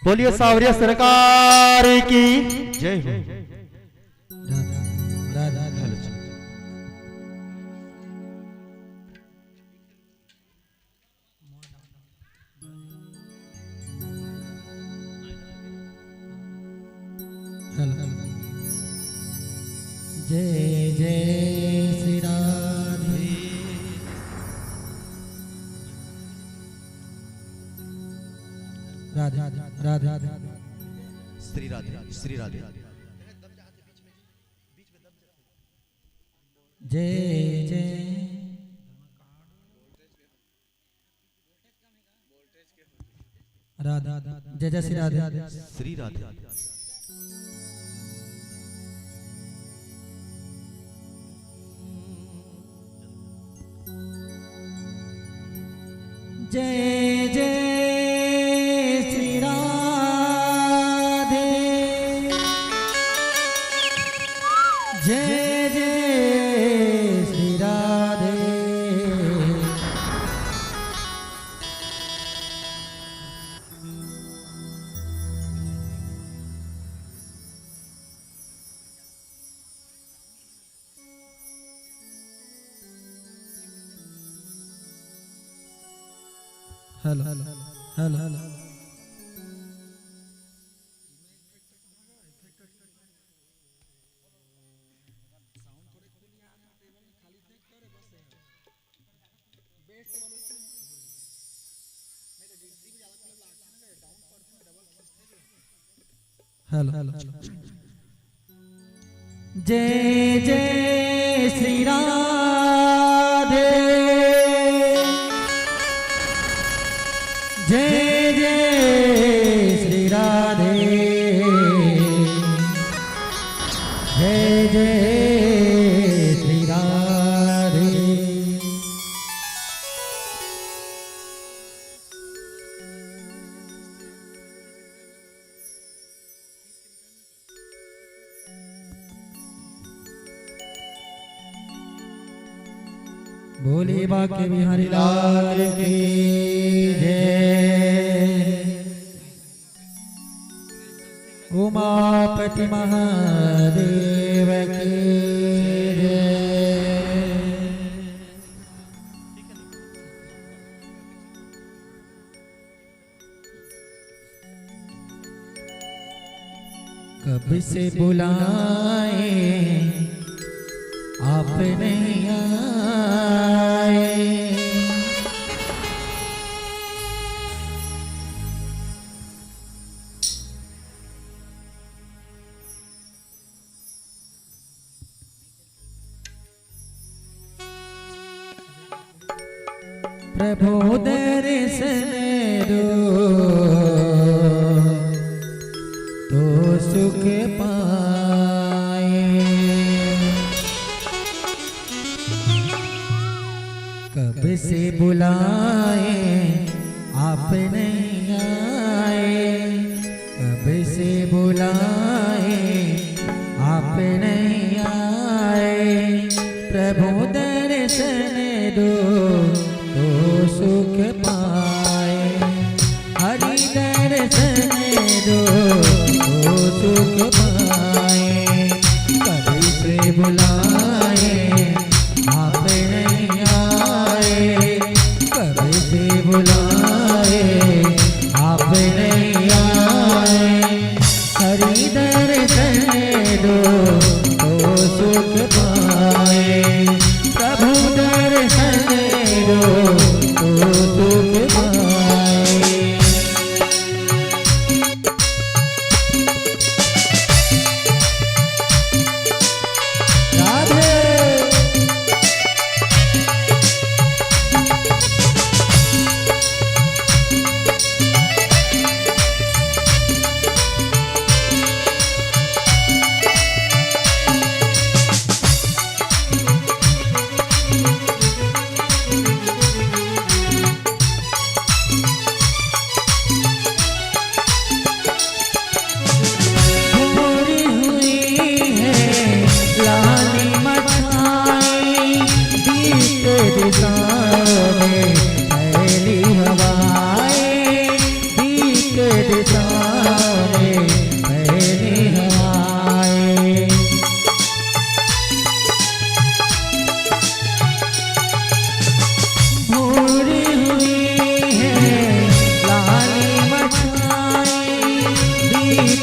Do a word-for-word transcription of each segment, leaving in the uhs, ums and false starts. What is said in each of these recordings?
बोलिए सावरिया सरकार की जय हो। राधे, राधे, राधे। हेलो। जय जय श्री राधे। राधे, राधे, राधे। श्री राधे, श्री राधे। जय जय। राधे, जय जय श्री राधे। श्री राधे। जय जय श्री राधे। जय जय Shri Radhe. Hello, hello, hello. Hello. जय जय श्री राधे। जय जय श्री राधे। जय जय श्री राधे। भोले बांके बिहारी लाल की जय। उमापति महादेव की जय। कब से बुलाए आप नहीं आए। प्रभु दर्शन दो तो सुख पाए। कब से बुलाए आप नहीं आए, कब से बुलाए आप नहीं आए। प्रभु दर्शन दो तो सुख पाए, हरि दर्शन दो तो सुख पाए। कब से बुलाए आप नहीं आए, कब से बुलाए आप नहीं आए। हरि दर्शन दो तो सुख पाए, प्रभु दर्शन दो तो सुख पाए। Radhe.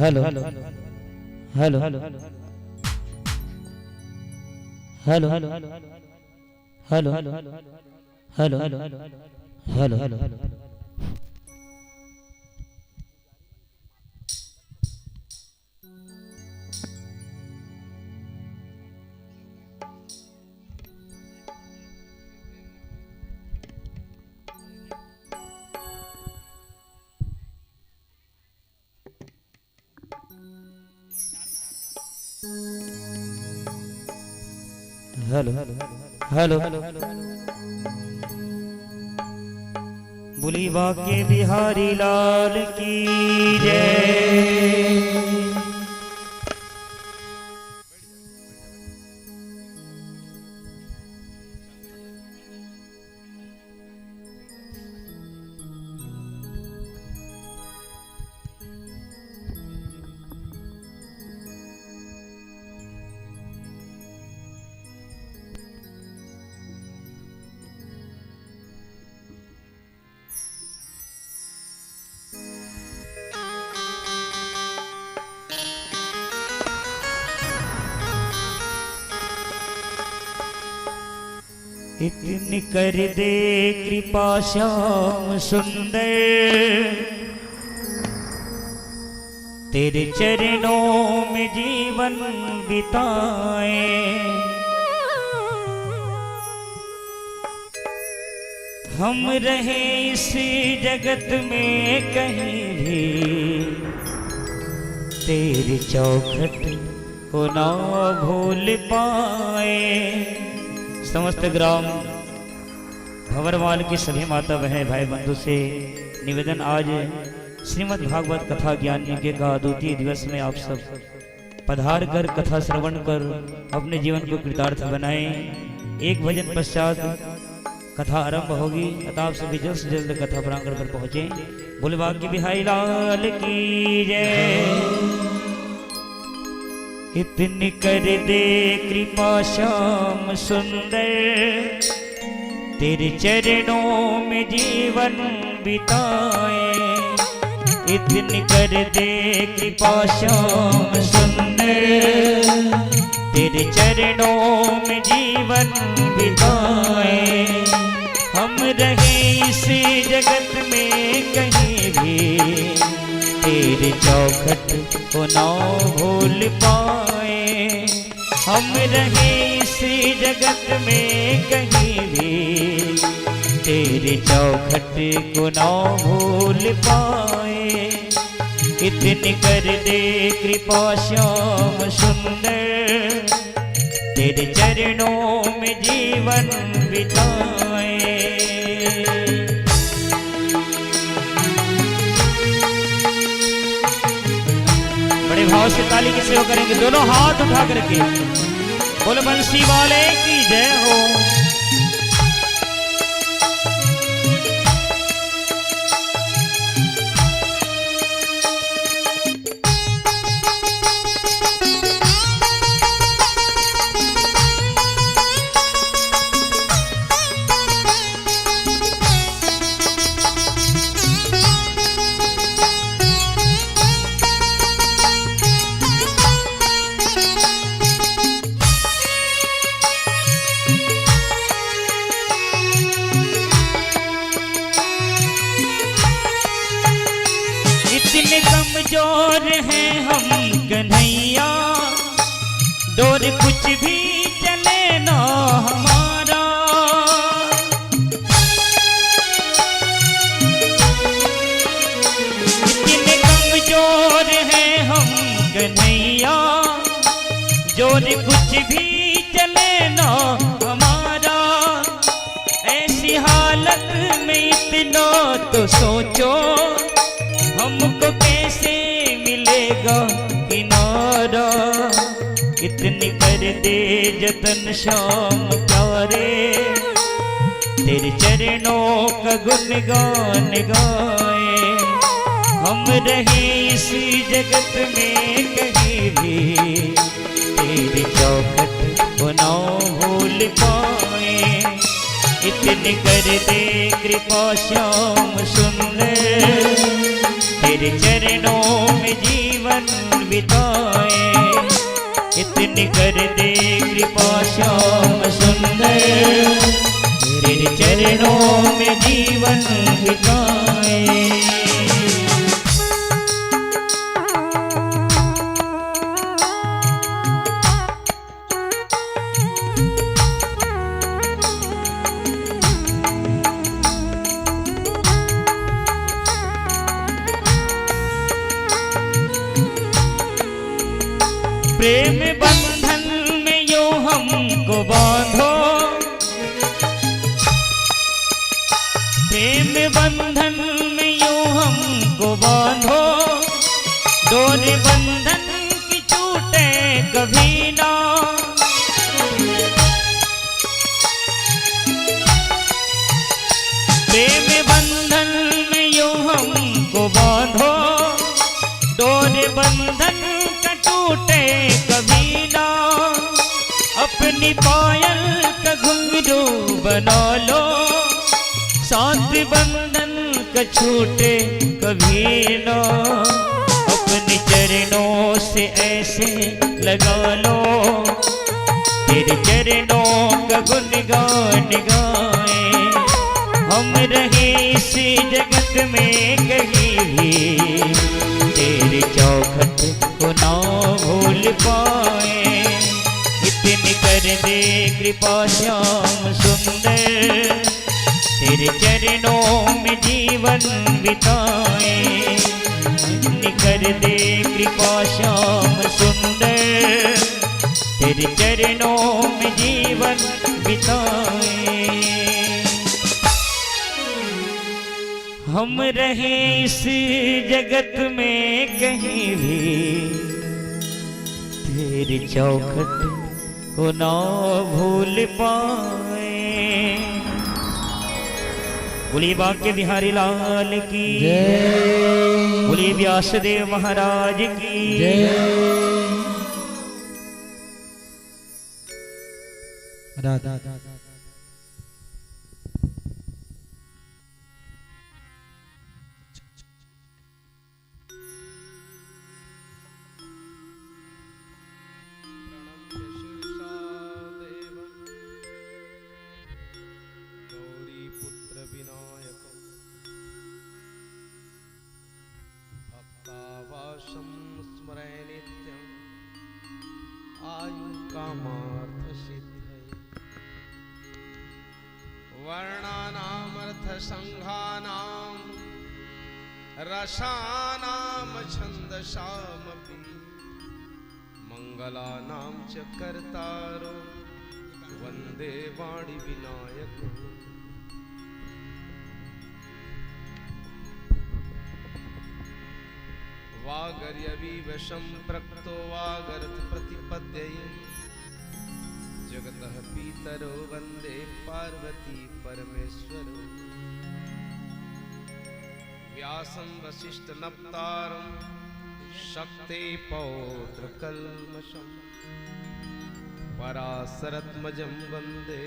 Hello, hello, hello, hello, hello, hello, hello, hello, hello. Hello, hello, hello. बोली बांके बिहारी लाल की जय। इतनी कर दे कृपा श्याम सुंदर, तेरे चरणों में जीवन बिताए। हम रहे इस जगत में कहीं भी, तेरी चौखट को ना भूल पाए। समस्त ग्राम भंवरवाल के सभी माता बहन भाई बंधु से निवेदन, आज श्रीमद् भागवत कथा ज्ञान यज्ञ का द्वितीय दिवस में आप सब पधार कर कथा श्रवण कर अपने जीवन को कृतार्थ बनाएं। एक भजन पश्चात कथा आरंभ होगी, अतः आप सभी जल्द से जल्द कथा प्रांगण पर पहुंचे। बोले बांके बिहारी लाल की जय। इतनी कर दे कृपा श्याम सुंदर, तेरे चरणों में जीवन बिताए। इतनी कर दे कृपा श्याम सुंदर, तेरे चरणों में जीवन बिताए। हम रहे इस जगत में कहीं भी, तेरे चौखट को ना भूल पाए। हम रहे इस जगत में कहीं भी, तेरे चौखट को ना भूल पाए। इतनी कर दे कृपा श्याम सुंदर, तेरे चरणों में जीवन बिताए। बड़े भाव से ताली की सेवा करेंगे, दोनों हाथ उठा करके। बोल बंसी वाले की जय हो। जोर है हम कन्हैया, डोर कुछ भी चले ना हमारा। इतने कमजोर है हम कन्हैया, जोर कुछ भी चले ना हमारा। ऐसी हालत में इतना तो सोचो, हमको कैसे मिलेगा किनारा। इतनी कर दे जतन श्याम प्यारे, तेरे चरणों का गुणगान गाए। हम रहे इस जगत में कहीं भी, तेरी चौखट को ना भूल पाए। इतनी कर दे कृपा श्याम सुंदर, तेरे चरणों में जीवन बिताए। इतनी कर दे कृपा श्याम सुंदर, तेरे चरणों में जीवन बिताए। प्रेम बंधन में यूं हमको बांधो, प्रेम बंधन में यूं हमको बांधो, डोर बंधन की छूटे कभी ना। प्रेम बंधन में यूं हमको बांधो, डोर बंधन का टूटे कभी ना। अपनी पायल का घुंघरू बना लो, साथ बंधन का छूटे कभी ना। अपने चरणों से ऐसे लगा लो, तेरे चरणों का गुणगान गाए। हम रहे इस जगत में कहीं भी, तेरी चौखट को ना भूल पाए। इतनी कर दे कृपा श्याम सुंदर, तेरे चरणों में जीवन बिताए। इतनी कर दे कृपा श्याम सुंदर, तेरे चरणों में जीवन बिताए। हम रहे इस जगत में कहीं भी, तेरी चौखट को ना भूल पाए। बोलिए बांके बिहारी लाल की जय। बोलिए व्यासदेव महाराज की जय। राधा। प्रणम्य शिरसा देवं गौरीपुत्रविनायकम्। भक्तावासं स्मरे नित्यं आयु कामार्थ सिद्धये। वर्णानामर्थसंघानां रसानां छंदसामपि। मंगलानां च कर्तारो वंदे वाणी विनायको। वागर्यविव संपृक्तो वागर्थ प्रतिपद्यये। जगतः पितरो वंदे पार्वती परमेश्वरो। व्यासं वसिष्ठ नप्तारं शक्ते पौत्र कल्मषम्। पराशरत्मजं वंदे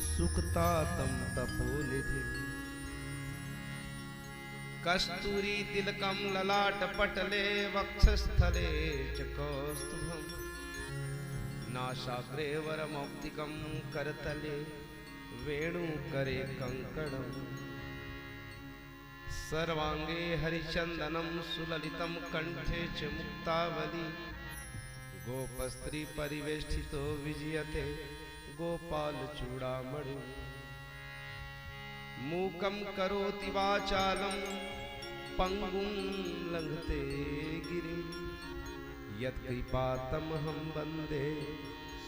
सुकतातं तपोनिधिम्। कस्तूरी तिलकं ललाट पटले वक्षस्थले च कौस्तुभम्। नासाग्रे वरमौक्तिकं करतले वेणुकरे कंकणम्। सर्वांगे हरिचंदनं सुललितं कंठे च मुक्तावली। गोपस्त्री परिवेष्टितो विजयते गोपाल चूड़ामणि। मूकं करोति वाचालं पंगुं लंघते गिरिं। यत्कृपातमहं वंदे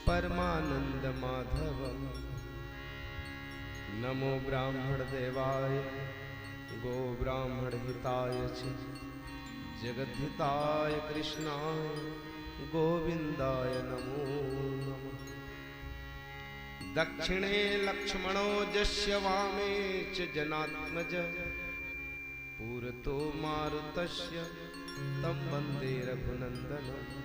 परमानंद माधवम्। नमो ब्राह्मण देवाय गो ब्राह्मण हिताय च जगद्धिताय कृष्णाय गोविंदाय नमो नमः। दक्षिणे लक्ष्मणो जस्य वामे च जनात्मज। पुरतो मारुतस्य तं वंदे रघुनंदनम्।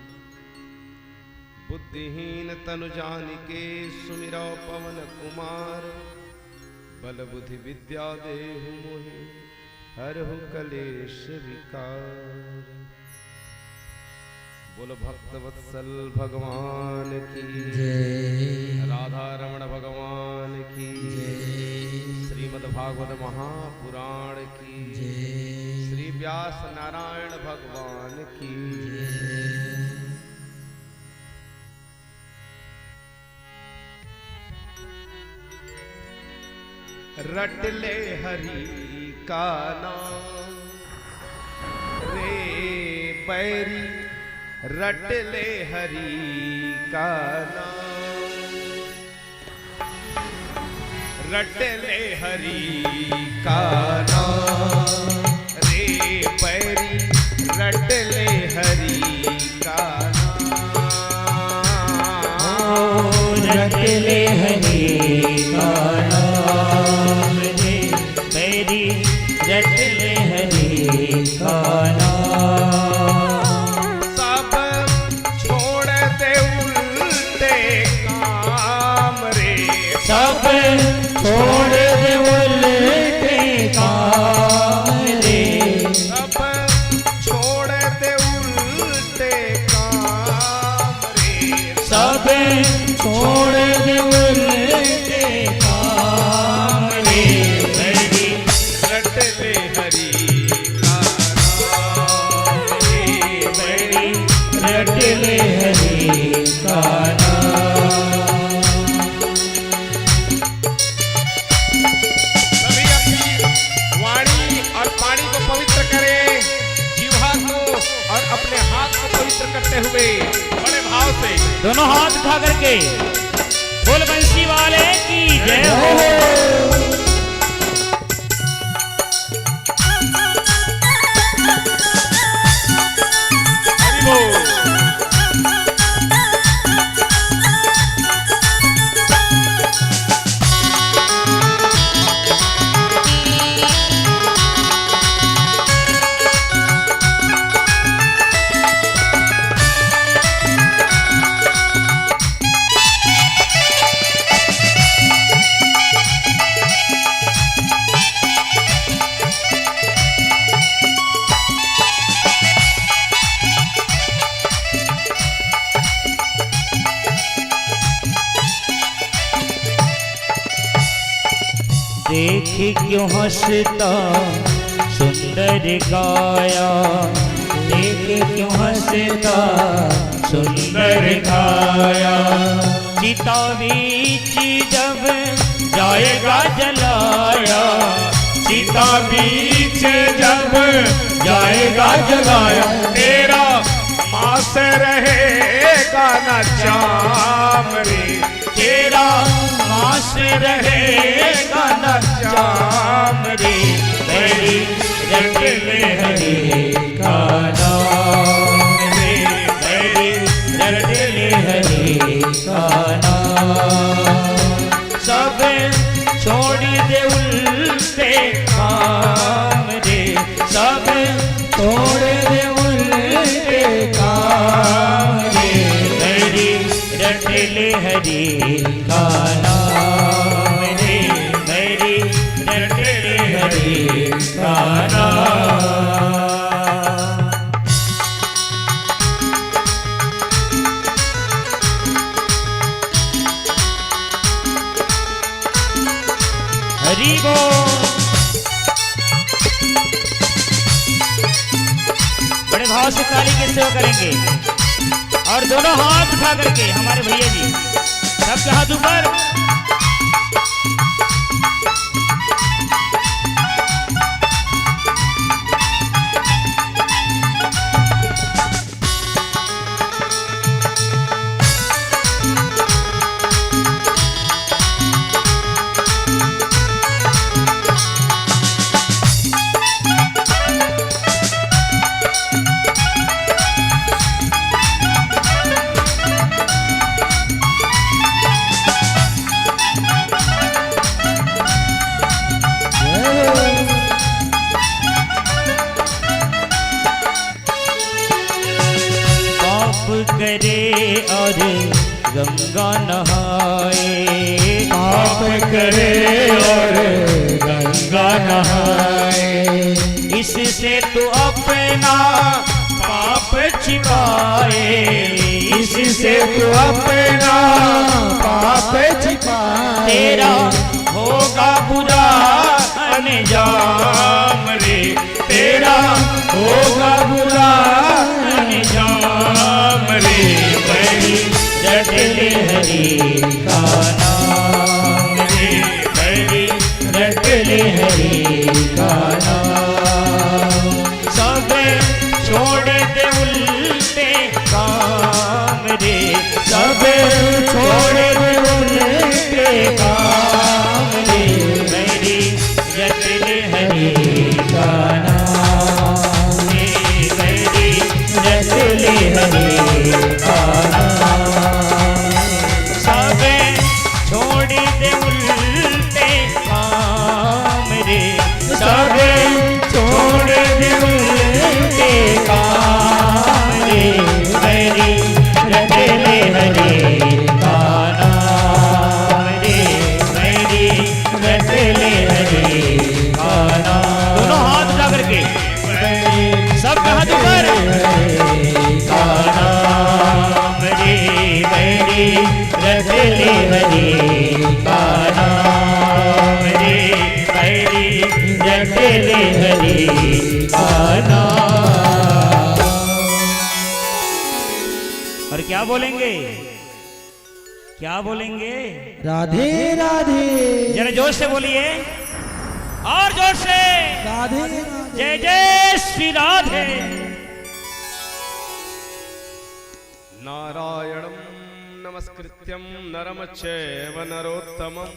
बुद्धिहीन तनु जानिके सुमिरौ पवन कुमार। बल बुद्धि विद्या देहु मोहि हरहु कलेश विकार। बोलो भक्तवत्सल भगवान की। जय। राधा रमण भगवान की। जय। श्रीमद् भागवत महापुराण की। जय। श्री व्यास नारायण भगवान की। जय। रट ले हरि का नाम रे बैरी, रट ले हरि का नाम। रट ले हरि का नाम रे बैरी, रट ले हरि का नाम। ओ, रट ले हरि का नाम रे बैरी, रट ले हरि का नाम। सब छोड़ दे उल्टे काम रे। सब छोड़ दे उल्टे काम रे। सब छोड़ दे उल्टे काम रे। सब छोड़ दे उल्टे काम रे। बैरी रट ले हरि का नाम रे। बैरी रट ले हरि का नाम। सभी अपनी वाणी और पानी को पवित्र करें, जीवा को और अपने हाथ को पवित्र करते हुए बड़े भाव से दोनों हाथ उठा करके बोल बंसी वाले की जय हो। हरि बोल। देख क्यों हंसता सुंदर काया, देख क्यों हंसता सुंदर काया। चिता बीच जब जाएगा जलाया, चिता बीच जब जाएगा जलाया, तेरा मांस रहेगा ना चाम रे, तेरा मांस रहेगा ना चाम रे। बैरी रट ले हरि का नाम रे, बैरी रट ले हरि का नाम। सब छोड़ दे उल्टे काम रे, सब छोड़ दे उल्टे काम रे। बैरी रट ले हरि का नाम रे, बैरी रट ले हरि का नाम। हरि बोल। से ताली के सेवा करेंगे और दोनों हाथ उठा करके हमारे भैया जी सबके हाथ ऊपर। पाप करे और गंगा नहाए। पाप करे और गंगा नहाए। इससे तू अपना पाप छिपाए। इससे तू अपना पाप छिपाए। तेरा होगा बुरा अंजाम रे, तेरा होगा बुरा अंजाम रे। बैरी रट ले हरि का नाम रे, बैरी रट ले हरि का नाम। सब छोड़ दे उल्टे काम रे, सब छोड़ दे उल्टे काम रे। बैरी रट ले हरि का नाम रे, बैरी रट ले हरि का नाम। सब छोड़ दे उल्टे काम रे, सब छोड़ दे उल्टे काम रे। बैरी रट ले हरि का नाम रे, बैरी रट ले हरि का नाम। दोनों हाथ उठा करके सबके हाथ ऊपर। हरि का नाम रे, बैरी रट ले हरि का नाम रे, बैरी रट ले हरि का नाम। और क्या बोलेंगे? क्या बोलेंगे? राधे राधे। जरा जोर से बोलिए, और जोर से। राधे राधे। जय जय श्री राधे। नारायणं नमस्कृत्यं नरं चैव नरोत्तमम्।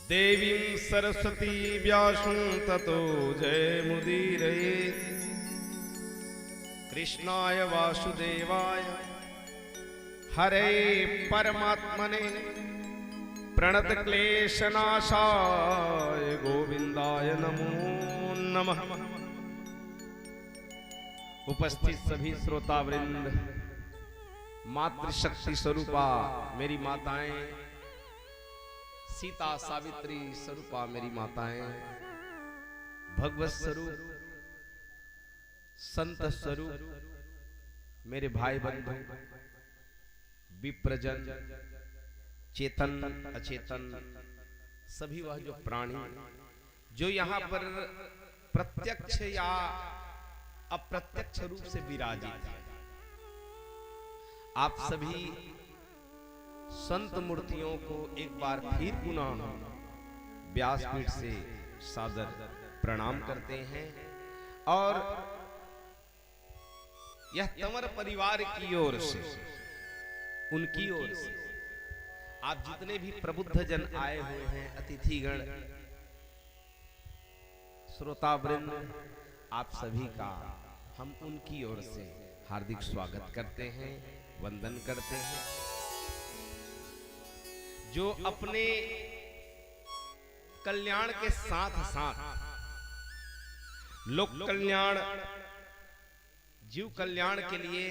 देवीं सरस्वती व्यासं ततो जयमुदीरये। कृष्णाय वासुदेवाय हरे परमात्मने प्रणत क्लेश नाशाय गोविंदाय नमो नमः। उपस्थित सभी श्रोतावृंद, मातृशक्ति स्वरूपा मेरी माताएं, सीता सावित्री स्वरूपा मेरी माताएं, भगवत स्वरूप, संत स्वरूप मेरे भाई बंधु, विप्रजन, चेतन, अचेतन, सभी वह जो प्राणी जो यहाँ पर प्रत्यक्ष या अप्रत्यक्ष रूप से विराजित है, आप सभी संत मूर्तियों को एक बार फिर पुनः व्यासपीठ से सादर प्रणाम करते हैं और यह तंवर परिवार की ओर से, उनकी ओर से, आप जितने भी प्रबुद्ध जन आए हुए हैं, अतिथिगण, श्रोतावृंद, आप सभी का हम उनकी ओर से हार्दिक स्वागत करते हैं, वंदन करते हैं, जो अपने कल्याण के साथ साथ लोक कल्याण, जीव कल्याण के लिए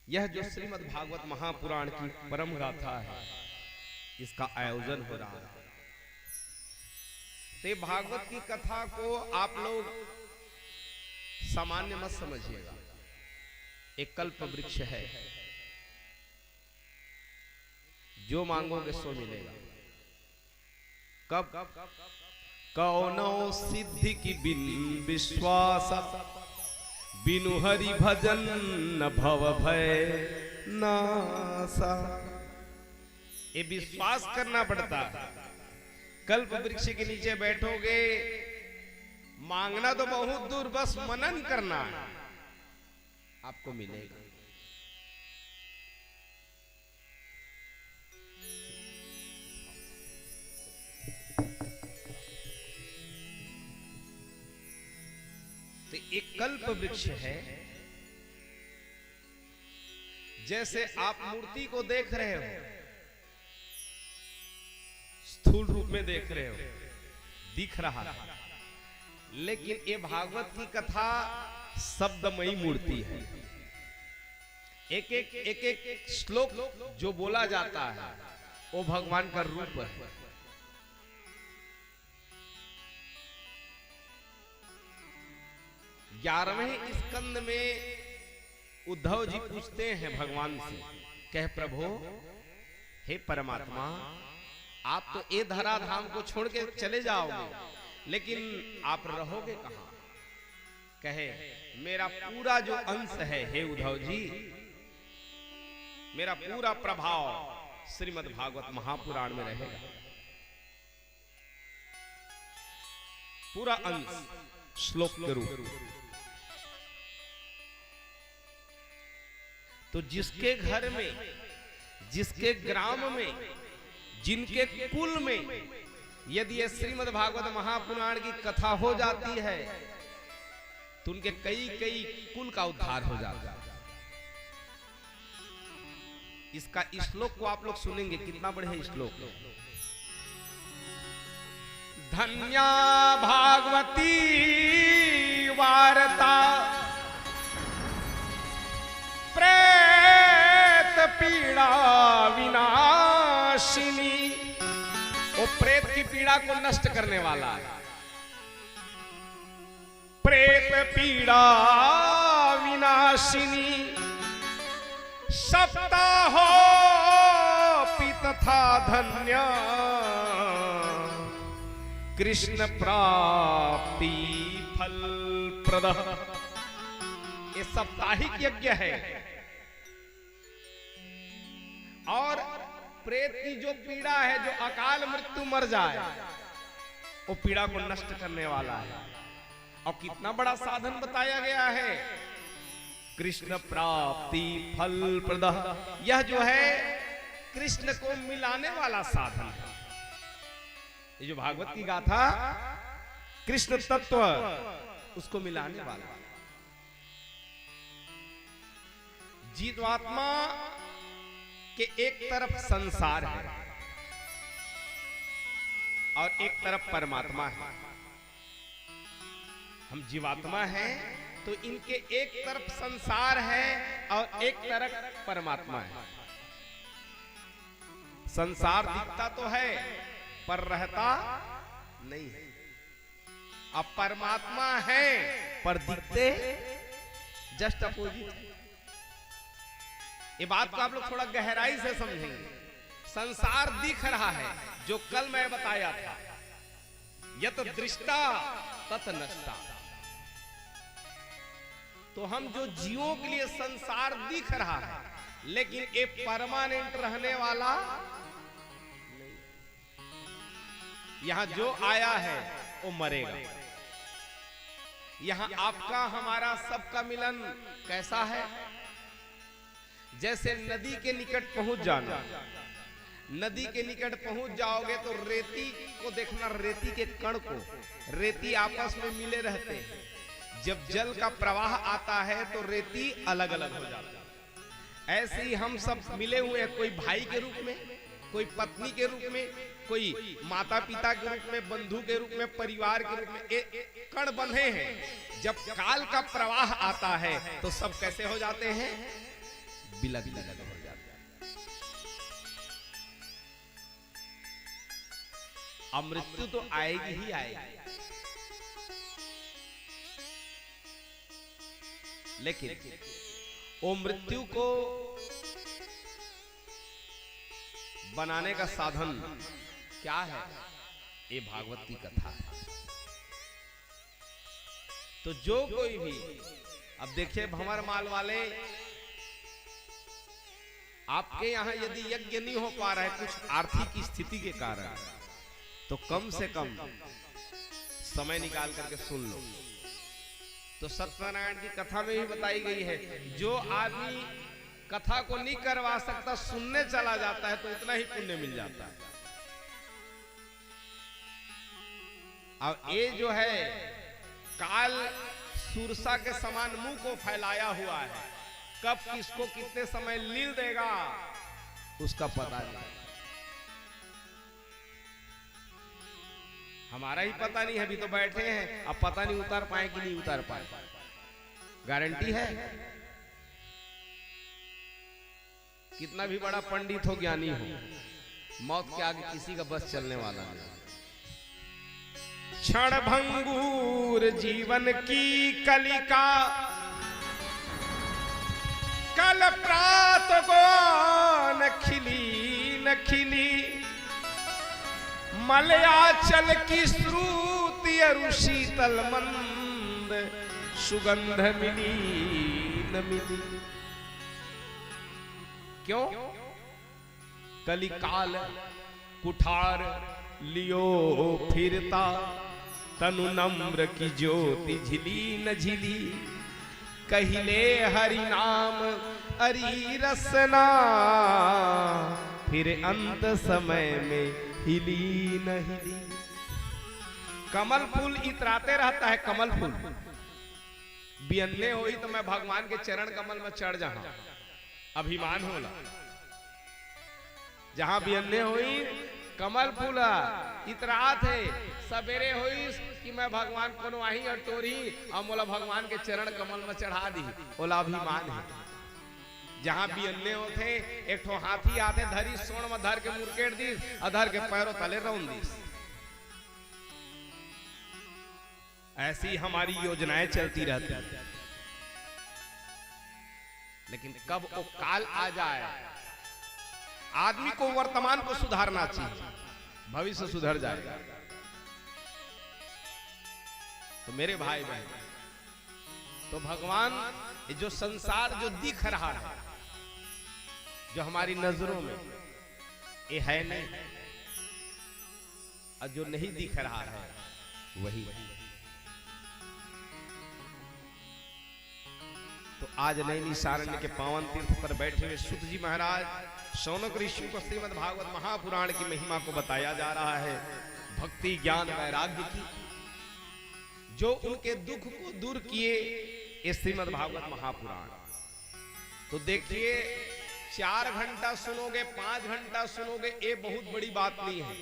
यह जो श्रीमद् भागवत महापुराण की परम गाथा है, इसका आयोजन हो रहा है। तो ये भागवत की कथा को आप लोग सामान्य मत समझिएगा, एक कल्प वृक्ष है। जो मांगोगे सो मिलेगा। कब? कौनो सिद्धि की बिन विश्वास, बिनु हरि भजन न भव भय नासा। ये विश्वास करना पड़ता है। कल्प वृक्ष के नीचे बैठोगे, मांगना तो बहुत दूर, बस मनन करना है, आपको मिलेगा। तो एक कल्प वृक्ष है, जैसे आप मूर्ति को देख रहे हो, स्थूल रूप में देख रहे हो, दिख रहा है, लेकिन ये भागवत की कथा शब्दमयी मूर्ति है। एक एक एक एक श्लोक जो बोला जाता है, वो भगवान का रूप है। ग्यारहवें स्कंद में उद्धव जी पूछते हैं भगवान से, कह, प्रभु, हे परमात्मा, आप तो ये धराधाम को छोड़ के चले जाओगे, लेकिन आप रहोगे कहाँ? कहे, मेरा पूरा जो अंश है, हे उद्धव जी, मेरा पूरा प्रभाव श्रीमद् भागवत महापुराण में रहेगा। पूरा अंश श्लोक के रूप। तो जिसके घर में, जिसके ग्राम में, जिनके कुल में यदि ये श्रीमद् भागवत महापुराण की कथा हो जाती है, तो उनके कई कई कुल का उद्धार हो जाता है। इसका श्लोक को आप लोग सुनेंगे, कितना बढ़िया श्लोक है। धन्या भागवती वार्ता प्रेत पीड़ा विनाशिनी। वो प्रेत की पीड़ा को नष्ट करने वाला है। प्रेत पीड़ा विनाशिनी, सप्ताहोपि तथा धन्य, कृष्ण प्राप्ति फल प्रद। ये साप्ताहिक यज्ञ है। और प्रेत की जो पीड़ा है, जो अकाल मृत्यु मर जाए, वो पीड़ा को नष्ट करने वाला है। और कितना बड़ा साधन बताया गया है, कृष्ण प्राप्ति फल प्रद। यह जो है, कृष्ण को मिलाने वाला साधन है। ये जो भागवत की गाथा, कृष्ण तत्व, उसको मिलाने वाला। जीवात्मा के एक तरफ संसार है और एक तरफ परमात्मा है। हम जीवात्मा हैं, तो इनके एक तरफ संसार है और एक तरफ परमात्मा है। संसार दिखता तो है, पर रहता नहीं है। अब परमात्मा है, पर दिखते just opposite। ये बात को आप लोग थोड़ा गहराई से समझेंगे। संसार दिख रहा है, जो कल मैं बताया था, यत दृष्टा तत नष्टा। तो हम जो जीवों के लिए संसार दिख रहा है, लेकिन ये परमानेंट रहने वाला नहीं। यहाँ जो आया है, वो मरेगा। यहाँ आपका, हमारा, सबका मिलन कैसा है? जैसे नदी के निकट पहुंच जाना। नदी के निकट पहुंच जाओगे तो रेती को देखना, रेती के कण को। रेती आपस में मिले रहते हैं। जब जल का प्रवाह आता है तो रेती अलग अलग हो जाती है। ऐसे ही हम सब मिले हुए हैं, कोई भाई के रूप में, कोई पत्नी के रूप में, कोई माता पिता के रूप में, बंधु के रूप में, परिवार के रूप में, एक कण बंधे हैं। जब काल का प्रवाह आता है तो सब कैसे हो जाते हैं? बिलग बिलग हो जाते हैं। अब मृत्यु तो आएगी ही आएगी, लेकिन वो मृत्यु को बनाने का साधन क्या है? ये भागवत की कथा है। तो जो कोई भी, अब देखिए, भंवर माल वाले, आपके यहाँ यदि यज्ञ नहीं हो पा रहा है कुछ आर्थिक स्थिति के कारण, तो कम से कम समय निकाल करके सुन लो। तो सत्यनारायण की कथा में भी बताई गई है, जो आदमी कथा को नहीं करवा सकता, सुनने चला जाता है, तो उतना ही पुण्य मिल जाता है। अब ये जो है, काल सुरसा के समान मुंह को फैलाया हुआ है, कब किसको कितने समय लील देगा, उसका पता नहीं। हमारा ही पता नहीं, अभी तो बैठे हैं, अब पता नहीं उतर पाए कि नहीं उतर पाए। गारंटी है? कितना भी बड़ा पंडित हो, ज्ञानी हो, मौत के आगे किसी का बस चलने वाला नहीं। क्षण भंगुर जीवन की कलिका, कल प्रात को न खिली न खिली। मलयाचल की श्रुति अरु शीतल मंद, सुगंध मिली न मिली। क्यों? कलिकाल कुठार लियो फिरता, तनु नम्र की ज्योति झिली न झिली। कहिले हरि नाम अरी रसना, फिर अंत समय में हिली न हिली। कमल फूल इतराते रहता है, कमल फूल। बियन्ने होई तो मैं भगवान के चरण कमल में चढ़ जाहा, अभिमान होला। जहां बियन्ने होई, कमल फूल इतरात हे, सबेरे होई कि मैं भगवान कोनो आही और टोरी और मोला भगवान के चरण कमल में चढ़ा दी, ओला अभिमान है। जहां बियन्ने होथे, एक ठो हाथी आथे, धरी सोंड़ में धर के मुरकेट दिस और धर के पैरों तले रौन दिस। ऐसी हमारी योजनाएं चलती रहती हैं, लेकिन कब वो काल आ जाए, आदमी को वर्तमान को सुधारना चाहिए, भविष्य सुधर जाएगा। तो मेरे भाई बहन, तो भगवान, ये जो संसार जो दिख रहा है, जो हमारी नजरों में, ये है नहीं, और जो नहीं दिख रहा है, वही। तो आज नैमिषारण्य के पावन तीर्थ पर बैठे हुए सुत जी महाराज शौनक ऋषि को श्रीमद् भागवत महापुराण की महिमा को बताया जा रहा है, भक्ति ज्ञान वैराग्य की, जो उनके दुख को दूर किए, ये श्रीमद् भागवत महापुराण। तो देखिए, चार घंटा सुनोगे, पांच घंटा सुनोगे, ये बहुत बड़ी बात नहीं है।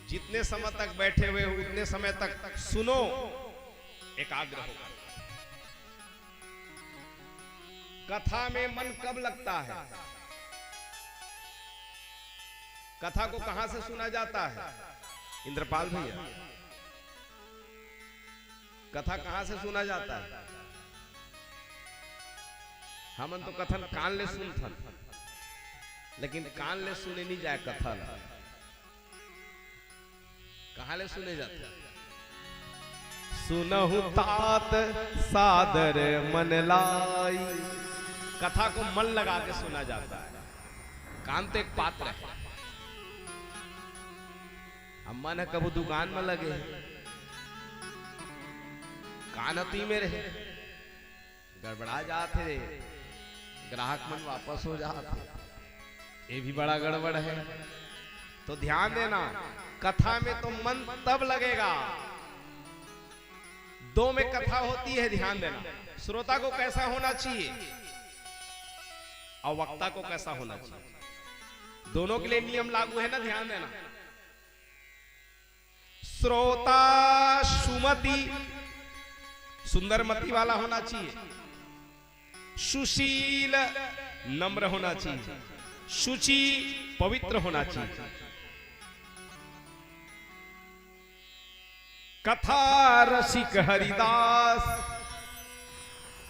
जितने समय तक बैठे हुए हो, उतने समय तक सुनो, एकाग्र होकर। कथा में मन कब लगता है? कथा को कहां से सुना जाता है? इंद्रपाल भैया, कथा कहां से सुना जाता है? हमन तो कथन कान ले सुनथन, लेकिन कान ले सुने नहीं जाए कथा ला। कहां ले सुने जाथे? सुनहु तात सादर मन लाई। कथा को मन लगा के सुना जाता है। कान तो एक पात्र है। अब मन ह कभू दुकान में लगे, कान ह तुई में रहे, गड़बड़ा जात हे, ग्राहक मन वापस हो जात हे, ये भी बड़ा गड़बड़ है। तो ध्यान देना, कथा में तो मन तब लगेगा, दो में कथा होती है, ध्यान देना, श्रोता को कैसा होना चाहिए और वक्ता को कैसा होना चाहिए, दोनों के लिए नियम लागू है ना, ध्यान देना। श्रोता सुमति, सुंदर मति वाला होना चाहिए, सुशील, नम्र होना चाहिए, शुचि, पवित्र होना चाहिए। कथा रसिक हरिदास,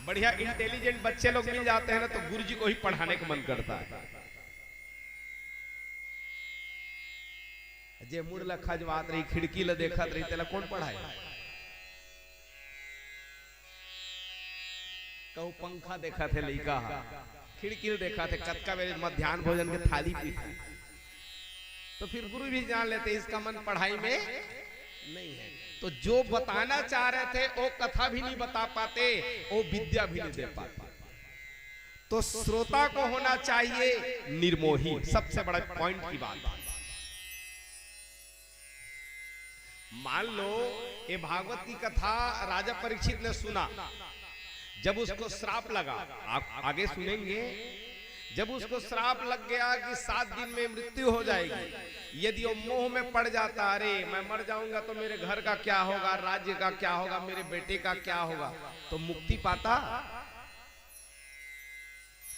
बढ़िया इंटेलिजेंट बच्चे लोग मिल जाते हैं ना, तो गुरु जी को ही पढ़ाने का मन करता है। जे मुड़ ल खजवात रही, खिड़की ल देखत रही, तेला कोन पढ़ाई? कहूँ पंखा देखत हे लइका ह, खिड़की ल देखत हे, कतका बेर मध्यान्ह भोजन के थाली पीथे, तो फिर गुरु भी जान लेते इसका मन पढ़ाई में नहीं है। तो जो बताना चाह रहे थे वो कथा भी नहीं बता पाते, वो विद्या भी नहीं दे पाते। तो श्रोता को होना चाहिए निर्मोही, सबसे बड़ा पॉइंट की बात है। मान लो, ये भागवत की कथा राजा परीक्षित ने सुना, जब उसको श्राप लगा, आप आगे सुनेंगे, जब उसको श्राप लग गया कि सात दिन में मृत्यु हो जाएगी, यदि वो मोह में पड़ जाता, "अरे, मैं मर जाऊंगा तो मेरे घर का क्या होगा, राज्य का क्या होगा, मेरे बेटे का क्या होगा?" तो मुक्ति पाता?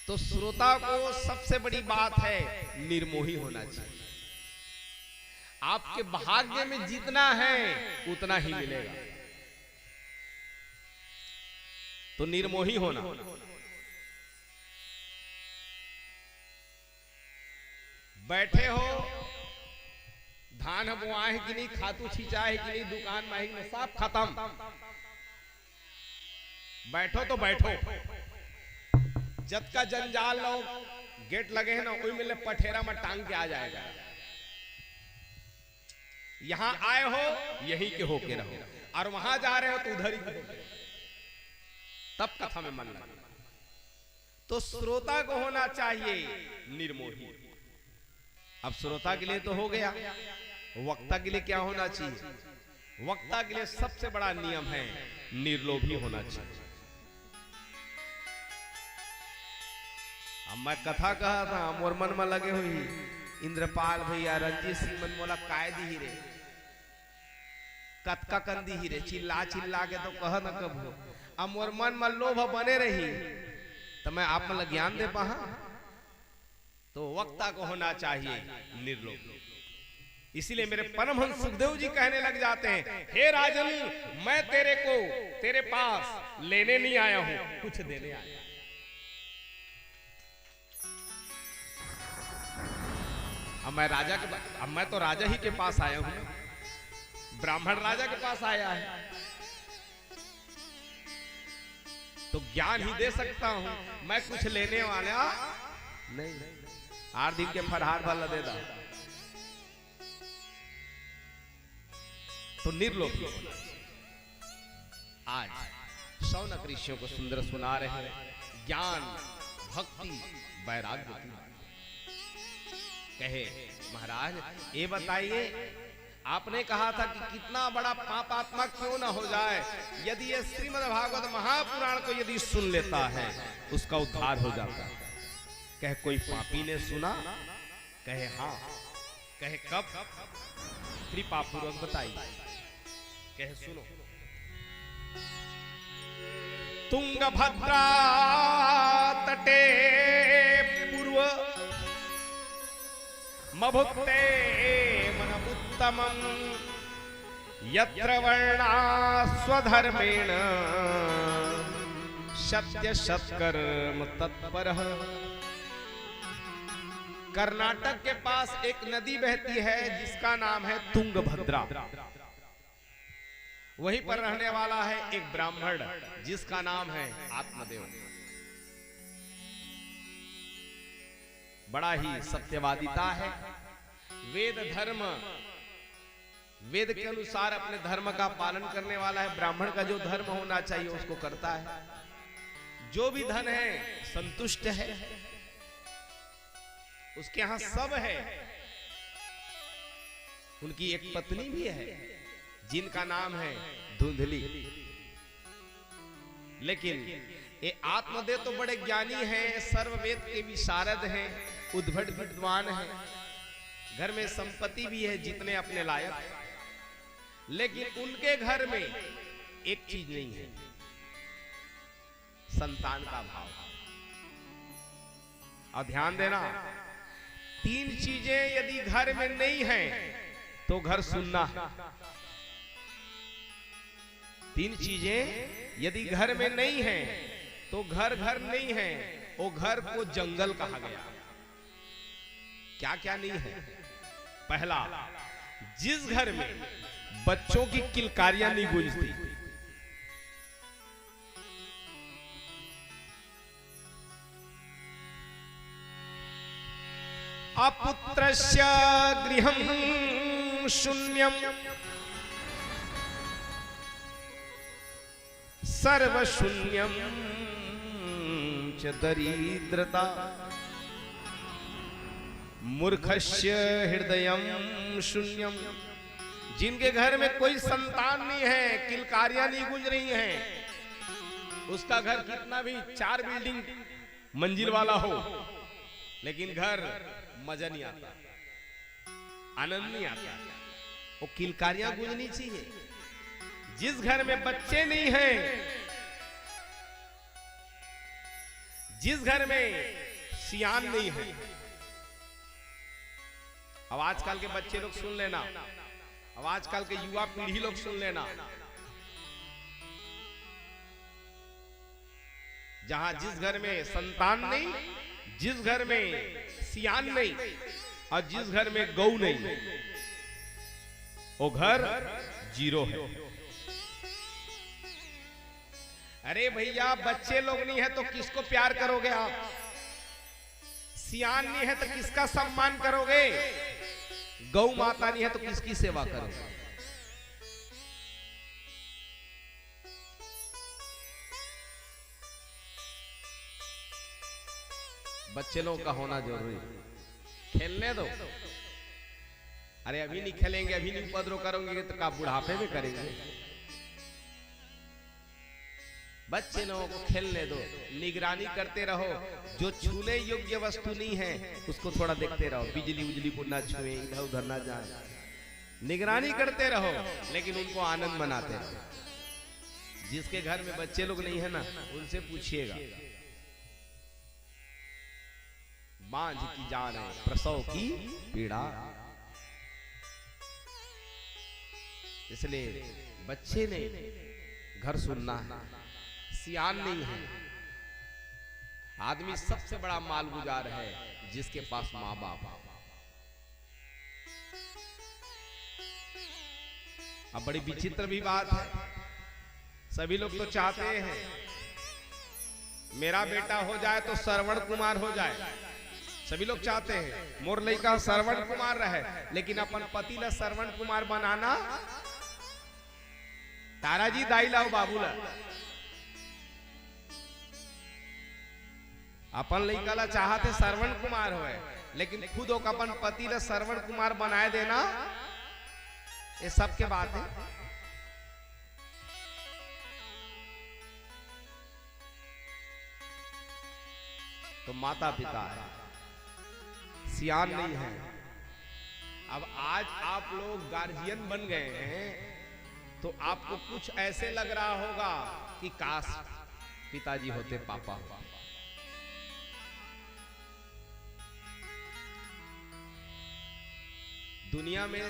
तो श्रोता को सबसे बड़ी बात है, निर्मोही होना चाहिए। आपके भाग्य में जितना है, उतना ही मिलेगा। तो निर्मोही होना। बैठे हो, धान ह बोआए हे कि नहीं, खातू छिंचाए हे कि नहीं, दुकान में हे कि नहीं, सब खत्म। बैठो तो बैठो, जतका जंजाल लो, गेट लगे हे ना, ओही में ले पठेरा में टांग के आ जाएगा। यहाँ आए हो, यहीं के होके रहो, और वहां जा रहे हो तो उधर ही के होके रहो। तब कथा में मन लगे। तो श्रोता को होना चाहिए निर्मोही। अब श्रोता के लिए तो हो गया, वक्ता के लिए क्या होना चाहिए? वक्ता के लिए सबसे बड़ा नियम है निर्लोभी होना चाहिए। अब मैं कथा कहा था, मोर मन में लगे हुई, इंद्रपाल भैया, रंजीत सिंह मन मोला काय दिही रे, कतका कन दिही रे, चिल्ला चिल्ला के तो कह न कभू। अब मोर मन में लोभ बने रही, तो मैं आप मन ला ज्ञान दे पाहा। तो वक्ता को होना चाहिए निर्लोभ। इसीलिए मेरे परमहंस सुखदेव जी कहने लग जाते हैं, "हे राजन, मैं तेरे को, तेरे पास लेने नहीं आया हूं, कुछ देने आया हूं।" अब मैं राजा के पा-, अब मैं तो राजा ही के पास आया हूं ना, ब्राह्मण राजा के पास आया है, तो ज्ञान ही दे सकता हूं, मैं कुछ लेने वाला नहीं। आठ दिन के फरहार वाला दे दा। तो निर्लोभ। आज शौनक ऋषियों को सुंदर सुना रहे हैं ज्ञान, भक्ति, वैराग्य की। कहे, "महाराज, ये बताइए, आपने कहा था कि कितना बड़ा पापात्मा क्यों ना हो जाए, यदि ये श्रीमद् भागवत महापुराण को यदि सुन लेता है, उसका उद्धार हो जाता है।" कहे, "कोई पापी ने सुना?" कहे, "हाँ।" कहे, "कब?" कृपापूर्वक बताइए। कहे, "सुनो, तुंगभद्रा तटे पूर्व मभुत्ते मनमुत्तमम्, यत्र वर्णा स्वधर्मेण सत्य सत्कर्म तत्पर।" कर्नाटक के पास एक नदी बहती है जिसका नाम है तुंगभद्रा। वहीं पर रहने वाला है एक ब्राह्मण जिसका नाम है आत्मदेव। बड़ा ही सत्यवादिता है। वेद धर्म, वेद के अनुसार अपने धर्म का पालन करने वाला है। ब्राह्मण का जो धर्म होना चाहिए उसको करता है। जो भी धन है संतुष्ट है, उसके यहाँ सब है। उनकी एक पत्नी भी है जिनका नाम है धुंधली। लेकिन ये आत्मदेव तो बड़े ज्ञानी हैं, सर्ववेद के विशारद हैं, उद्भट विद्वान हैं, घर में संपत्ति भी है जितने अपने लायक, लेकिन उनके घर में एक चीज नहीं है, संतान का अभाव। और ध्यान देना, तीन चीजें यदि घर में नहीं है तो घर सुन्ना है। तीन चीजें यदि घर में नहीं है तो घर घर नहीं है, वो घर को जंगल कहा गया। क्या क्या नहीं है? पहला, जिस घर में बच्चों की किलकारियां नहीं गूंजती, अपुत्रस्य गृहं शून्यं सर्वशून्यं च दरिद्रता, मूर्खस्य हृदयं शून्यं। जिनके घर में कोई संतान नहीं है, किलकारियां नहीं गूंज रही हैं, उसका घर कितना भी चार बिल्डिंग मंजिल वाला हो, लेकिन घर मजा नहीं आता, आनंद नहीं आता। वो किलकारियां गूंजनी चाहिए। जिस घर में बच्चे नहीं हैं, जिस घर में सियान नहीं है, अब आजकल के बच्चे लोग सुन लेना, अब आजकल के युवा पीढ़ी लोग सुन लेना, जहां जिस घर में संतान नहीं, जिस घर में सियान नहीं और जिस घर में गऊ नहीं, वो घर जीरो है। अरे भैया, बच्चे लोग नहीं है तो किसको प्यार करोगे आप? सियान नहीं है तो किसका सम्मान करोगे? गौ माता नहीं है तो किसकी सेवा करोगे? बच्चे लोगों का होना जरूरी। खेलने दो। अरे, अभी नहीं खेलेंगे, अभी नहीं उपद्रव करेंगे तो का बुढ़ापे में करेंगे? बच्चे लोगों को खेलने दो, निगरानी करते रहो। जो छूने योग्य वस्तु नहीं है, उसको थोड़ा देखते रहो, बिजली उजली को ना छुए, इधर उधर ना जाए। निगरानी करते रहो, लेकिन उनको आनंद मनाते रहो। जिसके घर में बच्चे लोग नहीं है ना, उनसे पूछिएगा। बांझ की जाने प्रसव की पीड़ा। इसलिए बच्चे ने घर सुनना है, सियान नहीं है। आदमी सबसे बड़ा मालगुजार है जिसके पास माँ बाप हो। अब बड़ी विचित्र भी बात है, सभी लोग तो चाहते हैं मेरा बेटा हो जाए तो श्रवण कुमार हो जाए, सभी लोग चाहते हैं मोर लइका श्रवण कुमार रहे, लेकिन अपन पति ला श्रवण कुमार बनाना, ताराजी दाई ला अउ बाबू ला, अपन लइका ला चाहत हे श्रवण कुमार होए, लेकिन खुद ओकर अपन पति ला श्रवण कुमार बनाए देना, ये सबके बात है। तो माता पिता है, सियान नहीं है। अब आज आप लोग गार्जियन बन गए हैं, तो आपको कुछ ऐसे लग रहा होगा कि काश पिताजी होते, पापा होते। दुनिया में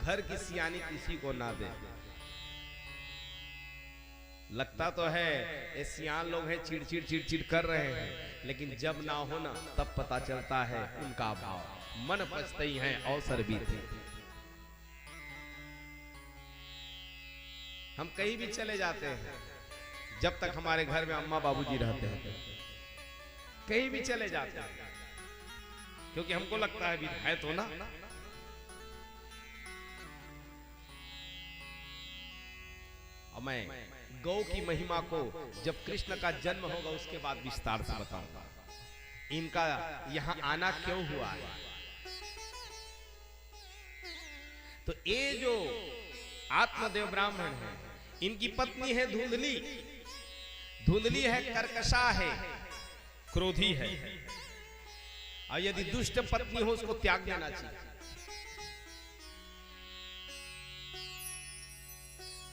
घर की सियानी किसी को ना दे। लगता तो है ये सियान लोग हैं, चिड़चिड़ चिड़चिड़ कर रहे हैं, लेकिन जब ना हो ना, तब पता चलता है उनका अभाव। मन पछतई है अवसर बीते। हम कहीं भी चले जाते हैं, जब तक हमारे घर में अम्मा बाबूजी रहते हैं, कहीं भी चले जाते हैं, क्योंकि हमको लगता है अभी है तो ना। अब मैं गौ की महिमा को जब कृष्ण का जन्म होगा उसके बाद विस्तार से बताऊंगा। इनका यहाँ आना क्यों हुआ है? तो ये जो आत्मदेव ब्राह्मण है, इनकी पत्नी है धुंधली। धुंधली है, कर्कशा है, क्रोधी है, और यदि दुष्ट पत्नी हो उसको त्याग देना चाहिए।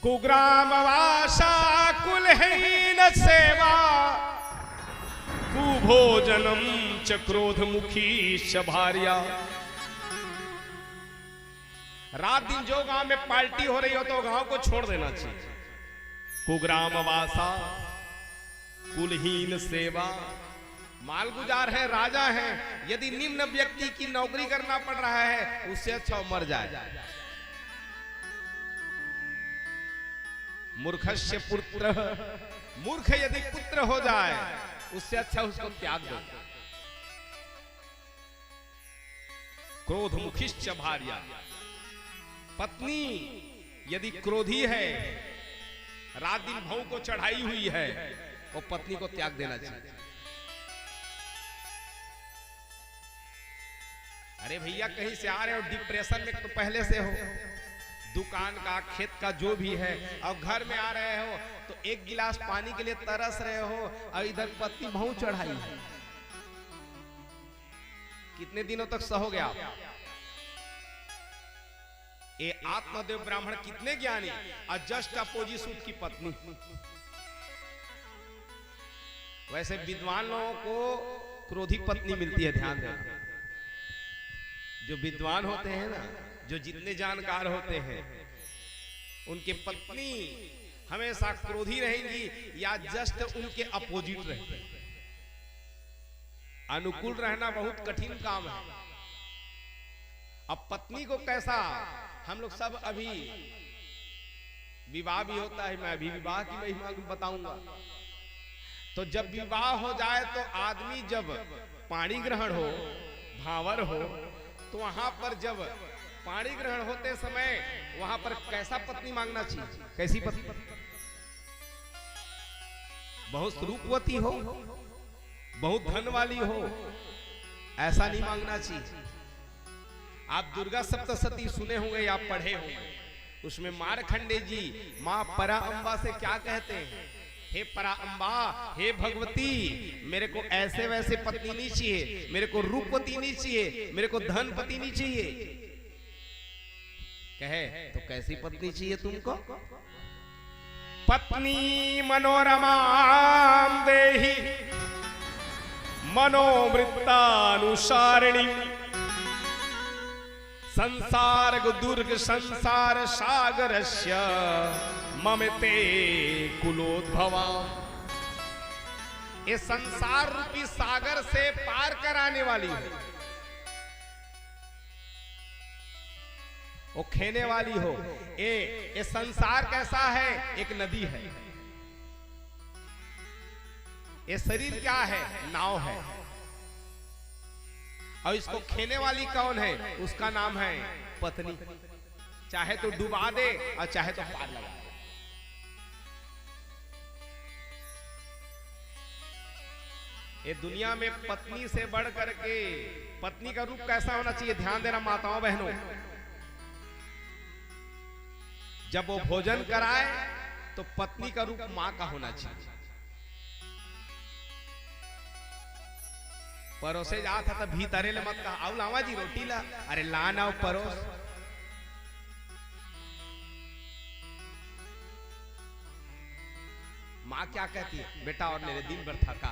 कुग्रामवासा कुलहीन सेवा, कुभोजनम च क्रोधमुखी च भार्या। रात दिन जो गांव में पार्टी हो रही हो तो गांव को छोड़ देना चाहिए। कुग्रामवासा कुलहीन सेवा, मालगुजार है, राजा है, यदि निम्न व्यक्ति की नौकरी करना पड़ रहा है, उससे अच्छा वो मर जाए। मूर्खस्य पुत्र, मूर्ख यदि पुत्र हो जाए, उससे अच्छा उसको त्याग दो। क्रोधमुखिश्च भार्या, पत्नी यदि क्रोधी है, रात दिन भौं को चढ़ाई हुई है, वो पत्नी को त्याग देना चाहिए। अरे भैया, कहीं से आ रहे हो, डिप्रेशन में तो पहले से हो, दुकान का, खेत का, जो भी है, और घर में आ रहे हो तो एक गिलास पानी के लिए तरस रहे हो, और इधर पत्नी भौं चढ़ाई है। कितने दिनों तक सहोगे आप? ये आत्मदेव ब्राह्मण कितने ज्ञानी, और just opposite की पत्नी। वैसे विद्वान लोगों को क्रोधी पत्नी मिलती है, ध्यान देना। जो विद्वान होते हैं ना, जो जितने जानकार होते हैं, उनके पत्नी हमेशा क्रोधी रहेंगी या just उनके opposite रहेंगी। अनुकूल रहना बहुत कठिन काम है। अब पत्नी को कैसा, हम लोग सब अभी विवाह भी होता है, मैं अभी विवाह की महिमा भी बताऊंगा। तो जब विवाह हो जाए तो आदमी जब पाणी ग्रहण हो, भांवर हो, तो वहां पर जब पाणी ग्रहण होते समय वहां पर कैसा पत्नी मांगना चाहिए? कैसी पत्नी? बहुत रूपवती हो, बहुत धन वाली हो, ऐसा नहीं मांगना चाहिए। आप दुर्गा सप्तशती सुने होंगे या पढ़े होंगे, उसमें मारखंडे जी माँ परा अम्बा से क्या कहते हैं? हे परा अम्बा, हे भगवती, मेरे को ऐसे वैसे पत्नी नहीं चाहिए, मेरे को रूपवती नहीं चाहिए, मेरे को धनपति नहीं चाहिए। कहे, तो कैसी पत्नी चाहिए तुमको? पत्नी मनोरमां देहि मनोवृत्तानुसारिणी, संसार दुर्ग संसार सागरस्य मम ते कुलोद्भवा। ये संसार रूपी सागर से पार कराने वाली हो, वो खेने वाली हो। ये, ये संसार कैसा है? एक नदी है। ये शरीर क्या है? नाव है। और इसको खेने वाली कौन है? उसका नाम है पत्नी। चाहे तो डुबा दे और चाहे तो पार लगा दे। ये दुनिया में पत्नी से बढ़ करके, पत्नी का रूप कैसा होना चाहिए? ध्यान देना माताओं बहनों, जब वो भोजन कराए तो पत्नी का रूप माँ का होना चाहिए। परोसे जात ह त भीतरे ले मत कहा, "आऊ लावा जी रोटी ला।" अरे ला ना, आऊ परोस। माँ क्या कहती है, "बेटा और ले ले, दिन भर थका,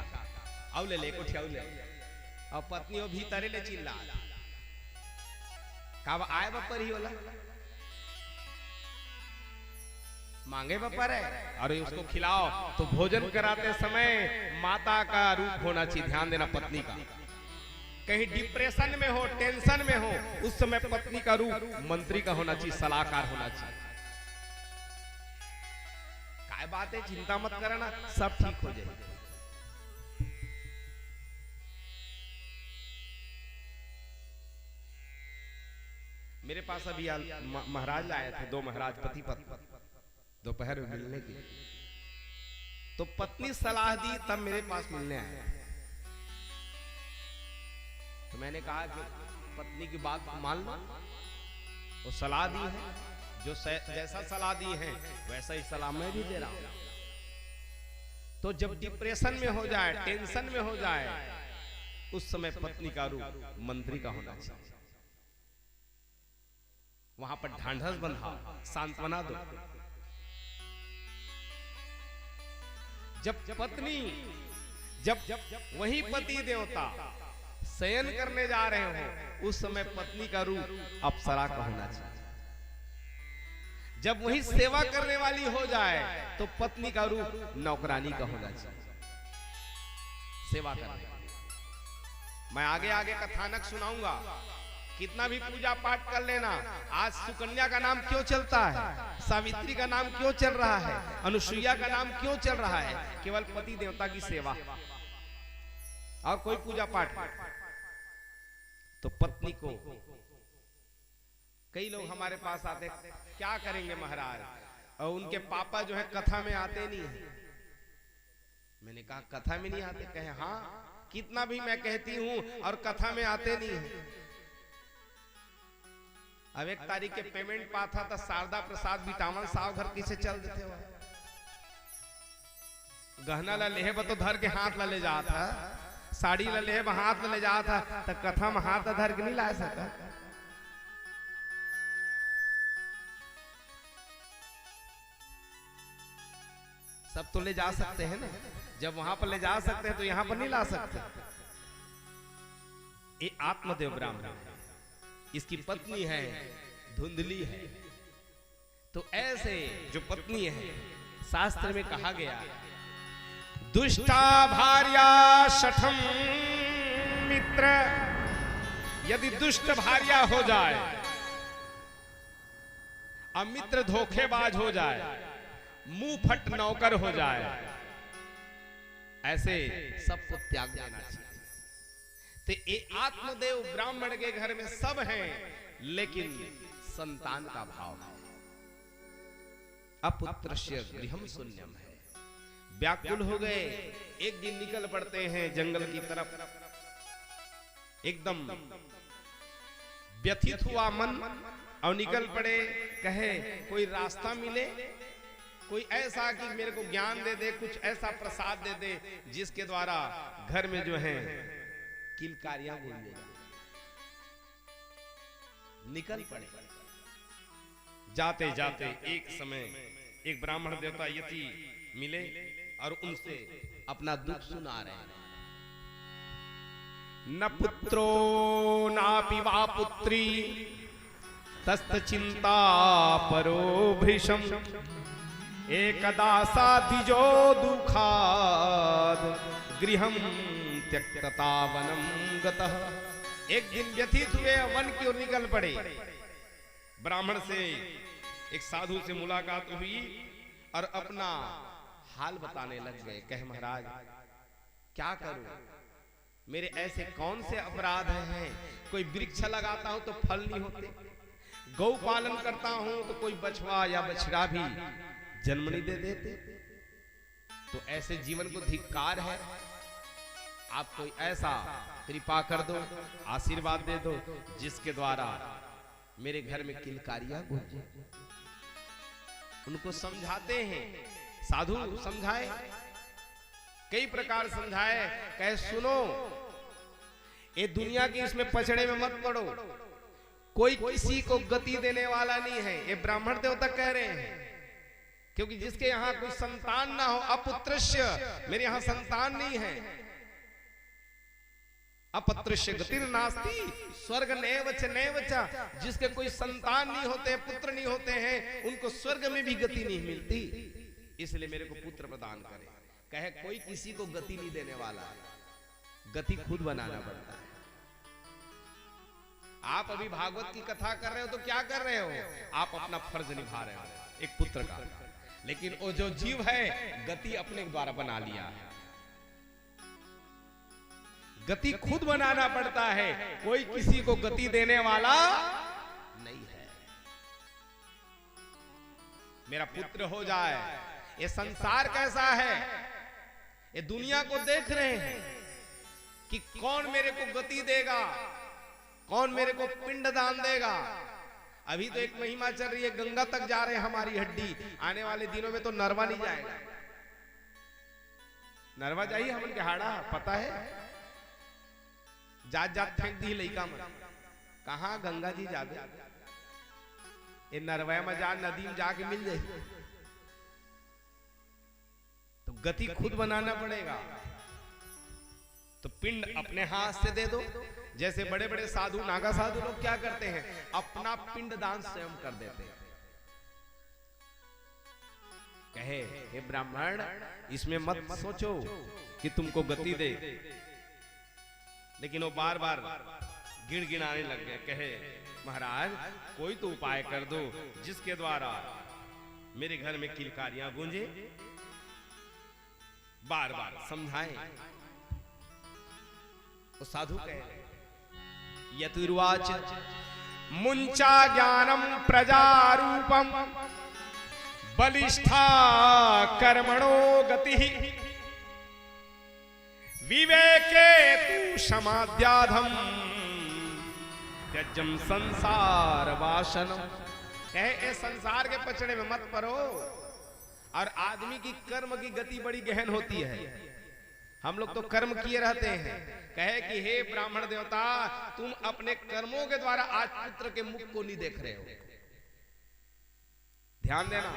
आऊ ले ले, एक उठी आऊ ले।" और पत्नी वो भीतरे ले चिल्ला, "का बा, आए बा परही ओला, मांगे बा परे।" अरे उसको खिलाओ। तो भोजन कराते समय माता का रूप होना चाहिए, ध्यान देना पत्नी का। कहीं डिप्रेशन में हो, टेंशन में हो, उस समय पत्नी का रूप मंत्री का होना चाहिए, सलाहकार होना चाहिए। काय बात है, चिंता मत करना, सब ठीक हो जाए। मेरे पास अभी आल-, म-, महाराज आए थे, दो महाराज पति पत्नी, दोपहर में मिलने के लिए। तो पत्नी सलाह दी, तब मेरे पास मिलने आए। तो मैंने कहा कि पत्नी की बात मान लो, वो सलाह दी है, जो सै-, जैसा सलाह दी है, वैसा ही सलाह मैं भी दे रहा हूं। तो जब डिप्रेशन में हो जाए, टेंशन में हो जाए, उस समय पत्नी का रूप मंत्री का होना चाहिए। वहां पर ढांढस बंधाओ, सांत्वना दो। जब पत्नी, जब, जब वही पति देवता शयन करने जा रहे हो, उस समय पत्नी का रूप अप्सरा का होना चाहिए। जब वही सेवा करने वाली हो जाए, तो पत्नी का रूप नौकरानी का होना चाहिए। सेवा करने वाली। मैं आगे आगे कथानक सुनाऊंगा। कितना भी पूजा पाठ कर लेना, आज सुकन्या का नाम क्यों चलता है, सावित्री का नाम क्यों चल रहा है, अनुसुईया का नाम क्यों चल रहा है? केवल पति देवता की सेवा और कोई पूजा पाठ नहीं। तो पत्नी को, कई लोग हमारे पास आते, "क्या करेंगे महाराज?" और उनके पापा जो है कथा में आते नहीं है। मैंने कहा, "कथा में नहीं आते?" कहे, "हाँ, कितना भी मैं कहती हूँ और कथा में आते नहीं है।" अब एक तारीख के पेमेंट पाथा त शारदा प्रसाद बिटावन साव घर किसे चल देते हो? गहना ला लेहे बर तो धर के हाथ ला ले जात ह, साड़ी ला लेहे बर हाथ ला ले जात ह, त कथा में हाथ ला धर के नहीं ला सकत। सब तो ले जा सकते हैं ना, जब वहां पर ले जा सकते हैं तो यहां पर नहीं ला सकते। ये आत्मदेव ब्राह्मण है, इसकी पत्नी है, धुंधली है। तो ऐसे जो पत्नी है, शास्त्र में कहा गया है, दुष्टा भार्या शठम मित्र, यदि दुष्ट भार्या हो जाए, अमित्र धोखेबाज हो जाए, मुंह फट नौकर हो जाए, ऐसे सबको त्याग देना चाहिए। तो ये आत्मदेव ब्राह्मण के घर में सब हैं, लेकिन संतान का अभाव है। अपुत्रस्य गृहम शून्यम है। व्याकुल हो गए, एक दिन निकल पड़ते हैं जंगल की तरफ। एकदम व्यथित हुआ मन और निकल पड़े। कहे, "कोई रास्ता मिले, कोई ऐसा कि मेरे को ज्ञान दे दे, कुछ ऐसा प्रसाद दे दे जिसके द्वारा घर में जो है किलकारियां गूंजे।" निकल पड़े। जाते जाते एक समय एक ब्राह्मण देवता यति मिले और उनसे अपना दुख सुना रहे हैं। "न पुत्रो नापि वा पुत्री तस्त चिंता परो भृशम, एकदा सा द्विजो दुखाद गृहम त्यक्तता वनम गतः।" एक दिन व्यथित हुए, वन की ओर निकल पड़े। ब्राह्मण से, एक साधु से मुलाकात हुई और अपना हाल बताने लग गए। कहे, "महाराज, क्या करूं? मेरे ऐसे कौन से अपराध हैं? कोई वृक्ष लगाता हूं तो फल नहीं होते, गौ पालन करता हूं तो कोई बछवा या बछड़ा भी जन्म नहीं दे देते।" तो ऐसे जीवन को धिक्कार है। आप कोई ऐसा कृपा कर दो, आशीर्वाद दे दो, जिसके द्वारा मेरे घर में किलकारियां गूंजे। उनको समझाते हैं, साधु समझाए, कई प्रकार समझाए, कहे, "सुनो, ये दुनिया की इसमें पचड़े में मत पड़ो, कोई किसी को गति देने वाला नहीं है।" ये ब्राह्मण देवता कह रहे हैं, क्योंकि जिसके यहां कोई संतान ना हो, अपुत्रस्य, मेरे यहां संतान नहीं है, अपत्रस्य गतिर्नास्ति, स्वर्ग नैव च नैव च, जिसके कोई संतान नहीं होते, पुत्र नहीं होते हैं, उनको स्वर्ग में भी गति नहीं मिलती, इसलिए मेरे को पुत्र प्रदान करें। कहे, "कोई किसी को गति नहीं देने वाला है, गति खुद बनाना पड़ता है।" आप अभी भागवत की कथा कर रहे हो तो क्या कर रहे हो? आप अपना फर्ज निभा रहे हो एक पुत्र का, लेकिन वो जो जीव है, गति अपने द्वारा बना लिया है। गति खुद बनाना पड़ता है, कोई किसी को गति देने वाला नहीं है। मेरा पुत्र हो जाए। ये संसार कैसा है, ये दुनिया को देख रहे हैं कि कौन मेरे को गति देगा, कौन मेरे को पिंड दान देगा। अभी तो एक महिमा चल रही है, गंगा तक जा रहे हैं हमारी हड्डी, आने वाले दिनों में तो नरवा नहीं जाएगा। नरवा जाही हमन के हाड़ा, पता है? जात जात फेंक दी लइका मन। कहाँ गंगा जी जाबे? ए नरवा म जा, नदी म जाके मिल जाही। तो गति खुद बनाना पड़ेगा। तो पिंड अपने हाथ से दे दो। जैसे बड़े बड़े साधु, नागा साधु लोग क्या करते हैं, अपना पिंड दान स्वयं कर देते हैं। कहे, "हे ब्राह्मण, इसमें मत सोचो कि तुमको गति दे।" लेकिन वो बार बार गिड़गिड़ाने लग गए। कहे, महाराज, कोई तो उपाय कर दो जिसके द्वारा मेरे घर में किलकारियां गूंजे। बार बार समझाए। वो साधु कहे, यतुर्वाच मुंचा ज्ञानम प्रजारूपम बलिष्ठा कर्मणो गति विवेके तु समाद्याधम त्यजम संसार वासनम। कहे, ए संसार के पचड़े में मत पड़ो। और आदमी की कर्म की गति बड़ी गहन होती है। हम लोग तो कर्म किए रहते हैं। कहे कि हे ब्राह्मण देवता, तुम अपने कर्मों के द्वारा आज पुत्र के मुख को नहीं देख रहे हो। ध्यान देना,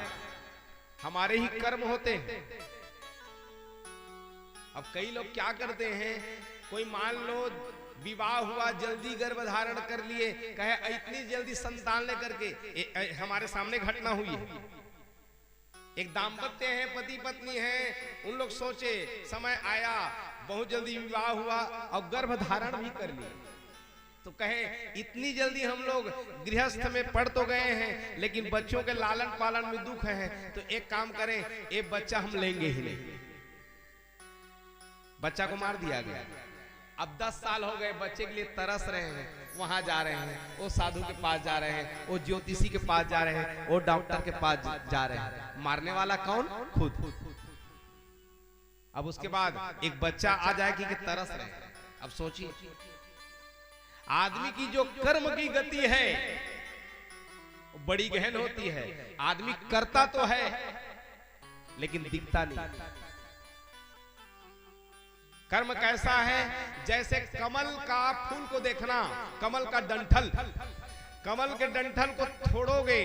हमारे ही कर्म होते हैं। अब कई लोग क्या करते हैं, कोई मान लो विवाह हुआ, जल्दी गर्भ धारण कर लिए, कहे इतनी जल्दी संतान लेकर के, ए, ए, हमारे सामने घटना हुई है। एक दाम्पत्य है, पति पत्नी है, उन लोग सोचे समय आया, बहुत जल्दी विवाह हुआ और गर्भ धारण भी कर लिया। तो कहे, इतनी जल्दी हम लोग गृहस्थ में पड़ तो गए हैं, लेकिन बच्चों के लालन पालन में दुख है, तो एक काम करें, ये बच्चा हम लेंगे ही नहीं। बच्चा को मार दिया गया। अब दस साल हो गए, बच्चे के लिए तरस रहे हैं, वहां जा रहे हैं, वो साधु के पास जा रहे हैं, वो ज्योतिषी के पास जा रहे हैं, वो डॉक्टर के पास जा रहे हैं। मारने वाला कौन? खुद। अब उसके बाद एक बच्चा आ जाए कि तरस रहे हैं। अब सोचिए, आदमी की जो कर्म की गति है, बड़ी गहन होती है। आदमी करता तो है, लेकिन दिखता नहीं। कर्म कैसा है? जैसे कमल का फूल को देखना, कमल का डंठल, कमल के डंठल को तोड़ोगे,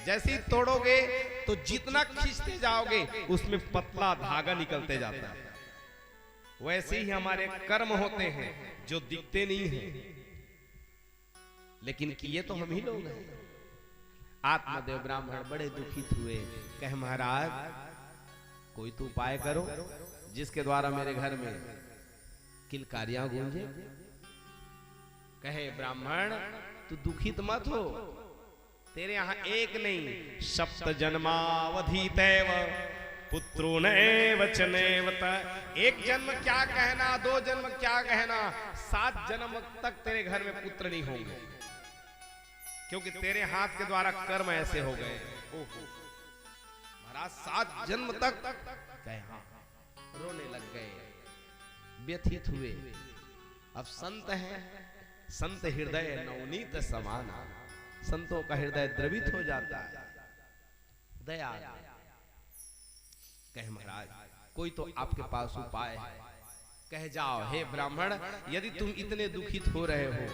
जैसे ही तोड़ोगे तो जितना खींचते जाओगे, उसमें पतला धागा निकलते जाता है। वैसे ही हमारे कर्म होते हैं जो दिखते नहीं हैं, लेकिन किए तो हम ही लोग हैं। आत्मदेव ब्राह्मण बड़े दुखित हुए, कहे, महाराज, कोई तो उपाय करो जिसके द्वारा मेरे घर में किलकारियां गूंजे। कहे, ब्राह्मण, तू दुखित मत हो, तेरे यहां एक नहीं, सप्त जन्मावधि तैव पुत्रो नैव च नेवत। एक जन्म क्या कहना, दो जन्म क्या कहना, सात जन्म तक तेरे घर में पुत्र नहीं होंगे, क्योंकि तेरे हाथ के द्वारा कर्म ऐसे हो गए। ओहो महाराज, सात जन्म तक। कहे, हाँ। रोने लग गए, व्यथित हुए। अब संत हैं, संत हृदय नवनीत समाना, संतों का हृदय द्रवित हो जाता है। दया आ गई। कहे, महाराज, कोई तो आपके पास उपाय है। कहे, जाओ, हे ब्राह्मण, यदि तुम इतने दुखित हो रहे हो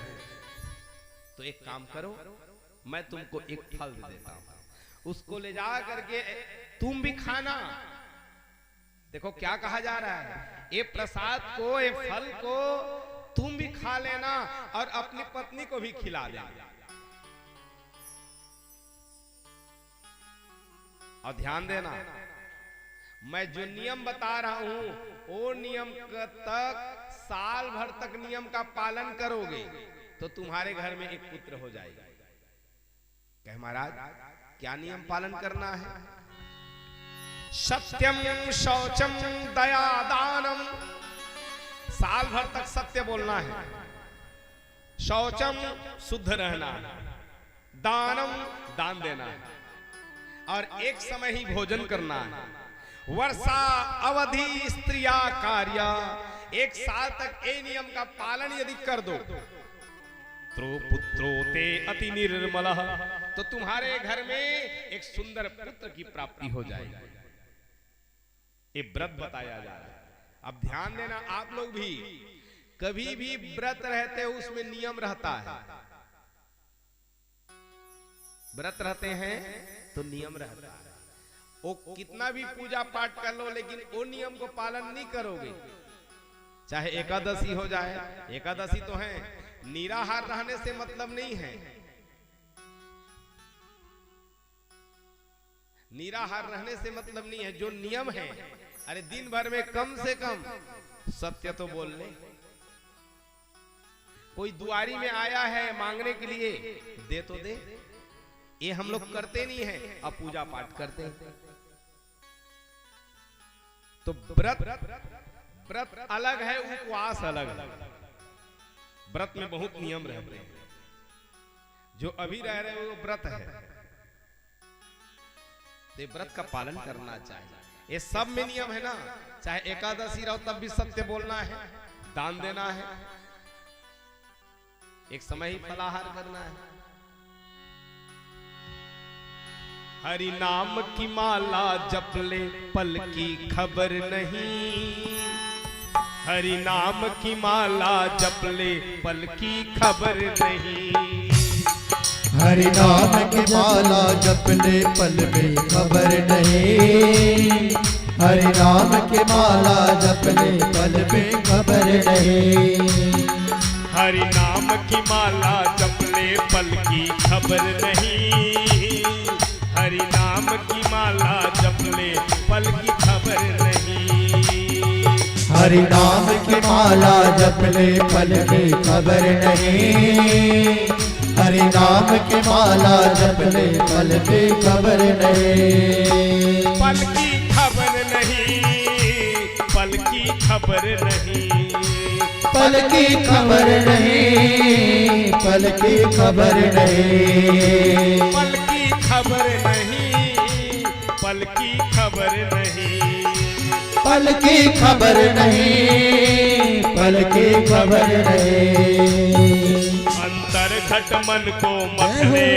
तो एक काम करो, मैं तुमको एक फल दे देता हूं, उसको ले जा करके तुम भी खाना। देखो क्या कहा जा रहा है, ये प्रसाद को, ये फल को तुम भी खा लेना और अपनी पत्नी को भी खिला देना। और ध्यान देना, मैं जो नियम बता रहा हूं, वो नियम क-, तक, साल भर तक नियम का पालन करोगे तो तुम्हारे घर में एक पुत्र हो जाएगा। कहे, महाराज, क्या नियम पालन करना है? सत्यम शौचम दया दानम। साल भर तक सत्य बोलना है, शौचम शुद्ध रहना है, दानम दान देना है, और एक समय ही भोजन करना है। वर्षा अवधि स्त्रिया कार्य, एक साल तक ये नियम का पालन यदि कर दो, पुत्रो पुत्रो ते अति निर्मल, तो तुम्हारे घर में एक सुंदर पुत्र की प्राप्ति हो जाएगी। ये व्रत बताया जा रहा है। अब ध्यान देना, आप लोग भी कभी भी व्रत रहते हो, उसमें नियम रहता है। व्रत रहते हैं तो नियम रहता है। वो कितना भी पूजा पाठ कर लो, लेकिन वो नियम को पालन नहीं करोगे, चाहे एकादशी हो जाए, एकादशी तो है, निराहार रहने से मतलब नहीं है। निराहार रहने से मतलब नहीं है, जो नियम है, अरे दिन भर में कम से कम सत्य तो बोल ले। कोई दुआरी में आया है मांगने के लिए, दे तो दे। ये हम लोग करते नहीं है, अब पूजा पाठ करते हैं। तो व्रत, व्रत अलग है, उपवास अलग है। व्रत में बहुत नियम रहते हैं। जो अभी रह रहे हो, वो व्रत है, तो ये व्रत का पालन करना चाहिए। ये सब में नियम है ना, चाहे एकादशी रहो तब भी सत्य बोलना है, दान देना है, एक समय ही फलाहार करना है। हरि नाम की माला जप ले, पल की खबर नहीं। हरि नाम की माला जप ले, पल की खबर नहीं। हरि नाम की माला जप ले, पल में खबर नहीं। हरि नाम की माला जप ले, पल में खबर नहीं। हरि नाम की माला जप ले, पल की खबर नहीं। हरि नाम की माला जप ले, पल की खबर नहीं। हरि नाम की माला जप ले, पल की खबर नहीं। हरि नाम की माला जप ले, पल की खबर नहीं। पल की खबर नहीं, पल की खबर नहीं। पल की खबर नहीं, पल की खबर नहीं। पल की खबर नहीं, पल की खबर नहीं। पल की खबर नहीं, पल की खबर नहीं। अंतर घट मन को मथ ले,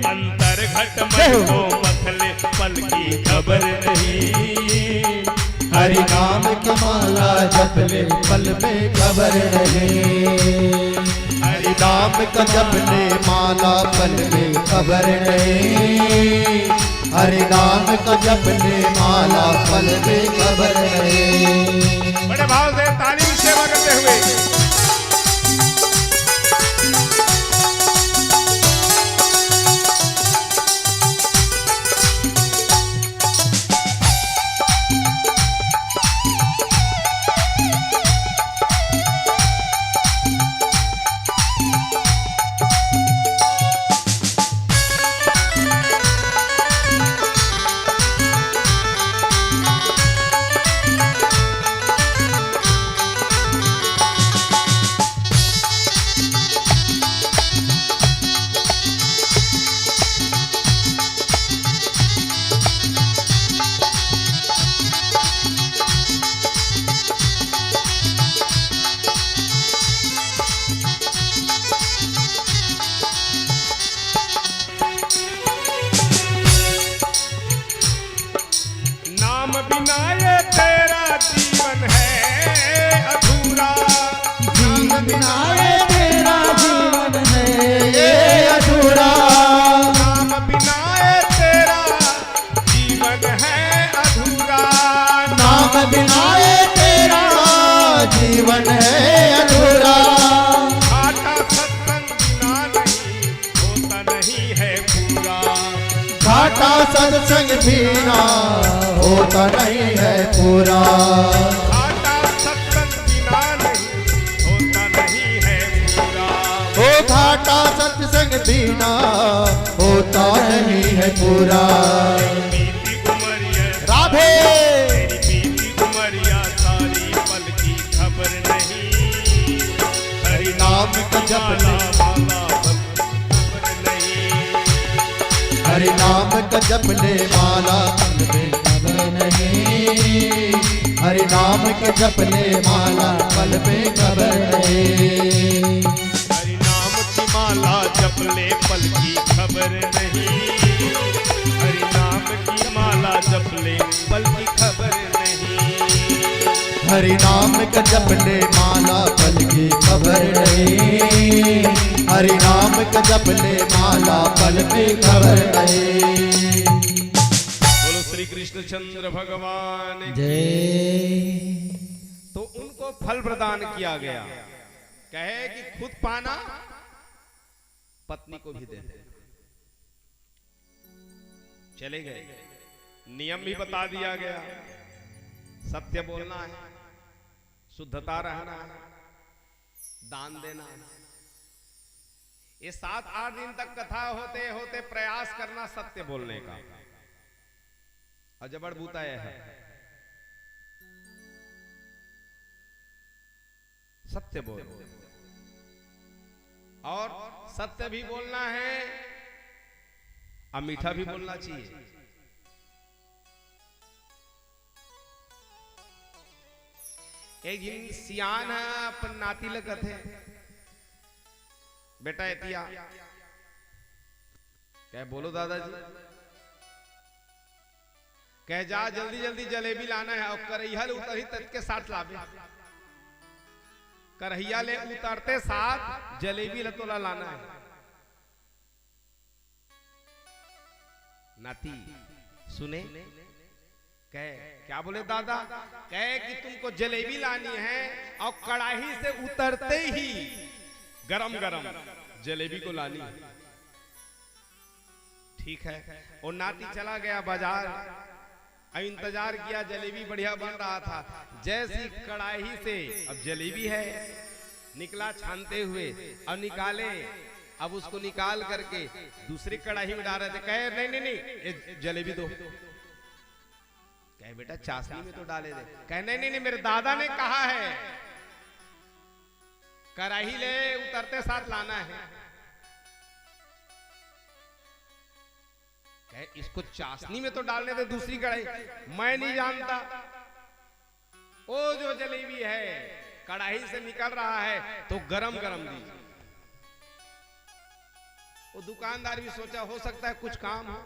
अंतर घट मन को मथ ले, पल की खबर नहीं। हरि नाम की माला जप ले, पल में खबर नहीं। हरि नाम का जप ले माला, पल में खबर नहीं। हरि नाम का जप ले माला, पल में खबर नहीं। बड़े भाव से ताली में सेवा करते हुए। नाम बिना ये तेरा जीवन है अधूरा। जीवन बिना ये तेरा जीवन है ये अधूरा। नाम बिना ये तेरा जीवन है अधूरा। नाम बिना ये तेरा जीवन है अधूरा। घाटा सत्संग बिना नहीं होता नहीं है पूरा। घाटा सत्संग बिना होता नहीं है पूरा। घाटा सत्संग बिना नहीं होता नहीं है पूरा। ओ घाटा सत्संग बिना होता नहीं है पूरा। बीती उमरिया राधे। तेरी बीती उमरिया सारी पल की खबर नहीं। हरि नाम का जप ले माला, माला पल की खबर नहीं। हरि नाम का जप ले माला, पल में खबर नहीं। हरि नाम का जप ले माला, पल में खबर नहीं। हरि नाम की माला जप ले, पल की खबर नहीं। हरि नाम की माला जप ले, पल की खबर नहीं। हरि नाम का जप ले माला, पल की खबर नहीं। हरि नाम का जप ले माला, पल की खबर नहीं। बोलो श्री कृष्णचंद्र भगवान की। जय। तो उनको फल प्रदान किया गया, कहे कि खुद पाना, पत्नी को भी दे देना। चले गए, नियम भी बता दिया गया, सत्य बोलना है, शुद्धता रहना है, दान देना है। ये सात आठ दिन तक कथा होते होते प्रयास करना सत्य बोलने का। और जबड़ बूता यह है, सत्य बोल, और सत्य भी बोलना है और मीठा भी बोलना चाहिए। एक दिन सियान है, अपन नाती ल कथे, "बेटा एतिया।" कहे, "बोलो दादाजी।" कहे, "जा जल्दी जल्दी जलेबी लाना है और करैहा ले उतरही ततके साथ लाबे। करैहा ले उतरते साथ जलेबी ल तोला लाना है।" नाती सुने, कहे, "क्या बोले दादा?" कहे कि तुमको जलेबी लानी है और कढ़ाई से उतरते ही गरम गरम जलेबी को लानी है। ठीक है, वो नाती चला गया बाजार, अब इंतजार किया, जलेबी बढ़िया बन रहा था। जैसी कढ़ाई से, अब जलेबी है, निकला छानते हुए और निकाले, अब उसको निकाल करके दूसरी कढ़ाई में डाल रहे थे। कहे, "नहीं, नहीं, नहीं, ये जलेबी दो।" कहे, "बेटा, चाशनी में तो डाले थे।" कहे, "नहीं, नहीं, नहीं, मेरे दादा ने कहा है, कढ़ाई ले उतरते साथ लाना है।" कहे, "इसको चाशनी में तो डालने थे, दूसरी कढ़ाई।" "मैं नहीं जानता, वो जो जलेबी है, कढ़ाई से निकल रहा है, तो गरम गरम दीजिए।" वो दुकानदार भी सोचा, हो सकता है कुछ काम हो,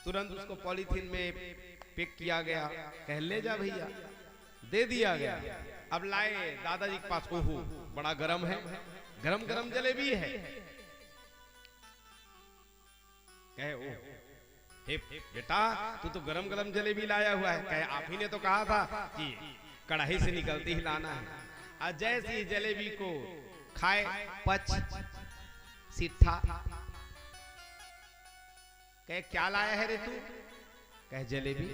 तुरंत उसको पॉलीथीन में पैक किया गया, कहे, "ले जा भैया।" दे दिया गया। अब लाए दादाजी के पास, "ओहो, बड़ा गरम है, गरम गरम जलेबी है।" कहे, "ओ, हे बेटा, तू तो गरम गरम जलेबी लाया हुआ है।" कहे, "आप ही ने तो कहा था कि कढ़ाई से निकलते ही लाना है।" और जैसे ही जलेबी को खाए, पच, सिट्ठा, कहे, "क्या लाया है रे तू?" कहे, "जलेबी।"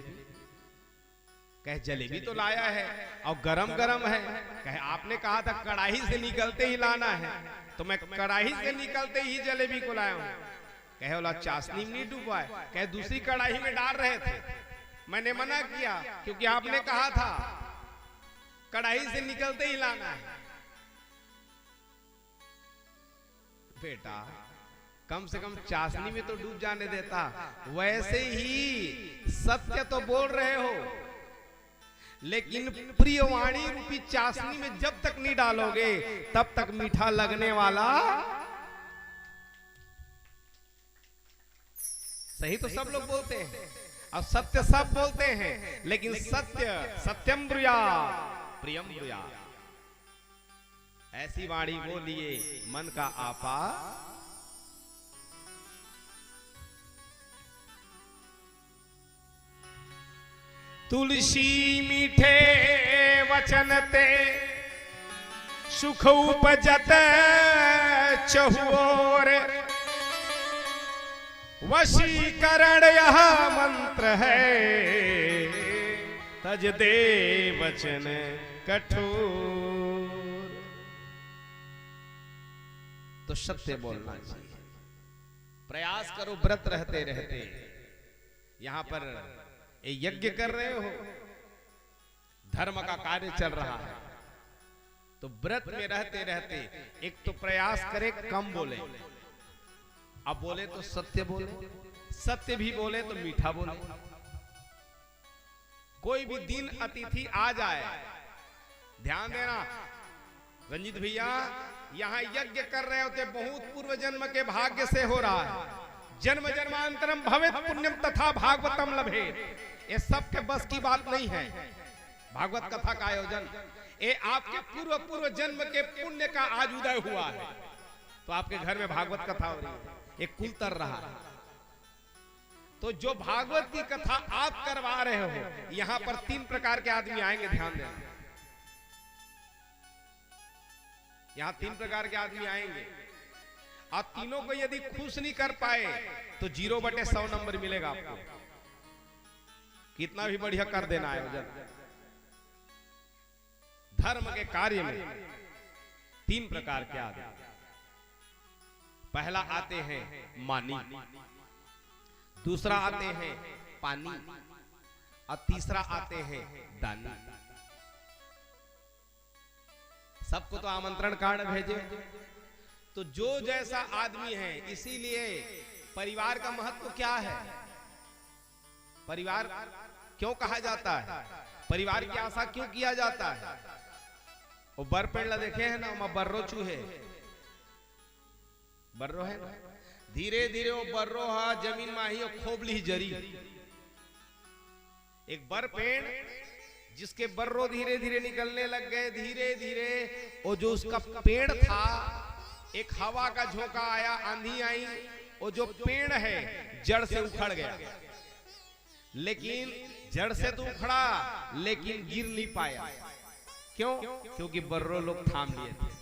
कहे, "जलेबी तो लाया है और गरम गरम है।" कहे, "आपने कहा था कढ़ाई से निकलते ही लाना है, तो मैं कढ़ाई से निकलते ही जलेबी को लाया हूँ।" कहे, "ओला चाशनी में नहीं डुबवाए।" कहे, "दूसरी कढ़ाई में डाल रहे थे, मैंने मना किया क्योंकि आपने कहा था कढ़ाई से निकलते ही लाना है।" बेटा, कम से कम चाशनी में तो डूब जाने देता। वैसे ही सत्य तो बोल रहे हो, लेकिन प्रियवाणी रूपी चाशनी में जब तक नहीं डालोगे, तब तक मीठा लगने वाला। सही तो सब लोग बोलते हैं और सत्य सब बोलते हैं, लेकिन सत्य, सत्यम ब्रुया, प्रियम ब्रुया। ऐसी वाणी बोलिए मन का आपा। तुलसी मीठे वचन ते सुख उपजत चहुओर। वशीकरण यह मंत्र है, तज दे वचन कठोर। तो सत्य बोलना चाहिए। प्रयास करो, व्रत रहते रहते यहां पर ये यज्ञ कर रहे हो, धर्म का कार्य चल रहा है, तो व्रत में रहते रहते एक तो प्रयास करे, कम बोले, अब बोले तो सत्य बोले, सत्य भी बोले तो मीठा बोले। कोई भी दिन अतिथि आ जाए, ध्यान देना रंजीत भैया, यहाँ यज्ञ कर रहे होते, बहुत पूर्व जन्म के भाग्य से हो रहा है। जन्म जन्मांतरम भवेत पुण्यम तथा भागवतम लभेत। ये सबके बस की बात नहीं है। भागवत कथा का आयोजन, ये आपके पूर्व पूर्व जन्म के पुण्य का आज उदय हुआ है, तो आपके घर में भागवत कथा हो रही है, एक कुल तर रहा है। तो जो भागवत की कथा आप करवा रहे हो, यहां पर तीन प्रकार के आदमी आएंगे, ध्यान देना। यहां तीन प्रकार के आदमी आएंगे, आप तीनों को यदि खुश नहीं कर पाए तो जीरो बटे सौ नंबर मिलेगा आपको, कितना भी बढ़िया कर देना आयोजन। धर्म के कार्य में तीन प्रकार के आदमी। पहला आते हैं मानी, दूसरा आते हैं पानी और तीसरा आते हैं दानी। सबको तो आमंत्रण कार्ड भेजे। तो जो जैसा आदमी है, इसीलिए परिवार का महत्व क्या है, परिवार क्यों कहा जाता है, परिवार की आशा क्यों किया जाता है? वो बर पेड़ ला देखे हैं ना, ओमा बर्रो चूहे, बर्रो है ना, धीरे धीरे वो बर्रो हा जमीन में आही और खोबली जरी। एक बर पेड़ जिसके बर्रो धीरे धीरे निकलने लग गए, धीरे धीरे वो जो उसका पेड़ था, एक हवा का झोंका आया, आंधी आई, वो जो पेड़ है जड़ से उखड़ गया। लेकिन जड़ से तो उखड़ा, लेकिन गिर नहीं पाया। क्यों? क्योंकि बर्रो लोग थाम लिए थे।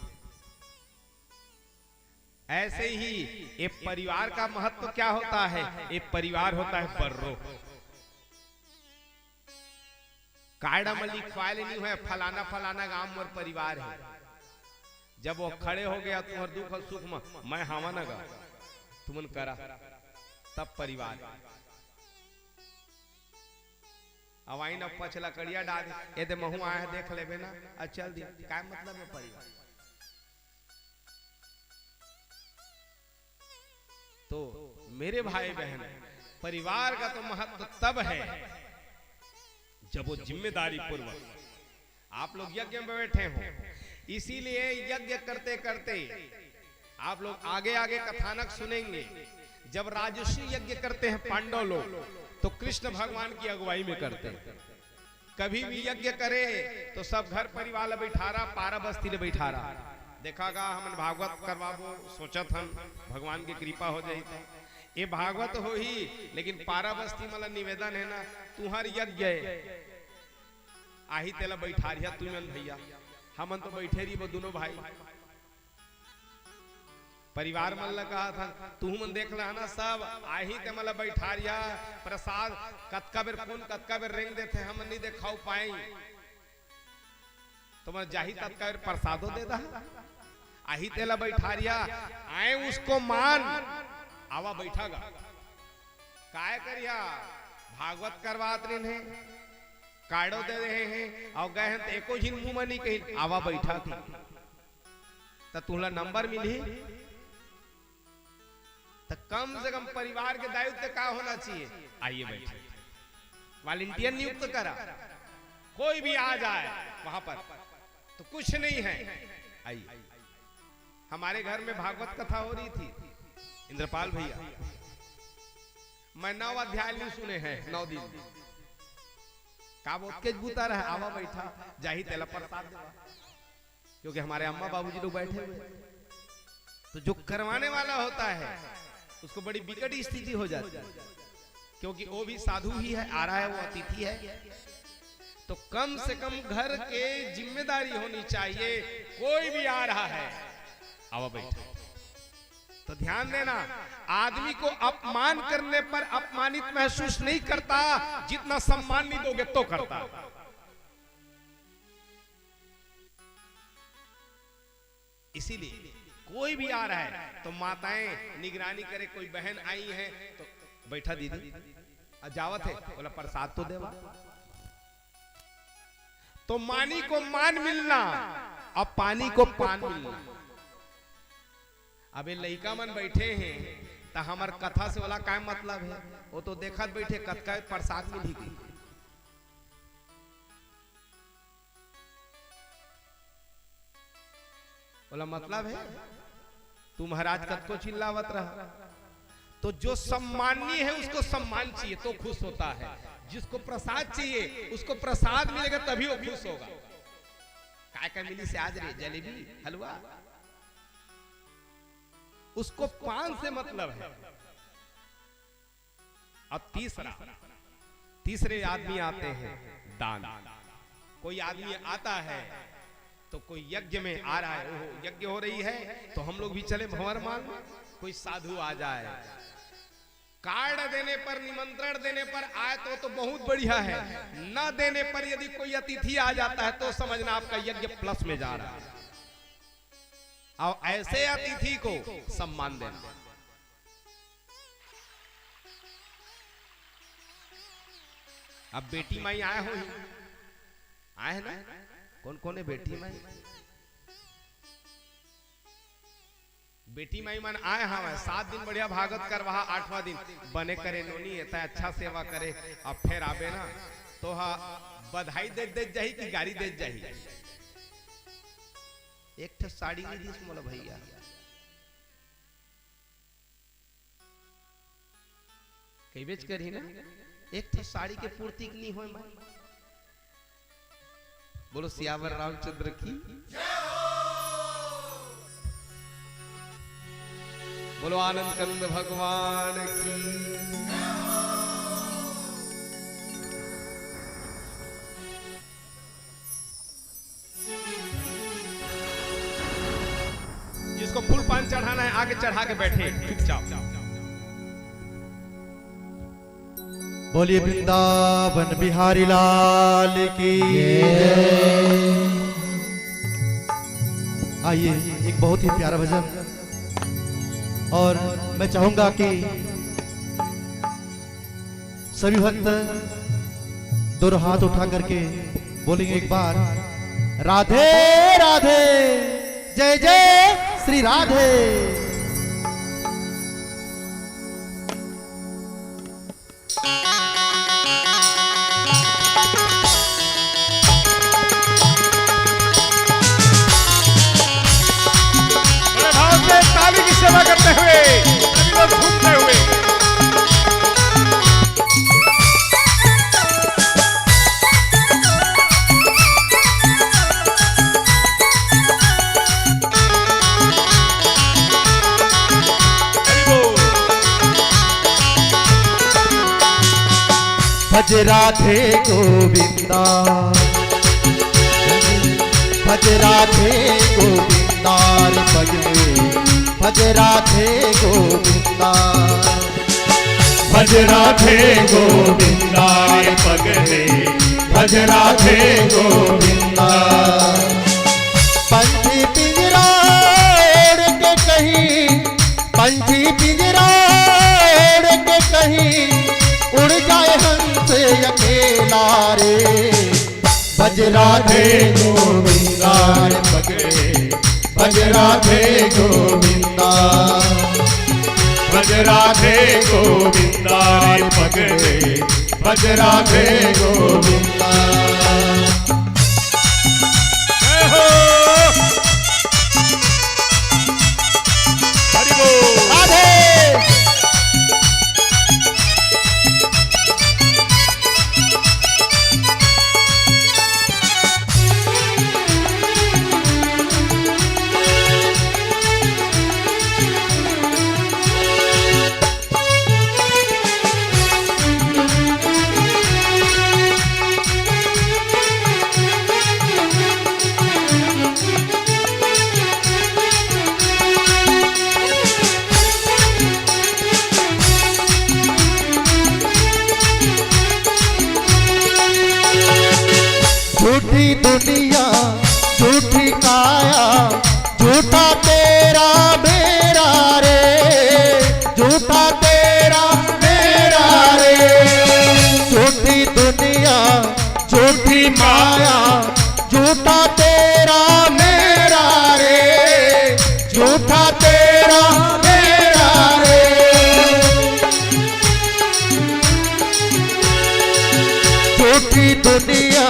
ऐसे ही ये परिवार का महत्व क्या होता है? ये परिवार होता है बर्रो। कार्ड म लिखवाए ले नहीं हुए, फलाना फलाना गांव मोर परिवार है। जब वो खड़े हो गया तुम्हार दुख और सुख में, मैं हावा न गा, तुमन करा, तब परिवार। अवाइन अब पछला कड़िया डाल, ये दे महू आए हैं, देख लेबे ना, आ चल दी, काय मतलब है परिवार? तो मेरे भाई बहन, परिवार का तो महत्व तब है जब वो जिम्मेदारी पूर्वक, आप लोग यज्ञ में बैठे हो, इसीलिए यज्ञ करते करते आप लोग आगे आगे कथानक सुनेंगे। जब राजर्षि यज्ञ करते हैं पांडव लोग, तो कृष्ण भगवान की अगुवाई में करते हैं। कभी भी यज्ञ करे तो सब घर परिवार ला बैठारा, पारा बस्ती ला बैठारा। देखा गा, हमन भागवत करवाबो सोचत हन, भगवान की कृपा हो जाई तो ये भागवत होही। लेकिन पारा बस्ती मन ला निवेदन है ना, तुहर यज्ञ है, आही तेला बैठारिया तुमन भैया, हमन तो बैठे रहिबो दोनों भाई। परिवार मन ला कहा था, तुहू मन देख ला ना, सब आही ते मन ला बैठारिया, प्रसाद कतका बेर कोन कतका बेर रेंग देथे, हमन नहीं देखाऊ पाई। तो मैं जाही ततका बेर प्रसादो दे दा, आही तेला बैठारिया, आए उसको मान, आवा बैठा गा। काय करिया, भागवत करवात रहिन हे, कार्डो दे रहे हैं, और गए हैं तो एको झिन मुंह में नहीं कही, आवा बैठा थी। त तुहला नंबर मिलही, त कम से कम परिवार के दायित्व का होना चाहिए? आइए बैठे, वॉलंटियर नियुक्त करा, कोई भी आ जाए वहां पर तो कुछ नहीं है। आइए, हमारे घर में भागवत कथा हो रही थी, इंद्रपाल भैया, मैं नौ अध्याय नहीं सुने हैं नौ दिन। का बोत के बूता रहे, आवा बैठा, जाही तेला प्रसाद देवा। क्योंकि हमारे अम्मा बाबूजी लोग बैठे हुए हैं। तो जो करवाने वाला होता है, उसको बड़ी विकट स्थिति हो जाती है, क्योंकि वो भी साधु ही है, आ रहा है, वो अतिथि है। तो कम से कम घर के जिम्मेदारी होनी चाहिए, कोई भी आ रहा है, आवा बैठा। तो ध्यान देना, आदमी को अपमान करने पर अपमानित महसूस नहीं करता, जितना सम्मान नहीं दोगे तो करता। इसीलिए कोई भी आ रहा है तो माताएं निगरानी करे, कोई बहन आई है तो बैठा दीदी, आ जावत है, बोला प्रसाद तो देवा। तो मानी को मान मिलना, अब पानी को पान मिलना। अब ये लइका मन बैठे हैं, त हमर कथा से वाला काय मतलब है? वो तो देखत बैठे, कतका प्रसाद मिली गई। बोला, मतलब है, तू महाराज कतको चिल्लावत रहा। तो जो सम्माननीय है, उसको सम्मान चाहिए, तो खुश होता है। जिसको प्रसाद चाहिए, उसको प्रसाद मिलेगा, तभी वो खुश होगा। काय का मिली से आज रे, जलेबी, हलवा, उसको पान से मतलब है। अब तीसरा, तीसरे आदमी आते हैं दान। कोई आदमी आता है तो कोई यज्ञ में आ रहा है, ओहो, यज्ञ हो रही है तो हम लोग भी चले भंवर मान। कोई साधु आ जाए, कार्ड देने पर, निमंत्रण देने पर आए तो, तो बहुत बढ़िया है, न देने पर यदि कोई अतिथि आ जाता है तो समझना आपका यज्ञ प्लस में जा रहा है। और ऐसे अतिथि को सम्मान देना। अब बेटी माई आए हो, आए है ना? कौन कौन है बेटी माई? बेटी माई मन आए हवय, सात दिन बढ़िया भागवत करवाहा, आठवां दिन बने करे नोनी, एता अच्छा सेवा करे, अब फेर आबे ना, तो हा बधाई दे दे जाही कि गारी दे जाही? एक ठो साड़ी नहीं दीस मोला भैया, कहिबेच करही ना, एक ठो साड़ी के पूर्ति नहीं होय मैं। बोलो सियावर रामचंद्र की, बोलो आनंद कंद भगवान की। जिसको फूल पान चढ़ाना है, आगे चढ़ा के बैठे चुपचाप। बोलिए वृंदावन बिहारी लाल की जय। आइए, एक बहुत ही प्यारा भजन, और मैं चाहूंगा कि सभी भक्त दोनों हाथ उठा करके बोलेंगे एक बार, राधे राधे, जय जय श्री राधे। बड़े भाव से ताली की सेवा करते हुए सभी लोग झूमते हुए। हरि बोल। भज राधे गोविंदा, भज राधे गोविंदा रे पगले, भज राधे गोविंदा। भज राधे गोविंदा रे पगले, भज राधे गोविंदा। पंछी पिंजरा ओढ़ के कहीं, पंछी पिंजरा ओढ़ के कहीं, उड़ जाए हंस अकेला रे। भज राधे गोविंदा रे पगले, भज राधे गोविंदा। भज राधे गोविंदा रे पगले, भज राधे गोविंदा। जय हो। हरि बोल। राधे। झूठी दुनिया, झूठी काया, झूठा तेरा मेरा रे, झूठा तेरा मेरा रे। झूठी दुनिया, झूठी माया, झूठा तेरा मेरा रे, झूठा तेरा मेरा रे। झूठी दुनिया,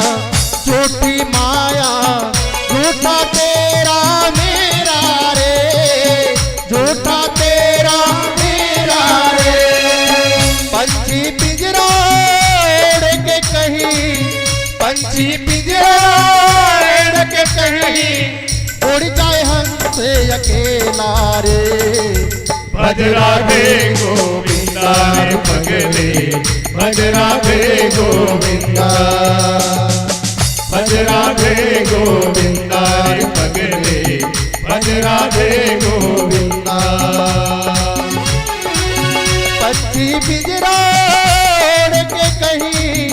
झूठी माया, झूठा तेरा मेरा रे, झूठा तेरा मेरा रे। पंछी पिंजरा ओढ़ के कहीं, पंछी पिंजरा ओढ़ के कहीं, उड़ जाए हंस अकेला रे। भज राधे गोविंदा रे पगले, भज राधे गोविंदा। भज राधे गोविंदा रे पगले, भज राधे गोविंदा। पंछी पिंजरा ओढ़ के कहीं,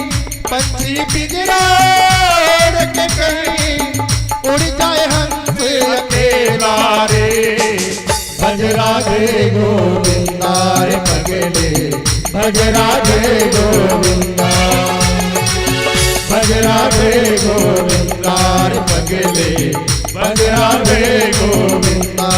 पंछी पिंजरा ओढ़ के कहीं, उड़ जाए हंस अकेला रे। गोविंदा रे पगले, भज राधे गोविंदा, भज राधे गोविंदा रे पगले, भज राधे गोविंदा।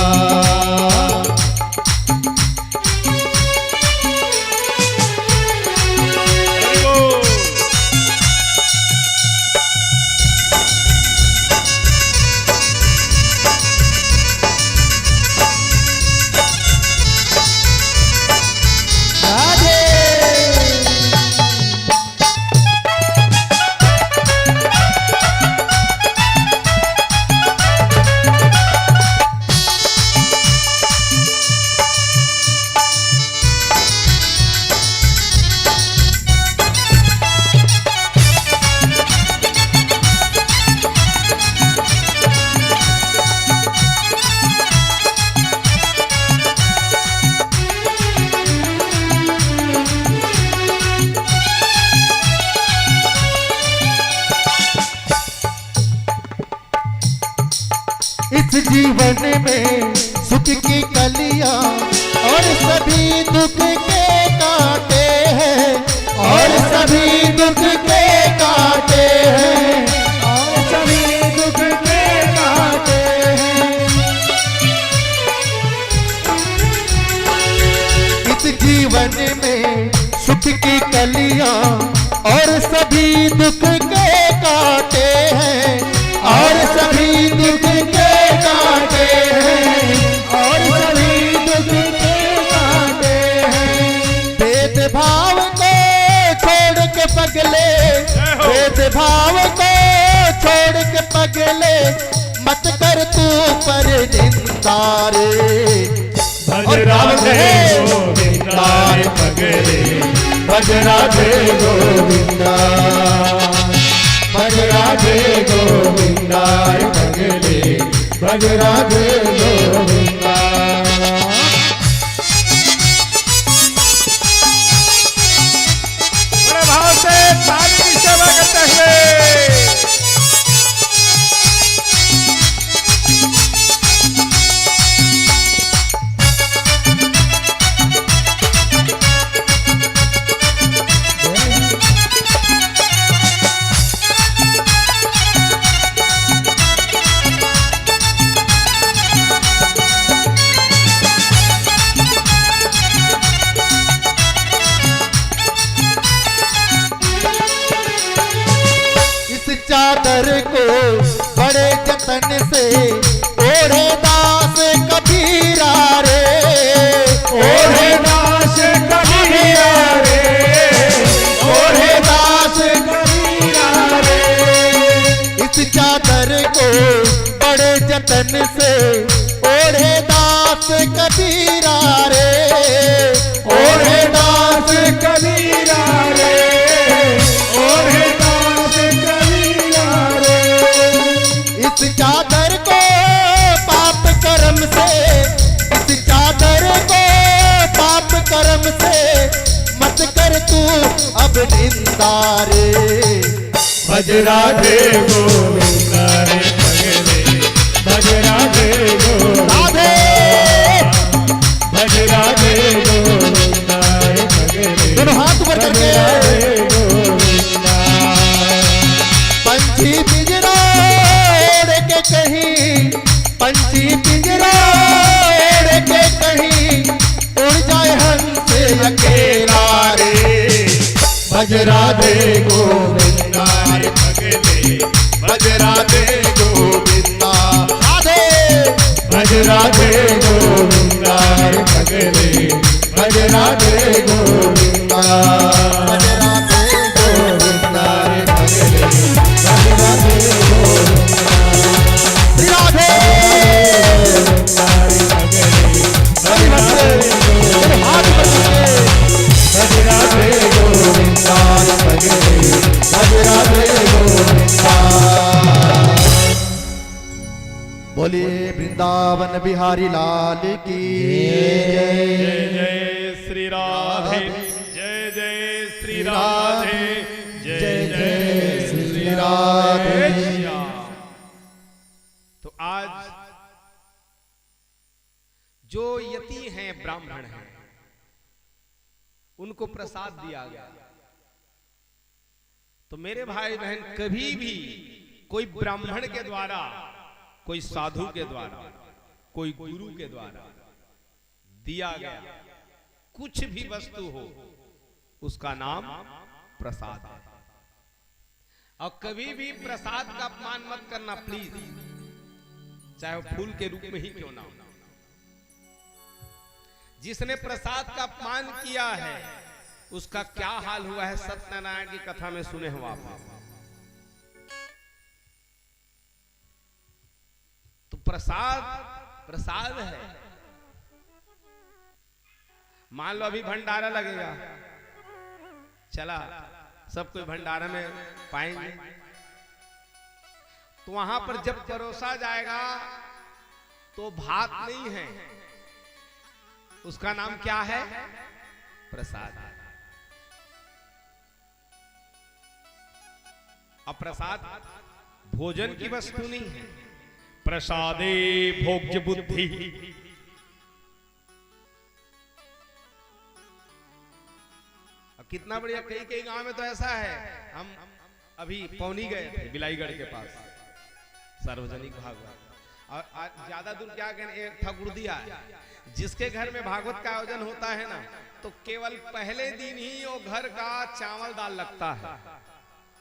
इस जीवन में सुख की कलियां और सभी दुख के कांटे हैं, और सभी दुख के कांटे हैं, और सभी दुख के कांटे हैं। इस जीवन में सुख की कलियां और सभी दुख के कांटे हैं, और सभी दुख के कांटे हैं, और सभी दुख के कांटे हैं। भेदभाव को छोड़ के पगले, जय हो। भेदभाव को छोड़ के पगले, मत कर तू पर निंदा रे। भज और राधे गोविंदा रे पगले, भज राधे गोविंदा, भज राधे गोविंदा रे पगले, भज राधे गोविंदा। बड़े भाव से ताली की सेवा करते हुए। इस चादर को बड़े जतन से ओढ़े दास कबीरा रे, ओढ़े दास कबीरा रे, ओढ़े दास कबीरा रे। इस चादर को बड़े जतन से ओढ़े दास कबीरा रे, ओढ़े दास कबीरा रे, ओढ़े दास कबीरा रे। इस चादर को पाप कर्म से, इस चादर को पाप कर्म से मत कर तू अब निंदा रे। भज राधे गोविंदा रे पगले, भज राधे गोविंदा। राधे। भज राधे गोविंदा रे पगले, दोनों हाथ ऊपर करके। भज राधे गोविंदा। पंछी पिंजरा ओढ़ के कहीं, पंछी पिंजरा ओढ़ के कहीं उड़ जाए हंस अकेला रे। भज राधे गोविंदा रे पगले, भज राधे गोविंदा। राधे। भज राधे गोविंदा रे पगले, भज राधे गोविंदा। भज राधे गोविंदा रे पगले, भज राधे गोविंदा। श्री राधे। बोलिए वृंदावन बिहारी लाल की। जय जय श्री राधे, जय जय श्री राधे, जय जय श्री राधे। तो आज जो यति हैं को प्रसाद दिया गया। तो मेरे भाई बहन, कभी भी कोई ब्राह्मण के द्वारा, कोई साधु के द्वारा, कोई गुरु के द्वारा दिया गया कुछ भी वस्तु हो, उसका नाम प्रसाद है। और कभी भी प्रसाद का अपमान मत करना, प्लीज, चाहे वो फूल के रूप में ही क्यों ना हो। जिसने प्रसाद का अपमान किया है, उसका क्या हाल हुआ है, सत्यनारायण की कथा में सुने हो आप। तो प्रसाद, प्रसाद है। मान लो अभी भंडारा लगेगा, चला, सब कोई भंडारा में पाएंगे, तो वहां पर जब परोसा जाएगा तो भात नहीं है, उसका नाम क्या है? प्रसाद। अब प्रसाद भोजन की वस्तु नहीं है। प्रसादे भोज्य बुद्धि। अब कितना बढ़िया, कई कई गांव में तो ऐसा है। हम अभी पौनी गए थे बिलाईगढ़ के पास, सार्वजनिक भागवत, और आज ज्यादा दूर क्या कहने, एक ठा गुरुदिया है। जिसके घर में भागवत का आयोजन होता है ना, तो केवल पहले दिन ही वो घर का चावल दाल लगता है।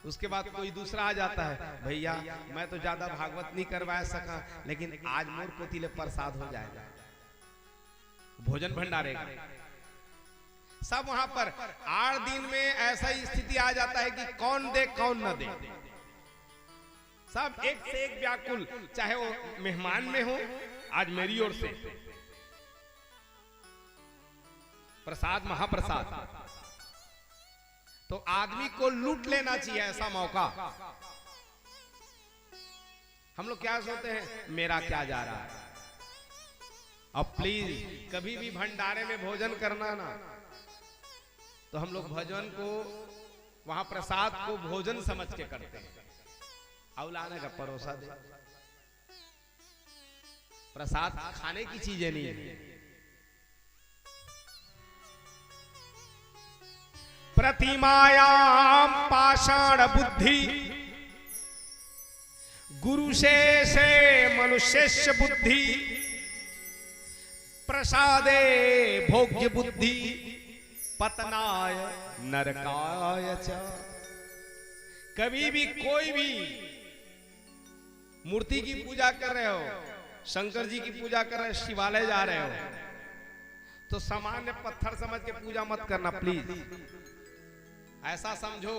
उसके बाद कोई दूसरा आ जाता है, "भैया, मैं तो ज्यादा भागवत नहीं करवा सका, लेकिन आज मोर कोती ले प्रसाद हो जाएगा।" भोजन भंडारे का सब वहां पर। आठ दिन में ऐसा ही स्थिति आ जाता है कि कौन दे, कौन न दे। सब एक से एक व्याकुल, चाहे वो मेहमान में हो, आज मेरी ओर से प्रसाद, महाप्रसाद, तो आदमी को लूट लेना चाहिए ऐसा मौका। हम लोग क्या सोचते हैं, मेरा क्या जा रहा है? अब प्लीज, कभी भी भंडारे में भोजन करना ना, तो हम लोग भोजन को, वहां प्रसाद को भोजन समझ के करते हैं। अवलाने का परोसा दे, प्रसाद खाने की चीजें नहीं है। प्रतिमायां पाषाण बुद्धि, गुरु शेषे मनुष्यस्य बुद्धि, प्रसादे भोग्य बुद्धि, पतनाय नरकाय च। कभी भी कोई भी मूर्ति की पूजा कर रहे हो, शंकर जी की पूजा कर रहे हो, शिवालय जा रहे हो, तो सामान्य पत्थर समझ के पूजा मत करना प्लीज। ऐसा समझो,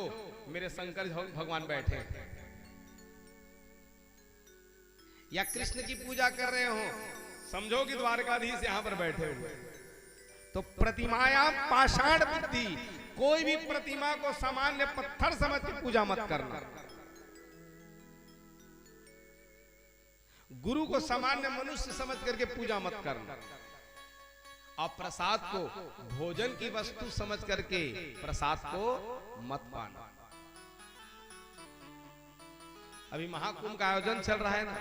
मेरे शंकर भग-, भगवान बैठे हैं। या कृष्ण की पूजा कर रहे हो, समझो कि द्वारकाधीश यहां पर बैठे हुए हैं। तो प्रतिमायां पाषाण बुद्धि, कोई भी प्रतिमा को सामान्य पत्थर समझ के पूजा मत करना। गुरु को सामान्य मनुष्य समझ करके पूजा मत करना, और प्रसाद को भोजन की वस्तु समझ करके प्रसाद को मत पाना। अभी महाकुंभ का आयोजन चल रहा है ना,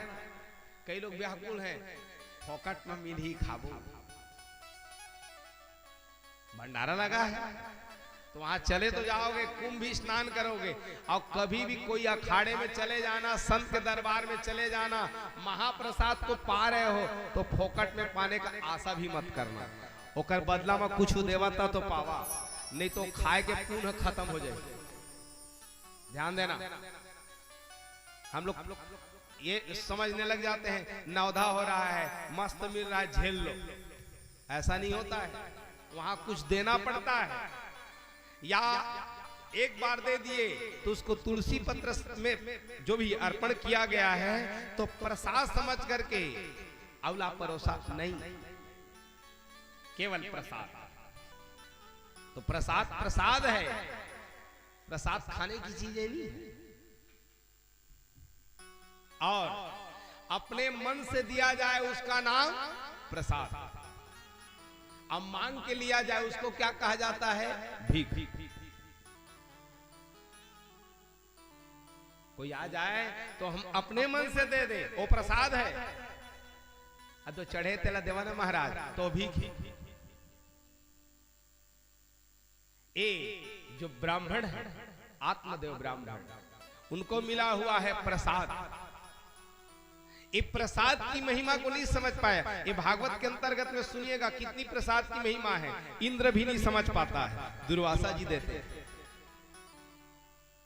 कई लोग व्याकुल हैं, फोकट में मिलही खाबो। भंडारा लगा है, तो वहां चले तो जाओगे, कुंभ स्नान करोगे, और कभी भी कोई अखाड़े में चले जाना, संत के दरबार में चले जाना, महाप्रसाद को पा रहे हो, तो फोकट में पाने का आशा भी मत करना। ओकर बदला में कुछ देवता तो पावा, नहीं तो खाए के पुण्य खत्म हो जाए। ध्यान देना, हम लोग ये समझने लग जाते हैं, नवधा हो रहा है, मस्त मिल रहा है, झेल लो। ऐसा नहीं होता है, वहां कुछ देना पड़ता है। या एक बार दे दिए तो उसको तुलसी पत्र में जो भी अर्पण किया गया है, तो प्रसाद समझ करके अवला परोसा नहीं, केवल प्रसाद। तो प्रसाद प्रसाद है, प्रसाद खाने की चीजें नहीं है। और अपने मन से दिया जाए, उसका नाम प्रसाद। अब मांग के लिया जाए, उसको क्या कहा जाता है? भीख। कोई आ जाए तो हम अपने मन से दे दे, वो प्रसाद है। अब तो चढ़े तेला देवाना महाराज, तो भीख ही। ये जो ब्राह्मण है, आत्मदेव ब्राह्मण, उनको मिला हुआ है प्रसाद। ये प्रसाद की महिमा को नहीं समझ पाया। ये भागवत के अंतर्गत में सुनिएगा, कितनी प्रसाद की महिमा है, इंद्र भी नहीं समझ पाता है, दुर्वासा जी देते हैं,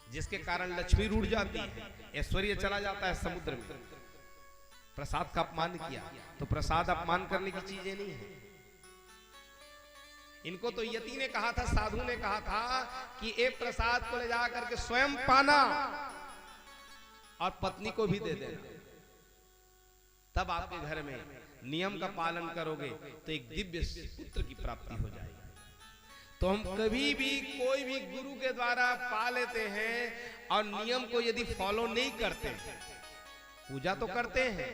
जिसके कारण लक्ष्मी रूठ जाती है, ऐश्वर्य चला जाता है समुद्र में। प्रसाद का अपमान किया, तो प्रसाद अपमान करने की चीजें नहीं है। इनको तो यति ने कहा था, साधु ने कहा था कि ए प्रसाद को ले जा करके स्वयं पाना और पत्नी को भी दे देना, तब आपके घर में नियम का पालन करोगे तो एक दिव्य पुत्र की प्राप्ति हो जाएगी। तो हम कभी भी कोई भी गुरु के द्वारा पा लेते हैं और नियम को यदि फॉलो नहीं करते, पूजा तो करते हैं,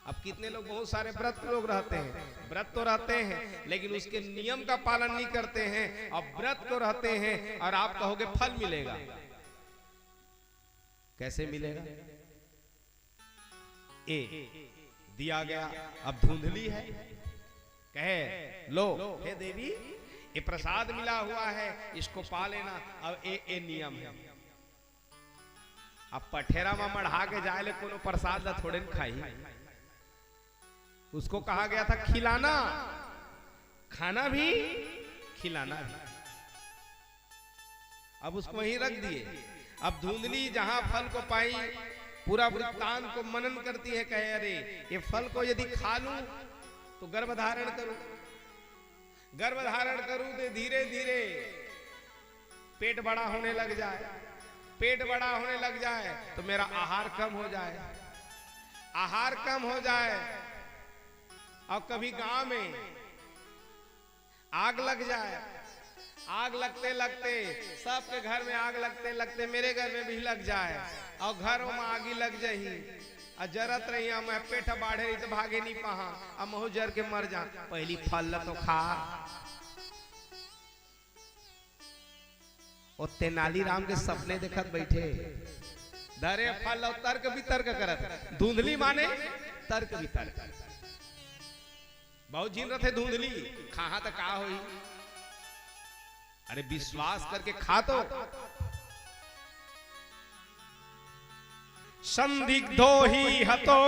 अब कितने लोग, बहुत सारे व्रत लोग रहते हैं, व्रत तो रहते हैं, लेकिन उसके नियम का पालन नहीं करते हैं, और व्रत तो रहते हैं, और आप कहोगे फल मिलेगा, कैसे मिलेगा? ए, दिया गया, अब धुंधली है, कहे, "लो, हे देवी, ये प्रसाद मिला हुआ है, इसको पा लेना।" अब ए, ए नियम है। अब पठेरा म मढ़ा के जाए ले कोनो प्रसाद ला थोड़े न खाही। उसको कहा गया था खिलाना, खाना भी, खिलाना भी। अब उसको वहीं रख दिए। अब धुंधली जहां फल को पाई, पूरा वृत्तांत को मनन करती है, कहे, "अरे, ये फल को यदि खा लूं तो गर्भ धारण करूं, गर्भ धारण करूं तो धीरे धीरे पेट बड़ा होने लग जाए, पेट बड़ा होने लग जाए तो मेरा आहार कम हो जाए, आहार कम हो जाए, और कभी गांव में आग लग जाए, आग लगते लगते, सबके घर में आग लगते लगते मेरे घर में भी लग जाए, और घरों में आगी लग जाही, और जरत रही, मैं पेट बाढ़े रही तो भागे नहीं पाहा, अब महू जर के मर जा।" पहली फल ला तो खा। ओ तेनालीराम के सपने देखत बैठे, धरे फल अउ तर्क वितर्क करत। धुंधली माने तर्क वितर्क। बहुत झिन रथे धुंधली, खाहा त का होही? अरे विश्वास करके खा तो। संदिग्धो ही हतो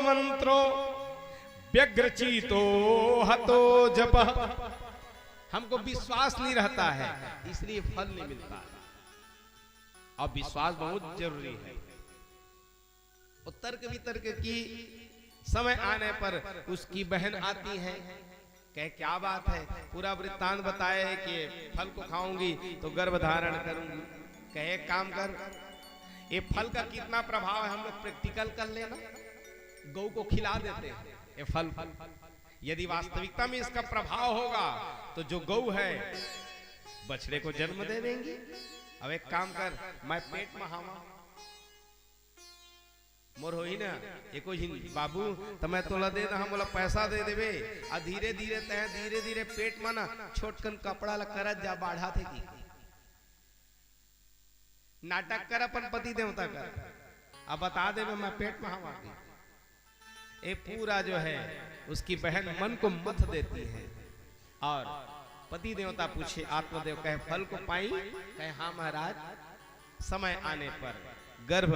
मंत्रो व्यग्रचितो हतो जपः। हमको विश्वास नहीं रहता है, इसलिए फल नहीं मिलता है। और विश्वास बहुत जरूरी है। और तर्क वितर्क की समय आने पर उसकी बहन आती है, कहे, "क्या बात है?" पूरा वृत्तांत बताए कि फल को खाऊंगी तो गर्भ धारण करूंगी। कहे, "एक काम कर, ये फल का कितना प्रभाव है, हम लोग प्रैक्टिकल कर लेना, गऊ को खिला देते हैं ये फल को। यदि वास्तविकता में इसका प्रभाव होगा तो जो गऊ है बछड़े को जन्म दे देंगी। अब एक काम कर, मैं पेट में हावा, मोर होही ना एको झिन बाबू, त मैं तोला दे दहा, मोला पैसा दे देबे, आ धीरे धीरे तैं धीरे धीरे पेट में ना छोटकन कपड़ा ला करत जा, बाढ़ा थे कि नाटक कर, अपन पति देवता कर, अब बता देबे मैं पेट में हावा कि।" ये पूरा जो है उसकी बहन मन को मथ देती है। और पति देवता पूछे, आत्मदेव कहे, "फल को पाई?" कहे, "हाँ महाराज।" समय आने पर गर्भ,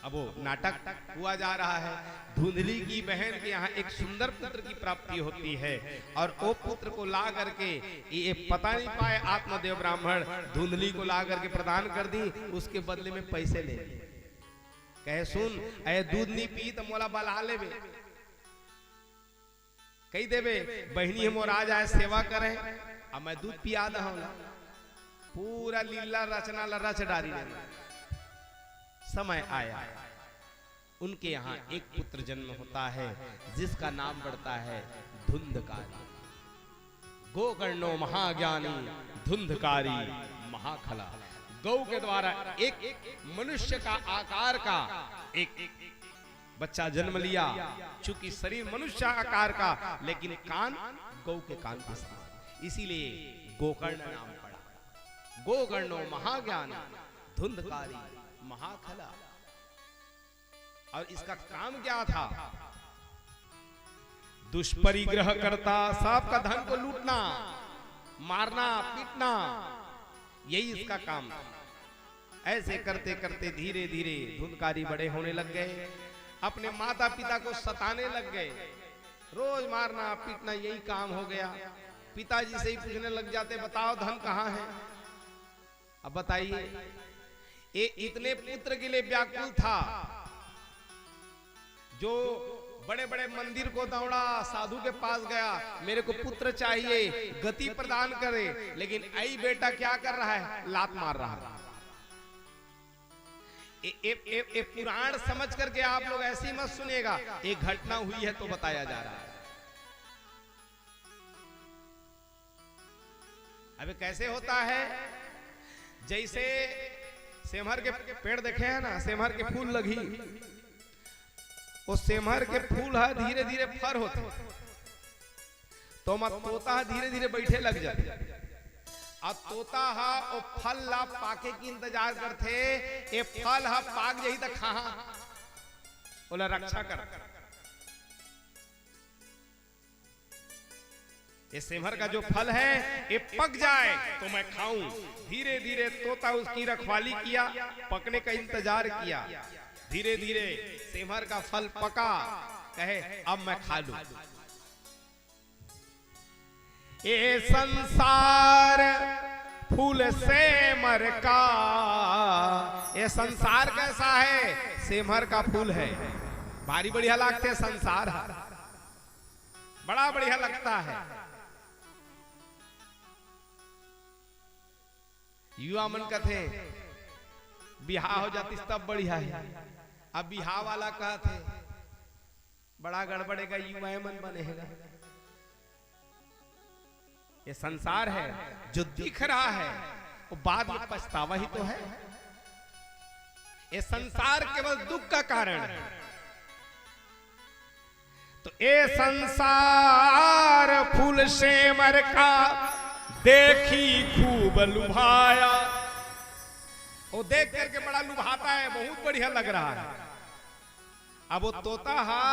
अब वो नाटक हुआ जा रहा है। धुंधली की बहन के यहाँ एक सुंदर पुत्र की प्राप्ति होती है और वो पुत्र को ला करके ये पता नहीं पाए आत्मदेव ब्राह्मण धुंधली को ला करके प्रदान कर दी, उसके बदले में पैसे ले लिए। कहे, "सुन, ए दूध नहीं पी तो मोला बला लेबे।" कही देबे, "बहिनी हे मोर आ जाए, सेवा करे, अब मैं दूध पिया दहूं ला।" पूरा लीला रचना ला रच डारी ने। समय आया, उनके यहाँ एक पुत्र जन्म होता है, जिसका नाम पड़ता है धुंधकारी। गोकर्णो महाज्ञानी धुंधकारी महाखला। गौ के द्वारा एक मनुष्य का आकार का एक बच्चा जन्म लिया, चूंकि शरीर मनुष्य आकार का, लेकिन कान गौ के कान के समान, इसीलिए गोकर्ण नाम पड़ा। गोकर्णो महाज्ञानी धुंधकारी महाखला। और इसका काम क्या था? दुष्परिग्रह करता, सबका धन को लूटना। मारना, पीटना, यही इसका काम था। ऐसे करते करते धीरे धीरे धुंधकारी बड़े होने लग गए, अपने माता पिता को सताने लग गए। रोज मारना पीटना यही काम हो गया। पिताजी से ही पूछने लग जाते, बताओ धन कहाँ है? अब बताइए, ये इतने पुत्र के लिए व्याकुल था, जो बड़े बड़े मंदिर को दौड़ा, साधु के पास गया, मेरे को पुत्र चाहिए, गति प्रदान करे। लेकिन आई बेटा क्या कर रहा है? लात मार रहा है। ए, ए, ए, ए पुराण समझ करके आप लोग ऐसी मत सुनिएगा, एक घटना हुई है तो बताया जा रहा है। अबे कैसे होता है? जैसे सेमहर के पेड़ देखे हैं ना, सेमहर के फूल लगी, वो सेमहर के फूल ह धीरे धीरे फर होथे, तो ओमा तोता ह धीरे धीरे बैठे लग जाथे। अब तोता ह ओ फल ला पाके के इंतजार करथे, ए फल ह पाक जाही त खाहा, ओला रक्षा कर। ये सेमहर का जो फल है, ये पक जाए तो मैं खाऊं। धीरे धीरे तोता उसकी रखवाली किया, पकने का इंतजार किया। धीरे धीरे सेमहर का फल पका, कहे, अब मैं खा लूं। ये संसार फूल सेमर का। ये संसार कैसा है? सेमहर का फूल है। भारी बढ़िया लागथे संसार ह, बड़ा बढ़िया लगता है। युवा मन कथे, बिहाव हो जातिस तब बढ़िया हे। अब बिहाव वाला कहत हे, बड़ा गड़बड़ेगा, युवाएं मन बने हेगा। ये संसार है, जो दिख रहा है, वो बाद में पछतावा ही तो है। ये संसार केवल दुख का कारण है। तो ए संसार फूल सेमर का, देखी खूब लुभाया। वो देख करके बड़ा लुभाता है, बहुत बढ़िया लग रहा है। अब वो तोता हा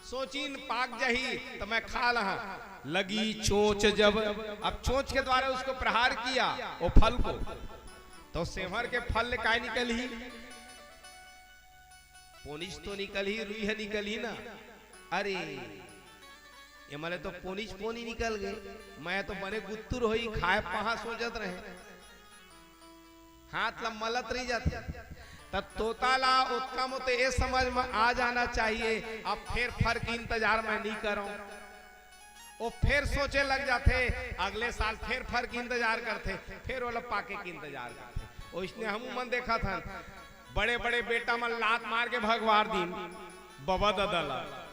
सोचिन पाक जाही त मैं खा लहा। लगी चोंच जब, अब चोंच के द्वारा उसको प्रहार किया, वो फल को, तो सेमहर के फल ले काय निकलही? पोनिच तो निकलही, रुई ह निकलही ना। अरे, ये मले तो पोनिच पोनी निकल गए, मैं तो बने गुत्तुर होई, खाए पहा सोचत रहे, हाथ ला मलत रही जाथे। त तोता ला ओतका म तो ए समझ में आ जाना चाहिए, अब फेर फर के इंतजार मैं नहीं करूं। वो फेर सोचे लग जाथे, अगले साल फेर फर के इंतजार करथे, फेर ओला पाके के इंतजार करथे। ओइसने हमू मन देखत हन, बड़े-बड़े बेटा मन लात मार के भगवार दिन बबा ददा ला।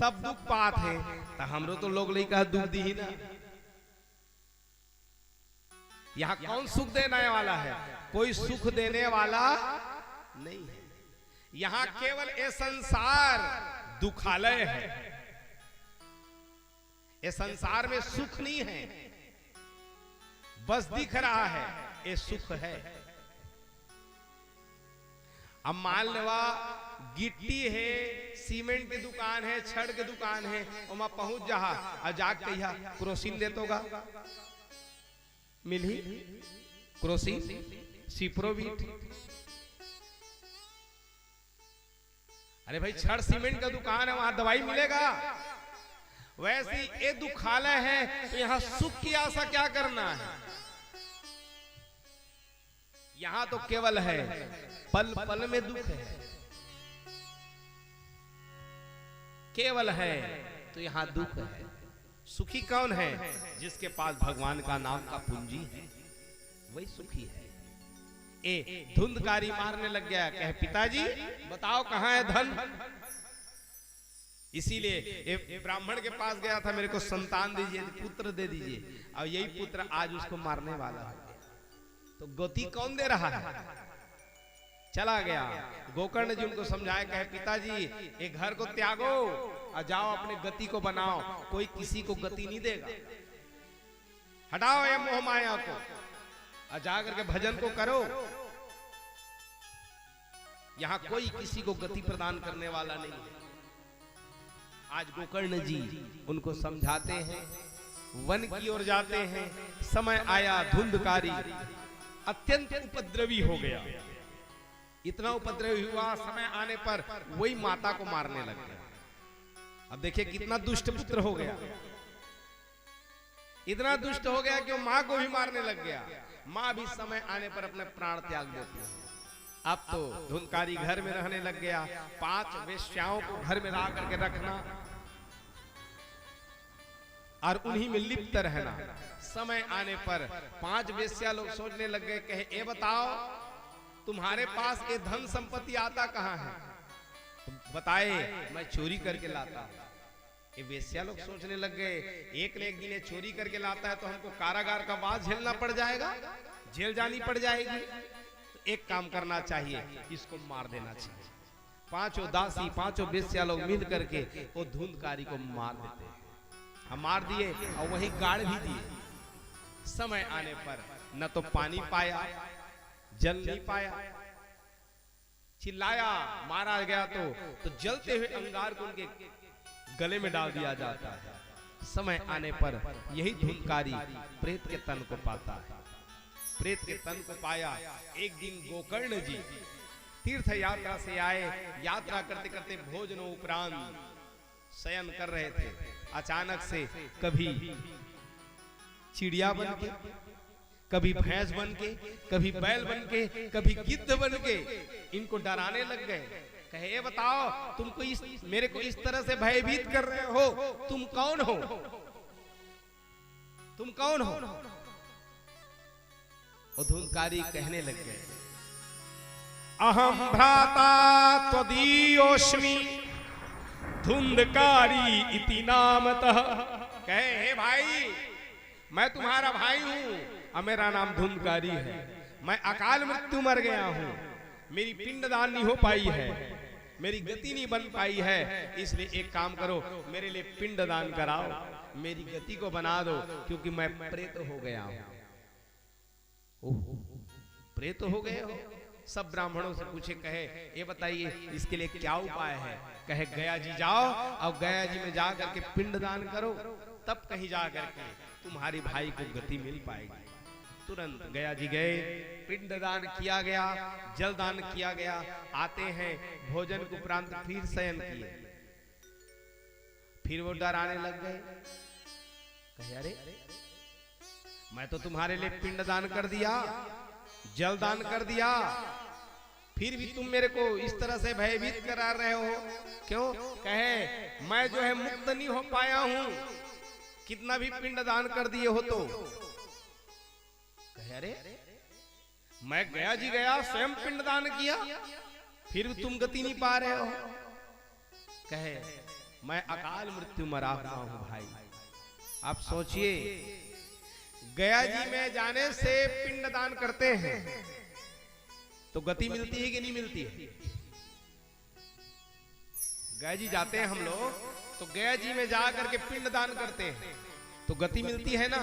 सब दुख पात हे, त हमरो तो लोग लइका ह दुख दिही ना। यहाँ कौन सुख देने वाला है? कोई सुख देने वाला नहीं है। यहाँ केवल ये संसार दुखालय है। ये संसार में सुख नहीं है, बस दिख रहा है ये सुख है। अब मान लेवा, गिट्टी हे, सीमेंट के दुकान हे, छड़ के दुकान हे, ओमा पहुंच जाहा, अउ जाके कहिहा, "क्रोसिन दे तो गा।" मिलही? क्रोसिन, सिप्रोबिट। अरे भाई, छड़ सीमेंट का दुकान है, वहां दवाई मिलेगा? वैसे ही ये दुखालय है, तो यहाँ सुख की आशा क्या करना है? यहाँ तो केवल है, पल पल में दुख है, केवल है तो यहाँ दुख है। सुखी कौन है? जिसके पास भगवान का नाम का पूंजी है, वही सुखी है। ए धुंधकारी मारने लग गया, कहे, "पिताजी, बताओ कहाँ है धन?" इसीलिए ये ब्राह्मण के पास गया था, "मेरे को संतान दीजिए, पुत्र दे दीजिए।" और यही पुत्र आज उसको मारने वाला हो गया। तो गति कौन दे रहा है? चला गया। गोकर्ण जी उनको समझाए, कहे, "पिताजी, ये घर को त्यागो और जाओ, अपने गति को बनाओ, कोई किसी को गति नहीं देगा। हटाओ ये मोह माया को और जा करके भजन को करो। यहाँ कोई किसी को गति प्रदान करने वाला नहीं है।" आज गोकर्ण जी उनको समझाते हैं, वन की ओर जाते हैं। समय आया धुंधकारी, अत्यंत उपद्रवी हो गया। इतना उपद्रवी हुआ, समय आने पर वही माता को मारने लग गया। अब देखिए कितना दुष्ट पुत्र हो गया, इतना दुष्ट हो गया कि वो माँ को भी मारने लग गया। माँ भी समय आने पर अपने प्राण त्याग देती है। अब तो धुंधकारी घर में रहने लग गया। पांच वेश्याओं को घर में ला करके रखना और उन्हीं में लिप्त रहना। समय आने पर पांच वेश्या लोग सोचने लग गए, कहे, "ए बताओ, तुम्हारे पास ये धन संपत्ति आता कहाँ है?" तो बताए, "मैं चोरी करके लाता हूँ।" ये वेश्या लोग सोचने लग गए, "एक न एक दिन ये चोरी करके लाता है तो हमको कारागार का वास झेलना पड़ जाएगा, जेल जानी पड़ जाएगी। तो एक काम करना चाहिए, इसको मार देना चाहिए।" पांचों दासी, पांचों वेश्या लोग मिल करके वो धुंधकारी को मार देते हैं। हम मार दिए और वहीं गाड़ भी दिए। समय आने पर न तो पानी पाया, जल नहीं पाया। चिल्लाया, मारा गया तो, तो जलते हुए अंगार को उनके गले में डाल दिया जाता है। समय आने पर यही धुंधकारी प्रेत के तन को पाता है। प्रेत के तन को पाया। एक दिन गोकर्ण जी तीर्थ यात्रा से आए, यात्रा करते करते भोजनों उपरांत शयन कर रहे थे। अचानक से कभी चिड़िया बन के, कभी भैंस बन के, कभी बैल बन के, कभी गिद्ध बन के इनको डराने लग गए। कहे, "ए बताओ, तुमको इस, मेरे को इस तरह से भयभीत कर रहे हो, तुम कौन हो? तुम कौन हो?" वो धुंधकारी कहने लग गए, "अहम भ्राता त्वदीयोऽस्मि धुंधकारी इति नामतः।" कहे, "हे भाई, मैं तुम्हारा भाई हूँ और मेरा नाम धुंधकारी है। मैं अकाल मृत्यु मर गया हूँ, मेरी पिंडदान नहीं हो पाई है, मेरी गति नहीं बन पाई है, इसलिए एक काम करो, मेरे लिए पिंडदान कराओ, मेरी गति को बना दो, क्योंकि मैं प्रेत हो गया हूँ।" "ओह, प्रेत हो गए हो?" सब ब्राह्मणों से पूछे, कहे, "ये बताइए, इसके लिए क्या उपाय है?" कहे, "गया जी जाओ और गया जी में जा करके पिंडदान करो, तब कहीं जा करके तुम्हारी भाई को गति मिल पाएगी।" तुरंत गया जी गए, पिंडदान किया गया, जलदान किया गया। आते हैं, भोजन के उपरांत फिर शयन किए। फिर वो डराने लग गए, कहे, "अरे, मैं तो तुम्हारे लिए पिंडदान कर दिया, जलदान कर दिया, फिर भी तुम मेरे को इस तरह से भयभीत करा रहे हो, क्यों?" कहे, "मैं जो है मुक्त नहीं हो पाया हूँ, कितना भी पिंडदान कर दिए हो तो।" कहे, "अरे, मैं गया जी गया, स्वयं पिंडदान किया, फिर भी तुम गति नहीं पा रहे हो।" कहे, "मैं अकाल मृत्यु मरा हुआ हूं भाई।" आप सोचिए, गया जी में जाने से पिंडदान करते हैं तो गति मिलती है कि नहीं मिलती है? गया जी जाते हैं हम लोग, तो गया जी में जा करके पिंडदान करते हैं तो गति मिलती है ना?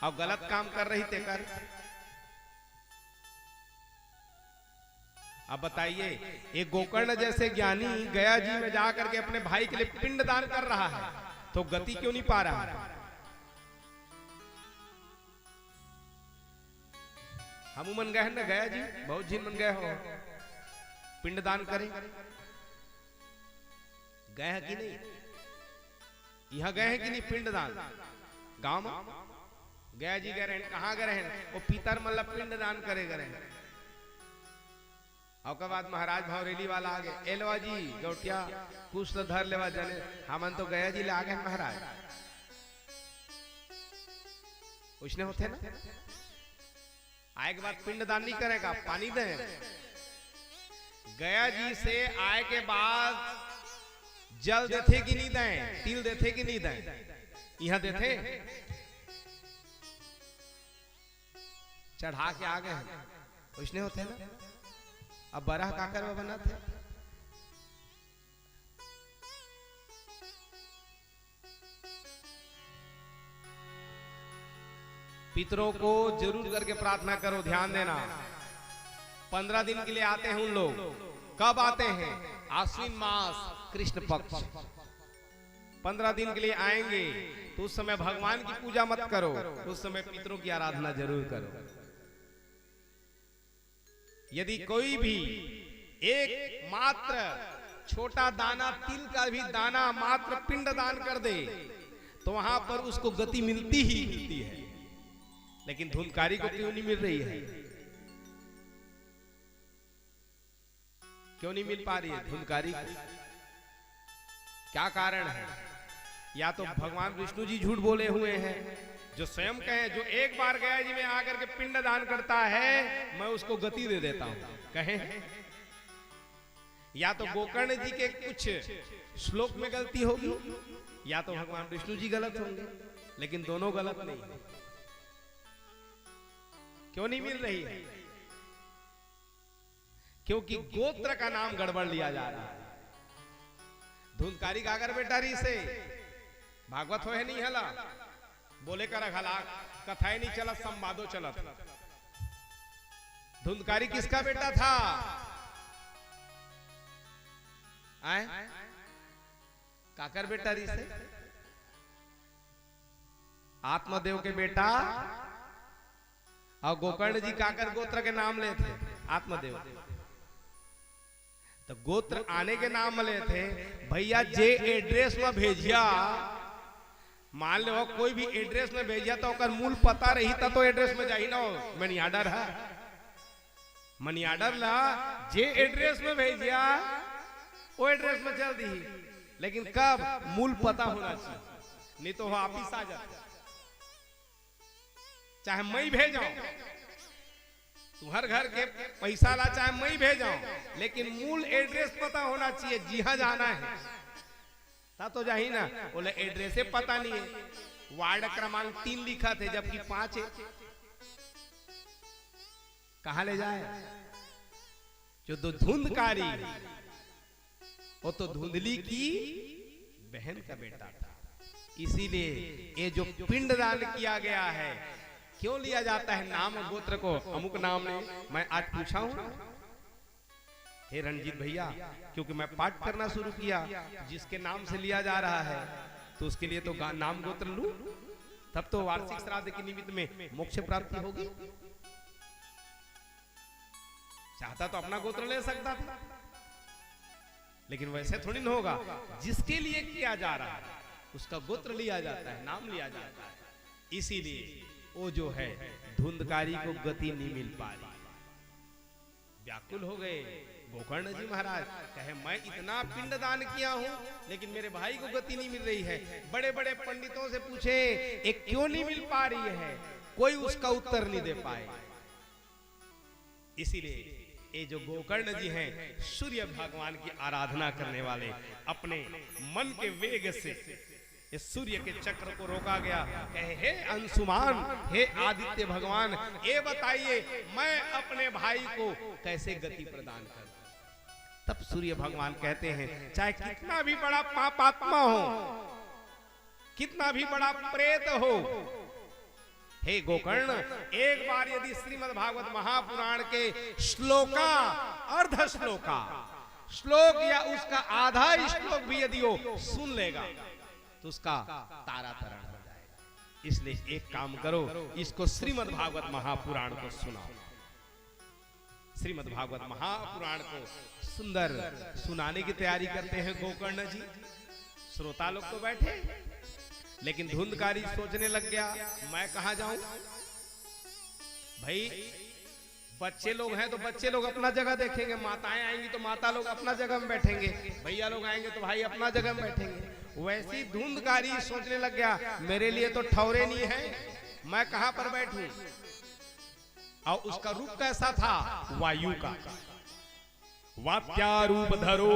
अब गलत काम कर रही तेकर। अब बताइए, एक गोकर्ण जैसे ज्ञानी गया जी में जा करके अपने भाई के लिए पिंडदान कर रहा है, तो गति क्यों नहीं पा रहा है? हम मन गए हैं ना गया जी, बहुत झिन मन गए हो पिंडदान करे, गए हैं कि नहीं? यहाँ गए हैं कि नहीं पिंडदान? गांव में गया जी गए रहे, कहाँ गए रहे? वो पितर मन ला पिंडदान करे गए रहे। ओकर बाद महाराज भौरेली वाला आ गए, "ए लेवा जी, गौटिया, कुछ तो धर लेवा जने, हमन तो गया जी ले आ गए महाराज।" उसने होते ना, आए के बाद पिंडदान नहीं करेगा, पानी दे। गया जी से आए के बाद जल देथे कि नहीं दे, तिल देथे कि नहीं दे, यहाँ देथे, चढ़ा के आ गए हैं, उसने होते ना। अब बरह काकर में बनत हे। पितरों को जरूर करके प्रार्थना करो, ध्यान देना। पंद्रह दिन के लिए आते हैं उन लोग। कब आते हैं? आश्विन मास, कृष्ण पक्ष। पंद्रह दिन के लिए आएंगे, तो उस समय भगवान की पूजा मत करो, उस समय पितरों की आराधना जरूर करो। यदि कोई भी एक मात्र छोटा दाना, तिल का भी दाना मात्र पिंड दान कर दे, तो वहां पर उसको गति मिलती ही मिलती है, लेकिन धुंधकारी को क्यों नहीं मिल रही है? क्यों नहीं मिल पा रही है धुंधकारी को? क्या कारण है? या तो भगवान विष्णु जी झूठ बोले हुए हैं, जो स्वयं कहे, "जो एक बार गया जी में आकर के पिंड दान करता है, मैं उसको गति दे देता हूं," कहे हैं। या तो गोकर्ण जी के कुछ श्लोक में गलती होगी, या तो भगवान विष्णु जी गलत होंगे, लेकिन दोनों गलत नहीं है। क्यों नहीं मिल रही है? क्योंकि गोत्र का नाम गड़बड़ लिया जा रहा है। धुंधकारी काकर बेटा रहिसे, भागवत होहे नहीं हला, बोले कर घला, कथाएं नहीं चलत, संवादो चलत। धुंधकारी किसका बेटा था? आए? काकर बेटा रहिसे? आत्मदेव के बेटा। और गोकर्ण जी काकर गोत्र के नाम लेथे? आत्मदेव। तो गोत्र आने के नाम लेथे, भैया जे एड्रेस में भेजिया, मान लो कोई भी एड्रेस में भेजिया तो ओकर मूल पता रही, तब तो एड्रेस में जाही ना, मनी ऑर्डर है। मनी ऑर्डर ला जे एड्रेस में भेजिया, वो एड्रेस में चल दी, लेकिन कब? मूल पता होना चाहिए, नहीं तो वो वापिस आ जाता। चाहे मैं ही भेजाऊं, तुम्हार घर के पैसा ला चाहे मैं ही भेजाऊं, लेकिन मूल एड्रेस पता होना चाहिए, जिहां जाना है। ता तो जाही ना, बोले एड्रेसे पता नहीं है, वार्ड क्रमांक तीन लिखा थे जबकि पांच है। कहां ले जाए? जो दो धुंधकारी, वो तो धुंधली की बहन का बेटा था। इसीलिए ये जो पिंडदान किया गया है, क्यों लिया जाता है नाम गोत्र को? अमुक नाम ने, मैं आज पूछा हूं, हे रणजीत भैया, क्योंकि मैं पाठ करना शुरू किया, जिसके नाम से लिया जा रहा है, तो उसके लिए तो गा-, नाम गोत्र लूं, तब तो वार्षिक श्राद्ध के निमित्त में मोक्ष प्राप्ति होगी। चाहता तो अपना गोत्र ले सकता था, लेकिन वैसे थोड़ी ना होगा। जिसके लिए किया जा रहा है, उसका गोत्र लिया जाता है, नाम लिया जाता है। इसीलिए वो जो है, धुंधकारी को गति नहीं मिल पा रही। व्याकुल हो गए गोकर्ण जी महाराज, कहे, "मैं इतना पिंडदान किया हूं, लेकिन मेरे भाई को गति नहीं मिल रही है।" बड़े बड़े पंडितों से पूछे, "ये क्यों नहीं मिल पा रही है?" कोई उसका उत्तर नहीं दे पाए। इसीलिए ये जो गोकर्ण जी हैं, सूर्य भगवान की आराधना करने वाले, अपने मन के वेग से इस सूर्य के चक्र को रोका गया। कहे, "हे अंशुमान, हे आदित्य भगवान, ये बताइए, मैं अपने भाई को कैसे गति प्रदान करूं?" तब सूर्य भगवान कहते हैं, "चाहे कितना भी बड़ा पापात्मा हो, कितना भी बड़ा प्रेत हो, हे गोकर्ण, एक बार यदि श्रीमद् भागवत महापुराण के श्लोका, अर्ध श्लोका, श्लोक या उसका आधा श्लोक भी यदि वो सुन लेगा, तो उसका तारा तरण हो जाएगा। इसलिए एक काम करो, इसको श्रीमद् भागवत महापुराण को सुनाओ।" श्रीमद् भागवत महापुराण को सुंदर सुनाने की तैयारी करते हैं गोकर्ण जी। श्रोता लोग तो बैठे, लेकिन धुंधकारी सोचने लग गया, "मैं कहां जाऊं भाई? बच्चे लोग हैं तो बच्चे लोग अपना जगह देखेंगे, माताएं आएंगी तो माता लोग अपना जगह में बैठेंगे, भैया लोग आएंगे तो भाई अपना जगह में बैठेंगे।" वैसी धुंधकारी सोचने लग गया, "मेरे लिए तो ठौरे नहीं है, मैं कहां पर बैठूं?" और उसका रूप कैसा था? वायु का। वात्यारूप धरो,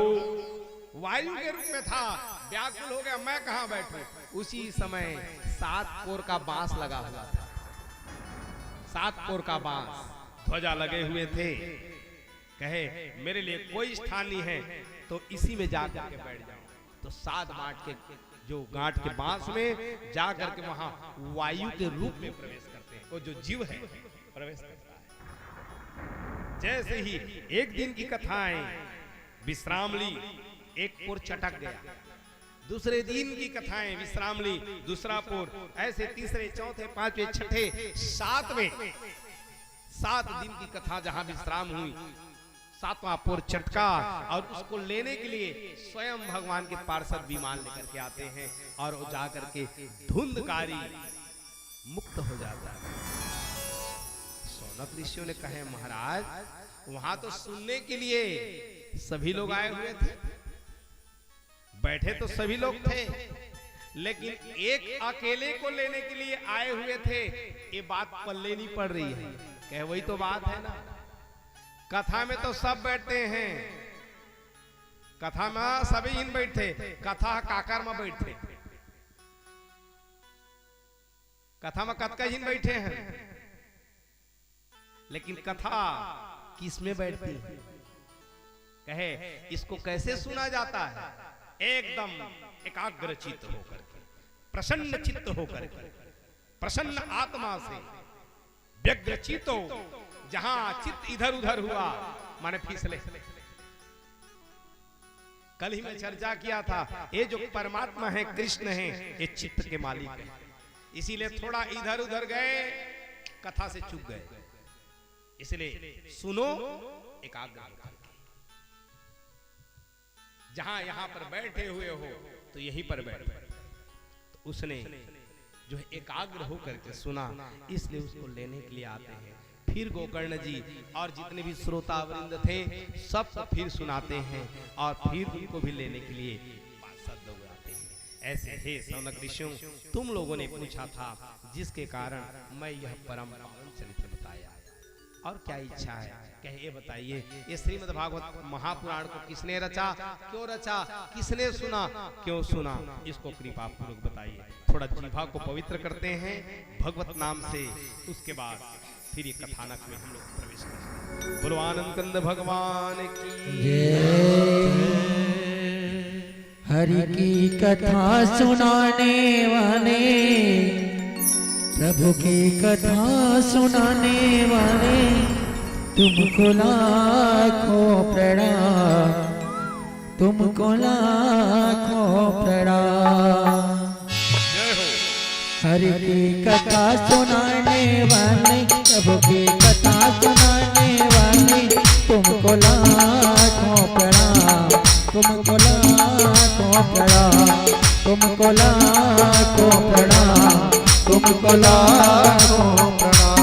वायु के रूप में था। व्याकुल हो गया, "मैं कहां बैठूं?" उसी समय सात कोर का बांस लगा हुआ था। सात कोर का बांस, ध्वजा लगे हुए थे। कहे, "मेरे लिए कोई स्थान नहीं है, तो इसी में जा करके बैठ जाओ।" तो सात बांट के, जो गांठ के बांस में जा करके वहां वायु के रूप में प्रवेश करते हैं, वो जो जीव है, प्रवेश करता है। जैसे ही एक दिन की कथाएं विश्राम ली, एक कोर चटक गया, दूसरे दिन की कथाएं, विश्राम ली, दूसरा पोर, ऐसे तीसरे, चौथे, पांचवें, छठे, सातवें, सात दिन की कथा जहां विश्राम हुई, सातवां पोर चटका, और उसको लेने के लिए स्वयं भगवान के पार्षद विमान लेकर के आते हैं और वो जा करके धुंधकारी मुक्त हो जाता है। शौनक ऋषियों ने कहे, महाराज, वहां तो सुनने के लिए सभी लोग आए हुए थे, बैठे तो सभी लोग थे, लेकिन एक अकेले को लेने के लिए आए हुए थे, ये बात पल्ले नहीं पड़ रही है। कहे, वही तो बात है ना, कथा में तो सब बैठते हैं, कथा में सभी झन बैठथे, कथा काकर में बैठथे, कथा में कतका झन बैठे हैं, लेकिन कथा किस में बैठती है? कहे, इसको कैसे सुना जाता है? एकदम एकाग्र चित्त होकर के, प्रसन्न चित्त होकर के, प्रसन्न आत्मा से, व्यग्र चित्तो, जहां चित्त इधर उधर हुआ, माने फिसले। कल ही मैं चर्चा किया था, ये जो परमात्मा है, कृष्ण है, ये चित्त के मालिक है, इसीलिए थोड़ा इधर उधर गए, कथा से चूक गए। इसलिए सुनो एकाग्र होकर के। जहां यहां पर बैठे हुए हो तो यहीं पर बैठो। तो उसने जो है एकाग्र होकर के सुना, इसलिए उसको लेने के लिए आते हैं। फिर गोकर्ण जी और जितने भी श्रोतावृंद थे, सबको फिर सुनाते हैं और फिर उनको भी लेने के लिए पार्षद लोग आते हैं। ऐसे हे शौनक ऋषियों, तुम लोगों ने पूछा था, जिसके कारण मैं यह परम पावन चरित्र बताया। और क्या इच्छा है, कहे, ये बताइए, ये श्रीमद् भागवत महापुराण को किसने रचा, क्यों रचा, किसने सुना, क्यों सुना, इसको कृपा पूर्वक बताइए। थोड़ा जीवा को पवित्र करते हैं भगवत नाम से, उसके बाद फिर ये कथानक में हम लोग प्रवेश करेंगे। बोलो आनंद कंद भगवान की जय। हरि की कथा सुनाने वाले, प्रभु की कथा सुनाने वाले, तुमको लाखों प्रणाम, तुमको लाखों प्रणाम। जय हो। हरि की कथा सुनाने वाले, प्रभु की कथा सुनाने वाले, तुमको लाखों प्रणाम, तुमको लाखों प्रणाम, तुमको लाखों प्रणाम, तुमको लाखों प्रणाम।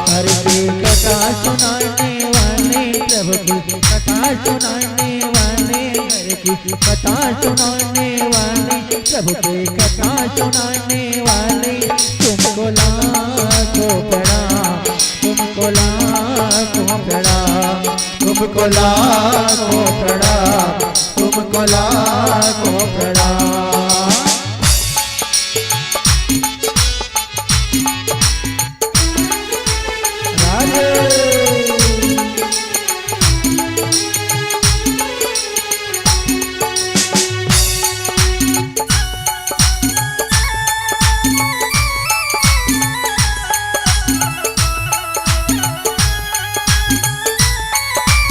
हरि की कथा सुनाने वाले, प्रभु की कथा सुनाने वाले, हरि की कथा सुनाने वाले, प्रभु की कथा सुनाने वाले, तुमको लाखों प्रणाम, तुमको लाखों प्रणाम, तुमको लाखों प्रणाम, तुमको लाखों प्रणाम। राधे।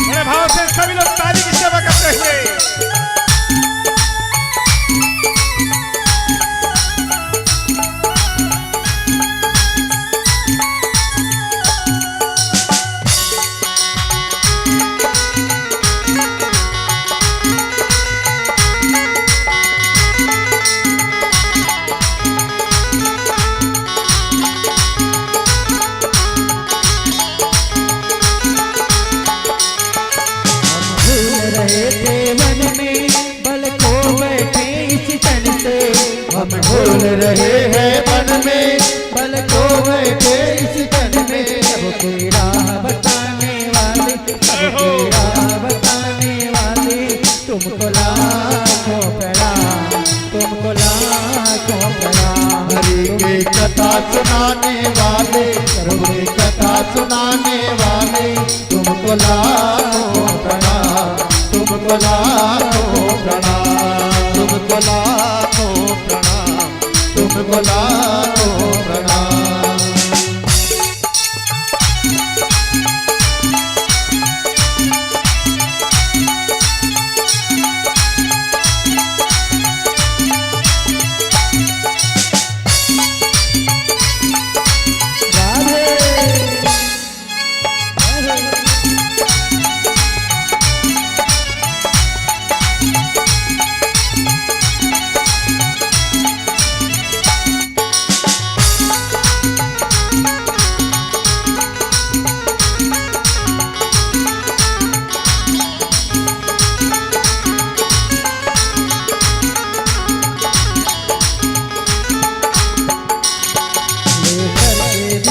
बड़े भाव से सभी लोग ताली की सेवा करते हुए। हम भूल रहे थे वन में, बल खो बैठे इस क्षण से। हम भूल रहे हैं वन में, बल खो बैठे इस क्षण में। प्रभु की राह बताने वाले, प्रभु की राह बताने वाले, तुमको लाखों प्रणाम, तुमको लाखों प्रणाम। हरि की कथा सुनाने वाले, प्रभु की कथा सुनाने वाले, तुमको लाखों प्रणाम, तुमको लाखों प्रणाम, तुमको लाखों प्रणाम, तुमको लाखों प्रणाम।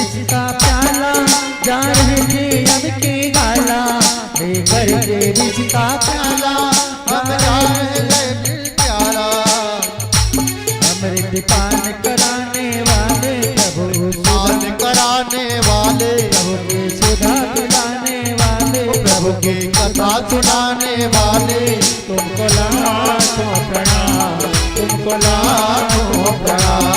रिश्ता प्याला, जा रहे थे अब के गाला, लेकर के रिश्ता प्याला, हम जा रहे थे प्याला। अमृत पान कराने वाले प्रभु, पान कराने वाले प्रभु के सुधा पिलाने वाले, प्रभु की कथा सुनाने वाले, तुमको लाखों प्रणाम, तुमको लाखों प्रणाम,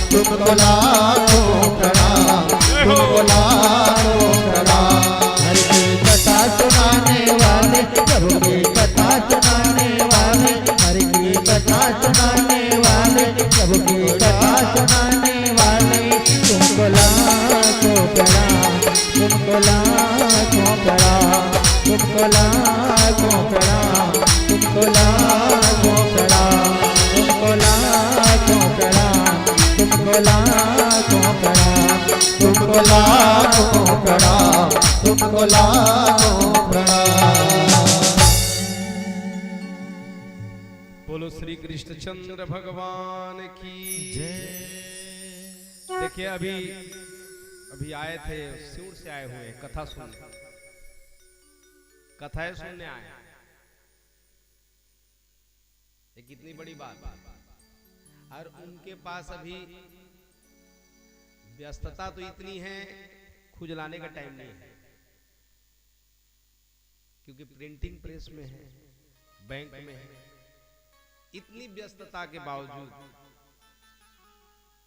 तुमको लाखों प्रणाम, तुमको लाखों प्रणाम। हर की कथा सुनाने वाले, प्रभु की कथा सुनाने वाले, हर की कथा सुनाने वाले, प्रभु की कथा सुनाने वाले, तुमको लाखों प्रणाम, तुमको लाखों प्रणाम, तुमको लाखों प्रणाम, तुमको लाखों प्रणाम, तुमको लाखों प्रणाम, तुमको लाखों प्रणाम, तुमको लाखों प्रणाम, तुमको लाखों प्रणाम। बोलो श्री कृष्णचंद्र भगवान की जय। देखिए, अभी अभी आए थे, सिउर से आए हुए हैं कथा सुनने, कथाएं सुनने आए हैं। ये कितनी बड़ी बात। और उनके पास अभी व्यस्तता तो इतनी है, खुजलाने का टाइम नहीं है, क्योंकि प्रिंटिंग प्रेस में है, बैंक में है। इतनी व्यस्तता के बावजूद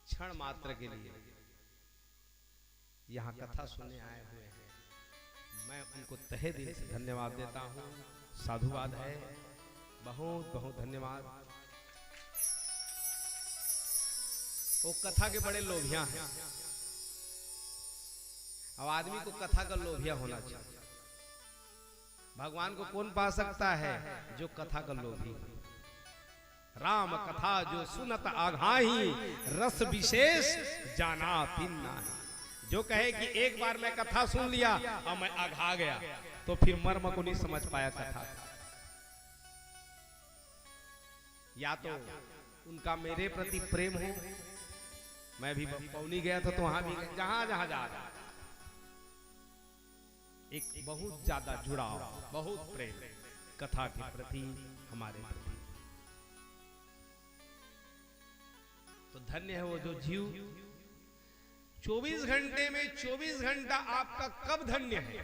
क्षण मात्र के लिए यहाँ कथा सुनने आए हुए हैं, मैं उनको तहे दिल से धन्यवाद देता हूँ। साधुवाद है, बहुत बहुत धन्यवाद। वो कथा के बड़े लोभिया हैं। अब आदमी को कथा का लोभिया होना चाहिए। भगवान को कौन पा सकता है? जो कथा का लोभी हो। राम कथा जो सुनत अघाही, रस विशेष जाना तिन नाही। जो कहे कि एक बार मैं कथा सुन लिया और मैं अघा गया, तो फिर मर्म को नहीं समझ पाया कथा। या तो उनका मेरे प्रति प्रेम हो, मैं भी पौनी गया था तो वहां भी गया, जहां जहां जा रहा, एक बहुत ज्यादा जुड़ाव, बहुत प्रेम कथा के प्रति, हमारे प्रति। तो धन्य है वो जो जीव चौबीस घंटे में चौबीस घंटा आपका कब धन्य है?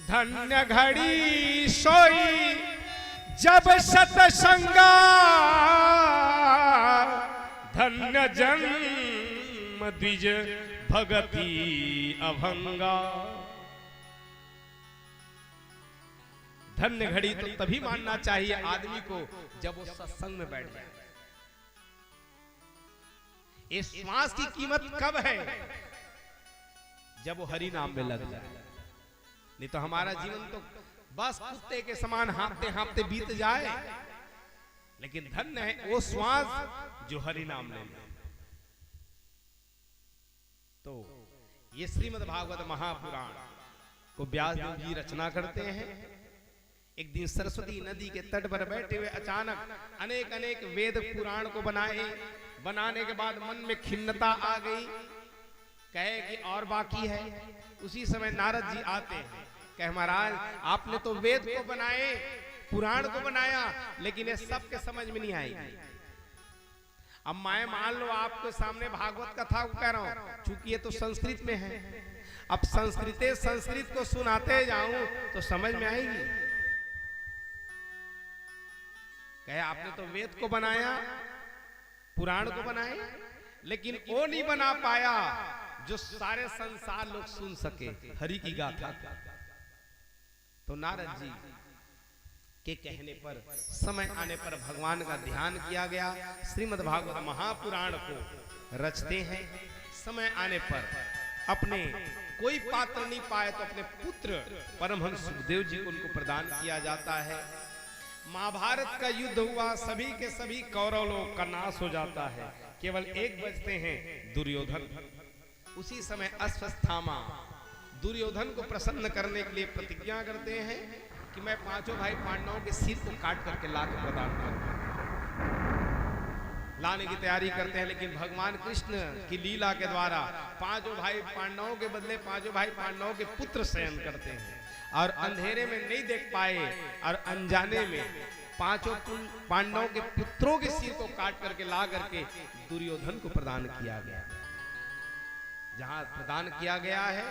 धन्य घड़ी सोई जब सतसंगा, धन्य जन्म द्विज भगति अभंगा। धन्य घड़ी तो तभी मानना चाहिए आदमी को, जब वो सत्संग में बैठ जाए। ये श्वास की कीमत कब है? जब वो हरि नाम में लग जाए। नहीं तो हमारा जीवन तो बस कुत्ते के समान हाँफते हाँफते बीत जाए। लेकिन धन्य है वो श्वास जो हरि नाम ले ले। तो ये श्रीमद् भागवत महापुराण को व्यास देव जी रचना करते हैं। एक दिन सरस्वती नदी के तट पर बैठे हुए अचानक अनेक अनेक वेद पुराण को बनाए। बनाने के बाद मन में खिन्नता आ गई, कहे कि और बाकी है। उसी समय नारद जी आते हैं, कहे, महाराज, आपने तो वेद को बनाए, पुराण को बनाया, लेकिन ये सब के समझ में नहीं आएगी। अब मैं मान लो आपके सामने भागवत कथा को कह रहा हूं, चूंकि ये तो संस्कृत में है। अब संस्कृते संस्कृत को सुनाते जाऊं तो समझ में आएगी? कहे, आपने तो वेद को बनाया, पुराण को बनाए, लेकिन वो नहीं बना पाया जो सारे संसार लोग सुन सके हरि की गाथा। तो नारद जी के कहने पर समय आने पर भगवान का ध्यान किया गया। श्रीमद् भागवत महापुराण को रचते हैं। समय आने पर अपने कोई पात्र नहीं पाए तो अपने पुत्र परमहंस सुखदेव जी को उनको प्रदान किया जाता है। महाभारत का युद्ध हुआ, सभी के सभी कौरव लोगों का नाश हो जाता है, केवल एक बचते हैं, दुर्योधन। उसी समय अश्वत्थामा दुर्योधन को प्रसन्न करने के लिए प्रतिज्ञा करते हैं कि मैं पांचों भाई पांडवों के सिर को काट करके ला के प्रदान करूंगा। लाने की तैयारी करते हैं, लेकिन भगवान कृष्ण की लीला के द्वारा पांचों भाई पांडवों के बदले पांचों भाई पांडवों के पुत्र शयन करते हैं और अंधेरे में नहीं देख पाए और अनजाने में पांचों पुन-, पांडवों के पुत्रों के सिर को काट करके ला करके दुर्योधन को प्रदान किया गया। जहां प्रदान किया गया है,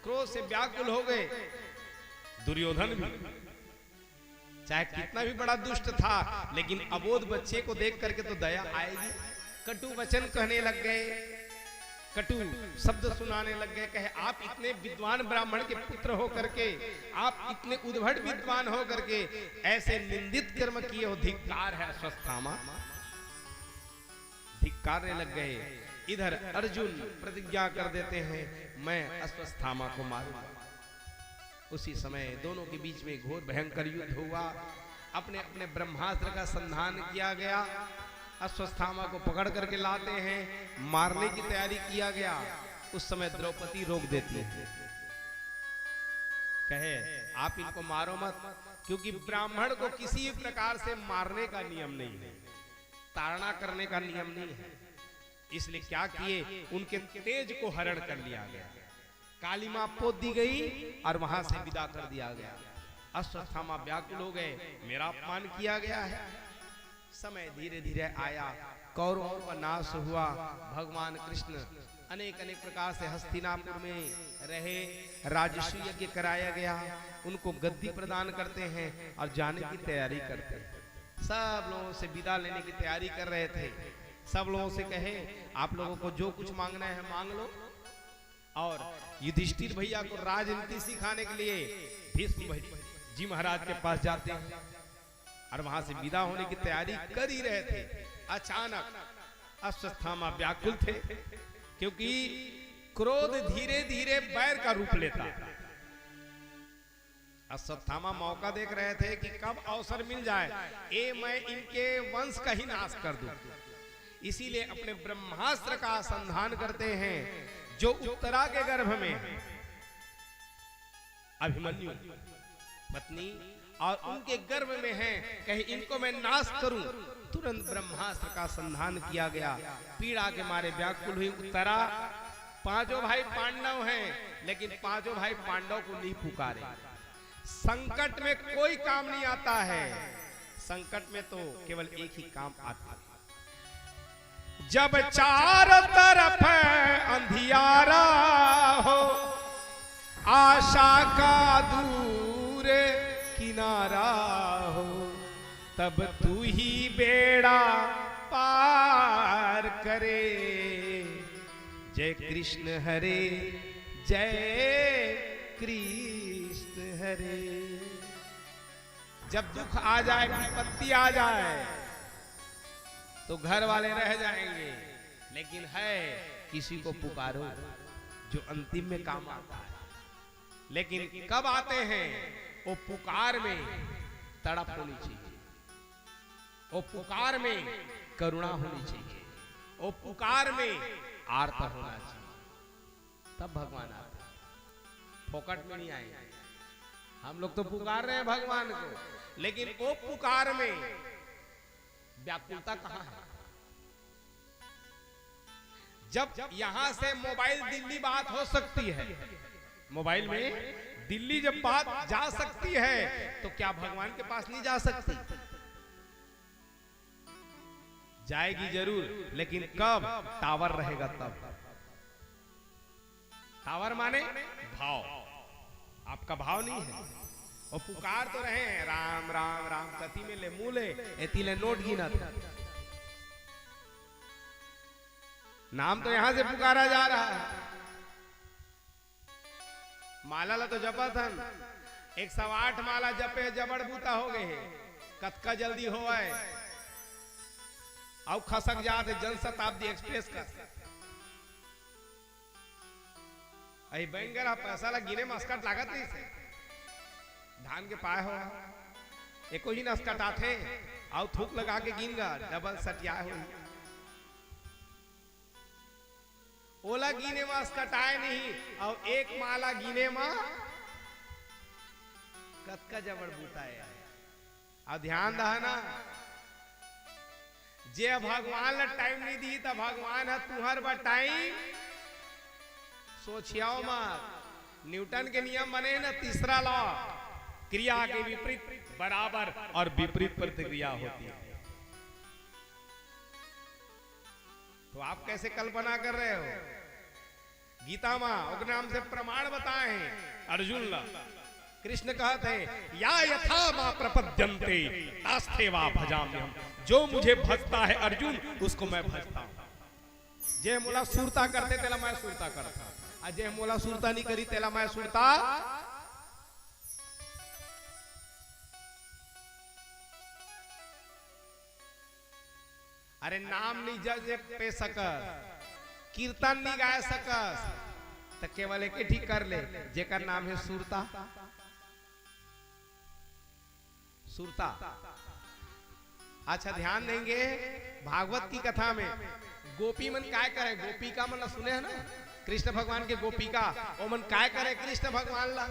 क्रोध से व्याकुल हो गए दुर्योधन भी। चाहे कितना भी बड़ा दुष्ट था, लेकिन अबोध बच्चे को देख करके तो दया आएगी। कटु वचन कहने लग गए, कटु शब्द सुनाने लग गए। कहे, आप इतने विद्वान ब्राह्मण के पुत्र हो करके, आप इतने उद्भट विद्वान हो करके ऐसे निंदित कर्म किए हो, धिक्कार है अश्वत्थामा। धिक्कारने लग गए। इधर अर्जुन प्रतिज्ञा कर देते हैं, मैं अश्वत्थामा को मारूंगा। उसी समय दोनों के बीच में घोर भयंकर युद्ध हुआ। अपने अपने ब्रह्मास्त्र का संधान किया गया। अश्वत्थामा को पकड़ करके लाते हैं, मारने की तैयारी किया गया। उस समय द्रौपदी रोक देती है, कहे, आप इनको मारो मत, क्योंकि ब्राह्मण को किसी प्रकार से मारने का नियम नहीं है, ताड़ना करने का नियम नहीं है। इसलिए क्या किए, उनके तेज को हरण कर लिया गया, काली मां पोत दी गई और वहां से विदा कर दिया गया। अश्वत्थामा व्याकुल हो गए, मेरा अपमान किया गया है। समय धीरे धीरे आया, कौरवों का नाश हुआ। भगवान कृष्ण अनेक अनेक प्रकार से हस्तिनापुर में रहे, राजस्व यज्ञ कराया गया, उनको गद्दी प्रदान करते हैं और जाने की तैयारी करते हैं। सब लोगों से विदा लेने की तैयारी कर रहे थे। सब लोगों से कहे, आप लोगों को जो कुछ मांगना है मांग लो। और युधिष्ठिर भैया को राजनीति सिखाने के लिए भीष्म भाई जी महाराज के पास जाते हैं और वहां से विदा होने की तैयारी कर ही रहे थे। अचानक अश्वत्थामा व्याकुल थे, क्योंकि क्रोध धीरे धीरे बैर का रूप लेता है। अश्वत्थामा मौका देख रहे थे कि कब अवसर मिल जाए, ए, मैं इनके वंश का ही नाश कर दूं। इसीलिए अपने ब्रह्मास्त्र का संधान करते हैं, जो उत्तरा के गर्भ में है, अभिमन्यु पत्नी और उनके गर्भ में है। कहे, इनको मैं नाश करूं। तुरंत ब्रह्मास्त्र का संधान किया गया। पीड़ा के मारे व्याकुल हुई उत्तरा। पांचों भाई पांडव हैं, लेकिन पांचों भाई पांडव को नहीं पुकारे। संकट में कोई काम नहीं आता है, संकट में तो केवल एक ही काम आता है। जब चारों तरफ अंधियारा हो, आशा का दूर किनारा हो, तब तू ही बेड़ा पार करे। जय कृष्ण हरे, जय कृष्ण हरे। जब दुख आ जाए, विपत्ति आ जाए, तो घर वाले रह जाएंगे, लेकिन है किसी को पुकारो जो अंतिम में काम आता है। लेकिन कब आते हैं? वो पुकार में तड़प होनी चाहिए, वो पुकार में करुणा होनी चाहिए, वो पुकार में आर्त होना चाहिए, तब भगवान आते हैं। फोकट में नहीं आएंगे। हम लोग तो पुकार रहे हैं भगवान को, लेकिन वो पुकार में व्याकुलता कहां है? जब यहां से मोबाइल दिल्ली बात हो सकती है, मोबाइल में दिल्ली जब बात जा सकती है, तो क्या भगवान के पास नहीं जा सकती? जाएगी जरूर, लेकिन कब टावर रहेगा तब। टावर माने भाव, आपका भाव नहीं है। वो पुकार तो रहे हैं, राम राम राम, कति में ले मुंह ले, एती ले नोट गिनत। नाम तो यहां से पुकारा जा रहा है। माला ला तो जपत हन, एक सौ आठ माला जपे जबड़ बूता हो गए है। कतका जल्दी होवय, अउ खसक जात है जनशताब्दी एक्सप्रेस का। अही बैंकर हा पैसा ला गिने मस्कट लागत नहीं से। धान के पाए हो, एको ही नस्कट आथे, अउ थूक लगा के गिन गा, डबल सटिया हो। ओला गिने म असकटाए नहीं, अउ एक माला गिने म कतका जबड़ बूता हे। अब ध्यान दहा ना, जे भगवान ला टाइम नहीं दी, त भगवान ह तुहर बर टाइम सोचियाओ मत। न्यूटन के नियम बने ना, तीसरा लॉ, क्रिया के विपरीत बराबर और विपरीत प्रतिक्रिया होती है। तो आप कैसे कल्पना कर रहे हो? गीता मा ओकरे नाम से प्रमाण बताए हैं अर्जुन ला। कृष्ण कहत हे, "या यथा मां प्रपद्यंते, तास्ते वा भजाम्यहम।" जो मुझे भजता है अर्जुन, उसको मैं भजता हूं। जे मोला सुरता करथे, तेला मैं सुरता करथंव, अउ जे मोला सुरता नहीं करी, तेला मैं सुरता अरे, नाम नहीं जपे सकस, कीर्तन नहीं गाय सकस, त केवल एक ठीक कर ले, जेकर नाम हे सुरता। सुरता। अच्छा, ध्यान देंगे, भागवत की कथा में गोपी मन काय करे, गोपिका मन ला सुने हे ना, कृष्ण भगवान के गोपिका, ओ मन काय करे कृष्ण भगवान ला?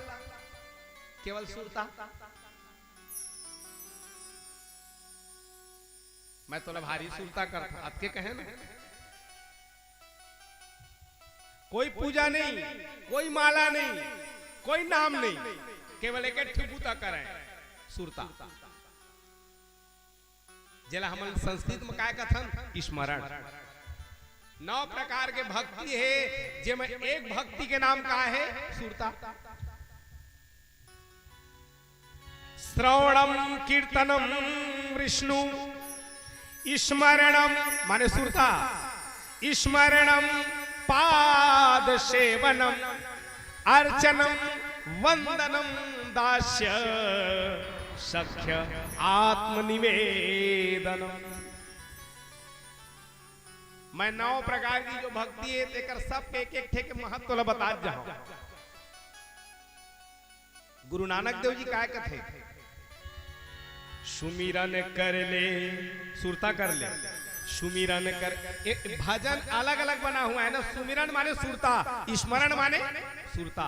केवल सुरता। मैं तोला भारी सुरता करथंव, अतके कहे ना। कोई पूजा नहीं, कोई माला नहीं, कोई नाम नहीं, केवल एक ठे बूता करे, सुरता। जेला हमन संस्कृत में काय कथन? स्मरण। नौ प्रकार के भक्ति हे, जेमे एक भक्ति के नाम का हे? सुरता। श्रवणम कीर्तनम विष्णु, स्मरणम माने सुरता, स्मरणम पाद सेवनम, अर्चनम वंदनम दास्य सख्य आत्मनिवेदनम। मैं नौ प्रकार की जो भक्ति हे, तेकर सब के एक एक ठे के महत्व ला बतात जाहूं। गुरु नानक देव जी काय कथे? सुमिरन कर ले, सुरता कर ले, सुमिरन कर। ए, भजन अलग-अलग बना हुआ है ना, सुमिरन माने सुरता, स्मरण माने सुरता,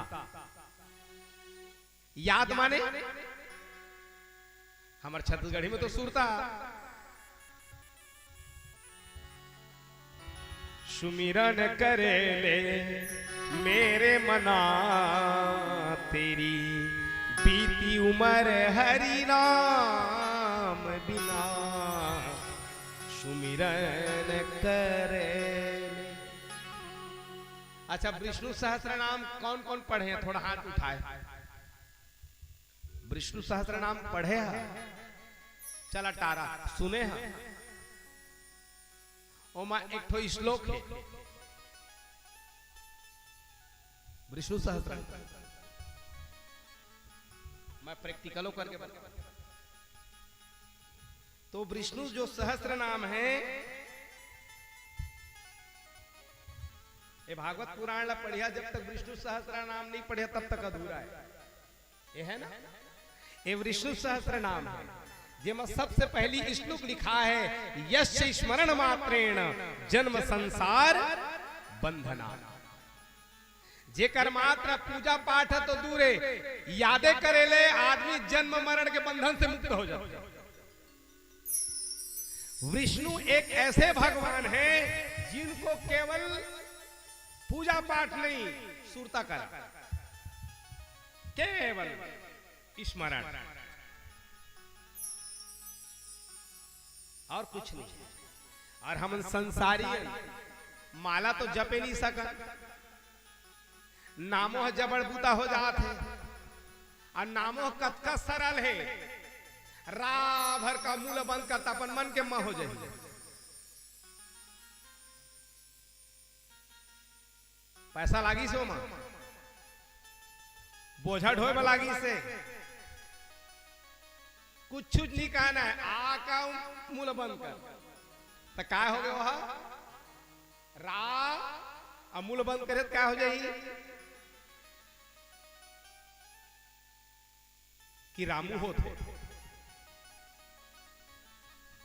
याद माने हमर छत्तीसगढ़ी में तो सुरता। सुमिरन करे ले मेरे मना, तेरी बीती उमर हरि नाम बिना। सुमिरन करे ले। अच्छा, विष्णु सहस्त्र नाम कौन कौन पढ़े हैं? थोड़ा हाथ उठाए। विष्णु सहस्त्र नाम पढ़े ह? चला टारा, सुने ह? ओमा एक ठो श्लोक हे विष्णु सहस्त्र। मैं प्रैक्टिकलो करके बता। तो विष्णु जो सहस्त्र नाम हे, ये भागवत पुराण ला पढ़िया, जब तक विष्णु सहस्त्र नाम नहीं पढ़िया, तब तक अधूरा हे। ये हे ना, ये विष्णु सहस्त्र नाम हे, जेमा सबसे पहली श्लोक लिखा हे, "यस्य स्मरण मात्रेण जन्म संसार बंधना।" जेकर मात्र पूजा पाठ हे तो दूर हे, यादे करे ले आदमी जन्म मरण के बंधन से मुक्त हो जाता हे। विष्णु एक ऐसे भगवान हे जिनको केवल पूजा पाठ नहीं, सुरता करा, केवल स्मरण और कुछ नहीं। और हमन संसारी हन, माला तो जपे नहीं सकन, नामो ह जबड़ बूता हो जात हे, अउ नामो ह कतका सरल हे, रा भर का मुंह ल बंद कर त अपन मन के म हो जाही। पैसा लागिस ओमा, बोझा ढोए बर लागिस हे, कुछ नहीं कहना हे, आ का मुंह ल बंद कर, त काय हो गया वह? रा, अब मुंह ल बंद करे त का हो जाही? कि रामू होत हे।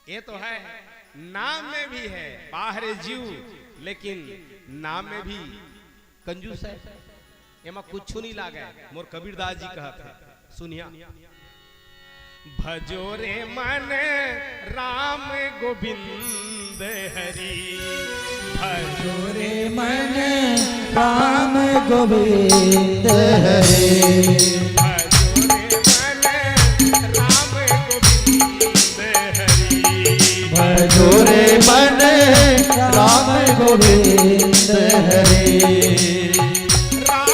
ये तो हे, नाम में भी हे, बाहरे जीव, लेकिन नाम में भी कंजूस हे। एमा कुछु नहीं लागे, मोर कबीरदास जी कहत हे, सुनिया। भजो रे मन राम गोविंद हरि। भजो रे मन राम गोविंद हरि। भजो रे मन राम गोविंद हरि। भजो रे मन राम गोविंद हरि। राम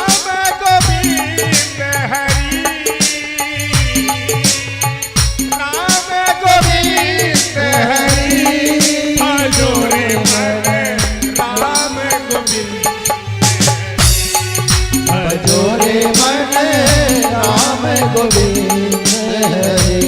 गोविंद हरि। राम गोविंद हरि। भजो रे मन राम गोविंद। भजो रे मन राम गोविंद हरि।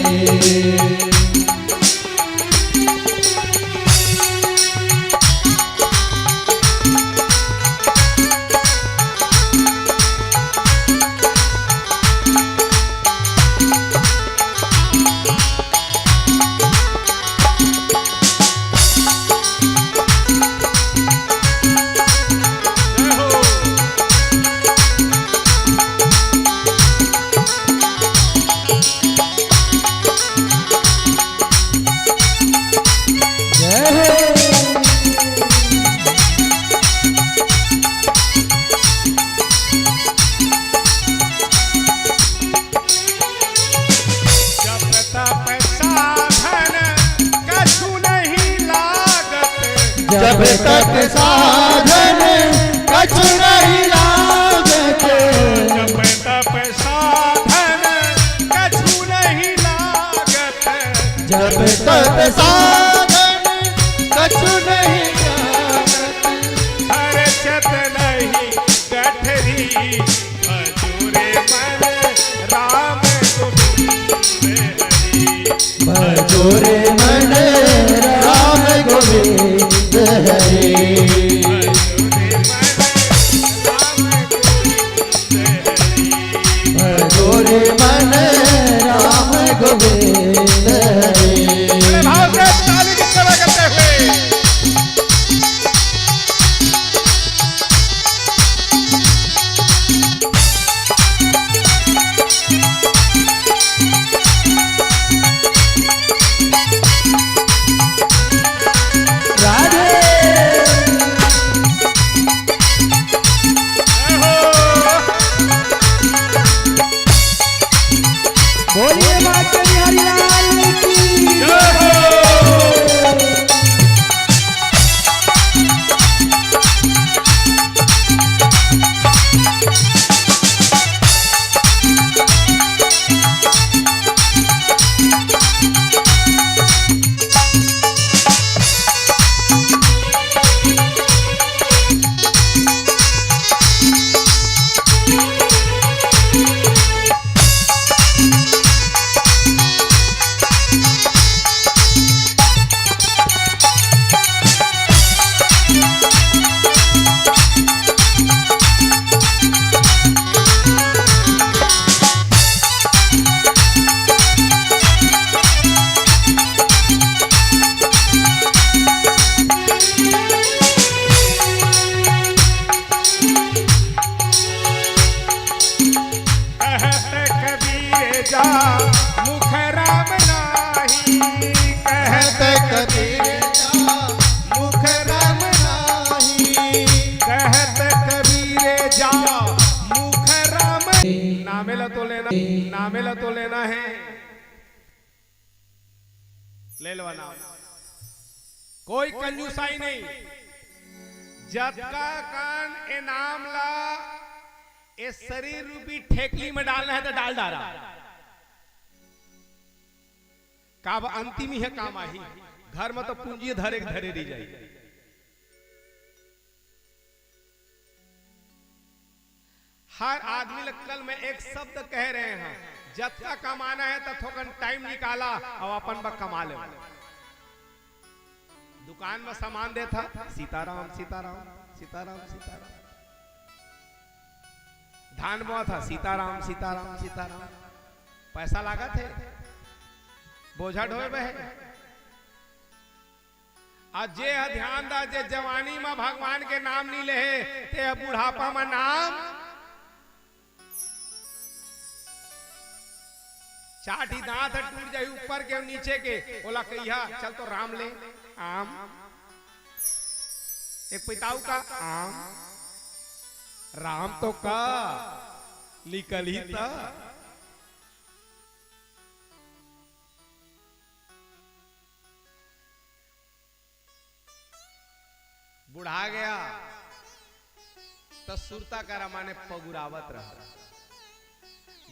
जब तप साधन कछु नहीं लागत। जब तप साधन कछु नहीं लागत। जब तप साधन कछु नहीं लागत। जब तप साधन कछु नहीं लागत। हरचत नहीं गठरी। भजो रे मन राम गोविंद हरि। भजो रे मन राम गोविंद हरि। भजो रे मन राम गोविंद हरि। भजो रे मन राम गोविंद हरि। बड़े भाव से ताली की सेवा करते हुए। राधे। बोलिए माँ कनिहारी लाल की जय हो। कहत कबीर जा मुख राम नाही। कहत कबीर जा मुख राम नाही। कहत कबीर जा मुख राम। नामे ला तो लेना, नामे ला तो लेना है। ले लेवा नाम। कोई कंजूसाई नहीं। जतका कन ए नाम ला ए शरीर रूपी ठेकली में डालना है तो डाल डारा। काबर अंतिम ही हे काम आही। घर में तो पूंजी धरे के धरे रही जाई। हर आदमी ल कल मैं एक शब्द कह रहे हैं, जतका कमाना है त थोकन टाइम निकाला अउ अपन बर कमा ले। दुकान में सामान देथा, सीताराम सीताराम सीताराम सीताराम। धान बोआथा, सीताराम सीताराम सीताराम। पैसा लागत हे, बोझा ढोए बर हे। अउ जे ह ध्यान दा, जे जवानी म भगवान के नाम नी लेहे, ते ह बुढ़ापा म नाम। चार ठी दांत ह टूट जाही, ऊपर के अउ नीचे के, ओला कहिहा, "चल तो राम ले, आम।" एक पइताऊ का आम, राम तो का, निकलही त। बुढ़ा गया, त सुरता करा माने पगुरावत रहा।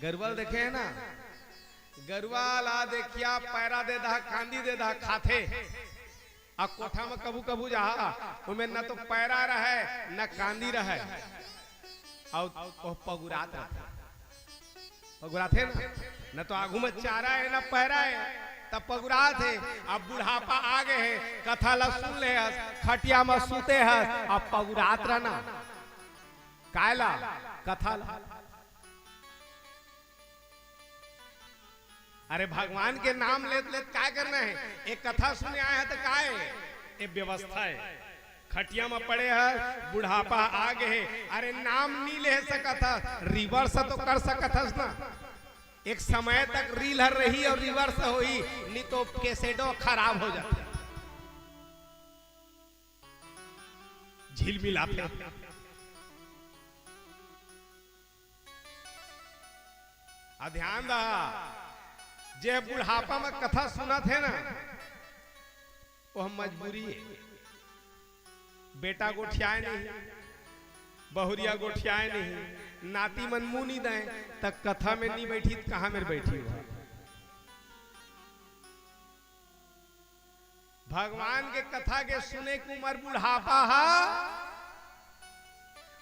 गरुवा ल देखे हे ना, गरुवा ला देखिया, पैरा दे दहा, कांदी दे दहा, खाथे। आ कोठा म कभू कभू जाहा, ओमे न तो पैरा रहय, न कांदी रहय, अउ ओह पगुरात रहथे। पगुराथे ना, न तो आगू म चारा हे, न पैरा हे, तब पगुरात हे। अब बुढ़ापा आ गे हे, कथा ला सुन ले हस, खटिया म सूते हस, अब पगुरात रहना। काय ला? कथा ला। अरे, भगवान के नाम लेत लेत काय करना हे? एक कथा सुने आय ह त काय? ए व्यवस्था हे। खटिया म पड़े हस, बुढ़ापा आ गे हे, अरे नाम नी ले सकत हस, reverse तो कर सकत हस ना। एक समय तक reel हर रही अउ reverse होही, नी तो कैसेटो खराब हो जाथे। झिलमिलाथे। आ ध्यान दा, जे बुढ़ापा म कथा सुनत हे ना, ओह मजबूरी हे। बेटा गोठियाय नहीं, बहुरिया गोठियाय नहीं, नाती मन मुंह नी दय, त कथा में नी बैठी त कहां मेर बैठी हो? भगवान के कथा के सुने के उमर बुढ़ापा हा।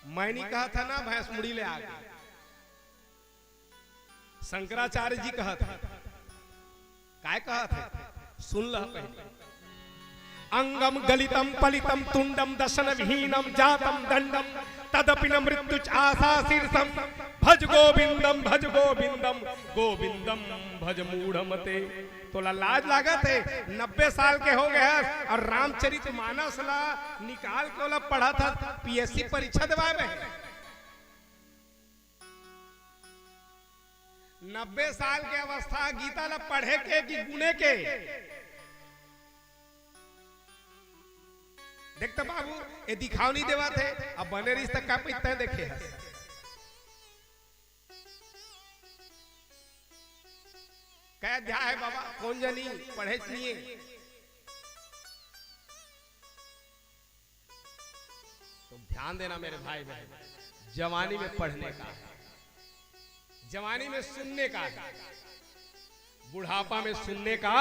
मैं नी कहत ह ना, भैंस मुड़ी ले आगे। शंकराचार्य जी कहत हे, काय कहत हे? सुन लह पहले। अंगम गलितम पलितम तुंडम दशन विहीनम जातम दंडम तदपि न मृत्यु चासा शीर्षम भज गोविंदम भज गोविंदम गोविंदम भज मूढ़मते। तोला लाज लागत हे? नब्बे साल के हो गे हस अउ रामचरित मानस ला निकाल के ओला पढ़त हस, पीएससी परीक्षा देवाय बर। नब्बे साल के अवस्था, गीता ला पढ़े के कि गुने के? देख त बाबू, ए दिखाव नी देवत हे, अब बने रहिस त का पइता देखे हस। कै अध्याय हे बाबा, कोन जनी पढ़ेच नी हे। तो ध्यान देना मेरे भाई बहन, जवानी में पढ़ने का, जवानी में सुनने का, बुढ़ापा में सुनने का।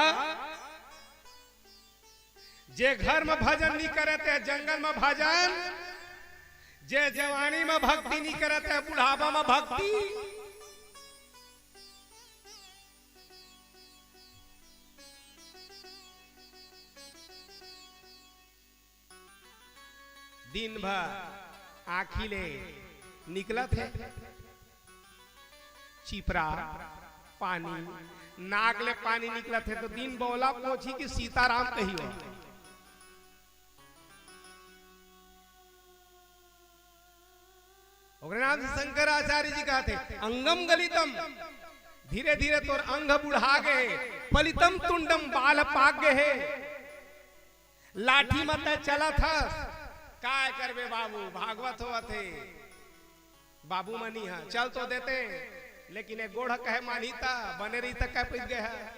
जे घर में भजन नी करे ते जंगल में भजन, जे जवानी में भक्ति नी करे ते बुढ़ापा में भक्ति। दिन भर आँखी ले निकलत हे चिपरा, पानी, नाक ले पानी निकलत हे, तो दिन बौला पोछी कि सीताराम कही हो। ओकरे नाम से शंकराचार्य जी कहत हे, "अंगम गलितम", धीरे धीरे तोर अंग बुढ़ा गे हे, "पलितम तुंडम", बाल पाक गे हे, लाठी म तैं चलत हस, काय करबे बाबू, भागवत होवत हे, बाबू मनी ह, चल तो देते, लेकिन ए गोड़ कहे मानही त, बने रही त कह पइत गे हे।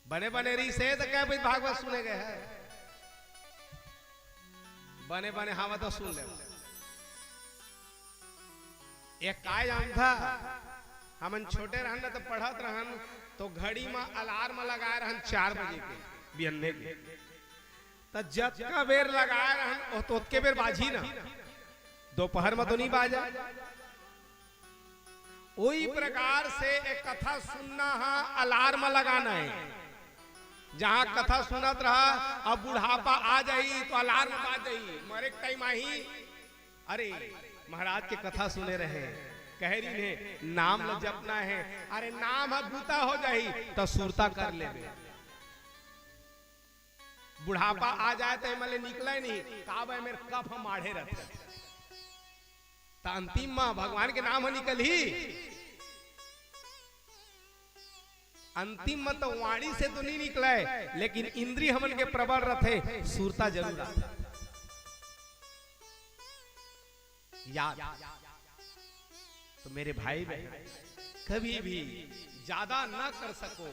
बने बने रहिस हे त कै बजे भागवत सुने गे हे? बने बने हवा तो सुन ले। एक काय जानथा, हमन छोटे रहन न त पढ़त रहन, तो घड़ी म अलार्म लगाए रहन चार बजे के बिहन्ने के। त जतका बेर लगाए रहन, ओ तो ओतके बेर बाजी ना। दोपहर म तो नहीं बाजा। ओही प्रकार से एक कथा सुनना ह, अलार्म लगाना हे। जहाँ कथा सुनत रहा, अब बुढ़ापा आ जाही तो अलार्म बाज जाही, मरे के टाइम आही। अरे, महाराज के कथा सुने रहे, कह रही हे, नाम ल जपना हे। अरे, नाम ह बूता हो जाही, त सुरता कर लेबे। बुढ़ापा आ जाए त एमा ले निकले नहीं, काबर मेर कफ माढ़े रहथे। त अंतिम म भगवान के नाम ह निकलही। अंतिम म तो वाणी से तो नहीं निकले, लेकिन इंद्री हमन के प्रबल रथे, सुरता जरूर आथे। याद। तो मेरे भाई बहन, कभी भी ज्यादा ना कर सको,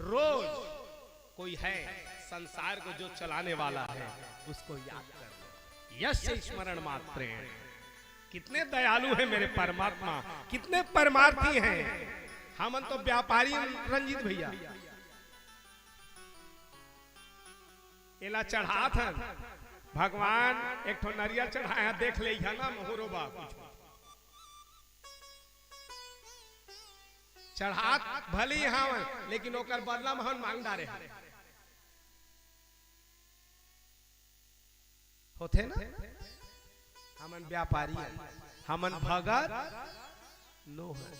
रोज कोई है संसार को जो चलाने वाला है, उसको याद कर लो। यस्य स्मरण मात्रेण। कितने दयालु हैं मेरे परमात्मा, कितने परमार्थी हैं। हमन तो व्यापारी हैं, रंजीत भैया। एला चढ़ात हन, भगवान एक ठो नरियर चढ़ाए हैं, देख ले ना मोहरो बा कुछ। चढ़ात भले ही हावन, लेकिन ओकर बदला म हमन मांग डारे हन। होथे ना, हमन व्यापारी हन, हमन भगत नो हन।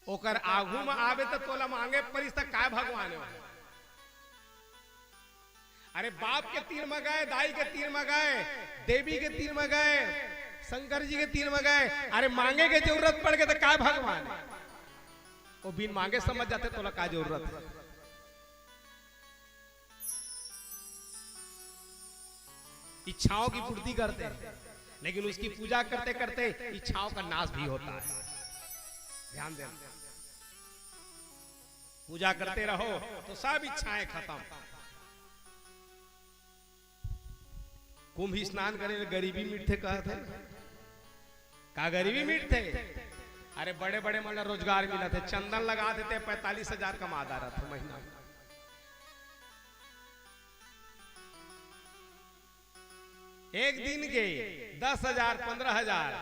ओकर आगू म आबे त तोला मांगे परिस त काय भगवान हे? अरे बाप के तीर म गए, दाई के तीर म गए, देवी के तीर म गए, शंकर जी के तीर म गए, अरे मांगे के जरूरत पड़ गए त काय भगवान हे? वो बिन मांगे समझ जाते तोला का जरूरत है। इच्छाओं की पूर्ति करते हैं, लेकिन उसकी पूजा करते करते इच्छाओं का नाश भी होता है। ध्यान देना, पूजा करते रहो तो सब इच्छाएं खत्म। कुंभ स्नान करे ले गरीबी मिटथे कहत हे ना? का गरीबी मिटथे? अरे बड़े बड़े मन ला रोजगार मिलत हे, चंदन लगा देते, पैंतालीस हजार कमा डारत हे महीना में। एक दिन के दस हजार, पन्द्रह हजार,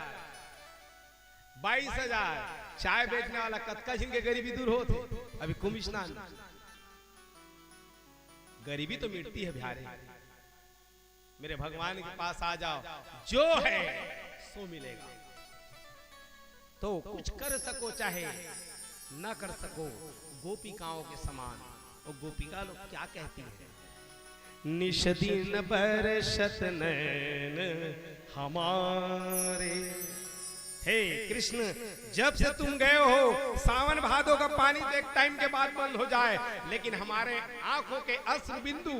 बाईस हजार, चाय बेचने वाला कतका झिन के गरीबी दूर होत हे। अभी कुंभ स्नान, गरीबी तो मिटती है प्यारे। मेरे भगवान के पास आ जाओ, जो है सो मिलेगा। तो कुछ कर सको चाहे ना कर सको, गोपिकाओं के समान। वो गोपिका लोग क्या कहती है? निश दिन बरसत नैन हमारे। हे कृष्ण, जब से तुम गए हो, सावन भादों का पानी तो एक टाइम के बाद बंद हो जाए, लेकिन हमारे आंखों के अश्रु बिंदु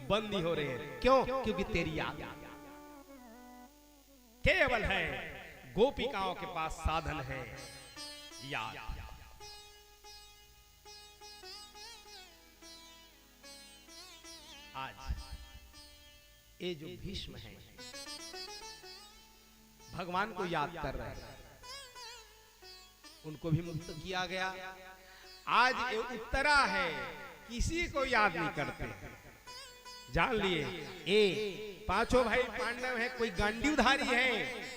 बंद नहीं हो रहे हैं। क्यों? क्योंकि तेरी याद केवल है, गोपिकाओं के पास साधन है याद। आज ये जो भीष्म हैं, भगवान को याद कर रहे हैं, उनको भी मुक्त किया गया। आज ये उत्तरा है, किसी को याद नहीं करते। जान लिए, ये पांचों भाई पांडव हैं, कोई गांडीवधारी है,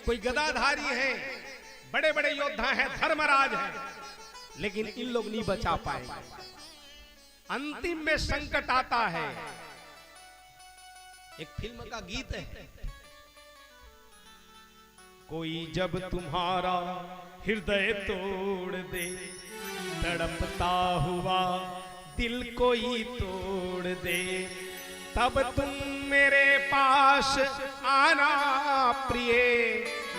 कोई गदाधारी है, बड़े बड़े योद्धा हैं, धर्मराज हैं, लेकिन इन लोग नहीं बचा पाएंगे। अंतिम में संकट आता है। एक फिल्म का गीत है, कोई जब तुम्हारा हृदय तोड़ दे, तड़पता हुआ दिल कोई तोड़ दे, तब तुम मेरे पास आना प्रिय,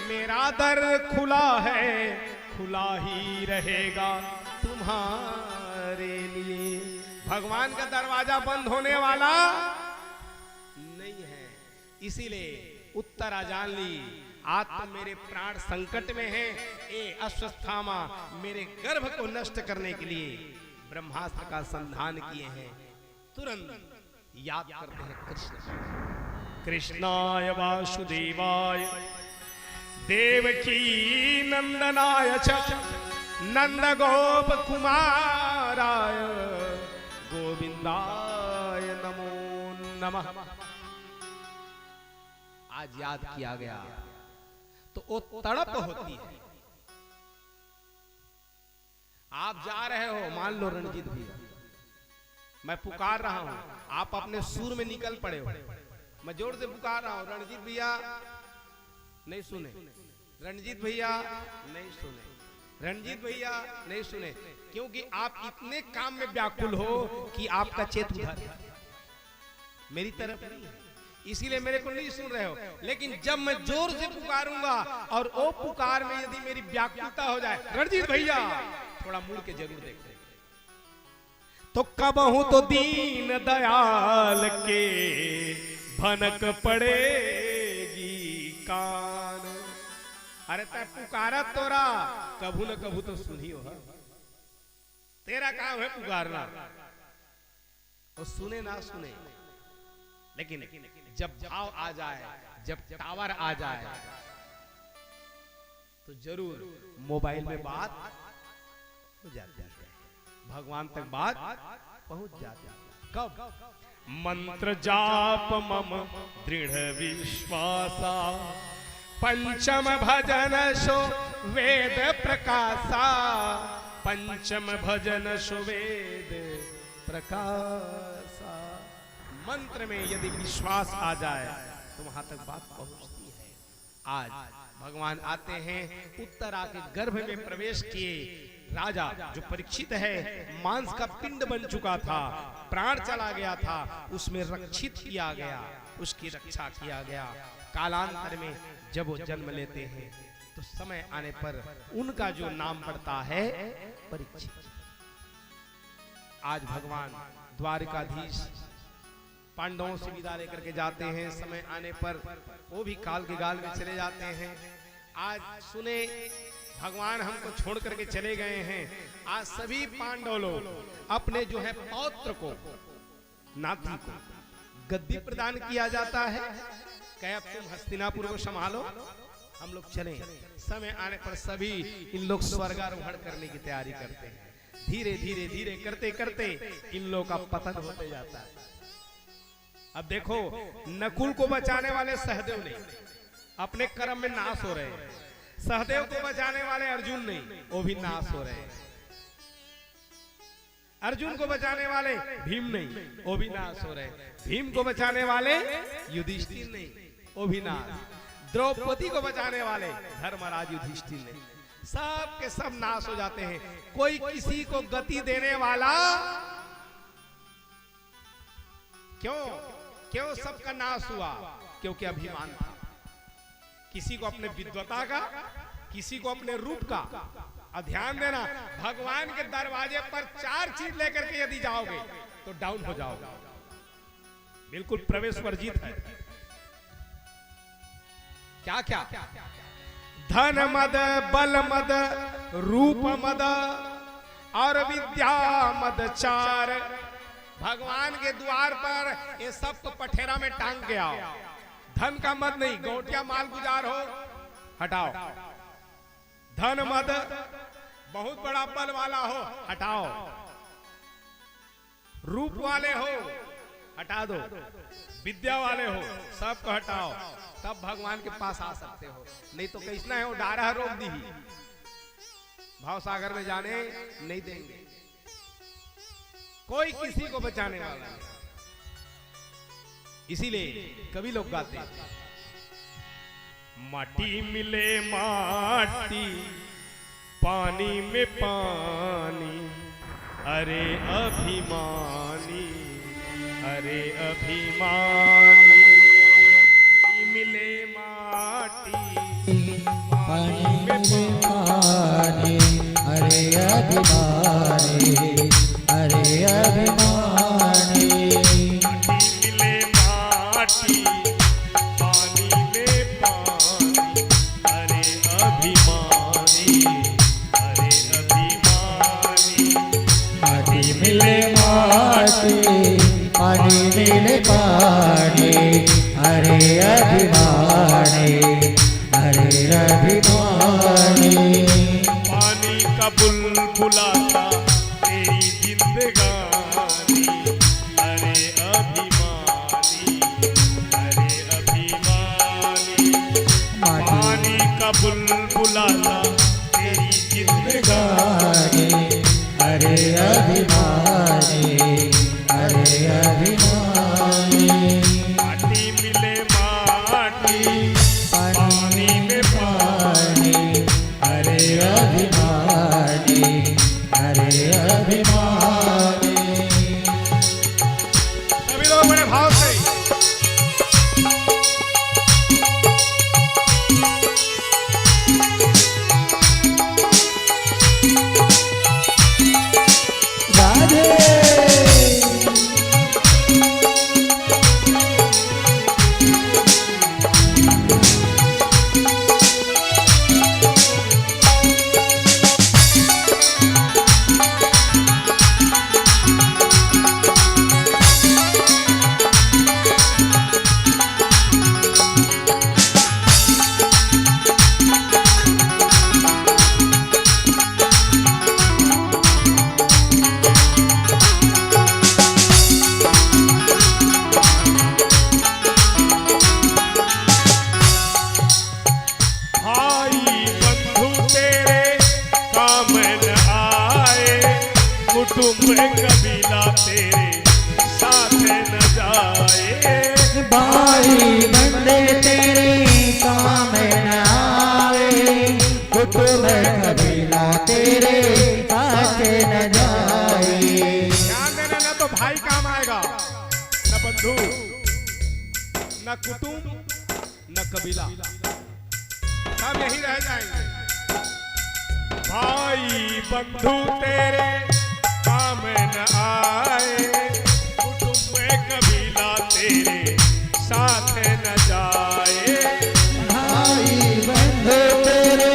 मेरा दर खुला है, खुला ही रहेगा तुम्हारे लिए। भगवान का दरवाजा बंद होने वाला नहीं है, इसीलिए उत्तरा जान ली, आज तो मेरे प्राण संकट में हैं, ये अश्वत्थामा मेरे गर्भ को नष्ट करने के लिए ब्रह्मास्त्र का संधान किए हैं। तुरंत याद करते हैं कृष्ण। कृष्णाय वासुदेवाय देवकी नंदनाय च नंद गोप कुमाराय गोविंदाय नमो नमः। आज याद किया गया तो वो तड़प होती है। आप जा रहे हो, मान लो रणजीत भैया, मैं पुकार रहा हूं, आप अपने सुर में निकल पड़े हो, मैं जोर से पुकार रहा हूं, रणजीत भैया नहीं सुने, रणजीत भैया नहीं सुने, रणजीत भैया नहीं सुने, क्योंकि आप इतने काम में व्याकुल हो कि आपका चित्त उधर है, मेरी तरफ नहीं है। इसीलिए मेरे को नहीं सुन रहे हो, लेकिन जब मैं जोर से पुकारूंगा और वो पुकार में यदि मेरी व्याकुलता हो जाए, रणजीत भैया, थोड़ा मुड़ के जरूर देखो। तो कबहूं तो दीन दयाल के भनक पड़ेगी कान। अरे तैं पुकारत तो रहा, कभू न कभू तो सुनियो ह। तेरा काम है पुकारना, वो सुने ना सुने, लेकिन जब भाव आ जाए, जब टावर आ जाए, तो जरूर मोबाइल में बात हो जाती है, भगवान तक बात पहुंच जाती है। कब? मंत्र जाप मम दृढ़ विश्वासा, पंचम भजन सो वेद प्रकाशा, पंचम भजन सो वेद प्रकाशा। मंत्र में यदि विश्वास आ जाए तो वहां तक बात पहुंचती है। आज भगवान आते हैं, उत्तरा के गर्भ में प्रवेश किए। राजा जो परीक्षित है, मांस का पिंड बन चुका था, प्राण चला गया था, उसमें रक्षित किया गया, उसकी रक्षा किया गया। कालांतर में जब वो जन्म लेते हैं तो समय आने पर उनका जो नाम पड़ता है परीक्षित। आज भगवान द्वारिकाधीश पांडवों से विदा लेकर के जाते हैं, समय आने पर वो भी काल के गाल में चले जाते हैं। आज सुने, भगवान हमको छोड़ करके चले गए हैं। आज सभी पांडव लोग अपने जो है पौत्र को, नाती को गद्दी प्रदान किया जाता है, कहे अब तुम हस्तिनापुर को संभालो, हम लोग चलें। समय आने पर सभी इन लोग स्वर्गारोहण करने की तैयारी करते हैं। धीरे धीरे धीरे करते करते इन लोगों का पतन होते जाता है। अब देखो, नकुल को बचाने वाले सहदेव नहीं, अपने कर्म में नाश हो रहे हैं। सहदेव को बचाने वाले अर्जुन नहीं, वो भी नाश हो रहे हैं। अर्जुन को बचाने वाले भीम नहीं, वो भी नाश हो रहे हैं। भीम को बचाने वाले युधिष्ठिर नहीं, वो भी नाश। द्रौपदी को बचाने वाले धर्मराज युधिष्ठिर नहीं, सब के सब नाश हो जाते हैं। कोई किसी को गति देने वाला क्यों, क्यों सबका नाश हुआ? क्योंकि अभिमान था, किसी को अपने विद्वता का, किसी को अपने रूप का। और ध्यान देना, भगवान के दरवाजे पर चार चीज लेकर के यदि जाओगे तो डाउन हो जाओगे, बिल्कुल प्रवेश वर्जित है। क्या क्या? धन मद, बल मद, रूप मद और विद्या मद चार। भगवान के द्वार पर ये सब को पठेरा में टांग के आओ। धन का मद नहीं, गौटिया माल गुजार हो, हटाओ। धन मद, बहुत बड़ा बल वाला हो, हटाओ। रूप वाले हो, हटा दो। विद्या वाले हो, सबको हटाओ, तब भगवान के पास आ सकते हो। नहीं तो कैसना है, वो डारा रोक दी, भाव सागर में जाने नहीं देंगे, कोई किसी को बचाने वाला नहीं। इसीलिए कवि लोग गाते हैं, माटी मिले माटी, पानी में पानी, अरे अभिमानी, अरे अभिमानी। माटी मिले माटी, पानी में पानी, अरे अभिमानी, अरे अभिमानी। माटी मिले माटी, पानी में पानी, अरे अभिमानी, अरे अभिमानी। माटी मिले माटी, पानी मिले पानी, अरे अभिमानी, अरे अभिमानी। पानी का बुलबुला सा तेरी जिंदगानी, अरे अभिमानी, अरे अभिमानी। माटी पानी का बुलबुला सा तेरी जिंदगानी, अरे अभिमानी, अरे अभिमानी। माटी मिले माटी, पानी में पानी, अरे अभिमानी, अरे अभिमानी। सभी लोग बड़े भाव से। कुटुंब कबीला तेरे साथ न जाए। भाई बंधु तेरे काम न आए, कुटुंब कबीला तेरे साथ न जाए। ध्यान देना, ना तो भाई काम आएगा, ना बंधु, ना कुटुंब, न कबीला, सब यही रह जाएंगे। भाई बंधु तेरे काम न आए, कुटुंब कबीला तेरे साथ न जाए। भाई बंधु तेरे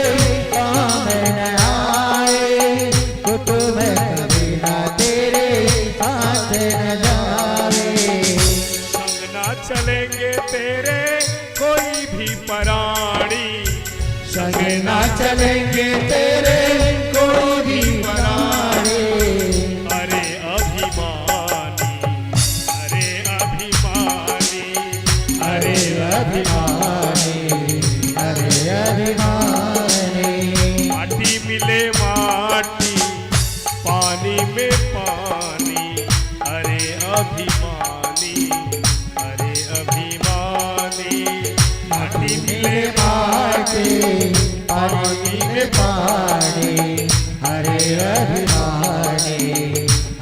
काम न आए, कुटुंब कबीला तेरे साथ न जाए। संग ना चलेंगे तेरे कोई भी प्राणी, संग ना चलेंगे तेरे कोई भी प्राणी। अरे अभिमानी, अरे अभिमानी, अरे अभिमानी, अरे अभिमानी। माटी मिले माटी, पानी में पानी। अरे अभिमानी, अरे अभिमानी, माटी मिले माटी, पानी में पानी। अरे अभिमानी,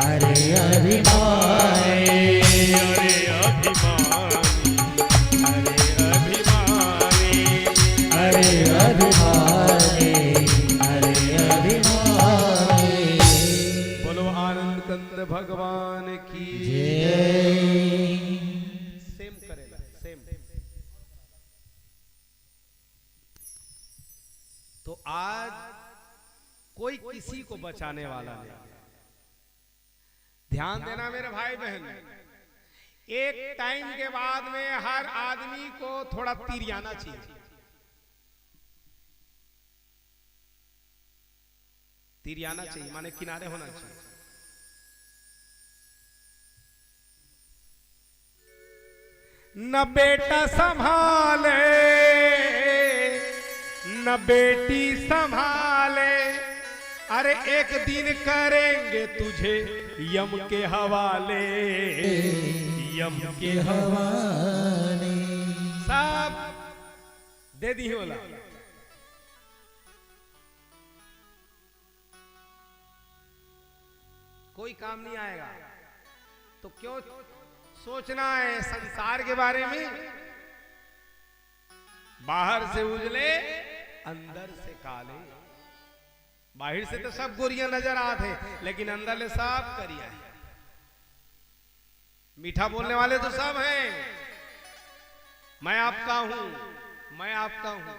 अरे अभिमानी, अरे अभिमानी, अरे अभिमानी, अरे अभिमानी, अरे अभिमानी। बोलो आनंद कंद भगवान की जय। सेम करेला, सेम। तो आज कोई किसी को बचाने वाला नहीं। ध्यान देना मेरे भाई बहन, एक टाइम के बाद में हर आदमी को थोड़ा तिरियाना चाहिए। तिरियाना चाहिए, माने किनारे होना चाहिए। न बेटा संभाले, न बेटी संभाले, अरे एक दिन करेंगे तुझे यम के हवाले, यम के हवाले। सब दे दी होला। कोई काम नहीं आएगा। तो क्यों सोचना है संसार के बारे में? बाहर से उजले, अंदर से काले। बाहर से तो सब गोरियां नजर आत हे, लेकिन अंदर ले सब करिया हे। मीठा बोलने वाले तो सब हैं। मैं आपका हूं, मैं आपका हूं।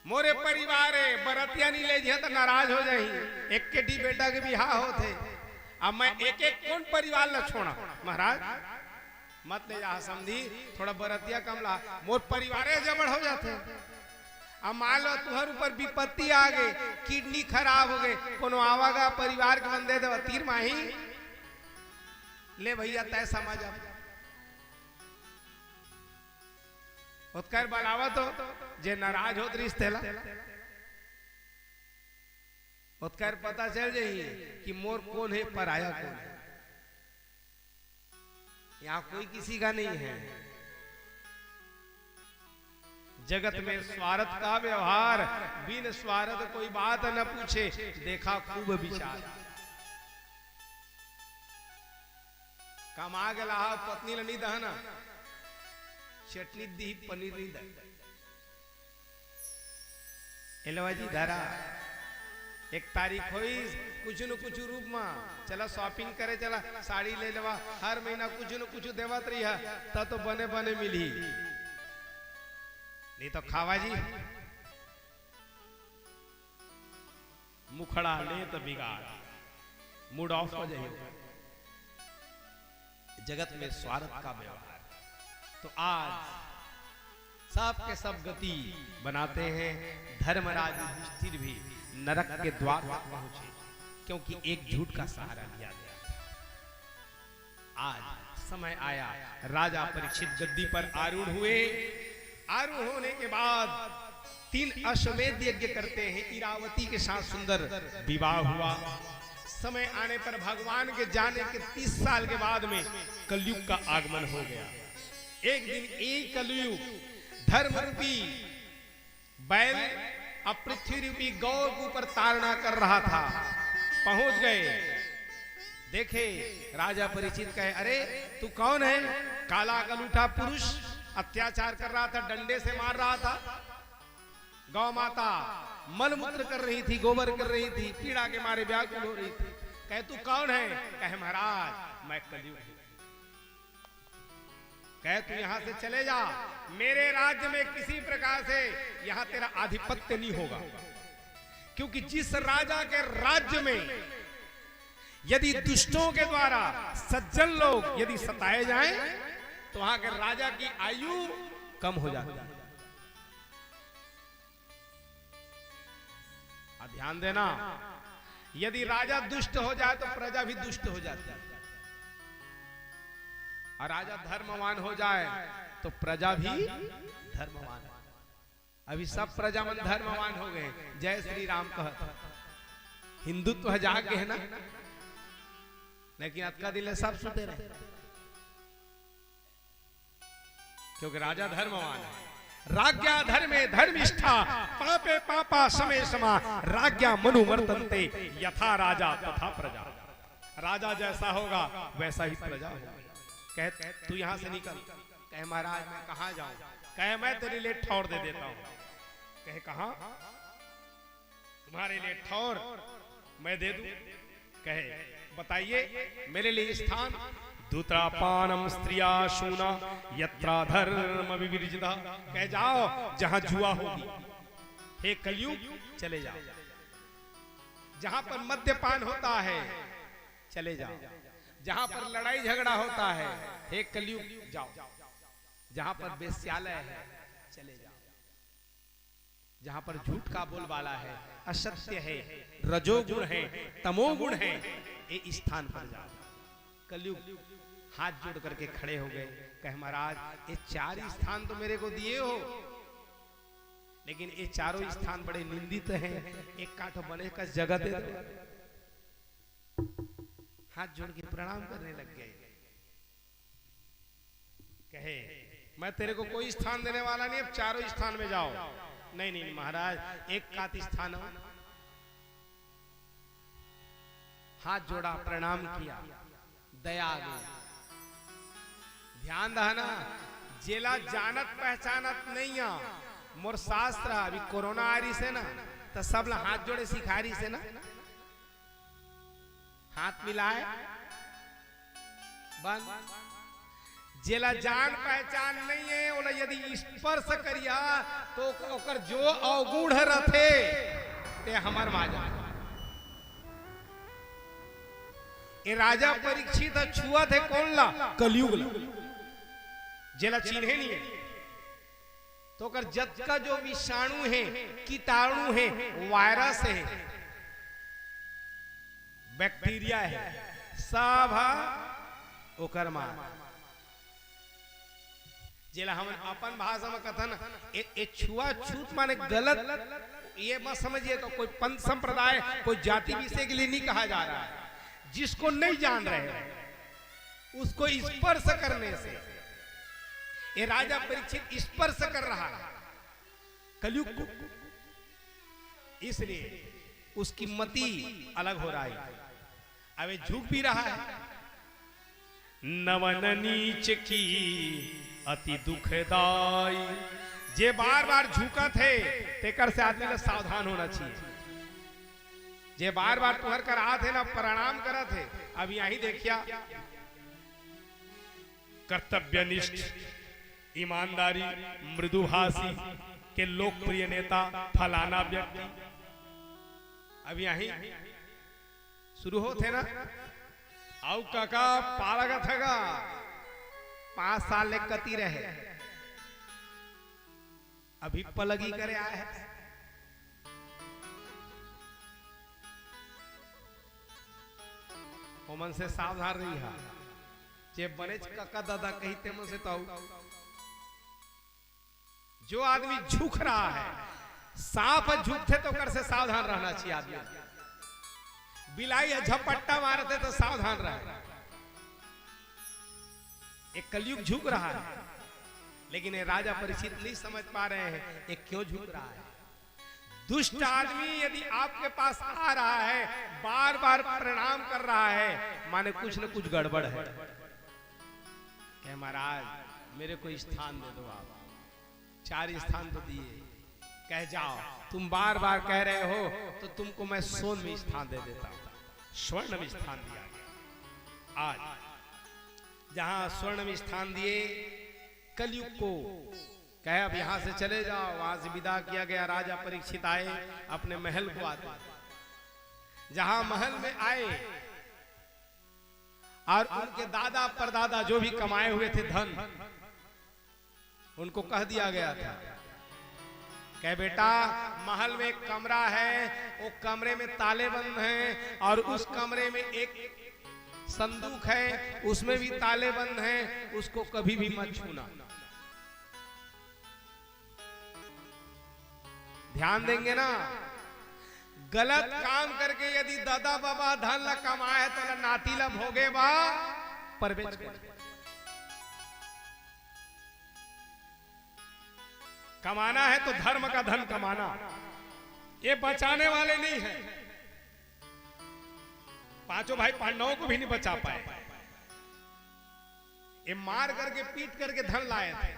मोरे परिवार हे, बरतिया नहीं ले जिहा तो नाराज हो जाही। एक के डी बेटा के बिहाव होत हे, अब मैं एक एक कोन परिवार ला छोड़ा महाराज? मत ले जा समधी, थोड़ा बरतिया कम ला, मोर परिवारे जबड़ हो जाथे। अब मान लो तुहर ऊपर विपत्ति आ गे, किडनी खराब हो गे, कोनो आवागा परिवार के बंदे देवा तीर माही, ले भैया तय समझ अब। ओतकर बलावत हो, जे नाराज होत रिहिस तेला। ओतकर पता चल जाही कि मोर कोन हे, पराया कोन हे। यहां कोई किसी का नहीं है। जगत में स्वार्थ का व्यवहार, बिन स्वार्थ कोई बात न पूछे, देखा खूब विचार। कमा गेला हा, पत्नी ल नी दहना, चटनी दी, पनीर नी दे। एलवा जी धरा, एक तारीख होइस, कुछ न कुछ रूप मा चला shopping करे, चला साड़ी ले लेवा, हर महीना कुछ न कुछ देवत रहिहा, त तो बने बने मिलही, नहीं तो खावा जी। मुखड़ा ले त बिगाड़, mood off हो जाही। जगत में स्वार्थ का व्यवहार। तो आज सबके सब गति बनाते हैं, धर्मराज युधिष्ठिर भी नरक के द्वार तक पहुंचे, क्योंकि एक झूठ का सहारा लिया गया था। आज समय आया, राजा परीक्षित गद्दी पर आरूढ़ हुए। आरूढ़ होने के बाद तीन अश्वमेध यज्ञ करते हैं। इरावती के साथ सुंदर विवाह हुआ, समय आने पर भगवान के जाने के तीस साल के बाद में कलयुग का आगमन हो गया। एक दिन यही कलयुग धर्म रूपी बैल अब पृथ्वी रूपी गौ के ऊपर ताड़ना कर रहा था। पहुंच गए, देखे राजा परीक्षित, कहे, "अरे, तू कौन है?" काला कलूठा पुरुष अत्याचार कर रहा था, डंडे से मार रहा था। गौ माता मलमूत्र कर रही थी, गोबर कर रही थी, पीड़ा के मारे व्याकुल हो रही थी। कहे, "तू कौन है?" कहे, "महाराज, मैं कलयुग हूं।" कहे, "तू यहां से चले जा, मेरे राज्य में किसी प्रकार से यहां तेरा आधिपत्य नहीं होगा, क्योंकि जिस राजा के राज्य में यदि दुष्टों के द्वारा सज्जन लोग यदि सताए जाएं, तो वहां के राजा की आयु कम हो जाती है।" अब ध्यान देना, यदि राजा दुष्ट हो जाए तो प्रजा भी दुष्ट हो जाती है, और राजा धर्मवान हो जाए तो प्रजा भी धर्मवान। अभी सब प्रजा मन धर्मवान हो गए, जय श्री राम कहत। हिंदुत्व जाग गए ना, लेकिन अतका दिन ले सब सुते रहे। क्योंकि राजा धर्मवान है। "राज्ञा धर्मे धर्मिष्ठा, पापे पापा समे समा, राज्ञा मनुवर्तन्ते, यथा राजा तथा प्रजा।" राजा जैसा होगा, वैसा ही प्रजा होगी। कहे, "तू यहां से निकल।" कहे, "महाराज, मैं कहां जाऊं?" कहे, "मैं तेरे लिए ठौर दे देता हूं।" कहे, "कहां?" "तुम्हारे लिए ठौर मैं दे दूं।" कहे, "बताइए मेरे लिए स्थान।" "दूत्रापानम स्त्रिया शूना, यत्रा धर्म विवर्जिता।" कहे, "जाओ, जहां जुआ होगी, हे कलयुग, चले जाओ। जहां पर मद्यपान होता है, चले जाओ। जहां पर लड़ाई झगड़ा होता है, हे कलयुग, जाओ। जहां पर वेश्यालय है, चले जाओ। जहां पर झूठ का बोलबाला है, असत्य है, रजोगुण है, तमोगुण है, ये स्थान पर जाओ।" कलयुग हाथ जोड़ करके खड़े हो गए, कहे, "महाराज, ये चार स्थान तो मेरे को दिए हो, लेकिन ये चारों स्थान बड़े निंदित हैं, एक काठ बने का जगह दे दो।" हाथ जोड़ के प्रणाम करने लग गए। कहे, "मैं तेरे को कोई स्थान देने वाला नहीं, अब चारों स्थान में जाओ।" "नहीं, नहीं, नहीं महाराज, एक कात स्थान हो।" हाथ जोड़ा, प्रणाम किया, दया आ गई। ध्यान रहा ना, जेला जानत पहचानत नहीं आ, मोर शास्त्र अभी कोरोना आ रही से ना, तो सब ला हाथ जोड़े सिखा रही से ना। हाथ मिलाए, बंद। जेला जान पहचान नहीं है, ओला यदि स्पर्श करिया, तो ओकर जो अवगुण रथे, ते हमर माजा। ए राजा परीक्षित ह छुअत हे कोन ला? कलयुग ला। जेला चिन्हे नहीं है, तो ओकर जतका जो विषाणु हे, कीटाणु हे, वायरस हे, बैक्टीरिया हे, सब ह ओकर मार। जेला हमन अपन भाषा म कथन, ए, ए छुआछूत माने गलत, ये मत समझिए तो कोई पंथ संप्रदाय, कोई जाति विषय के लिए नहीं कहा जा रहा है। जिसको नहीं जान रहे हो, उसको स्पर्श करने से, ये राजा परीक्षित स्पर्श कर रहा है कलयुग को, इसलिए उसकी मति अलग हो रहा है। अब ये झुक भी रहा है। नवन नीच की अति दुखदाई। जे बार बार झुकत हे, तेकर से आदमी ला सावधान होना चाहिए। जे बार बार तुहर कर आत हे ना, प्रणाम करत हे, अब यहीं देखिया। कर्तव्यनिष्ठ, ईमानदारी, मृदुभाषी के लोकप्रिय नेता फलाना व्यक्ति। अब यहीं शुरू होत हे ना, अउ कका पालगत हगा, पांच साल ले कति रहे, अभी पलगी करे आए हे। ओमन से सावधान रही हा, जे बनेच कका दादा कही ते मन से तो। जो आदमी झुक रहा है, सांप झुकथे तो ओकर से सावधान रहना चाहिए आदमी। बिलाई ह झपट्टा मारथे त सावधान रहे। ये कलयुग झुक रहा है, लेकिन ये राजा परीक्षित नहीं समझ पा रहे हैं ये क्यों झुक रहा है। दुष्ट आदमी यदि आपके पास आ रहा है, बार बार प्रणाम कर रहा है, माने कुछ न कुछ गड़बड़ है। कहे, महाराज, मेरे को स्थान दे दो आप। चार स्थान तो दिए, कहे, जाओ, तुम बार बार कह रहे हो तो तुमको मैं सोन में स्थान दे देता हूं। स्वर्ण में स्थान दिया गया। आज जहां स्वर्ण में स्थान दिए, कलयुग को कहे, अब यहां से चले जाओ। वहां से विदा किया गया। राजा परीक्षित आए, अपने महल को आते, जहां महल में आए और उनके दादा परदादा जो भी कमाए हुए थे धन, उनको कह दिया गया था, कह, बेटा, महल में एक कमरा है, वो कमरे में ताले बंद हैं और उस कमरे में एक संदूक है, उसमें भी ताले बंद हैं, उसको कभी भी मत छूना। ध्यान देंगे ना, गलत काम करके यदि दादा बाबा धन ला कमाए तो ला नाती ला भोगे बा परबेज कर। कमाना है तो धर्म का धन कमाना। ये बचाने वाले नहीं है। पांचों भाई पांडवों को भी नहीं बचा पाए। ये मार करके, पीट करके धन लाए थे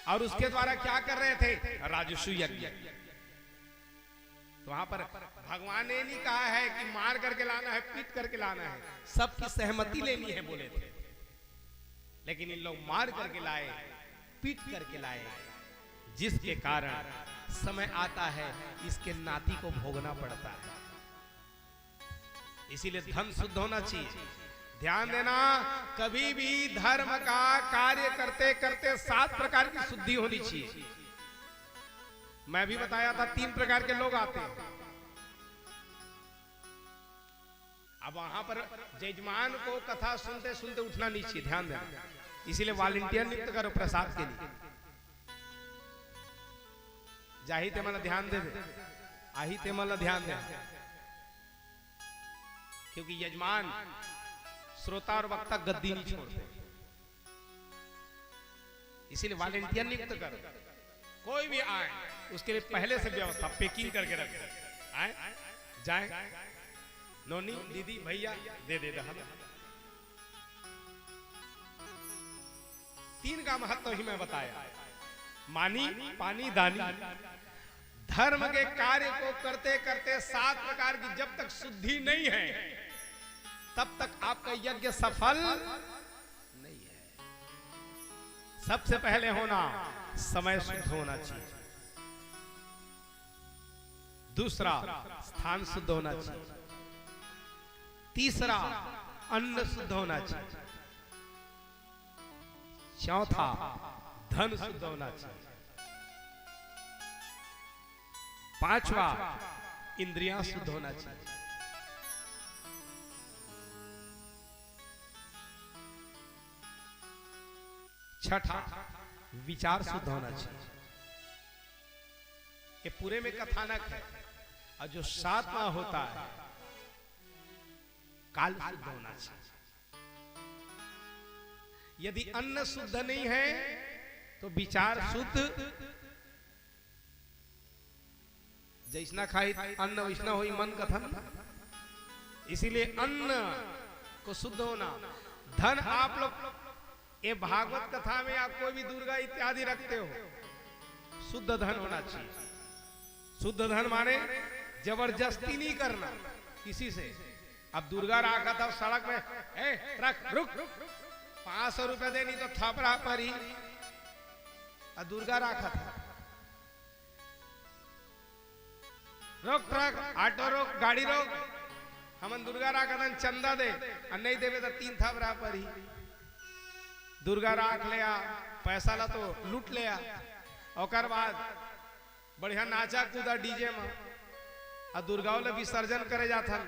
और उसके द्वारा क्या कर रहे थे? राजस्व यज्ञ। तो वहां पर भगवान ने नहीं कहा है कि मार करके लाना है, पीट करके लाना है, सबकी सहमति लेनी है बोले थे। लेकिन इन लोग मार करके लाए, पीट करके लाए, जिसके कारण समय आता है, इसके नाती को भोगना पड़ता है। इसीलिए धन शुद्ध होना चाहिए। ध्यान देना, कभी भी धर्म का कार्य करते करते सात प्रकार की शुद्धि होनी चाहिए। मैं भी बताया था, तीन प्रकार के लोग आते हैं। अब वहां पर जजमान को कथा सुनते सुनते उठना नहीं चाहिए, ध्यान देना। इसीलिए वॉलंटियर नियुक्त करो प्रसाद के लिए। जाही ते मन ध्यान देवे, आही ते मन ध्यान देवे, क्योंकि यजमान श्रोता और वक्ता गद्दी नहीं छोड़ते। इसीलिए वॉलंटियर नियुक्त करो। कोई भी आए, उसके लिए पहले से व्यवस्था, पैकिंग करके रखो। आए, जाए, नोनी, दीदी, भैया, दे दे दहल। तीन का महत्व ही मैं बताया, मानी, पानी, दानी। धर्म के कार्य को करते करते सात प्रकार की जब तक शुद्धि नहीं है, तब तक आपका यज्ञ सफल नहीं है। सबसे पहले होना, समय शुद्ध होना चाहिए। दूसरा, स्थान शुद्ध होना चाहिए। तीसरा, अन्न शुद्ध होना चाहिए। चौथा, धन शुद्ध होना चाहिए। पांचवा, इंद्रियां शुद्ध होना चाहिए। छठा, विचार शुद्ध होना चाहिए। ये पूरे में कथानक है। और जो सातवां होता है, काल शुद्ध होना चाहिए। यदि अन्न शुद्ध नहीं है, तो विचार शुद्ध। जैसना खाई अन्न, वैसना होई मन कथन। इसीलिए अन्न को शुद्ध होना। धन आप लोग ये भागवत कथा में आप कोई भी दुर्गा इत्यादि रखते हो, शुद्ध धन होना चाहिए। शुद्ध धन माने जबरदस्ती नहीं करना किसी से। अब दुर्गा राखा था सड़क में, "ए, ट्रक, रुक, पांच सौ रुपया दे, नहीं तो थपरा परी।" अब दुर्गा राखा था, "रोक ट्रक, ऑटो रोक, गाड़ी रोक, हमन दुर्गा राखत हन, चंदा दे, अउ नहीं देबे त तीन थपरा परी।" दुर्गा राख ले आ, पैसा ला तो लूट ले आ। ओकर बाद बढ़िया नाचा कूदा डीजे में, आ दुर्गा ला विसर्जन करे जाथन,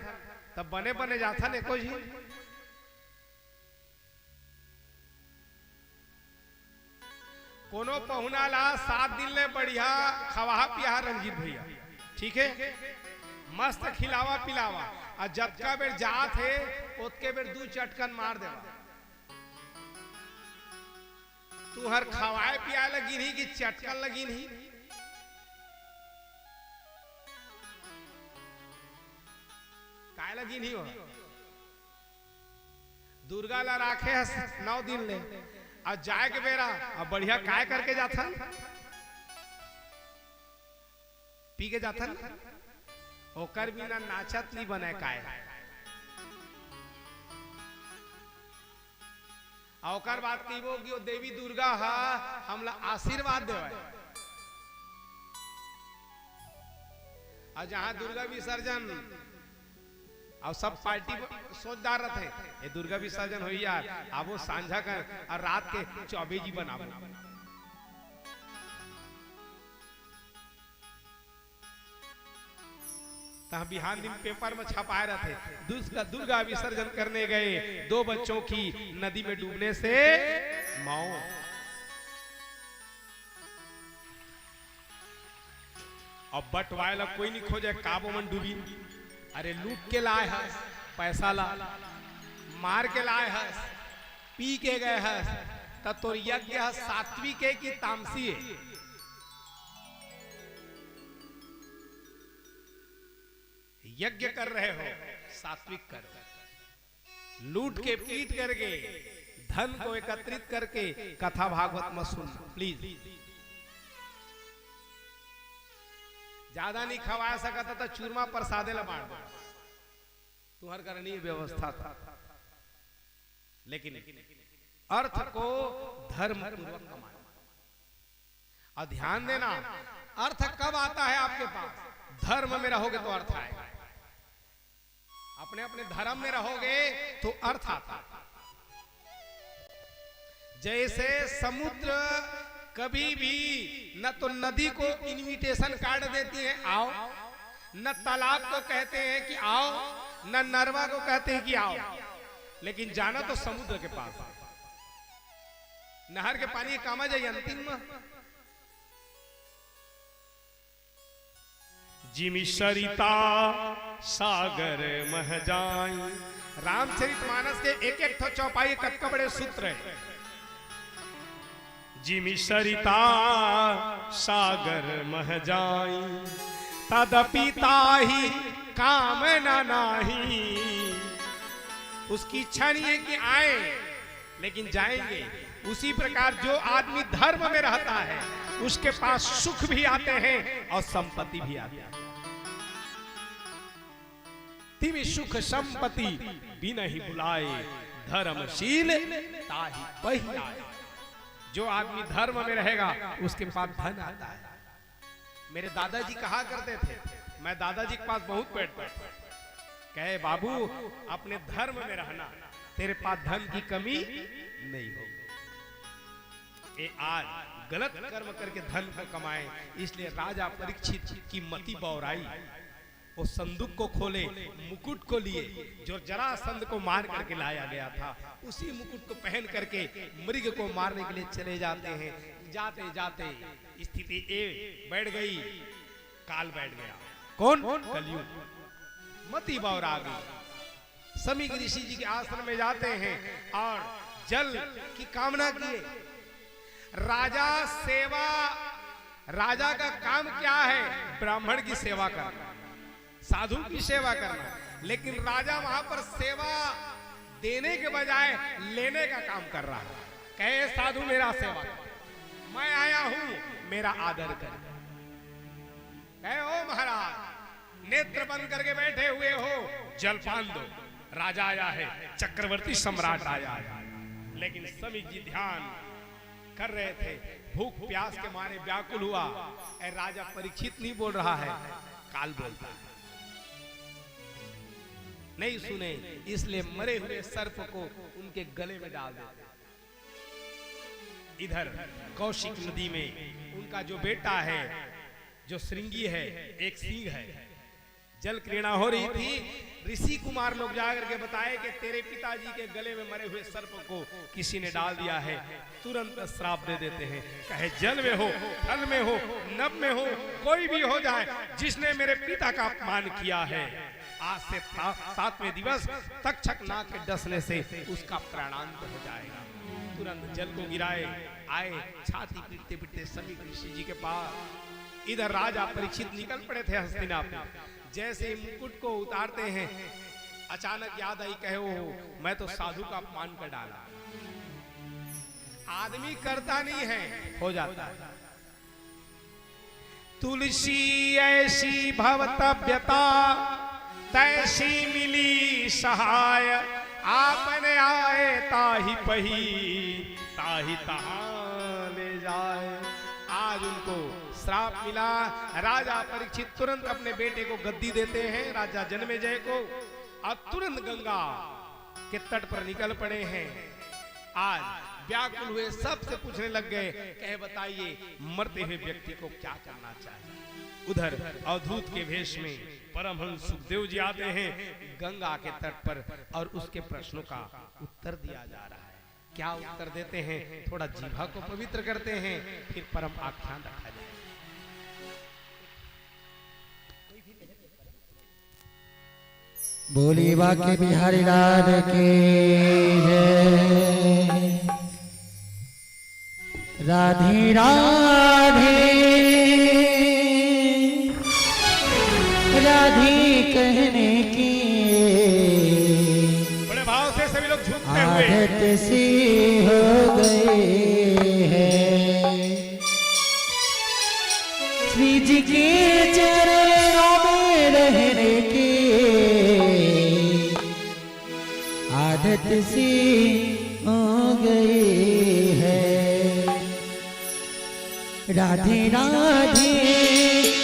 तब बने बने जाथन एको झी। कोनो पहुना ला सात दिन ले बढ़िया खवाहा पियाहा रंजीत भैया, ठीक है, मस्त खिलावा पिलावा, अउ जतका बेर जात हे, ओतके बेर दू चटकन मार देवा। तुहर खवाए पियाए लगिन ही कि चटकन लगिन ही? काय लगिन ही हो? दुर्गा ला राखे हस नौ दिन ले, अउ जाए के बेरा अब बढ़िया काय करके जाथन? पी के जाथन ना? ओकर बिना नाचत नी बने काय। अउ ओकर बाद कहिबो कि ओ देवी दुर्गा ह हमला आशीर्वाद देवय। अउ जहाँ दुर्गा विसर्जन अउ सब पार्टी सोचदार रथे, "ए दुर्गा विसर्जन होही यार, आबो सांझा कर अउ रात के चौबे जी बनाबो।" तहाँ बिहान दिन पेपर में छपाए रथे, "दुर्गा, दुर्गा विसर्जन करने गए, दो बच्चों की नदी में डूबने से मौत।" अब बंटवाए ला कोई नहीं खोजे, काबो मन डूबिन। अरे लूट के लाए हस पैसा ला, मार के लाए हस, पी के गए हस, त तोर यज्ञ ह सात्विक हे कि तामसी हे? यज्ञ कर रहे हो, सात्विक करो। लूट के पीट करके, धन को एकत्रित करके कथा भागवत मत सुनना, प्लीज। ज्यादा नहीं खवा सकत त चूरमा प्रसादे ला बांट दो, तुम्हार करणीय व्यवस्था था, लेकिन अर्थ को धर्म पूर्वक कमाना। और ध्यान देना, अर्थ कब आता है आपके पास? धर्म में रहोगे तो अर्थ आएगा। अपने अपने धर्म में रहोगे तो अर्थ आता है। जैसे समुद्र कभी भी न तो नदी को इनविटेशन कार्ड देती है, "आओ," न तालाब को कहते हैं कि "आओ," न नरवा को कहते हैं कि "आओ," लेकिन जाना तो समुद्र के पास है। नहर के पानी कामा जाई अंतिम में। जिमि सरिता सागर मह जाई। रामचरित मानस के एक एक ठो चौपाई कतका बड़े सूत्र है। जिमि सरिता सागर मह जाई, तदपि ताहि कामना नाही। उसकी इच्छा नहीं है कि आए, लेकिन जाएंगे। उसी प्रकार जो आदमी धर्म में रहता है, उसके पास सुख भी आते हैं और संपत्ति भी आती है। तिमि सुख संपत्ति बिनहि बुलाए, धर्मशील ताहि पहि आए। जो आदमी धर्म में रहेगा, उसके पास धन आता है। मेरे दादाजी कहा करते थे, मैं दादाजी के पास बहुत बैठता था, कहे, "बाबू, अपने धर्म में रहना, तेरे पास धन की कमी नहीं होगी।" ये आज गलत कर्म करके धन को कमाए, इसलिए राजा परीक्षित की मति बौराई। वो संदूक को खोले, मुकुट को लिए, जो जरासंध को मार करके लाया गया था, उसी मुकुट को पहन करके मृग को मारने के लिए चले जाते हैं। जाते जाते स्थिति ए बैठ गई, काल बैठ गया। कौन? कलयुग। मति बौरा गई। समीक ऋषि जी के आश्रम में जाते हैं और जल की कामना किए। राजा सेवा, राजा का काम क्या है? ब्राह्मण की सेवा करना, साधु की सेवा करना, लेकिन राजा वहां पर सेवा देने के बजाय लेने का काम कर रहा है। कहे, "साधु मेरा सेवा कर, मैं आया हूं, मेरा आदर कर।" कहे, "ओ महाराज, नेत्र बंद करके बैठे हुए हो, जलपान दो, राजा आया है, चक्रवर्ती सम्राट आया है।" लेकिन समीक जी ध्यान कर रहे थे, भूख प्यास के मारे व्याकुल हुआ। ए राजा, परीक्षित नहीं बोल रहा है, काल बोलता है। नहीं सुने, इसलिए मरे हुए सर्प को उनके गले में डाल देते। इधर कौशिक नदी में उनका जो बेटा है, जो श्रृंगी है, एक सिंह है, जल क्रीड़ा हो रही थी। ऋषि कुमार लोग जाकर के बताए कि तेरे पिताजी के गले में मरे हुए सर्प को किसी ने डाल दिया है, तुरंत श्राप दे देते हैं। कहे, जल में हो, थल में हो, नभ में हो, कोई भी हो जाए, जिसने मेरे पिता का अपमान किया है, आज से सा-, सातवें दिवस तक्षक नाग के डसने से उसका प्राणांत हो जाएगा। तुरंत जल को गिराए, आए, छाती पीटते पीटते समीप ऋषि जी के पास। इधर राजा परीक्षित निकल पड़े थे हस्तिनापुर। जैसे ही मुकुट को उतारते हैं, अचानक याद आई, कहे, "ओहो, मैं तो साधु का अपमान कर डाला।" आदमी करता नहीं है, हो जाता है। तुलसी ऐसी भवतव्यता, तैसी मिली सहाय। आपन आए ताहि पही, ताहि तहाँ ले जाए। आज उनको श्राप मिला। राजा परीक्षित तुरंत अपने बेटे को गद्दी देते हैं, राजा जन्मेजय को, और तुरंत गंगा के तट पर निकल पड़े हैं। आज व्याकुल हुए, सबसे पूछने लग गए, कहे, "बताइए, मरते हुए व्यक्ति को क्या करना चाहिए?" उधर अवधूत के भेष में परमहंस सुखदेव जी आते हैं गंगा के तट पर और उसके प्रश्नों का उत्तर दिया जा रहा है। क्या उत्तर देते हैं? थोड़ा जीभा को पवित्र करते हैं, फिर परम आख्यान रखा जाए। बोली बांके बिहारी लाल की जय। राधे राधे, राधे कहने की बड़े भाव से सभी लोग झुकते हुए। आदत सी हो गई है। श्री जी के चरणों में रहने की आदत सी हो गई है। राधे राधे,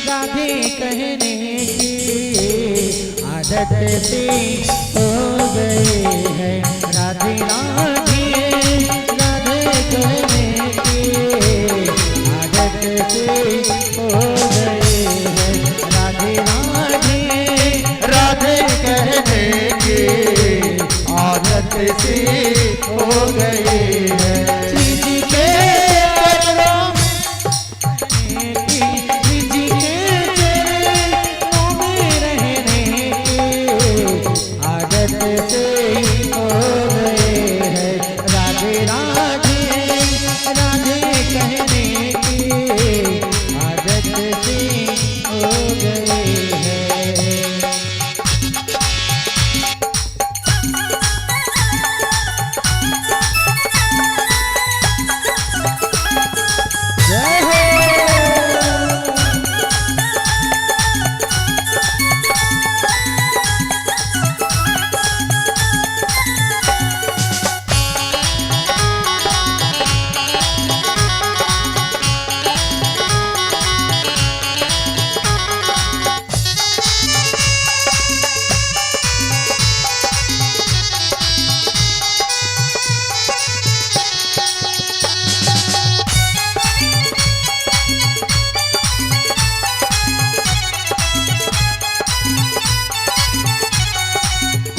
राधे कहने की आदत सी हो गई है। राधे राधे, राधे कहने की आदत सी हो गई है। राधे राधे, राधे कहने की आदत सी हो गई है। श्री जी के चरणों में, श्री जी के चरणों में रहने की आदत सी हो गई है। राधे राधे, राधे कहने की आदत सी हो गई है। जय हो।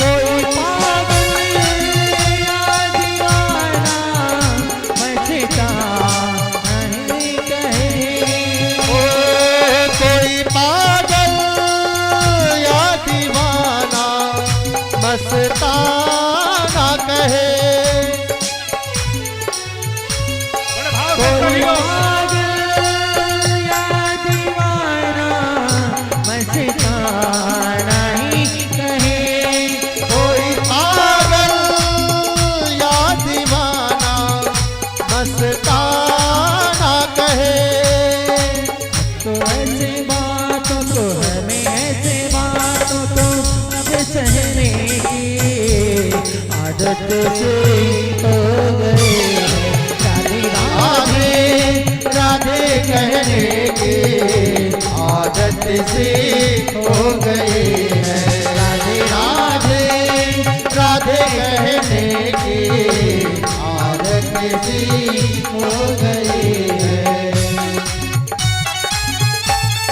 कोई पागल या दीवाना मस्ताना नहीं कहे। ओ, कोई पागल या दीवाना मस्ताना कहे। बड़े भाव से कोई सभी लोग। पागल या दीवाना मस्ताना ही कहे। कोई पागल या दीवाना मस्ताना कहे। तो ऐसे बातों को, हमें ऐसे बातों को अब सहने की आदत सी हो गई है। राधे राधे, राधे कहने की आदत सी हो गई है। राधे राधे, राधे कहने की आदत सी हो गई है।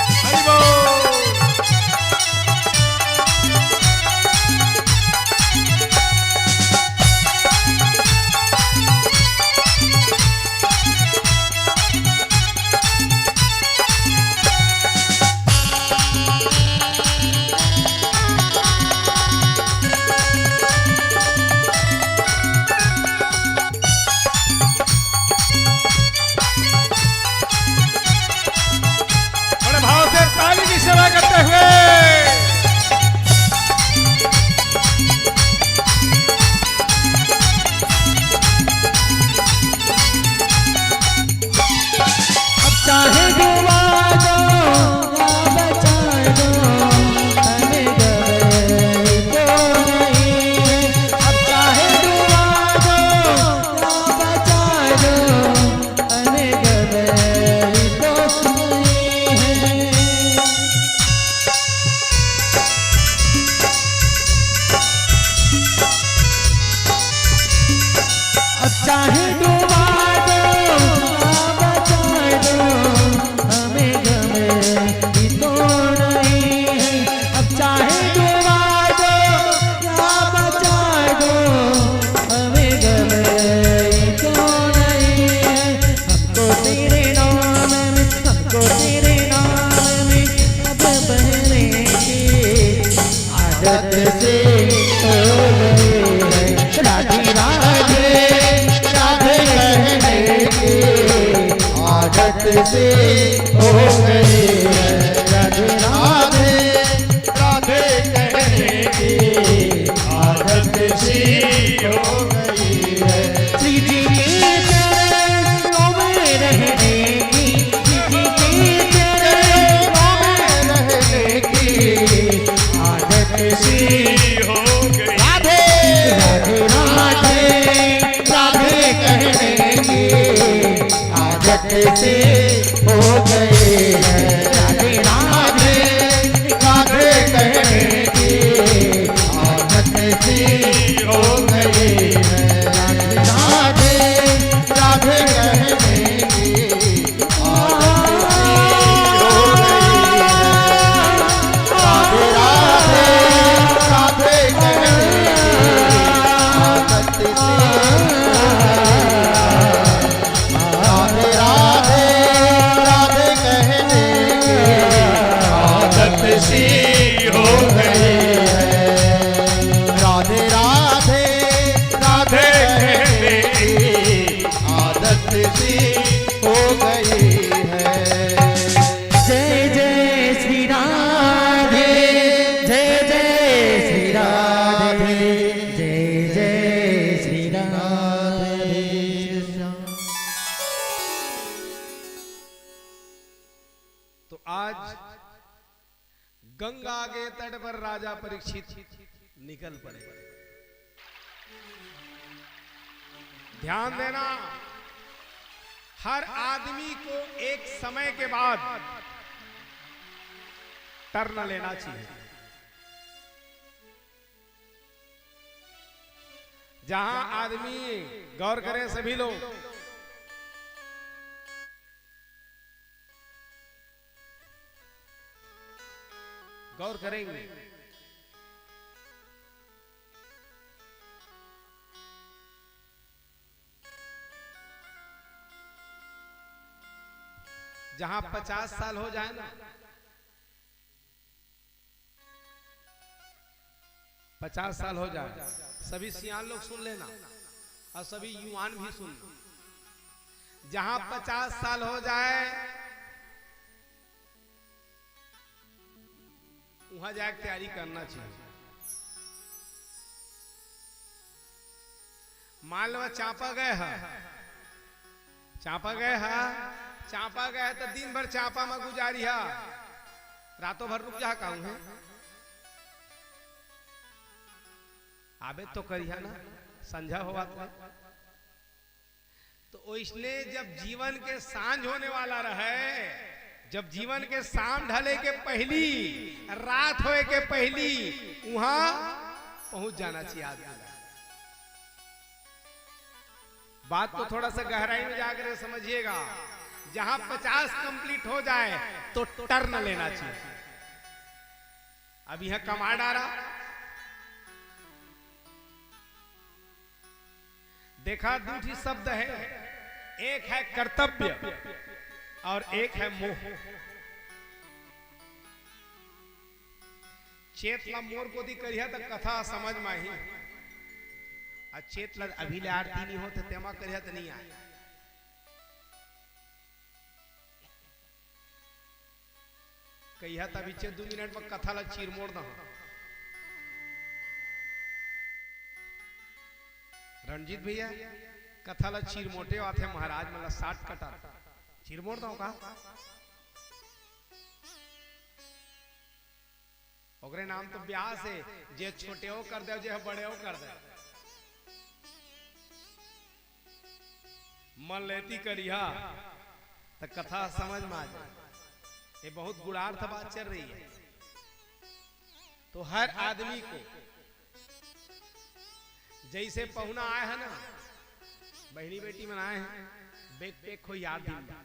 हरि बोल। हमें गमे तो नहीं है। अब चाहे डुबा दो, ना बचा दो, हमें गमे तो नहीं है। अब चाहे डुबा दो, ना बचा दो, हमें गमे तो नहीं है। हमको तेरे नाम में, हमको तेरे नाम में अब बहने की आदत से हो गई है। राधे राधे, राधे कहने की आदत से हो गई है। राधे राधे, राधे कहने की आदत सी हो गई है। श्री जी के चरणों में रहने की, श्री जी के चरणों में रहने की आदत सी हो गई। राधे राधे, राधे राधे कहने की आदत से हो गई है। राधे राधे, राधे कहने की आदत सी हो गई है। राधे राधे, राधे कहने की आदत सी हो गई है। राधे राधे, राधे कहने की आदत सी हो गई है। राधे राधे, राधे कहने की आदत सी हो गई है। राधे राधे, राधे कहने की आदत सी हो गई है। जय जय श्री राधे, जय जय श्री राधे, जय जय श्री राधे। तो आज गंगा के तट पर राजा परीक्षित निकल पड़े। ध्यान देना, हर आदमी को एक समय के बाद टर्न लेना चाहिए। जहां आदमी, गौर करें सभी लोग, गौर करेंगे, जहां पचास साल हो जाए ना, पचास साल हो जाए, सभी सियान लोग सुन लेना और सभी युवान भी सुन लो। जहां पचास साल हो जाए, वहां जाके तैयारी करना चाहिए। मान लो, चांपा गए ह, चांपा गए ह, चांपा गए ह, तो दिन भर चांपा में गुजारी ह, रातों भर रुक जा कहूं है। आबे तो करिहा ना, संझा होवत है। तो ओइसने जब जीवन के सांझ होने वाला रहे, जब जीवन के शाम ढले के पहली, रात होए के पहली वहां पहुंच जाना चाहिए आदमी। बात को थोड़ा सा गहराई में जाकर समझिएगा। जहां पचास कंप्लीट हो जाए तो टर्न लेना चाहिए। अब यहां कमा डारा। देखा, दू ठी शब्द है, एक है कर्तव्य और एक है मोह। चेत ला मोर कोती करिहा त कथा समझ म आही, आ चेत ला अभी ले आरती नहीं होत तेमा करिहा त नहीं आए। कहिया त बीचे दू मिनट म कथा ला चीर मोड़ दहा। रणजीत भैया, कथा ला चीर मोटे आथे महाराज, मतलब शॉर्टकट आथे। चीर मोड़ दहा का? ओकरे नाम तो ब्यास है, जे छोटे हो कर दे, जे बड़े हो कर दे। मन लेती करिहा, त कथा समझ में आ जाए। ये बहुत गूढ़ार्थ बात चल रही है। तो हर आदमी को जैसे पहुना आए है ना, बहिनी बेटी मन आए हैं, bag pack हो यार दिन बा।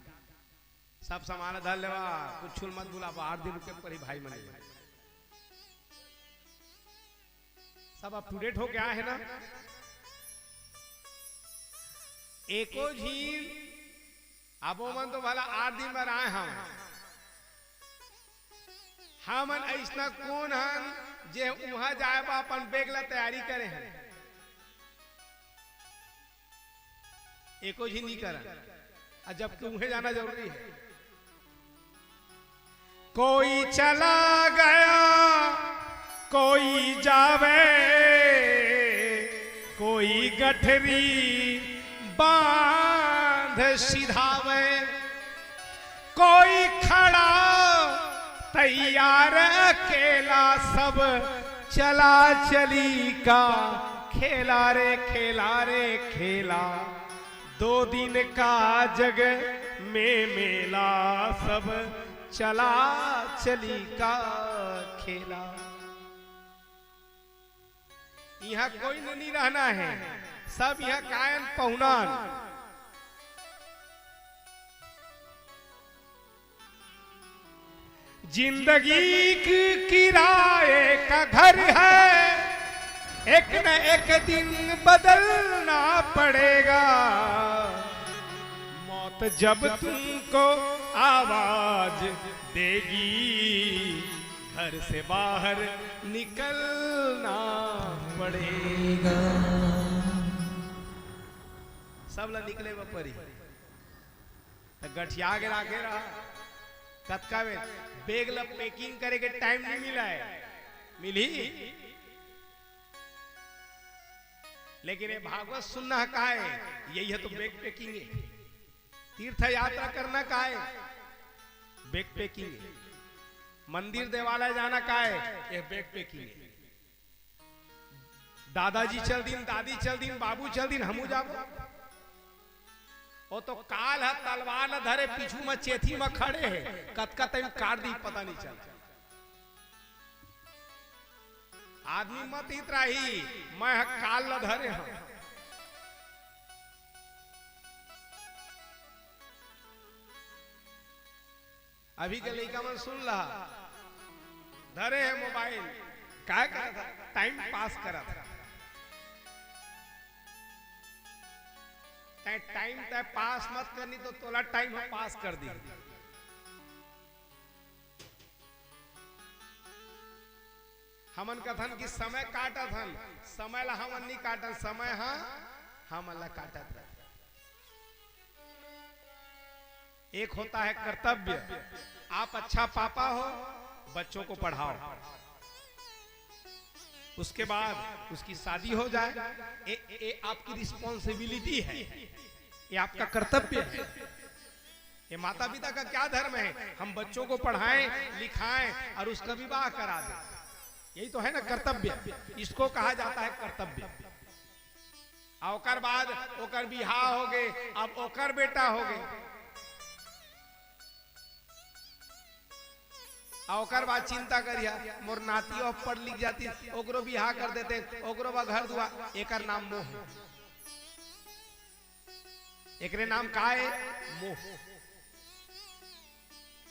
सब सामान धर लेवा, कुछ मत भुलावा, आठ दिन रुके परी भाई मन। सब up to date होके आए हैं ना? एको झीन, अब ओमन तो भला आठ दिन बर आए हम, हमन अइसना कोन हन जे उहाँ जाए बर अपन bag ला तैयारी करे हन? एको झीन नहीं करन। अउ जबकि उहें जाना जरूरी है। कोई चला गया, कोई जावे, कोई गठरी बांध सिधावे, कोई खड़ा तैयार अकेला, सब चला चली का खेला रे, खेला रे, खेला। दो दिन का जग में मेला, सब चला चली का खेला। इहाँ कोई नहीं रहना है, सब इहाँ कायम पहुनान। जिंदगी की किराए का घर है, एक न एक दिन बदलना पड़ेगा। मौत जब तुमको आवाज देगी, घर से बाहर निकलना पड़ेगा। सब ला निकले बर परी। त गठिया के राखे रहा। कतका बेर bag ला packing करे के time नहीं मिला है, मिली। लेकिन ये भागवत सुनना का है, यही है तो bag packing है। तीर्थ यात्रा करना का है, bag packing है। मंदिर देवालय जाना का है, ये bag packing है। दादाजी चल दिन, दादी चल दिन, बाबू चल दिन, हमू जाबो। ओ तो काल ह तलवार ल धरे पीछू म चेथी म खड़े हे, कतका time काट दी पता नहीं चल। आदमी मत इतराही, मैं ह काल ल धरे हंव। अभी के लइका मन सुन ला, धरे हे mobile, काय करत हे? Time pass करत हे। तैं time तैं pass मत करनी तो तोला time ह pass कर दी। हमन कथन कि समय काटत हन, समय ला हमन नहीं काटन, समय ह हमन ला काटत रहे। एक होता है कर्तव्य, आप अच्छा पापा हो, बच्चों को पढ़ाओ, उसके बाद उसकी शादी हो जाए, ये, ये आपकी responsibility है, ये आपका कर्तव्य है। ये माता पिता का क्या धर्म है? हम बच्चों को पढ़ाएं, लिखाएं और उसका विवाह करा दें, यही तो है ना कर्तव्य। इसको कहा जाता है कर्तव्य। आ ओकर बाद ओकर बिहाव हो गे, अब ओकर बेटा हो गे। आ ओकर बाद चिंता करिहा, मोर नाती अब पढ़ लिख जाती, ओकरो बिहाव कर देते, ओकरो बा घर दुआर, एकर नाम मोह। एकरे नाम का ए? मोह।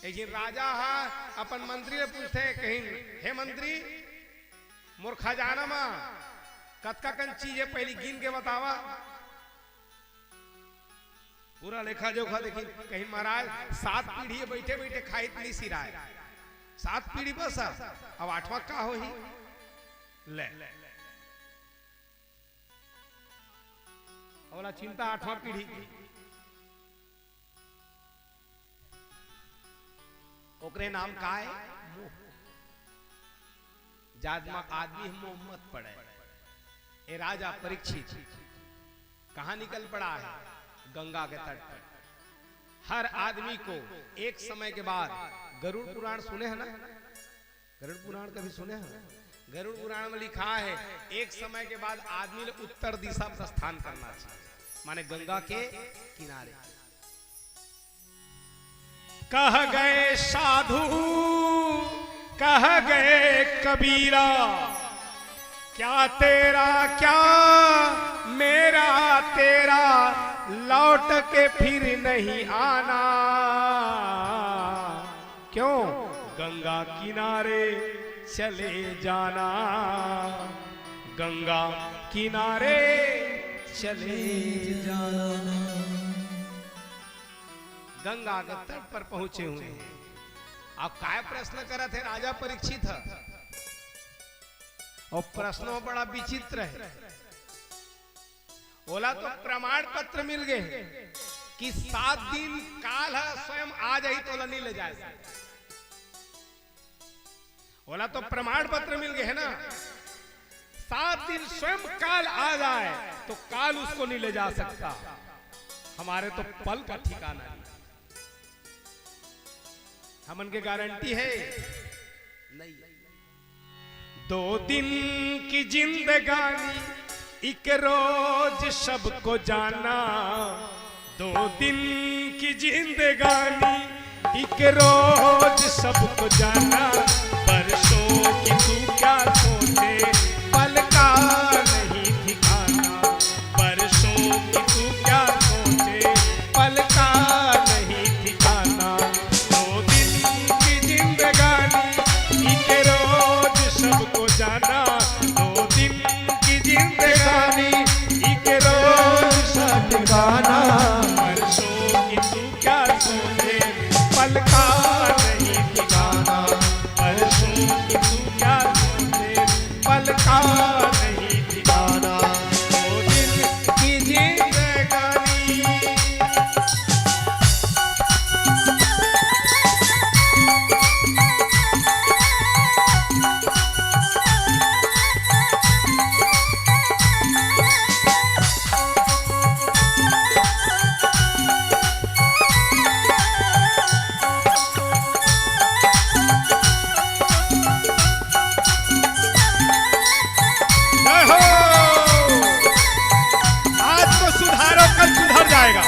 एक झिन राजा ह अपन मंत्री ले पूछथे, कहिन, "हे मंत्री, मोर खजाना म कतका कन चीज हे, पहिली गिन के बतावा।" पूरा लेखा जोखा देखिन, कहिन, "महाराज, सात पीढ़ी बइठे बइठे खाइत नइ सिराय, सात पीढ़ी बस, अब आठवां का होही?" ले, ओला चिंता आठवां पीढ़ी के। ओकरे नाम का ए? मोह। जात म आदमी ह मोह मत पड़े। ए राजा परीक्षित कहाँ निकल पड़ा है? गंगा के तट पर। हर आदमी को एक समय के बाद, गरुड़ पुराण सुने हैं ना? गरुड़ पुराण कभी सुने हैं? गरुड़ पुराण में लिखा है, एक समय के बाद आदमी ल उत्तर दिशा प्रस्थान करना चाहिए। माने गंगा के किनारे। कह गए साधु, कह गए कबीरा, क्या तेरा क्या मेरा तेरा, लौट के फिर नहीं आना। क्यों? गंगा किनारे चले जाना, गंगा किनारे चले जाना। गंगा के तट पर पहुंचे हुए हैं। अब काय प्रश्न करत हे राजा परीक्षित ह? अउ प्रश्नो बड़ा विचित्र हे। ओला तो प्रमाण पत्र मिल गए हे कि सात दिन काल ह स्वयं आ जाही तो ओला नहीं ले जाए। ओला तो प्रमाण पत्र मिल गए हे ना, सात दिन स्वयं काल आ जाए तो काल उसको नहीं ले जा सकता। हमारे तो पल का ठिकाना नहीं, हमन के गारंटी हे नहीं। दो दिन की जिंदगानी, एक रोज सबको जाना। दो दिन की जिंदगानी, एक रोज सबको जाना। बरसों की तू क्या सोचे, पल का नहीं ठिकाना। बरसों की तू क्या सोचे, पल का नहीं ठिकाना। दो दिन की जिंदगानी, एक रोज सबको जाना। दो दिन की जिंदगानी, एक रोज सबको जाना। बरसों की तू क्या सोचे, पल का नहीं ठिकाना। बरसों की तू क्या सोचे, पल का नहीं ठिकाना। दो दिन की जिंदगानी। जय हो। आज तो सुधारो, कल सुधर जाएगा।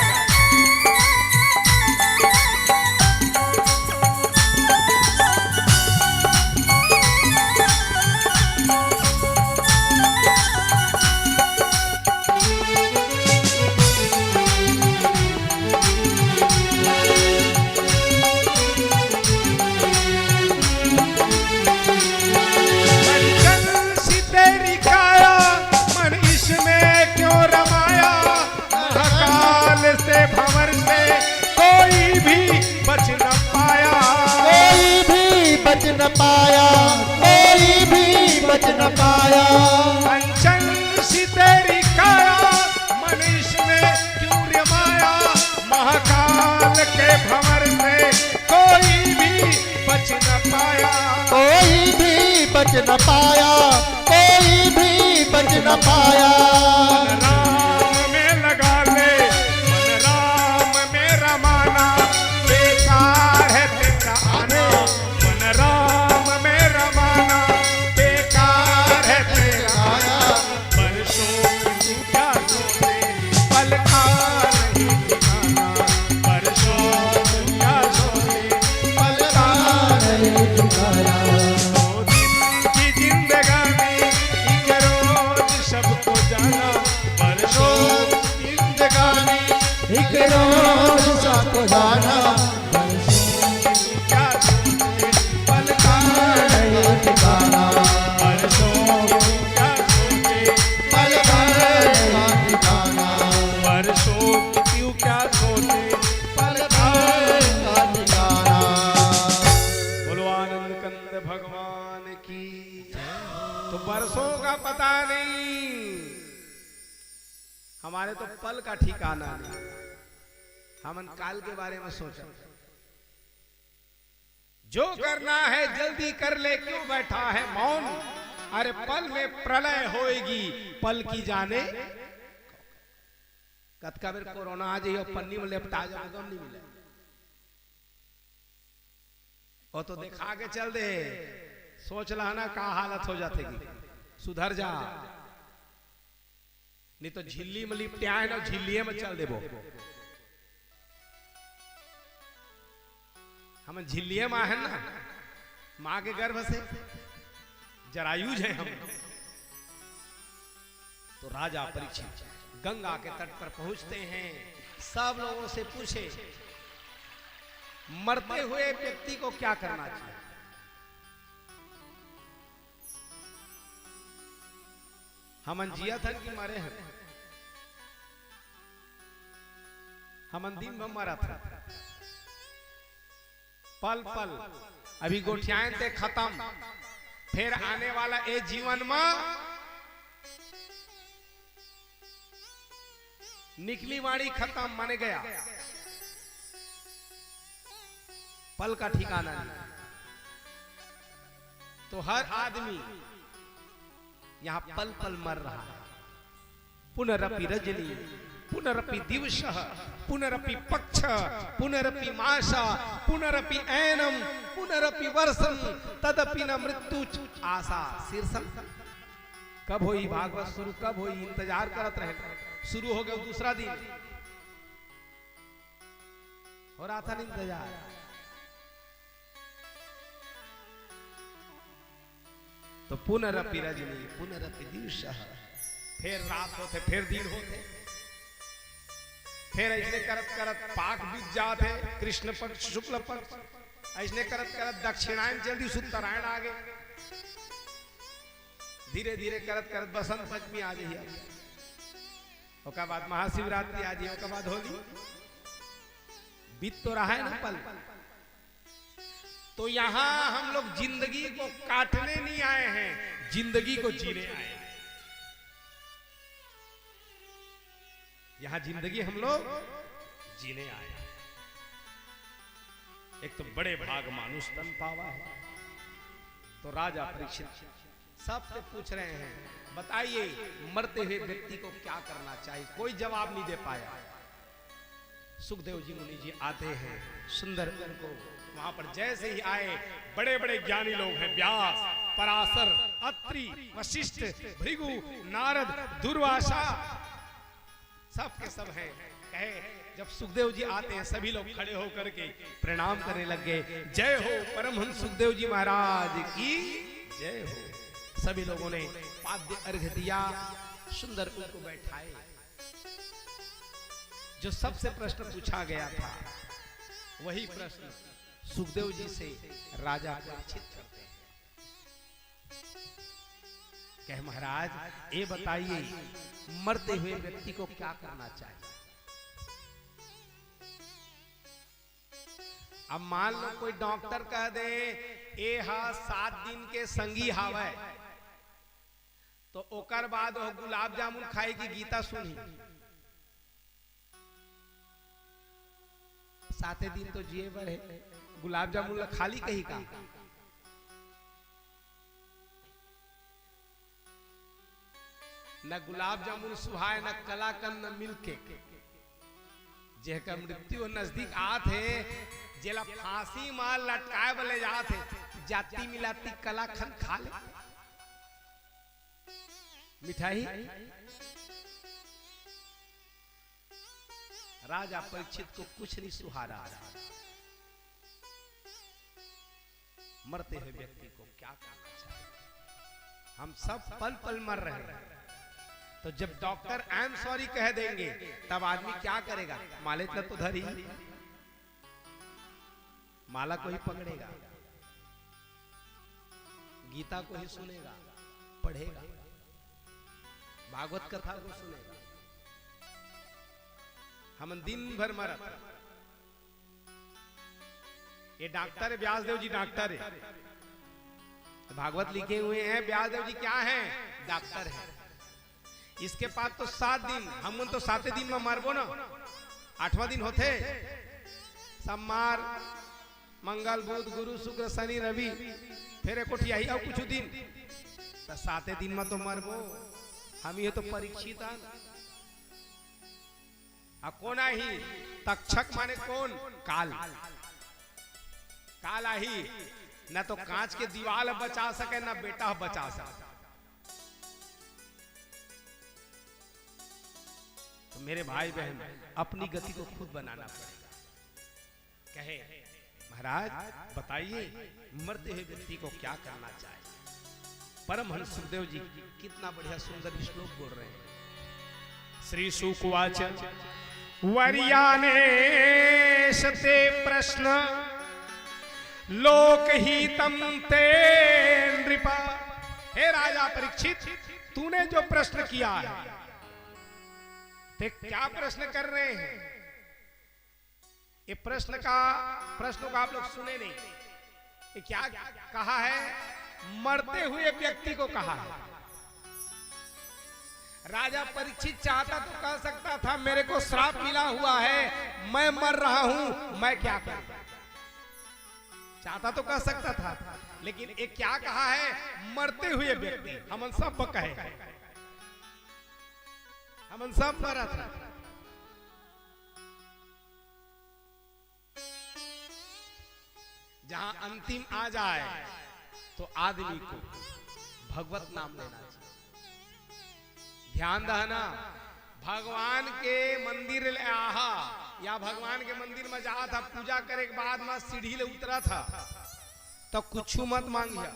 कंचन सी तेरी काया, मन इसमें क्यों रमाया? महाकाल से भंवर से कोई भी बच न पाया। कोई भी बच न पाया, कोई भी बच न पाया। कंचन सी तेरी काया, मन इसमें क्यों रमाया? महाकाल के भंवर से कोई भी बच न पाया। कोई भी बच न पाया, कोई भी बच न पाया। मन राम में लगा ले, मन राम में रमाना, बेकार है तेरा आना। मन राम में रमाना, बेकार है तेरा आना। बरसों की तू क्या सोचे, पल का नहीं ठिकाना। बरसों की तू क्या सोचे, पल का नहीं ठिकाना। दो दिन की जिंदगानी, एक रोज सबको जाना। बरसों की जिंदगानी, एक रोज सबको जाना। बरसों की तू क्या सोचे, पल का नहीं ठिकाना। बरसों की तू क्या सोचे, पल का नहीं ठिकाना। बरसों की तू क्या सोचे, पल का नहीं ठिकाना। बोलो आनंद कंद भगवान की। तो बरसों का पता नहीं, हमारे तो पल का ठिकाना नहीं। हमन काल के बारे में सोचा। जो करना है जल्दी कर ले, क्यों बैठा है मौन? अरे पल में प्रलय होएगी, पल की जाने। कतका बेर कोरोना आ जाही अउ पन्नी में लेपटा जाबो, गम नहीं मिले। वो तो देखा के चल दे, सोच ला ना का हालत हो जाथे कि सुधर जा। नहीं तो झिल्ली में लिपटे आए ना, झिल्लिये में चल देबो। हम झिल्लिये में आए ना, माँ के गर्भ से जरायुज है हम। तो राजा परीक्षित गंगा के तट पर पहुंचते हैं, सब लोगों से पूछे, मरते हुए व्यक्ति को क्या करना चाहिए? हमन जियत हन कि मरे हन? हमन दिन भर मरत हन। पल पल, अभी गोठियाएन ते खतम, फेर आने वाला ए जीवन म निकली वाणी खतम, माने गया, पल का ठिकाना नहीं। तो हर आदमी यहाँ पल पल मर रहा है। पुनरपि रजनी, पुनरपि दिवसः, पुनरपि पक्षः, पुनरपि मासः, पुनरपि एनम, पुनरपि वर्षम, तदपि न मृत्यु आशा शीर्षम। कब होई भागवत शुरू, कब होई, इंतजार करत रहे। शुरू हो गया दूसरा दिन, हो रहा था ना इंतजार। तो पुनरपि रजनी, पुनरपि दिवसः, फेर रात होथे, फेर दिन होथे, फेर ऐसने करत करत पाख बीत जात हे, कृष्ण पक्ष, शुक्ल पक्ष, ऐसने करत करत दक्षिणायन चल दिस, उत्तरायण आ गे, धीरे धीरे करत करत बसंत पंचमी आ जाही, ओकर बाद महाशिवरात्रि आ जाही, ओकर बाद होली। बीत तो रहा है ना पल। तो यहां हम लोग जिंदगी को काटने नहीं आए हैं, जिंदगी को जीने आए हैं। यहां जिंदगी हम लोग जीने आए हैं। एक तो बड़े भाग मानुष तन पावा है। तो राजा परीक्षित सबसे पूछ रहे हैं, बताइए, मरते हुए व्यक्ति को क्या करना चाहिए? कोई जवाब नहीं दे पाया। सुखदेव जी मुनि जी आते हैं, सुंदर उनको वहां पर जैसे ही आए, बड़े बड़े ज्ञानी लोग हैं, व्यास, पराशर, अत्रि, वशिष्ठ, भृगु, नारद, दुर्वासा, सब के सब हैं। कहे, जब सुखदेव जी आते हैं, सभी लोग खड़े होकर के प्रणाम करने लग गए। जय हो परमहंस सुखदेव जी महाराज की जय हो। सभी लोगों ने पाद्य अर्घ दिया, सुंदर उनको बैठाए। जो सबसे प्रश्न पूछा गया था, वही प्रश्न सुखदेव जी से राजा परीक्षित करते हैं। कहे, महाराज, ये बताइए, मरते हुए व्यक्ति को क्या करना चाहिए? अब मान लो कोई डॉक्टर कह दे, ए हा सात दिन के संगी हावय, तो ओकर बाद वो गुलाब जामुन खाई कि गीता सुनी? साते दिन तो जिए बर हे, गुलाब जामुन ला खा ली कही का? न गुलाब जामुन सुहाय, न कलाकंद, न मिल्क केक। जेकर मृत्यु नजदीक आत हे, जेला फांसी म लटकाए बर ले जात हे, जाति मिलाती कलाकंद खा ले। मिठाई। राजा परीक्षित को कुछ नहीं सुहारा। मरते हुए व्यक्ति को क्या करना चाहिए? हम सब पल पल मर रहे हैं। तो जब डॉक्टर "I am sorry" कह देंगे, तब आदमी क्या करेगा? मालेत ला तो धरी, माला को ही पकड़ेगा, गीता को ही सुनेगा, पढ़ेगा, भागवत कथा को सुनेगा। हमन दिन भर मरत। ये डॉक्टर है, व्यासदेव जी डॉक्टर है। भागवत लिखे हुए हैं, व्यासदेव जी क्या हैं? डॉक्टर हैं। इसके पास तो सात दिन, हमन तो साते दिन म मरबो ना। आठवां दिन होथे, सोमवार, मंगल, बुध, गुरु, शुक्र, शनि, रवि, फेर एको ठियाही अउ कुछ दिन, त साते दिन म तो मरबो। हम ये तो परीक्षित हन। अउ कोन आही? तक्षक माने कोन? काल। काल आही, न तो कांच के दीवाल बचा सके, न बेटा बचा सके। तो मेरे भाई बहन, अपनी गति को खुद बनाना पड़ेगा। कहे, महाराज, बताइए, मरते हुए व्यक्ति को क्या करना चाहिए? परमहंस सुखदेव जी कितना बढ़िया सुंदर श्लोक बोल रहे हैं। श्री शुक उवाच, वर्यानेश ते प्रश्न लोकहितं ते नृप। हे राजा परीक्षित, तूने जो प्रश्न किया है, ते क्या प्रश्न कर रहे हैं? ये प्रश्न का, प्रश्नों का आप लोग सुने नहीं। ये क्या कहा है? मरते हुए व्यक्ति को कहा है। राजा परीक्षित चाहता तो कह सकता था, मेरे को श्राप मिला हुआ है, मैं मर रहा हूं, मैं क्या करूं? चाहता तो कह सकता था, लेकिन ये क्या कहा है? मरते हुए व्यक्ति, हमन सब कहे, हमन सब मरत है। जहां अंतिम आ जाए तो आदमी को भगवत नाम लेना चाहिए। ध्यान दहना, भगवान के मंदिर ले आहा या भगवान के मंदिर में जात हा, पूजा करे के बाद में सीढ़ी ले उतरत हा, तो कुछ मत मांगिया,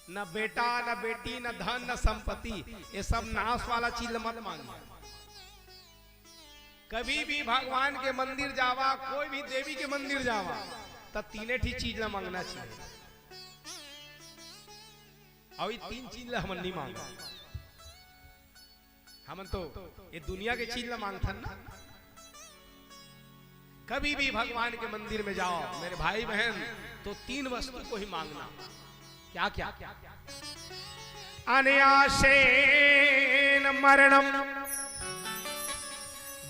न बेटा, न बेटी, न धन, न संपत्ति, ये सब नाश वाला चीज मत मांगिया। कभी भी भगवान के मंदिर जावा, कोई भी देवी के मंदिर जावा, त तीने ठी चीज ला मांगना चाहिए। अउ ये तीन चीज ला हमन नहीं मांगना। हमन तो ये दुनिया के चीज ला मांगथन ना। कभी भी भगवान के मंदिर में जाओ मेरे भाई बहन, तो तीन वस्तु को ही मांगना। क्या क्या? अनायासेन मरणम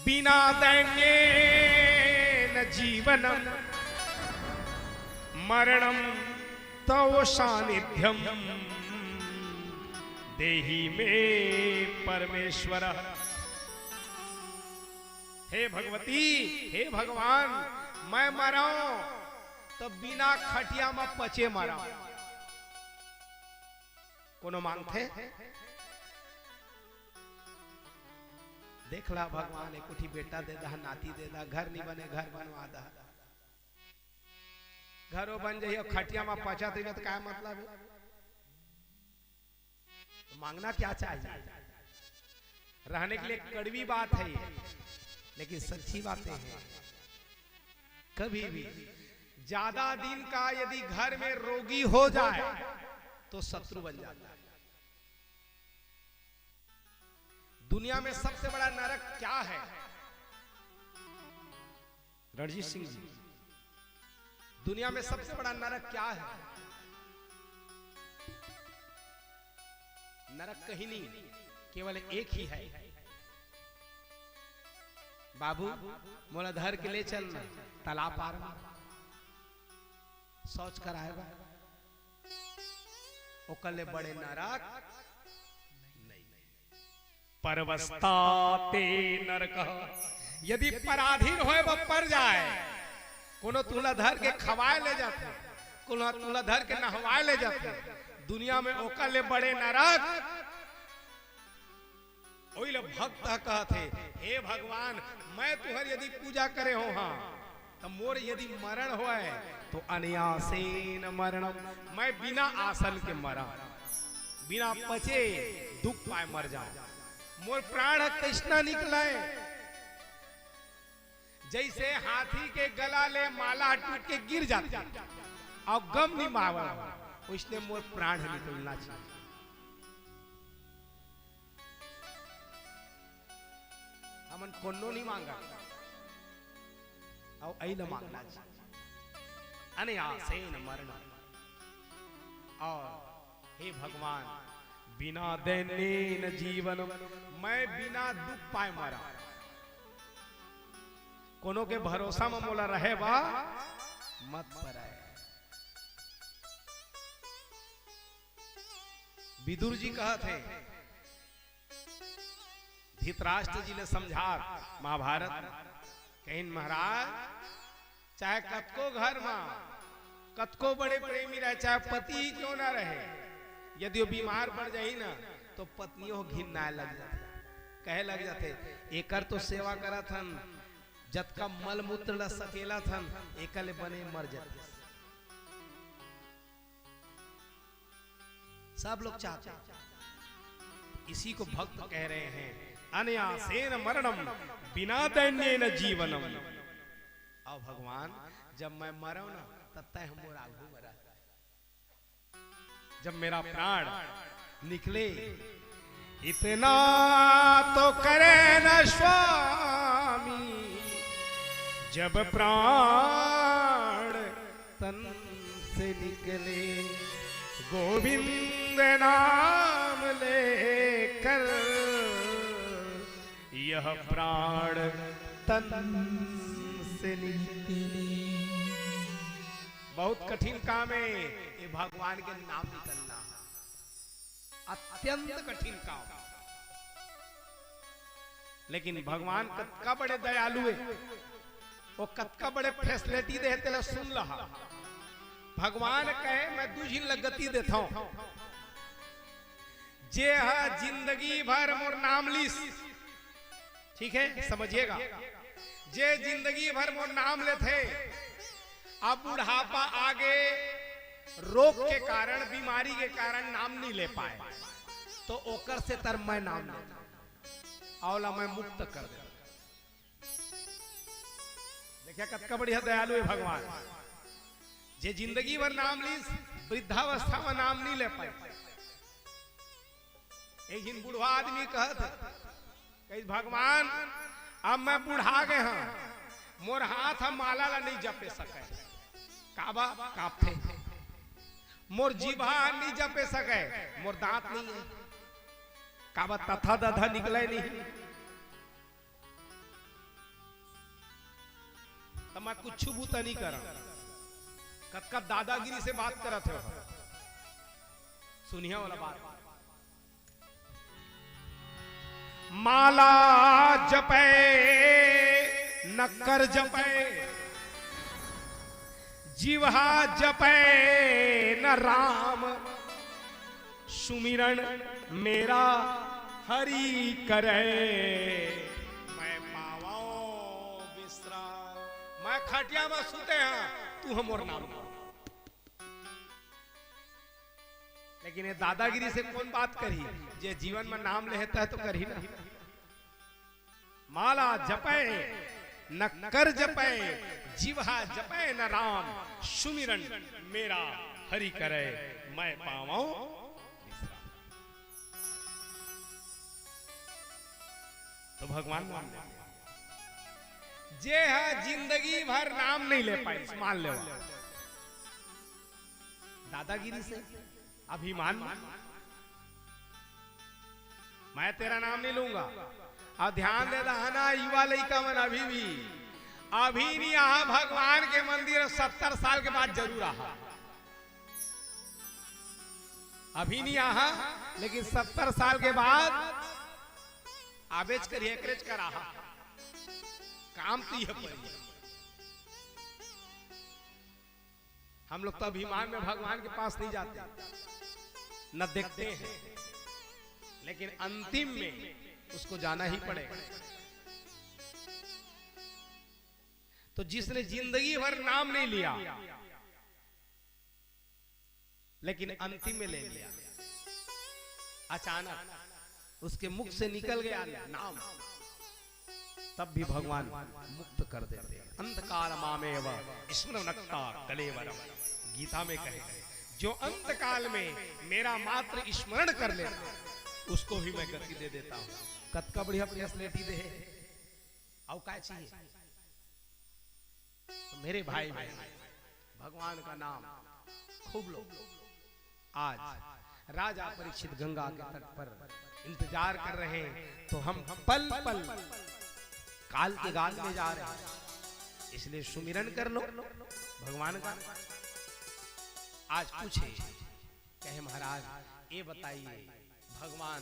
बिना दैन्येन जीवनम, मरणम तव सानिध्यम देहि मे परमेश्वर। हे भगवती, हे भगवान, मैं मरंव त बिना खटिया म पचे मरंव। कोनो मांगथे? देख ला भगवान, एक कोठी बेटा दे दहा, नाती दे दहा, घर नी बने, घर बनवा दहा। घरो बन जाही अउ खटिया म पचत रहिबे त काय मतलब हे? तो मांगना क्या चाहिए? रहने के लिए कड़वी बात है ये, लेकिन सच्ची बातें हैं। कभी भी ज्यादा दिन का यदि घर में रोगी हो जाए तो शत्रु बन जाता है। दुनिया में सबसे बड़ा नरक क्या है? रणजीत सिंह जी, दुनिया में सबसे बड़ा नरक क्या है? नरक कहीं नहीं, केवल एक ही है। बाबू, मोला धर के ले चलना तालाब पार में, शौच कराए बर। ओकर ले बड़े नरक नहीं। परवस्ता ते नरक। यदि पराधीन होए बर पर जाए, कोनो तुला धर के खवाए ले जाथे, कोनो तुला धर के नहवाए ले जाथे, दुनिया में ओकर ले बड़े नरक। ओइला भक्त ह कहत हे, हे भगवान, मैं तुहर यदि पूजा करे हो हां, त मोर यदि मरण होय, तो अनायासेन मरणम, मैं बिना आसन के मरा, बिना पचे दुख पाए मर जाऊं। मोर प्राण ह कइसना निकलय, जइसे हाथी के गला ले माला टूट के गिर जाथे अउ गम निमावय, ओइसने मोर प्राण ह निकलना चाहिए। हमन कोनो नहीं मांगा, अउ अइला मांगना चाहिए। अनायासेन मरणम। अउ हे भगवान, बिना दैन्येन जीवन, मैं बिना दुख पाए मरा। कोनो के भरोसा म मोला रहे बर मत परय। विदुर जी कहत हे, धृतराष्ट्र जी ले समझात महाभारत में, कहिन, महाराज, चाहे कतको घर में कतको बड़े प्रेमी रहे, चाहे पति ही क्यों ना रहे, यदि वो बीमार पड़ जाही ना, तो पत्नियों घिन्नाए लग जाथे। कहे लग जाथे, "एकर तो सेवा करत हन, जतका मल मूत्र ल सकेलत हन, एकर ले बने मर जाथे।" सब लोग चाहते हैं। इसी को भक्त कह रहे हैं, "अनायासेन मरणम बिना दैन्येन जीवनम।" अउ भगवान, जब मैं मरव ना, तब तय हम मोर आगू मरा। जब मेरा प्राण निकले, इतना तो करे न स्वामी, जब प्राण तन से निकले, गोविंद नाम लेकर यह प्राण तन से निकले। बहुत कठिन काम है ये भगवान के नाम निकलना, अत्यंत कठिन काम। लेकिन भगवान कतका बड़े दयालु है, वो कतका बड़े फैसिलिटी दे हे, तेला सुन लहा। भगवान कहे, "मैं दू झिन ल गति देथव, जे ह जिंदगी भर मोर नाम लिस।" ठीक है, समझिएगा, जे जिंदगी भर मोर नाम लेथे, अब बुढ़ापा आगे, रोग के कारण, बीमारी के कारण नाम नहीं ले पाए, तो ओकर से तर मैं नाम लेथव, अउ ओला मैं मुक्त कर देथव। देखिए, कतका बढ़िया दयालु है भगवान। जे जिंदगी भर नाम लिस, वृद्धावस्था में नाम नहीं ले पाए। एक झिन बुढ़वा आदमी कहत हे, कहिस, "भगवान, अब मैं बुढ़ा गे हंव, मोर हाथ ह माला ला नहीं जपे सके।" काबर? कांपथे। "मोर जीभा नहीं जपे सके, मोर दांत नहीं है।" काबर? तथा दधा निकले नहीं। त मैं कुछ बूता नहीं करा। कतका दादागिरी से बात करत हो। सुनिया वाला बात। माला जपे न कर जपे, जिह्वा जपे न राम, सुमिरन मेरा हरि करे, मैं पावंव विश्राम। मैं खटिया में सुते हंव, तू ह मोर नाम ला। लेकिन ये दादागिरी से कौन बात करही? जे जीवन में नाम लेहे त तो करही ना। माला जपे न कर जपे, जिह्वा जपे न राम, सुमिरन मेरा हरि करे, मैं पावंव विश्राम। तो भगवान नाम ले, जे ह जिंदगी भर नाम नहीं ले पाइस, मान लेवा, दादागिरी से, अभिमान में, मैं तेरा नाम नहीं लूंगा। अब ध्यान दे दहा ना, युवा लइका मन अभी भी, अभी नहीं आहा भगवान के मंदिर, सत्तर साल के बाद जरूर आहा। अभी नहीं आहा, लेकिन सत्तर साल के बाद आबेच करिहे, एकरेच कर आहा। काम तो यह पड़ी। हम लोग तो अभिमान में भगवान के पास नहीं जाते, न देखते हैं, लेकिन अंतिम में उसको जाना ही पड़ेगा। तो जिसने जिंदगी भर नाम नहीं लिया, लेकिन अंतिम में ले लिया, अचानक उसके मुख से निकल गया नाम, तब भी भगवान मुक्त कर देते हैं। अंतकाल मामेव स्मरन्नक्ता कलेवरम। गीता में कहे, जो अंतकाल में मेरा मात्र स्मरण कर लेता, उसको भी मैं गति दे देता हूँ। कतका बढ़िया फैसिलिटी दे हे। अउ का चाहिए? तो मेरे भाई बहन, भगवान का नाम खूब लो। आज राजा परीक्षित गंगा के तट पर इंतजार कर रहे हैं, तो हम पल पल काल के गाल में जा रहे हैं, इसलिए सुमिरन कर लो भगवान का। आज पूछे, कहे, "महाराज, ये बताइए, भगवान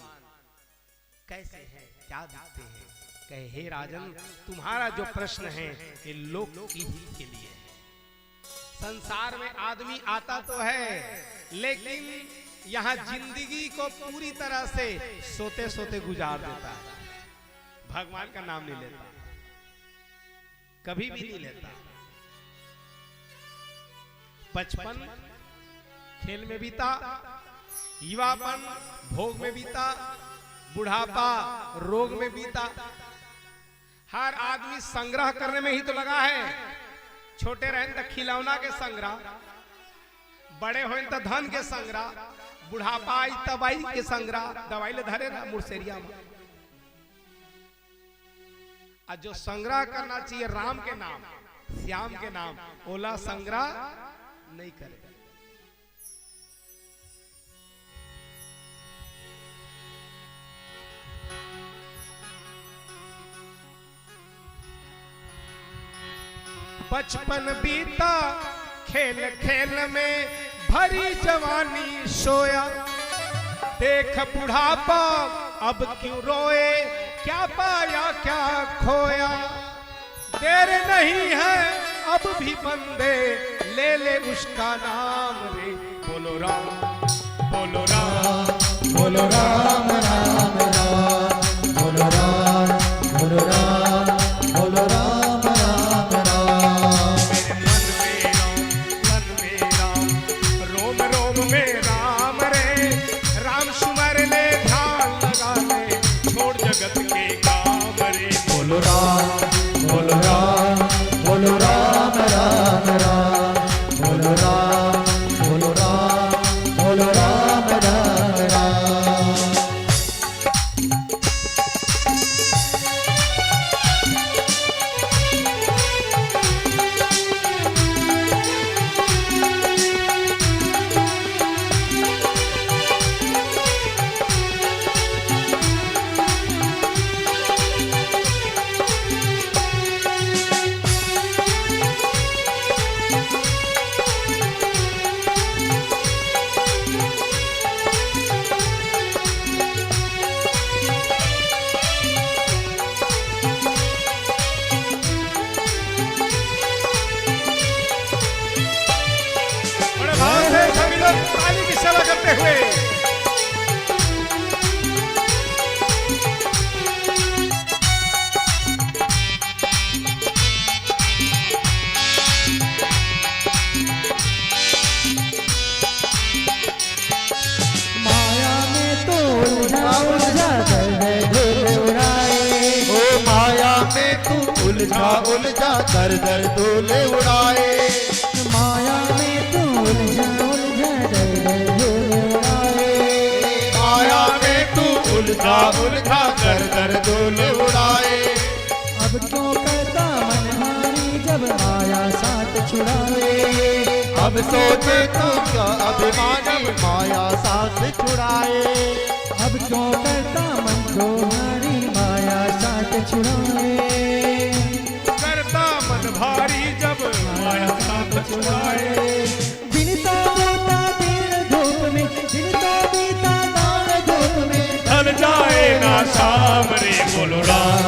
कैसे हैं, क्या दिखते हैं?" कहे, "हे राजन, तुम्हारा जो प्रश्न है, ये लोक की हित के लिए है। संसार में आदमी आता तो है, लेकिन यहाँ जिंदगी को पूरी तरह से सोते सोते गुजार देता है।" भगवान का नाम नहीं लेता, कभी भी नहीं लेता। बचपन खेल में बीता, युवापन भोग में बीता, बुढ़ापा रोग में बीता। हर आदमी संग्रह करने में ही तो लगा है। छोटे रहेन त खिलौना के संग्रह, बड़े होइन त धन के संग्रह, बुढ़ापा आई त बाई के संग्रह, दवाई ले धरे रहा मुर्सेरिया में। आ जो संग्रह करना चाहिए राम के नाम, श्याम के नाम, ओला संग्रह नहीं करे। बचपन बीता खेल खेल में, भरी जवानी सोया। देख बुढ़ापा अब क्यों रोए, क्या पाया क्या खोया। देर नहीं है अब भी बंदे, ले ले उसका नाम रे। बोलो राम, बोलो राम, बोलो राम, राम राम। बोलो राम, बोलो राम, बोलो राम, राम राम। मेरे मन में राम, तन में राम, रोम रोम में राम रे। राम सुमर ले, ध्यान लगा ले, छोड़ जगत के काम रे। बोलो राम, बोलो राम, बोलो राम, राम राम। बोलो राम, बोलो राम, बोलो राम, राम राम। बड़े भाव से सभी लोग ताली की सेवा करते हुए। माया में तू उलझा उलझा दर दर डोले उड़ाए। ओ माया में तू उलझा उलझा दर दर डोले उड़ाए। माया में तू उलझा उलझा दर दर डोले उड़ाए। माया में तू उलझा उलझा दर दर डोले उड़ाए। अब क्यों करता मन भारी जब माया साथ छुड़ाए। अब सोचे तू क्या अभिमानी माया साथ छुड़ाए। अब क्यों करता मन भारी माया साथ छुड़ाए। करता मन भारी जब माया साथ छुड़ाए। दिन तो बीता दिन धूप में, दिन तो बीता दिन धूप में। ढल जाए ना शाम रे। बोलो राम,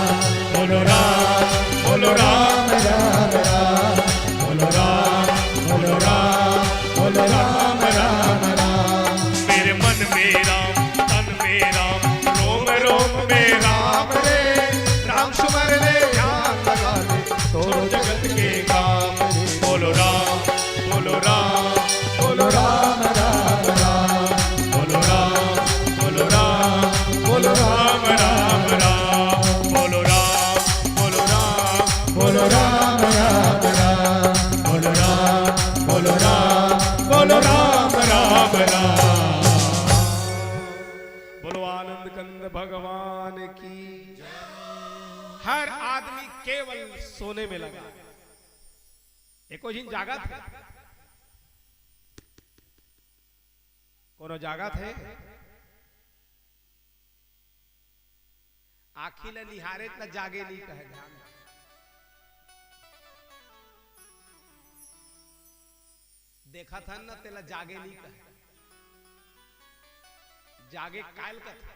बोलो राम, बोलो राम, राम राम। बोलो राम, बोलो राम, बोलो राम, राम राम। मेरे मन में राम, तन में राम, रोम रोम में राम रे। राम सुमर ले, ध्यान लगा ले, छोड़ो जगत के काम रे। बोलो राम, बोलो राम, बोलो राम, राम राम। बोलो राम, बोलो राम, बोलो राम, राम राम। बोलो राम, बोलो राम, बोलो राम, राम राम। बोलो राम, बोलो राम, बोलो राम, राम राम। बोलो आनंद कंद भगवान की। हर आदमी केवल सोने में लगा है। एको झिन जागत हे? कोनो जागत हे? आँखी ल निहारे त जागे नहीं कहे, ध्यान दे। देखत हन न, तेला जागे नहीं कहे। जागे कायल कथे?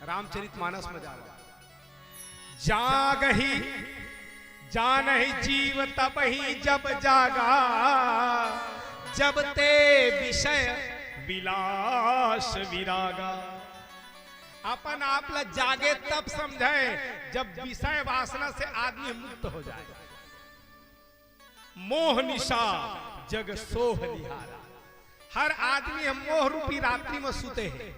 रामचरित मानस में जाओ। जागहि जानहि जीव तबहि जब जागा, जब ते विषय विलास विरागा। अपन आप ला जागे तब समझे, जब विषय वासना से आदमी मुक्त हो जाए। मोह निशा जग सोह निहारा। हर आदमी हम मोह रूपी रात्रि में सुते हैं।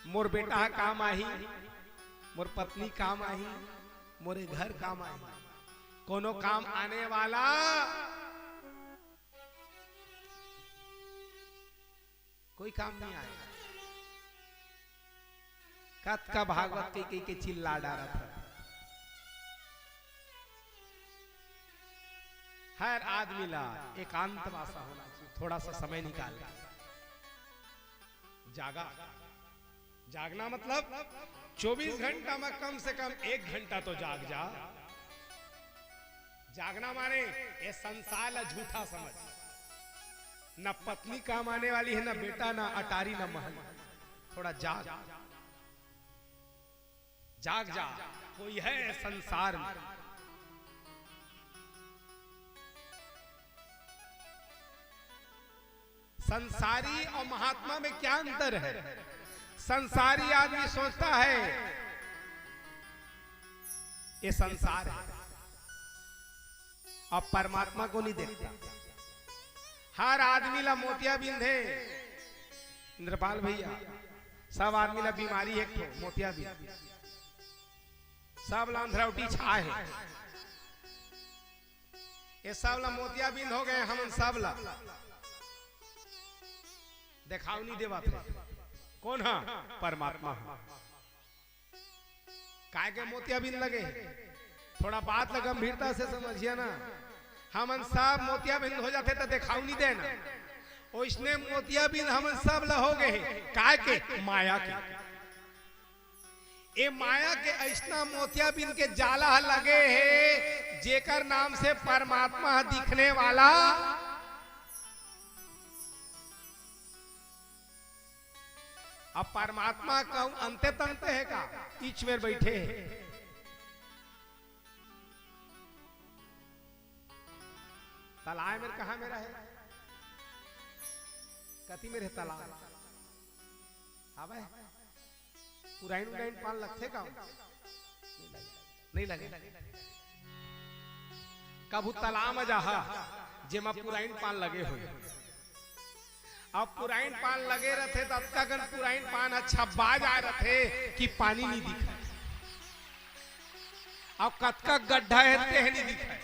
मोर बेटा ह काम आही, मोर पत्नी काम आही, मोरे घर काम आही। कोनो काम आने वाला कोई काम नहीं आए। कतका भागवत कई कई के चिल्ला डारत है। हर आदमी ला एकांत वासा होना चाहिए, थोड़ा सा समय निकाल के जागा। जागना मतलब चौबीस घंटा में कम से कम एक घंटा तो जाग जा। जागना माने ये संसार ला झूठा समझ, न पत्नी काम आने वाली है, न बेटा, न अटारी, न महल। थोड़ा जाग, जाग जा, कोई है संसार में। संसारी और महात्मा में क्या अंतर है? संसारी आदमी सोचता है ये संसार है, अब परमात्मा को नहीं देखता। हर आदमी ला मोतियाबिंद हे, इंद्रपाल भैया, सब आदमी ला बीमारी हे एक ठो मोतियाबिंद, सब ला अंधरौटी छाए हे। ये सब ला मोतियाबिंद हो गए, हमन सब ला देखाव नहीं देवत हे। कौन हा? परमात्मा हा। काय के मोतियाबिंद लगे हे? थोड़ा बात ला गंभीरता से समझिए ना। हमन सब मोतियाबिंद हो जाते तो देखाव नहीं देना। ओइसने मोतियाबिंद हमन सब ला हो गए हे। काय के? माया के। ए माया के अइसना मोतियाबिंद के जाला ह लगे हे, जेकर नाम से परमात्मा ह दिखने वाला। अब परमात्मा कहूं अंते तंते हे का? इच मेर बैठे हे। तलाय मेर कहां मेर हे? कति मेर हे तलाय? हावय? पुराइन उराइन पान लगथे का? नहीं लगे। कभू तलाय म जाहा, जेमा पुराइन पान लगे होही। अब पुराइन पान लगे रथे, त अतका कन पुराइन पान ह छब्बा जाय रथे कि पानी नहीं दिखय। अब कतका गड्ढा हे, तेह नहीं दिखय।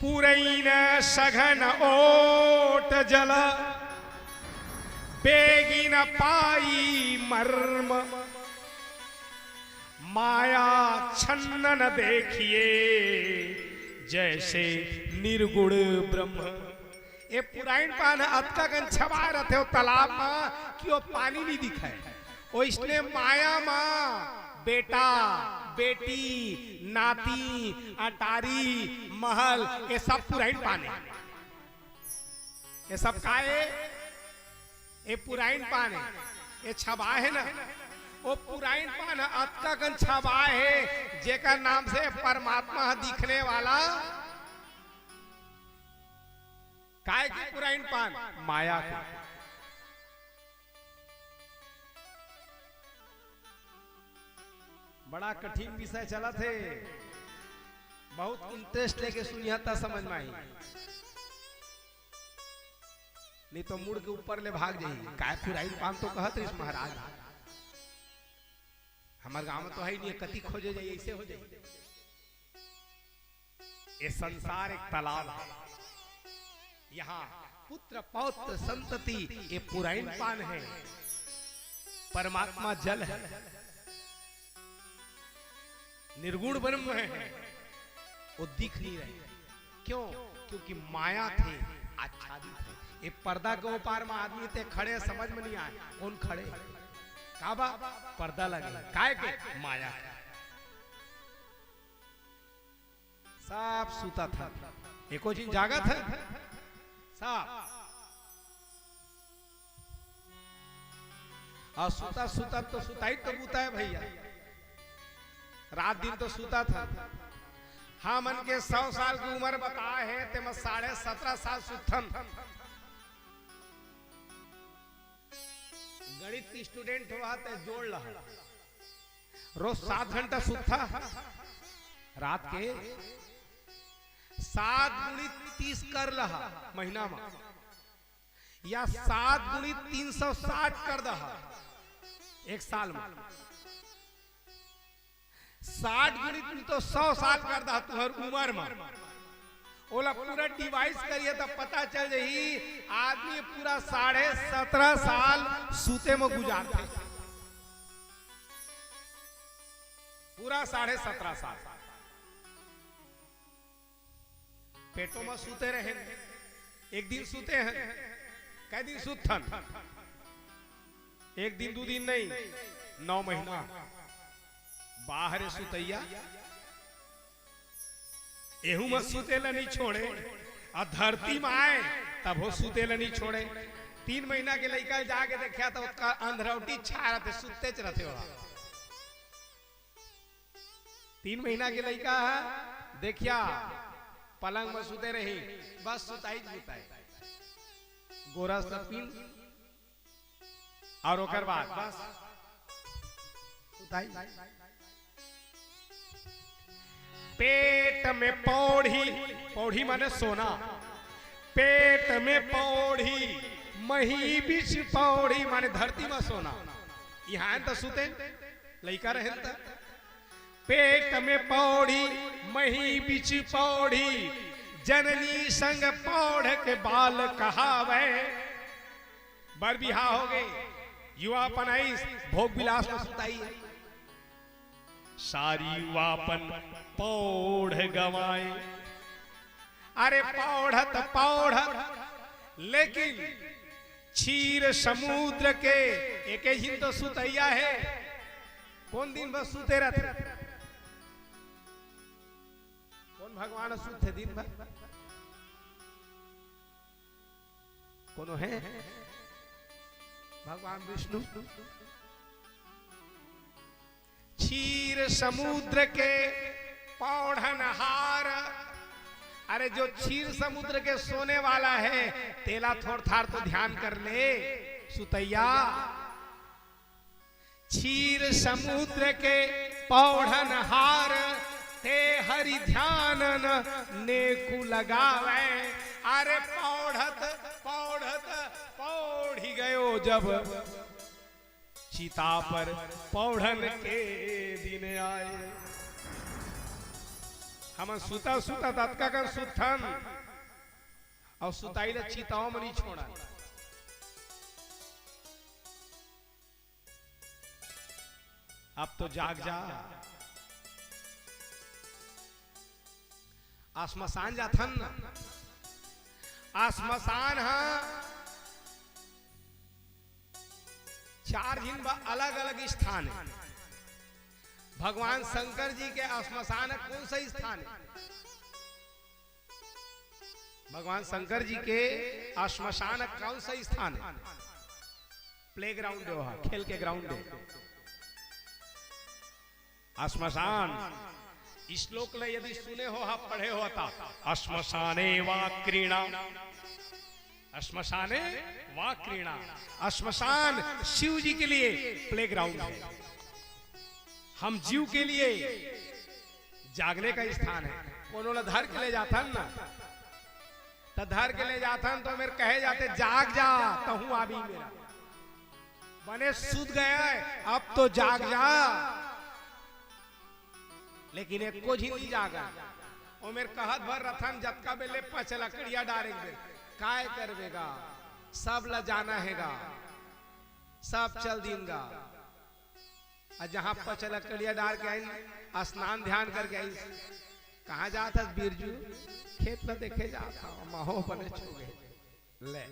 पुरइन सघन ओट जल, बेगिन पाई मर्म। माया छन्न न देखिए, जैसे निर्गुण ब्रह्म। ए पुराइन पान ह अतका कन छबा रथे ओ तालाब म कि ओ पानी नहीं दिखय। ओइसने माया म बेटा, बेटी, नाती, अटारी, महल, ये सब पुराइन पान हे। ये सब का हे? ये पुराइन पान हे। ये छबा हे ना, वो पुराइन पान ह अतका कन छबा हे, जेकर नाम से परमात्मा ह दिखने वाला। काय के पुराइन पान? माया के। बड़ा कठिन विषय चलत हे, बहुत interest लेके सुनिहा त समझ में आही, नहीं तो मुड़ के ऊपर ले भाग जाही। काय पुराइन पान तो कहत रहिस महाराज, हमर गांव में तो हे ही नहीं, कति खोजे जाही, ऐसे हो जाही। ये संसार एक तालाब हे, यहाँ पुत्र पौत्र संतति ये पुराइन पान हे, परमात्मा जल हे, निर्गुण ब्रह्म हे, वो दिख नहीं रहे। क्यों? क्योंकि माया थे आच्छादित हे। ये पर्दा के ओ पार म आदमी ते खड़े, समझ में नहीं आय कौन खड़े। का बा? पर्दा लगे, काय के? माया के। सब सुतत हे, एको झिन जागत हे? सब। अउ सुतत सुतत तो सुताई तो बूता हे भैया, रात दिन तो सुतत हे। हमन के सौ साल के उमर बताय हे, तेमा साढ़े सतरा साल सुतथन। गणित के student होहा त जोड़ लहा, रोज सात घंटा सुतथा रात के, सात गुणित तीस कर लहा महीना म, या सात गुणित तीन सौ साठ कर दहा एक साल म। साठ गुणित तीन सौ साठ कर दहा तुहर उमर म। ओला पूरा divide करिए त पता चल जाही, आदमी पूरा साढ़े सत्रह साल सुते म गुजारथे। पूरा साढ़े सत्रह साल पेटो म सुते रहेन। एक दिन सुते हन, कै दिन सुतथन? एक दिन, दू दिन नहीं, नौ महीना। बाहर सुतैया, एहू म सुते ल नहीं छोड़े, अउ धरती म आए, तभो सुते ल नहीं छोड़े। तीन महीना के लइका ल जाके देखा, त ओकर अंधरौटी छा रथे, सुतेच रथे ओहा। तीन महीना के लइका ह, देखिया, पलंग म सुते रही, बस सुताई, सुताई। गोरस ल पीन, अउ ओकर बाद बस सुताई। पेट में पौड़ी, पौड़ी माने सोना, पेट में पौड़ी, मही बीच पौड़ी माने धरती म सोना। इहाँ त सुते, लइका रहेन त। पेट में पौड़ी, मही बीच पौड़ी, जननी संग पौढ़ के बाल कहावे। बर बिहाव होगे, युवापन आइस, भोग विलास म सुताई। सारी युवापन पौढ़ गंवाए। अरे पौढ़त पौढ़त, लेकिन क्षीर समुद्र के, एके झिन तो सुतैया हे, कोन दिन भर सुते रथे? कोन भगवान सुतथे दिन भर? कोनो हे? भगवान विष्णु। क्षीर समुद्र के पौढ़नहार। अरे, जो क्षीर समुद्र के सोने वाला हे, तेला थोर थार तो ध्यान कर ले, सुतैया। क्षीर समुद्र के पौढ़नहार, ते हरि ध्यान न नेकु लगावे। अरे, पौढ़त पौढ़त पौढ़ी गयो जब, चिता पर पौढ़न के दिन आए। हमन सुता सुता दतका कर सुतथन, अउ सुताई ल चिताओ म नहीं छोड़न। अब तो जाग जा। श्मशान जाथन न, श्मशान ह चार झिन बर अलग-अलग स्थान हे। भगवान शंकर जी के श्मशान ह कोन सा स्थान हे? भगवान शंकर जी के श्मशान ह कोन सा स्थान हे? Playground हे, ओहा खेल के ground हे। श्मशान, श्लोक ल यदि सुने होहा, पढ़े होहा त, श्मशाने वा क्रीड़ा, श्मशाने वा क्रीड़ा। श्मशान शिव जी के लिए playground हे, हम जीव के लिए जागने का स्थान हे। कोनो ल धर के ले जाथन न, त धर के ले जाथन त ओमेर कहे जाथे, "जाग जा, तहूं आबी मेरा।" बने सुत गया है, अब तो जाग जा। लेकिन एको झिन नहीं जागा। ओमेर कहत भर रथन, जतका बेले पचलकड़िया डारे के बेर, काय करबे गा, सब ला जाना हे गा, सब चल दिन गा। अउ जहाँ पचलकड़िया डार के आइन, स्नान ध्यान करके आइन, "कहाँ जात हस बिरजू?" "खेत ला देखे जात हंव, महो बने छू गए।" ले,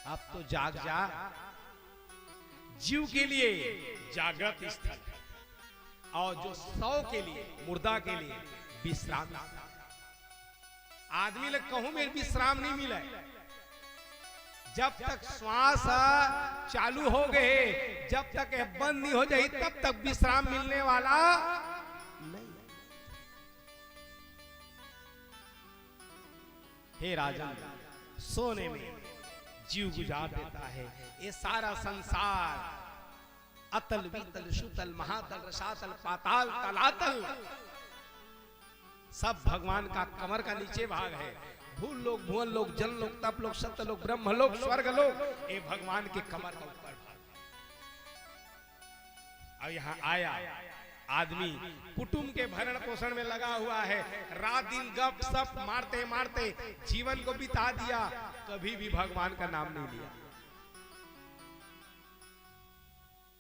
अब तो जाग जा। जीव के लिए जागृत स्थल, अउ जो सौ के लिए, मुर्दा के लिए विश्राम स्थल। आदमी ल कहूं मेर विश्राम नहीं मिले। जब तक श्वास ह चालू हो गए, जब तक ये बंद नहीं हो जाही, तब तक विश्राम मिलने वाला नहीं। हे राजन, सोने में जीव गुजार देता है। ये सारा संसार, अतल, वितल, सुतल, महातल, रसातल, पाताल, तलातल, सब भगवान का कमर का नीचे भाग है। भूल लोक, भुवन लोक, जन लोक, तप लोक, सत्य लोक, ब्रह्म लोक, स्वर्ग लोक, ये भगवान के कमर का ऊपर भाग है। अब यहाँ आया आदमी, कुटुंब के भरण पोषण में लगा हुआ है, रात दिन गप सप मारते मारते जीवन को बिता दिया, कभी भी भगवान का नाम नहीं लिया।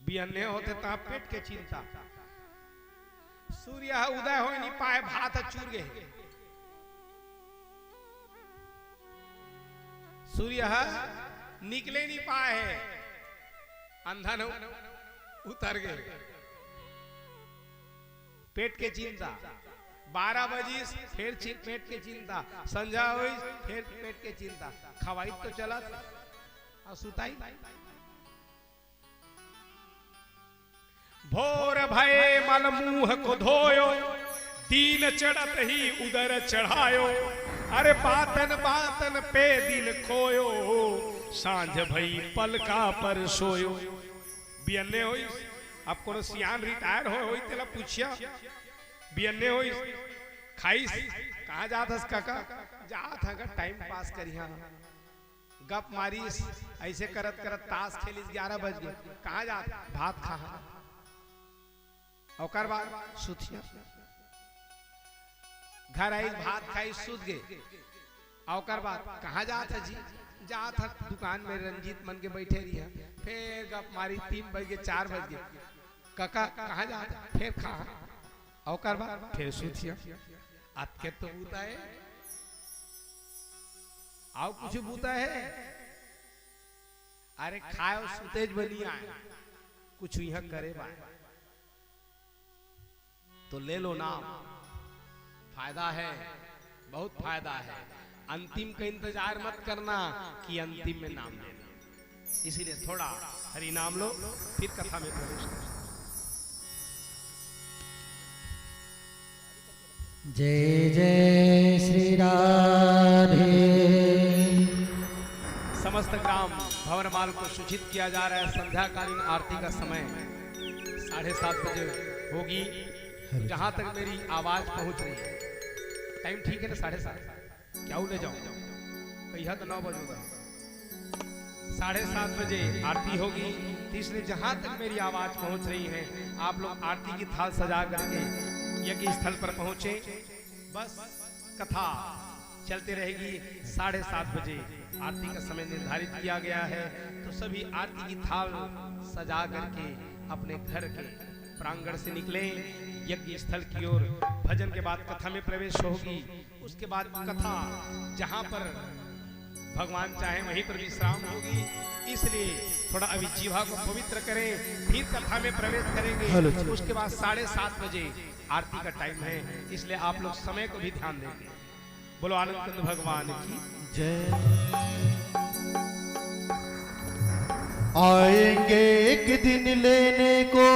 बिहन्ने होथे त पेट के चिंता, सूर्य ह उदय होय नहीं पाए, भात ह चूर गे हे। सूर्य ह निकले नहीं पाए हे, अंधन उतर गे। पेट के चिंता, बारह बजिस, फेर चि-, पेट के चिंता, संझा होइस, फेर पेट के चिंता। खवाई तो चलत, अउ सुताई। भोर भये मल मुंह को धोयो, दीन चढ़त ही उदर चढ़ायो। अरे बातन बातन पे दिन खोयो, सांझ भई पलका पर सोयो। बियन्ने होइस, अब कोनो सियान रिटायर होय होही तेला पूछिया। बियन्ने होइस, खाइस, कहाँ जात हस काका? जात हँव गा, टाइम पास करिहा। गप मारिस, अइसे करत करत तास खेलिस, ग्यारह बज गे। कहाँ जात? भात खाहा। ओकर बाद सुतिया। घर आइस, भात खाइस, सुत गे। ओकर बाद कहाँ जात ह जी? जात ह दुकान में, रंजीत मन के बइठे रहिहा। फेर गप मारिस, तीन बज गे, चार बज गे। काका, कहाँ जात ह? फेर खाहा। ओकर बाद फेर सुतिया। अतके तो बूता हे, अउ कुछु बूता हे? अरे खाय अउ सुतेच बर नइ आय, कुछु इहाँ करे बर। तो ले लो नाम, फायदा है, बहुत फायदा है। अंतिम का इंतजार मत करना कि अंतिम में नाम लेना। इसीलिए थोड़ा हरि नाम लो, फिर कथा में प्रवेश करो। जय जय श्री राधे। समस्त ग्राम भंवरमाल को सूचित किया जा रहा है, संध्याकालीन आरती का समय साढ़े सात बजे होगी। तो जहाँ तक मेरी आवाज पहुँच रही है, टाइम ठीक है ना? साढ़े सात। क्या ले जाऊं? कहिया तो नौ बजे होगा। साढ़े सात बजे आरती होगी, तो इसलिए जहां तक मेरी आवाज पहुंच रही है, आप लोग आरती की थाल सजा करके यज्ञ स्थल पर पहुंचे। बस कथा चलते रहेगी। साढ़े सात बजे आरती का समय निर्धारित किया गया है, तो सभी आरती की थाल सजा करके अपने घर के प्रांगण से निकलें, यज्ञ स्थल की ओर। भजन के बाद कथा में प्रवेश होगी। उसके बाद कथा जहां पर भगवान चाहे वहीं पर विश्राम होगी, इसलिए थोड़ा अभी जीवा को पवित्र करें, फिर कथा में प्रवेश करेंगे। हेलो, चलो। उसके बाद साढ़े सात बजे आरती का टाइम है, इसलिए आप लोग समय को भी ध्यान देंगे। बोलो आनंद कंद भगवान की। जय। आएंगे एक दिन लेने को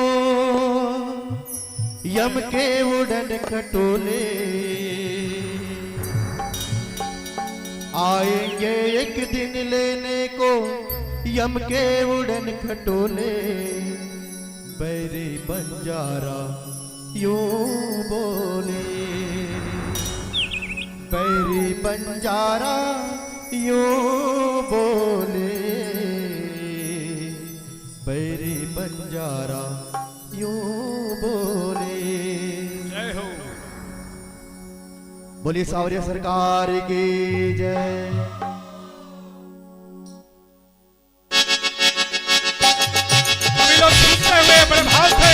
यम के उड़न खटोले। आएंगे एक दिन लेने को यम के उड़न खटोले। बैरी बंजारा यूं बोले, बैरी बंजारा यूं बोले, बैरी बंजारा यूं बोले। जय हो। बोलिए सांवरिया सरकार की जय। सभी लोग झूमते हुए बड़े भाव से।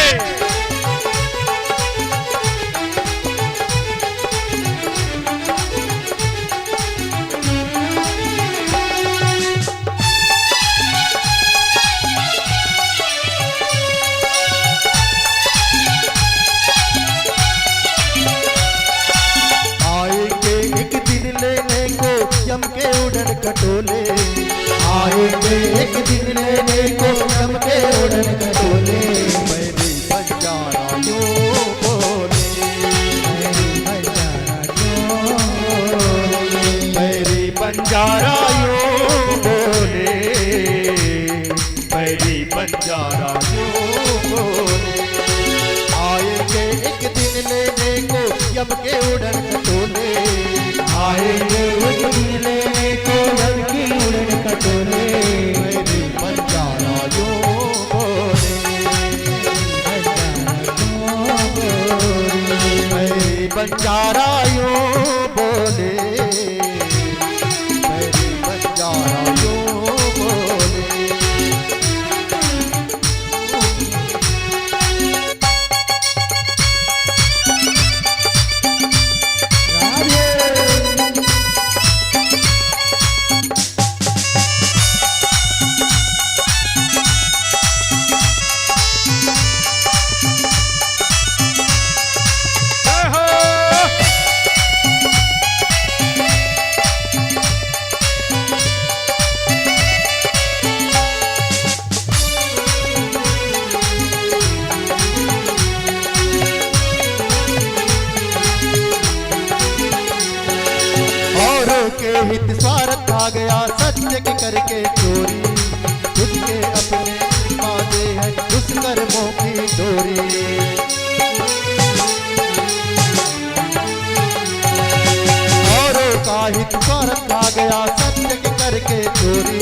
आएंगे एक दिन लेने को यम के उड़न खटोले। आएंगे एक दिन लेने को यम के उड़न खटोले। बैरी बंजारा यूं बोले, बैरी बंजारा यूं बोले, बैरी बंजारा यूं बंजारा यूं बोले। आएंगे एक दिन लेने को यम के उड़न खटोले। आएंगे एक दिन लेने को यम के उड़न खटोले। बंजारा यूं बोले। बंजारा यूं बोले। बंजारा यूं बोले। औरों के हित स्वार्थ आ गया, सत्य के करके चोरी। खुद के अपने बांधे हैं दुष्कर्मों की डोरी। औरों का हित स्वार्थ आ गया, सत्य के करके चोरी।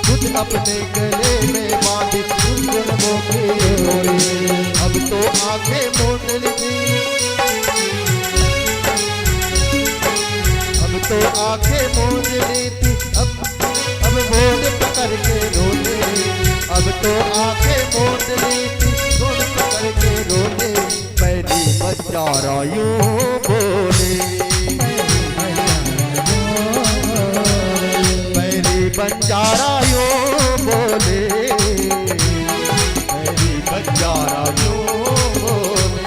खुद अपने गले में बांधी दुष्कर्मों की डोरी। अब तो आंखें मूंद ली थी, अब तो आंखें मूंद ली थी, अब, अब मूंद पकड़ के रो ले। अब तो आंखें मूंद ली थी, मूंद पकड़ के रो ले। बैरी बंजारा यूं बोले, बैरी बंजारा यूं बोले, बैरी बंजारा यूं बोले।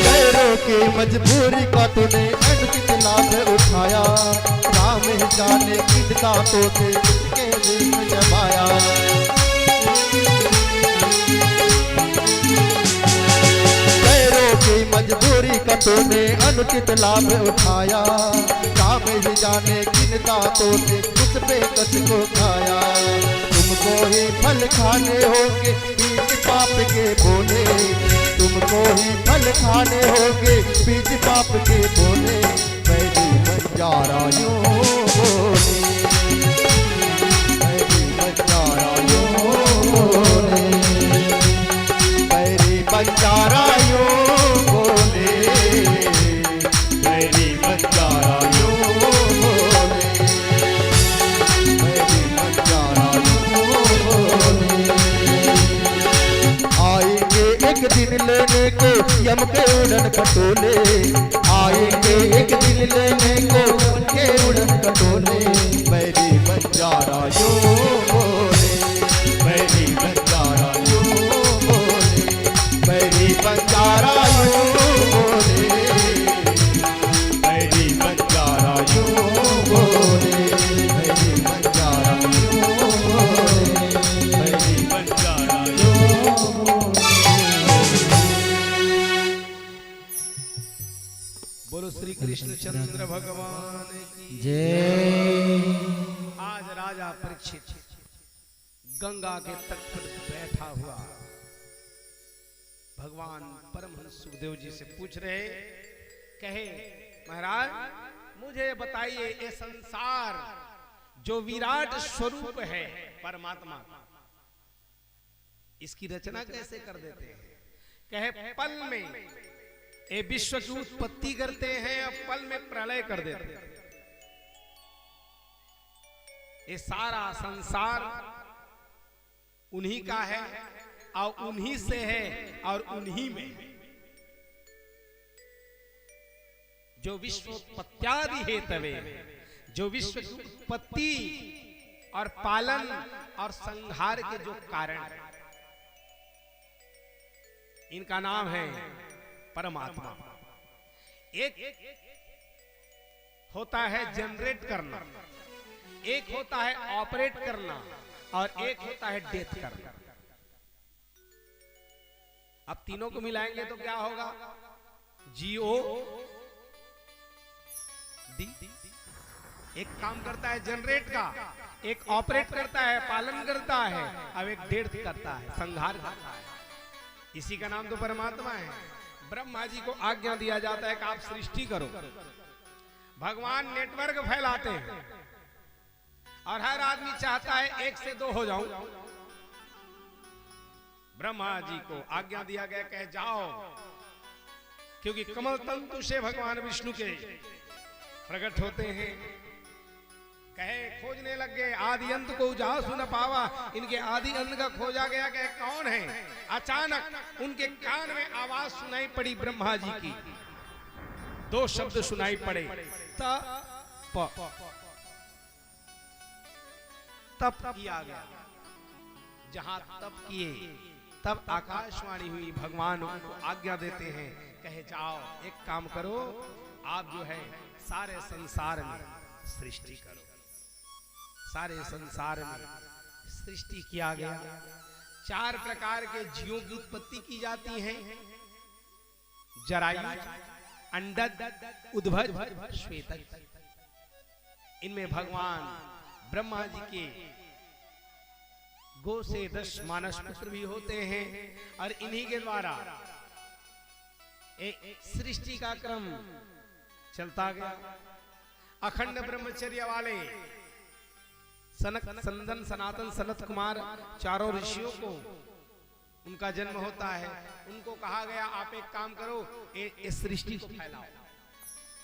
गैरों की मजबूरी का तूने अनुचित लाभ उठाया। राम ही जाने किन दांतों से उसके दिल में जमाया। गैरों की मजबूरी का तूने अनुचित लाभ उठाया। राम ही जाने किन दांतों से उस बेकस को खाया। तुमको ही फल खाने होंगे बीज पाप के बोले, तुमको ही फल खाने होंगे बीज पाप के बोले। बैरी बंजारा यूं बोले, बैरी बंजारा यूं बोले, बैरी बंजारा यूं बोले, बैरी बंजारा यूं बोले, बैरी बंजारा यूं बोले। आएंगे एक दिन लेने को यम के उड़न खटोले, आएंगे एक दिन लेने को यम के उड़न खटोले। बैरी बंजारा यूं बोले, बैरी बंजारा यूं बोले, बैरी बंजारा यूं बोले, बैरी बंजारा यूं बोले, बैरी बंजारा यूं बोले, बैरी बंजारा यूं बोले। बोलो श्री कृष्णचंद्र भगवान की जय। आज राजा परीक्षित गंगा के तट पर बैठा हुआ भगवान परमहंस सुखदेव जी से पूछ रहे, कहे, महाराज, मुझे बताइए, ये संसार जो विराट स्वरूप है परमात्मा, इसकी रचना कैसे कर देते हैं? कहे, पल में ये विश्व की उत्पत्ति करते हैं और पल में प्रलय कर देते हैं। ये सारा संसार उन्हीं का है और उन्हीं से है और उन्हीं में है। जो विश्वोत्पत्त्यादि हेतवे, जो विश्व की उत्पत्ति और पालन और संहार के जो कारण है, इनका नाम है परमात्मा। एक होता है जनरेट करना, एक होता है ऑपरेट करना, और एक होता है डेथ करना। अब तीनों को मिलाएंगे तो क्या होगा? जीओ डी। एक काम करता है जनरेट का, एक ऑपरेट करता है, पालन करता है, अब एक डेथ करता है, संहार करता है। इसी का नाम तो परमात्मा है। ब्रह्मा जी को आज्ञा दिया जाता है कि आप सृष्टि करो। भगवान नेटवर्क फैलाते हैं और हर आदमी चाहता है एक से दो हो जाऊं। ब्रह्मा जी को आज्ञा दिया गया, कहे, जाओ, क्योंकि कमल तंतु से भगवान विष्णु के प्रकट होते हैं। कहे, खोजने लग गए, आदि अंत को जासु न पावा। इनके आदि अंत का खोजा गया, कहे, कौन है? अचानक उनके कान में आवाज सुनाई पड़ी ब्रह्मा जी की, दो शब्द सुनाई पड़े, त प। तप किया गया। जहां तप किए, तब आकाशवाणी हुई, भगवान उनको आज्ञा देते हैं, कहे, जाओ, एक काम करो, आप जो है सारे संसार में सृष्टि करो। सारे संसार में सृष्टि किया गया। चार प्रकार के जीवों की उत्पत्ति की जाती है। जरायु, अंडज, उद्भज, श्वेतज। इनमें भगवान ब्रह्मा जी के गो से दस मानस पुत्र भी होते हैं और इन्हीं के द्वारा एक सृष्टि का क्रम चलता गया। अखंड ब्रह्मचर्य वाले सनक, संदन, सनातन, सनत कुमार, चारों ऋषियों को उनका जन्म होता है, उनको कहा गया, आप एक काम करो, ए, इस सृष्टि को फैलाओ।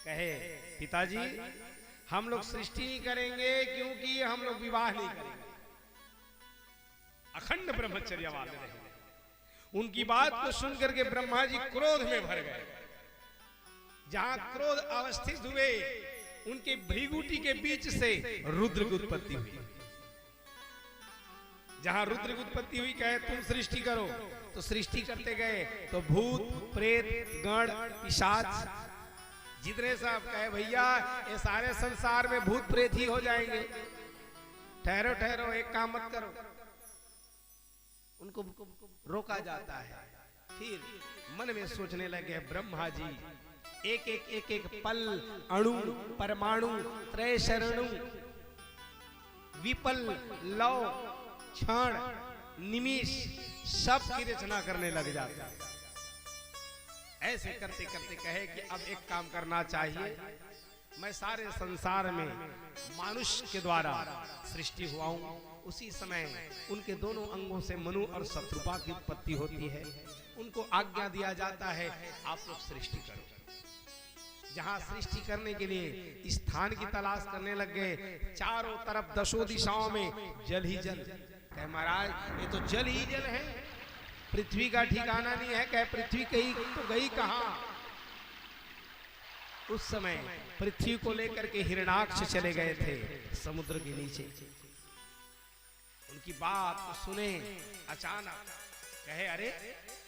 कहे, पिताजी, हम लोग सृष्टि नहीं करेंगे क्योंकि हम लोग विवाह नहीं करेंगे। अखंड ब्रह्मचर्य वाले रहे। उनकी बात को सुन करके ब्रह्मा जी क्रोध में भर गए। जहां क्रोध अवस्थित हुए, उनके भृगुटी के बीच से रुद्र की उत्पत्ति हुई। जहां रुद्र की उत्पत्ति हुई, कहे, तुम सृष्टि करो, तो सृष्टि करते गए तो भूत, प्रेत, गण, पिशाच, जितने सब, कहे, भैया, ये सारे संसार में भूत प्रेत ही हो जाएंगे, ठहरो, ठहरो, एक काम मत करो। उनको रोका जाता है। फिर मन में सोचने लगे ब्रह्मा जी, एक एक, एक एक पल, अणु, परमाणु, त्रय शरणु, विपल, लव, क्षण, निमिष, सब की रचना करने लग जाते हैं। ऐसे करते करते कहे कि अब एक काम करना चाहिए, मैं सारे संसार में मानुष के द्वारा सृष्टि हुआ हूं। उसी समय उनके दोनों अंगों से मनु और शत्रुपा की उत्पत्ति होती है। उनको आज्ञा दिया जाता है, आप लोग सृष्टि करो। जहां सृष्टि करने के लिए स्थान की तलाश करने लग गए, चारों तरफ दसों दिशाओं में जल ही जल। कहे, महाराज, ये तो जल ही जल है, पृथ्वी का ठिकाना नहीं है। कहे, पृथ्वी कहीं तो गई कहां? उस समय पृथ्वी को लेकर के हिरणाक्ष चले गए थे समुद्र के नीचे। उनकी बात को सुने, अचानक कहे, अरे,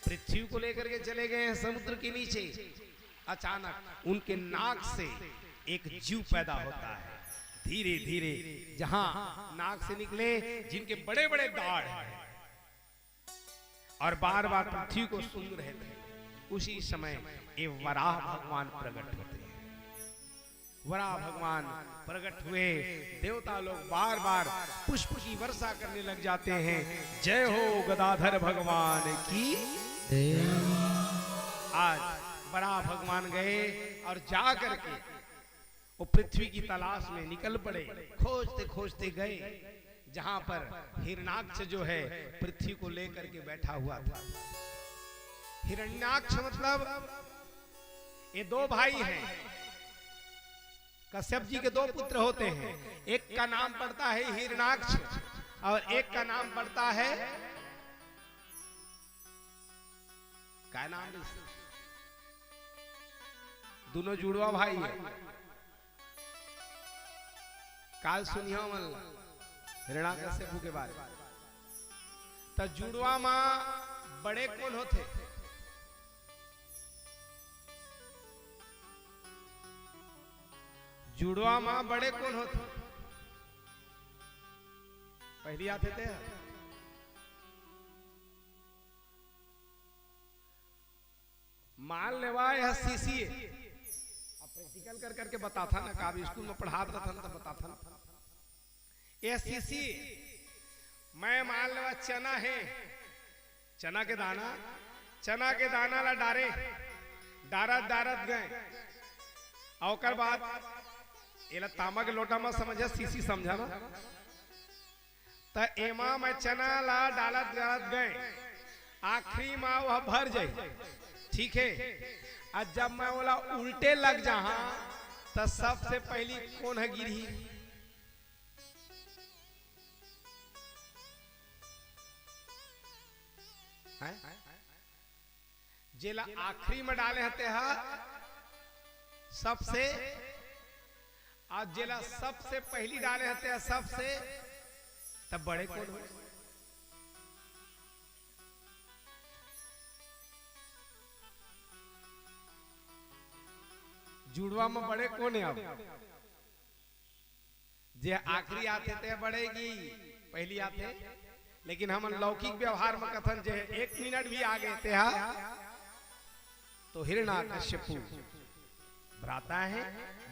पृथ्वी को लेकर के चले गए हैं समुद्र के नीचे। अचानक उनके नाक से एक जीव पैदा होता है। धीरे धीरे जहां नाक से निकले, जिनके बड़े बड़े दाढ़ हैं और बार बार पृथ्वी को सूंघ रहे थे, उसी समय ये वराह भगवान प्रकट होते हैं। वराह भगवान प्रकट हुए, देवता लोग बार बार पुष्प की वर्षा करने लग जाते हैं। जय हो गदाधर भगवान की। आज वराह भगवान गए और जा करके वो पृथ्वी की तलाश में निकल पड़े। खोजते खोजते गए जहां पर हिरणाक्ष जो है पृथ्वी को लेकर के बैठा हुआ था। हिरण्याक्ष मतलब ये दो भाई हैं, कश्यप जी के दो पुत्र होते हैं। एक का नाम पड़ता है हिरणाक्ष और एक का नाम पड़ता है, क्या नाम है इसका? दोनों जुड़वा भाई है। काल सुनिया मन ला हिरणाकश्यपु के बारे में। त जुड़वा मा बड़े कोन होथे? जुड़वा मा बड़े कोन होथे? पहली आथे ते ह। मान लेवा, यह शीशी है। अब प्रैक्टिकल कर करके बताथा ना, का भी स्कूल में पढ़ात रहथा ना, तो बताथा ना। यह शीशी, मैं मान लेवा, चना है, चना के दाना, चना के दाना ला डारे, डारत डारत गए, और ओकर बाद एला तामा के लोटा में समझा, शीशी समझा ना। त एमा मैं चना ला डालत डालत गए, आखिरी मा वह भर जाई, ठीक है। अउ जब मैं ओला उल्टे लग जाहा, त सबसे पहली कोन ह गिरही? हैं? जेला आखिरी में डाले हते हा सबसे, आज जेला सबसे पहली डाले हते हा सबसे, तब बड़े कोन हो? जुड़वा में बड़े कोन है अब? जे आखिरी आथे ते बड़े की पहली आथे, लेकिन हमन लौकिक व्यवहार में कथन जे एक मिनट भी आगे ते हा तो हिरणाकश्यपु भ्राता है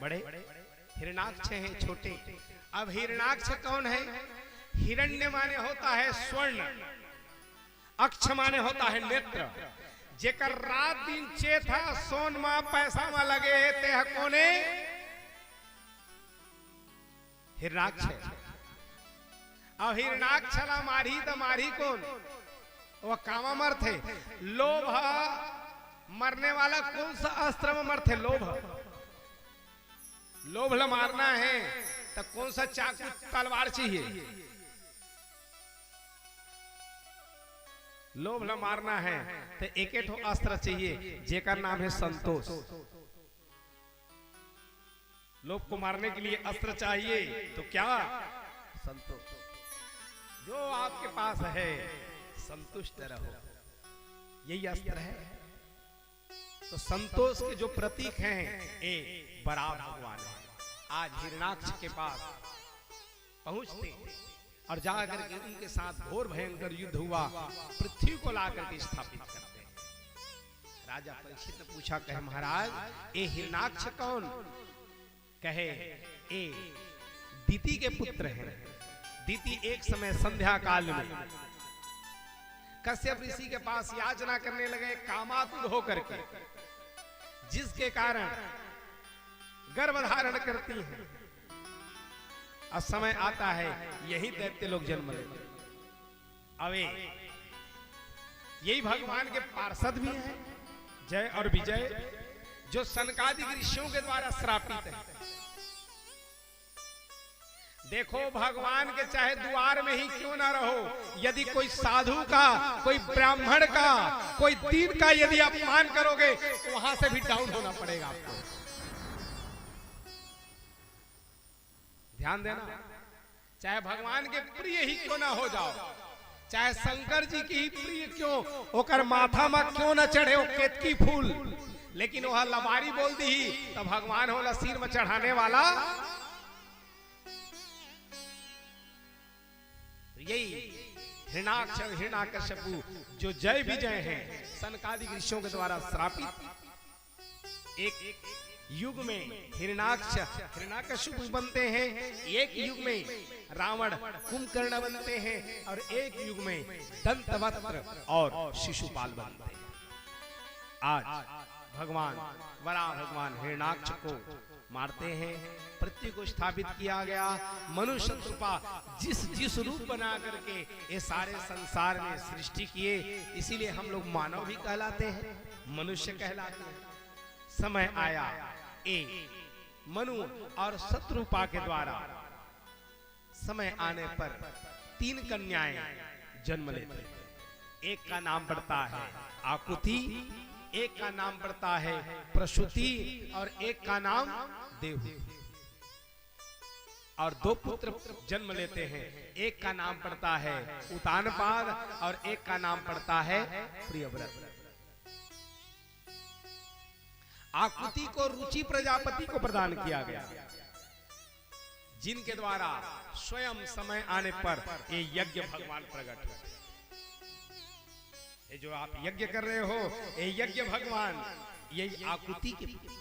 बड़े, हिरणाक्ष है छोटे। अब हिरणाक्ष कौन है? हिरण्य माने होता है स्वर्ण, अक्ष माने होता है नेत्र। जेकर रात दिन चेत ह सोन मा पैसा मा लगे हे, ते ह कोने? हिरणाक्ष हे। अब हिरणाक्ष ला मारही त मारही कोन? वो कामा मरथे? लोभ ह मरने वाला कौन सा अस्त्र में मरथे? लोभ। लोभ ला मारना है त कौन सा चाकू तलवार चाहिए? लोभ ला मारना है त एके ठो अस्त्र चाहिए, जेकर नाम है संतोष। लोभ को मारने के लिए अस्त्र चाहिए तो क्या? संतोष। जो आपके पास है, संतुष्ट रहो, यही अस्त्र है। तो संतोष के जो प्रतीक हैं, ये बराह भगवान है। आज हिरणाक्ष के पास पहुंचते और जाकर के उनके साथ घोर भयंकर युद्ध हुआ, पृथ्वी को ला करके स्थापित करते हैं। राजा परीक्षित ने पूछा, कहे, महाराज, ये हिरणाक्ष कौन? कहे, ये दिति के पुत्र हैं। दिति एक समय संध्या काल में कश्यप ऋषि के पास याचना करने लगे, कामातुर होकर के, जिसके कारण गर्भ धारण करती हैं। अब समय आता है, यही दैत्य लोग जन्म लेंगे। अवे यही भगवान के पार्षद भी हैं, जय और विजय, जो सनकादिक ऋषियों के द्वारा श्रापित है। देखो, भगवान के चाहे द्वार में ही क्यों ना रहो, यदि कोई साधु का, कोई ब्राह्मण का, कोई दीन का यदि अपमान करोगे, तो वहां से भी डाउन होना पड़ेगा आपको। ध्यान देना, चाहे भगवान के प्रिय ही क्यों ना हो जाओ, चाहे शंकर जी के ही प्रिय क्यों, ओकर माथा में क्यों ना चढ़े वो केतकी फूल, लेकिन वह लबारी बोल दी, तो भगवान होला सिर में चढ़ाने वाला। तो यही हिरणाक्ष और हिरणाकश्यपु जो जय विजय हैं, सनकादिक ऋषियों के द्वारा श्रापित। एक युग में हिरणाक्ष, हिरणाकश्यप बनते हैं, एक युग में रावण, कुंभकर्ण बनते हैं और एक युग में दंतवक्र और शिशुपाल बनते हैं। आज भगवान, वराह भगवान हिरणाक्ष को मारते हैं, पृथ्वी को स्थापित किया गया। मनुष्य रूपा जिस जिस रूप बना करके ये सारे संसार में सृष्टि किए, इसीलिए हम लोग मानव भी कहलाते हैं, मनुष्य कहलाते हैं। समय आया, ए मनु और शतरूपा के द्वारा समय आने पर तीन कन्याएं जन्म लेती हैं। एक का नाम पड़ता है आकुति, एक का नाम पड़ता है प्रसूति और एक का नाम देवहूति। और दो पुत्र जन्म लेते हैं। एक का नाम पड़ता है उतानपाद और एक का नाम पड़ता है प्रियव्रत। आकुति को रुचि प्रजापति को प्रदान किया गया, जिनके द्वारा स्वयं समय आने पर ये यज्ञ भगवान प्रकट हुए। ये जो आप यज्ञ कर रहे हो, ये यज्ञ भगवान, ये आकुति के पुत्र।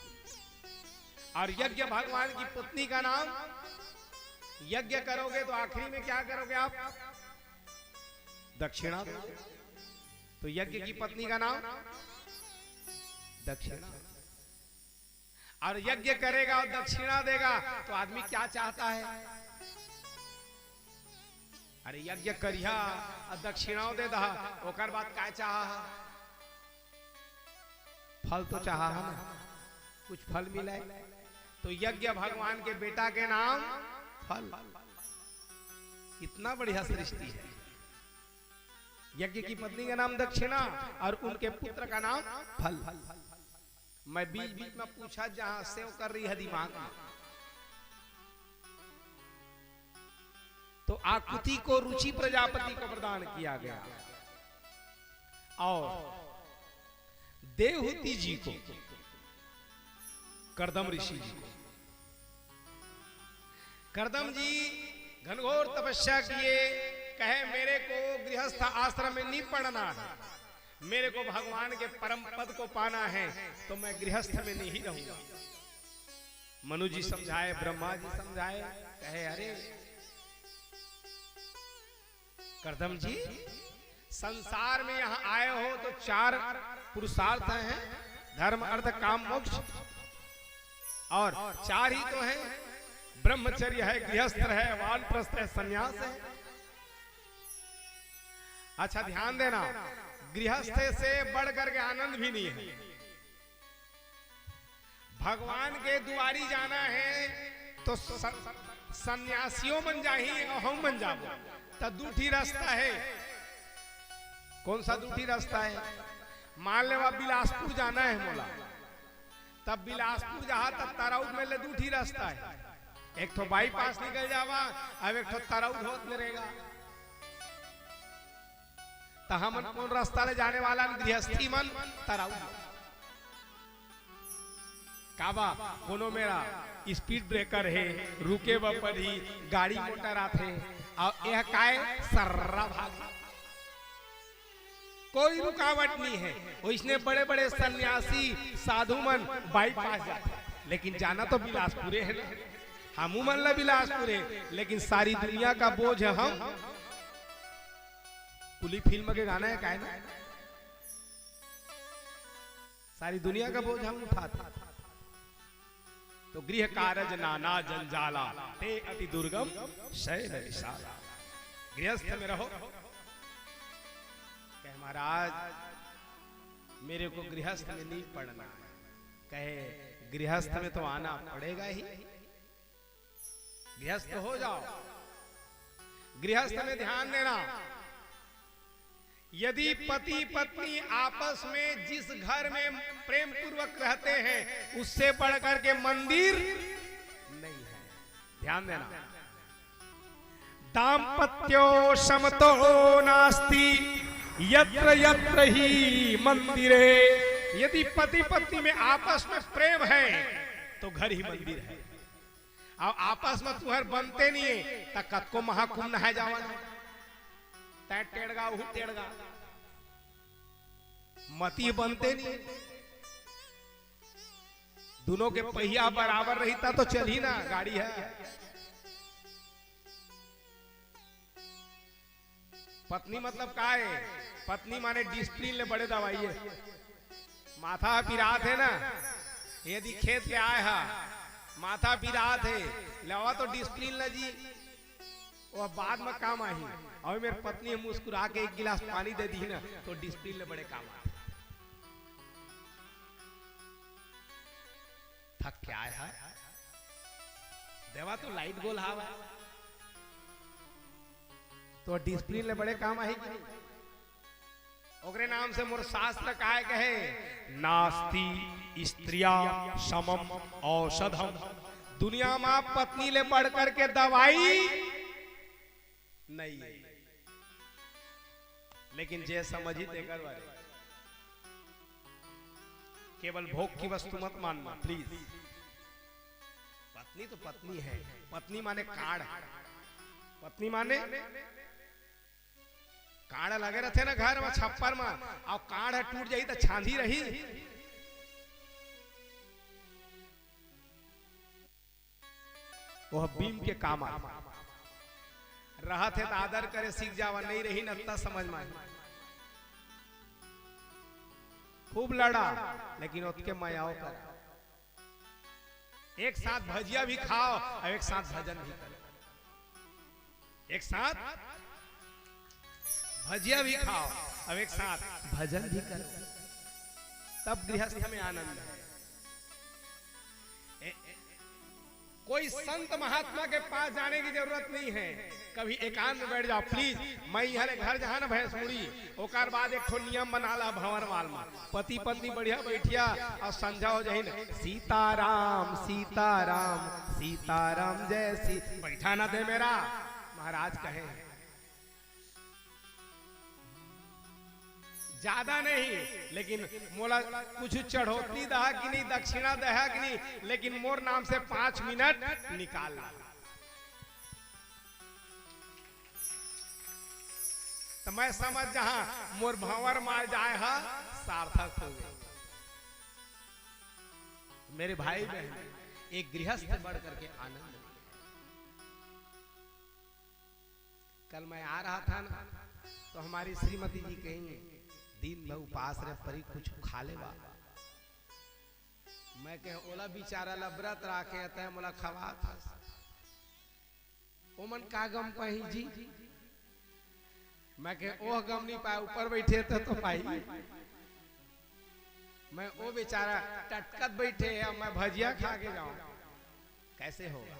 और यज्ञ भगवान की पत्नी का नाम, यज्ञ करोगे तो आखिरी में क्या करोगे आप? दक्षिणा दोगे। तो यज्ञ की पत्नी का नाम दक्षिणा। और यज्ञ करेगा और दक्षिणा देगा तो आदमी क्या चाहता है? अरे, यज्ञ करिहा और दक्षिणाओं दे दहा, ओकर बाद काय चाहा? फल तो चाहा है ना, कुछ फल मिले। तो यज्ञ भगवान के बेटा के नाम फल। कितना बढ़िया सृष्टि है। यज्ञ की पत्नी का नाम दक्षिणा और उनके पुत्र का नाम फल। मैं बीच बीच में पूछा, जहां सेव कर रही है दिमाग में। तो आकुति को रुचि प्रजापति को प्रदान किया गया और देवहूति जी को, कर्दम ऋषि जी को। कर्दम जी घनघोर तपस्या किए, कहे, मेरे को गृहस्थ आश्रम में नहीं पड़ना है, मेरे को भगवान के परम पद को पाना है, तो मैं गृहस्थ में नहीं रहूंगा। मनु जी समझाए, ब्रह्मा जी समझाए, कहे, अरे कर्दम जी, संसार में यहाँ आए हो तो चार पुरुषार्थ हैं, धर्म, अर्थ, काम, मोक्ष। और चार ही तो हैं, ब्रह्मचर्य है, गृहस्थ है, वानप्रस्थ है, संन्यास है। अच्छा, ध्यान देना, गृहस्थ से बढ़ करके आनंद भी नहीं है। भगवान के दुआरी जाना है तो स-, सन्यासियों मन जाही और हम मन जाबो, त दू ठी रास्ता है। कौन सा दू ठी रास्ता है? मान लेवा बिलासपुर जाना है मोला, तब बिलासपुर जहा तक तरौद में ले दू ठी रास्ता है, एक ठो बाईपास निकल जावा, अब एक ठो तरौद होत में रहेगा। त हमन कौन रास्ता ले जाने वाला हन? गृहस्थी मन तरौद। काबा कोनो मेरा स्पीड ब्रेकर है, रुके बर पड़ही, गाड़ी मोटर आथे, और यह काय सर्रा भाग, कोई रुकावट नहीं है। वैसने बड़े बड़े सन्यासी साधु मन बाईपास जाथे, लेकिन जाना तो बिलासपुरे है ना, हमू मन ला बिलासपुर है, लेकिन सारी दुनिया का बोझ हम कुली फिल्म के गाना है, काय ना, सारी दुनिया का बोझ हम उठाते। तो गृह कारज नाना जंजाला, ते अति दुर्गम शयन विशाला। गृहस्थ में रहो। कहे, महाराज, मेरे को गृहस्थ में नहीं पड़ना है। कहे, गृहस्थ में तो आना पड़ेगा ही। गृहस्थ हो जाओ। गृहस्थ में ध्यान देना, यदि पति पत्नी आपस में जिस घर में प्रेम पूर्वक रहते हैं, उससे बढ़ करके मंदिर नहीं है। ध्यान देना, दाम्पत्यो समतो नास्ति यत्र यत्र ही मंदिरे। यदि पति पत्नी में आपस में प्रेम है तो घर ही मंदिर है। अब आपस में तुहर बनते नहीं है, त कतको महाकुंभ नहाए जावन, तै टेड़गा, उहू टेड़गा, मती बनते नहीं है। दोनों के पहिया बराबर रही, त तो चलही ना गाड़ी है। पत्नी मतलब का है? पत्नी माने डिसिप्लिन ले बड़े दवाई है। माथा पिरात हे ना, यदि खेत ले आए हा, माथा पिरात हे, लेवा तो डिसिप्लिन ला जी, वो बाद में काम आही। अउ मेर पत्नी ह मुस्कुरा के एक गिलास पानी दे दिही ना, तो डिसिप्लिन ले बड़े काम आही। थक के आए हा, देवा तो लाइट गोल हावा, तो डिसिप्लिन ले बड़े काम आही कि नहीं? ओकरे नाम से मोर शास्त्र काय कहे, नास्ति स्त्रिया समम औषधम। दुनिया में पत्नी ले बढ़ करके दवाई नहीं है, लेकिन जे समझी तेकर बारे। केवल भोग की वस्तु मत मानना प्लीज। पत्नी तो पत्नी है, पत्नी माने काढ़ है। पत्नी माने काढ़ लगे रथे ना घर में, छप्पर में, अउ काढ़ ह टूट जाही त छांदी रही। वो बीम के काम आथे। रहत हे त आदर करे सीख जावा, नहीं रही न त समझ में आही। खूब लड़ा, लेकिन ओतके मयाओ करा। एक साथ भजिया भी खाओ अउ एक साथ भजन भी करो। एक साथ भजिया भी खाओ अउ एक साथ भजन भी करो, तब गृहस्थ में आनंद है। ए, कोई संत महात्मा के पास जाने की जरूरत नहीं है। कभी एकांत में बैठ जाओ प्लीज। मैं इहाँ ले घर जहाँ ना भैंस मुड़ी, ओकर बाद एक ठो नियम बना ला भंवर वाल में, पति पत्नी बढ़िया बैठिया अउ संझा हो जाही न, सीताराम सीताराम सीताराम जय सी, बैठा ना दे मेरा। महाराज कहे, ज्यादा नहीं, लेकिन मोला कुछ चढ़ौती दहा कि नहीं, दक्षिणा दहा कि नहीं, लेकिन मोर नाम से पांच मिनट निकाल ला। त मैं समझ जहां मोर भंवर मार जाए हा, सार्थक हो गए। मेरे भाई बहन, एक गृहस्थ बढ़ करके आनंद। कल मैं आ रहा था ना, तो हमारी श्रीमती जी कहीं, दिन भर उपास रहे परी, कुछ खा लेवा। मैं कहे, ओला बेचारा ला व्रत राखे, तय मोला खवात हस। ओमन का गम पाही जी? मैं कहे, ओह गम नहीं पाए, ऊपर बैठे थे तो पाई। मैं, ओ बेचारा टटकत बैठे है, मैं भजिया खा के जाऊं, कैसे होगा?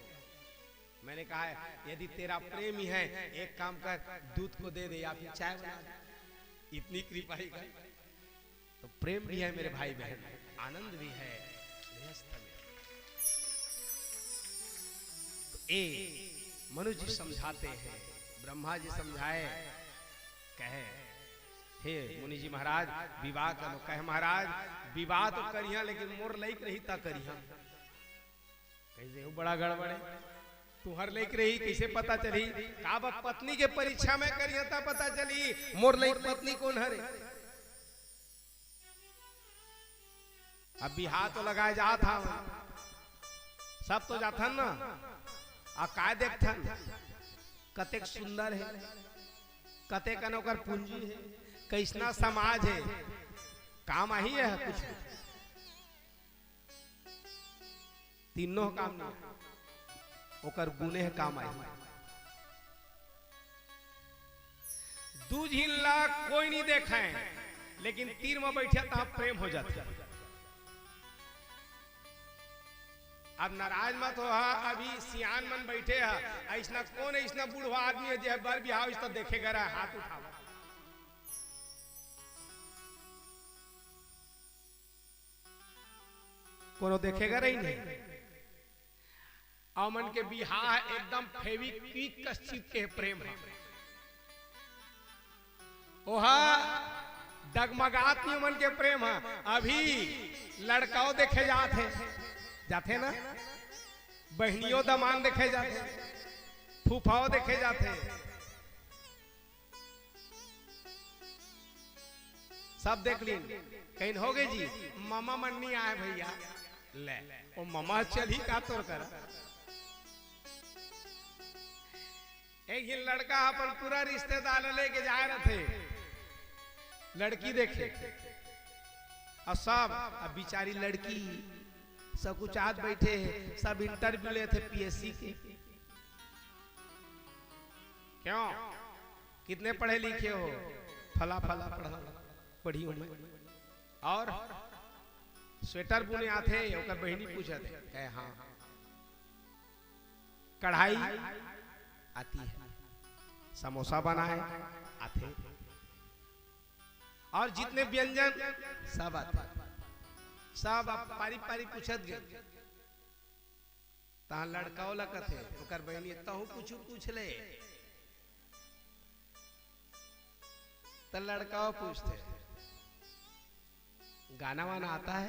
मैंने कहा, यदि तेरा प्रेम ही है, एक काम कर, दूध को दे दे या फिर चाय बना दे। इतनी कृपा ही कर। तो प्रेम भी है मेरे भाई बहन, आनंद भी है गृहस्थ में। तो ए मनु जी समझाते हैं, ब्रह्मा जी समझाए, कहे, हे मुनि जी महाराज, विवाह करो। कहे, महाराज, विवाह तो करिहा, लेकिन मोर लइक रही त करिहा। कइसे हो, बड़ा गड़बड़ है। तुहर लइक रही, कइसे पता चलही? का बा, पत्नी के परीक्षा में करिहा त पता चलही, मोर लइक पत्नी कोन हरे? अब बिहाव तो लगाए जात हन, सब तो जाथन ना, आ काय देखथन, कतेक सुंदर हे, कतेक अन ओकर पूंजी हे, कइसना समाज हे, काम आही हे कुछ? तीनों काम नहीं, ओकर गुने ह काम आही। दू झिन ला कोई नहीं देखे, लेकिन तीर में बैठे तहाँ प्रेम हो जाथे। अब नाराज मत हो हा, अभी सियान मन बैठे हा, अइसना कोन अइसना बूढ़वा आदमी हे जे बर बिहाव इस त देखे गे रहा, हाथ उठावा। कोनो देखे गे रही नहीं। अउ मन के बिहाव एकदम फेविक्विक कस चिपके प्रेम ह। ओहा डगमगात नहीं मन के प्रेम ह। अभी लड़काओ देखे जात हे, जाथे ना, बहनियों दमांद देखे जाथे, फूफाओ देखे जाथे। सब देख लीन, कहिन हो गे जी, ममा मन नहीं आए भइया। ले, ओ ममा चलही का तोर करा? एक झिन लड़का अपन पूरा रिश्तेदार लेके जाए रथे लड़की देखे। अउ सब, अब बिचारी लड़की सकुचात बइठे हे, सब interview लेथे PSC के। क्यों? कितने पढ़े लिखे हो? फला फला पढ़ा, पढ़ी हूँ मैं। अउ sweater बुने आथे? ओकर बहिनी पूछत हे, कहे, "हाँ।" कढ़ाई आती है, समोसा बनाए आथे, अउ जितने व्यंजन सब आथे, सब अब पारी पारी पूछत गे। तहाँ लड़का ओला कथे, ओकर बहिनी, "तहूँ कुछु पूछ ले।" त लड़का पूछथे, "गाना वाना आता है?"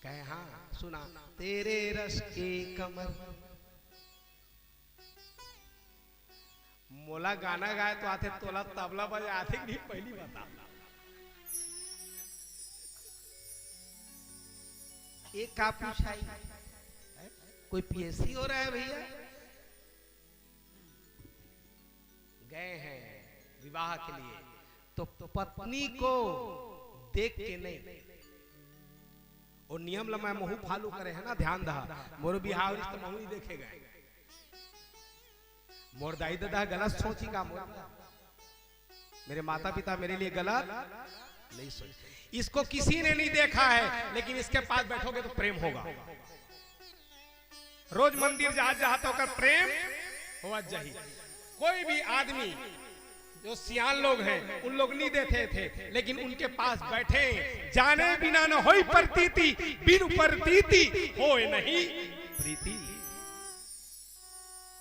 कहे, "हाँ, सुना।" "तेरे रस के कमर।" मोला गाना गाए तो आथे, तोला तबला बजाए आथे कि नहीं, पहली बता। ये का पूछाई? कोई PSC हो रहा है भैया? गए हैं विवाह के लिए, तो पत्नी को देख के नहीं, वो नियम ला मैं महू follow करे है ना, ध्यान दहा, मोरो बिहाव रिस तो महू ही देखे गए। मोर दाई ददा गलत सोची का मोर? मेरे माता पिता मेरे लिए गलत नहीं सोचे। इसको किसी ने नहीं देखा है, लेकिन इसके पास बैठोगे तो प्रेम होगा। रोज मंदिर जात जात ओकर प्रेम होवत जाही। कोई भी आदमी, जो सियान लोग हैं, उन लोग नहीं देते थे, लेकिन उनके पास बैठे, "जाने बिना न होई प्रतीति, बिनु प्रतीति होए नहीं प्रीति।"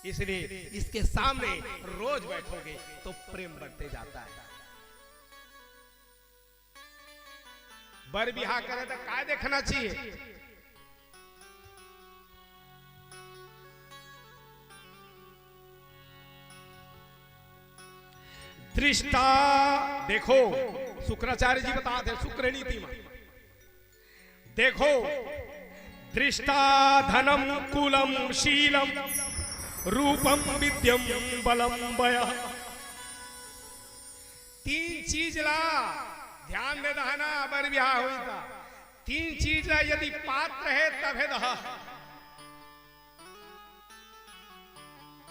इसलिए इसके सामने रोज बैठोगे तो प्रेम बढ़ते जाता है। बर बिहाव करे तो काय देखना चाहिए? दृष्टा, देखो, शुक्राचार्य जी बताथे शुक्र नीति में, देखो, दृष्टा धनम कुलम शीलम रूपम विद्यम बलम वयः। तीन चीज ला ध्यान दे दहा ना, बर बिहाव होही त। तीन चीज ला यदि पात्र हे तभे दहा।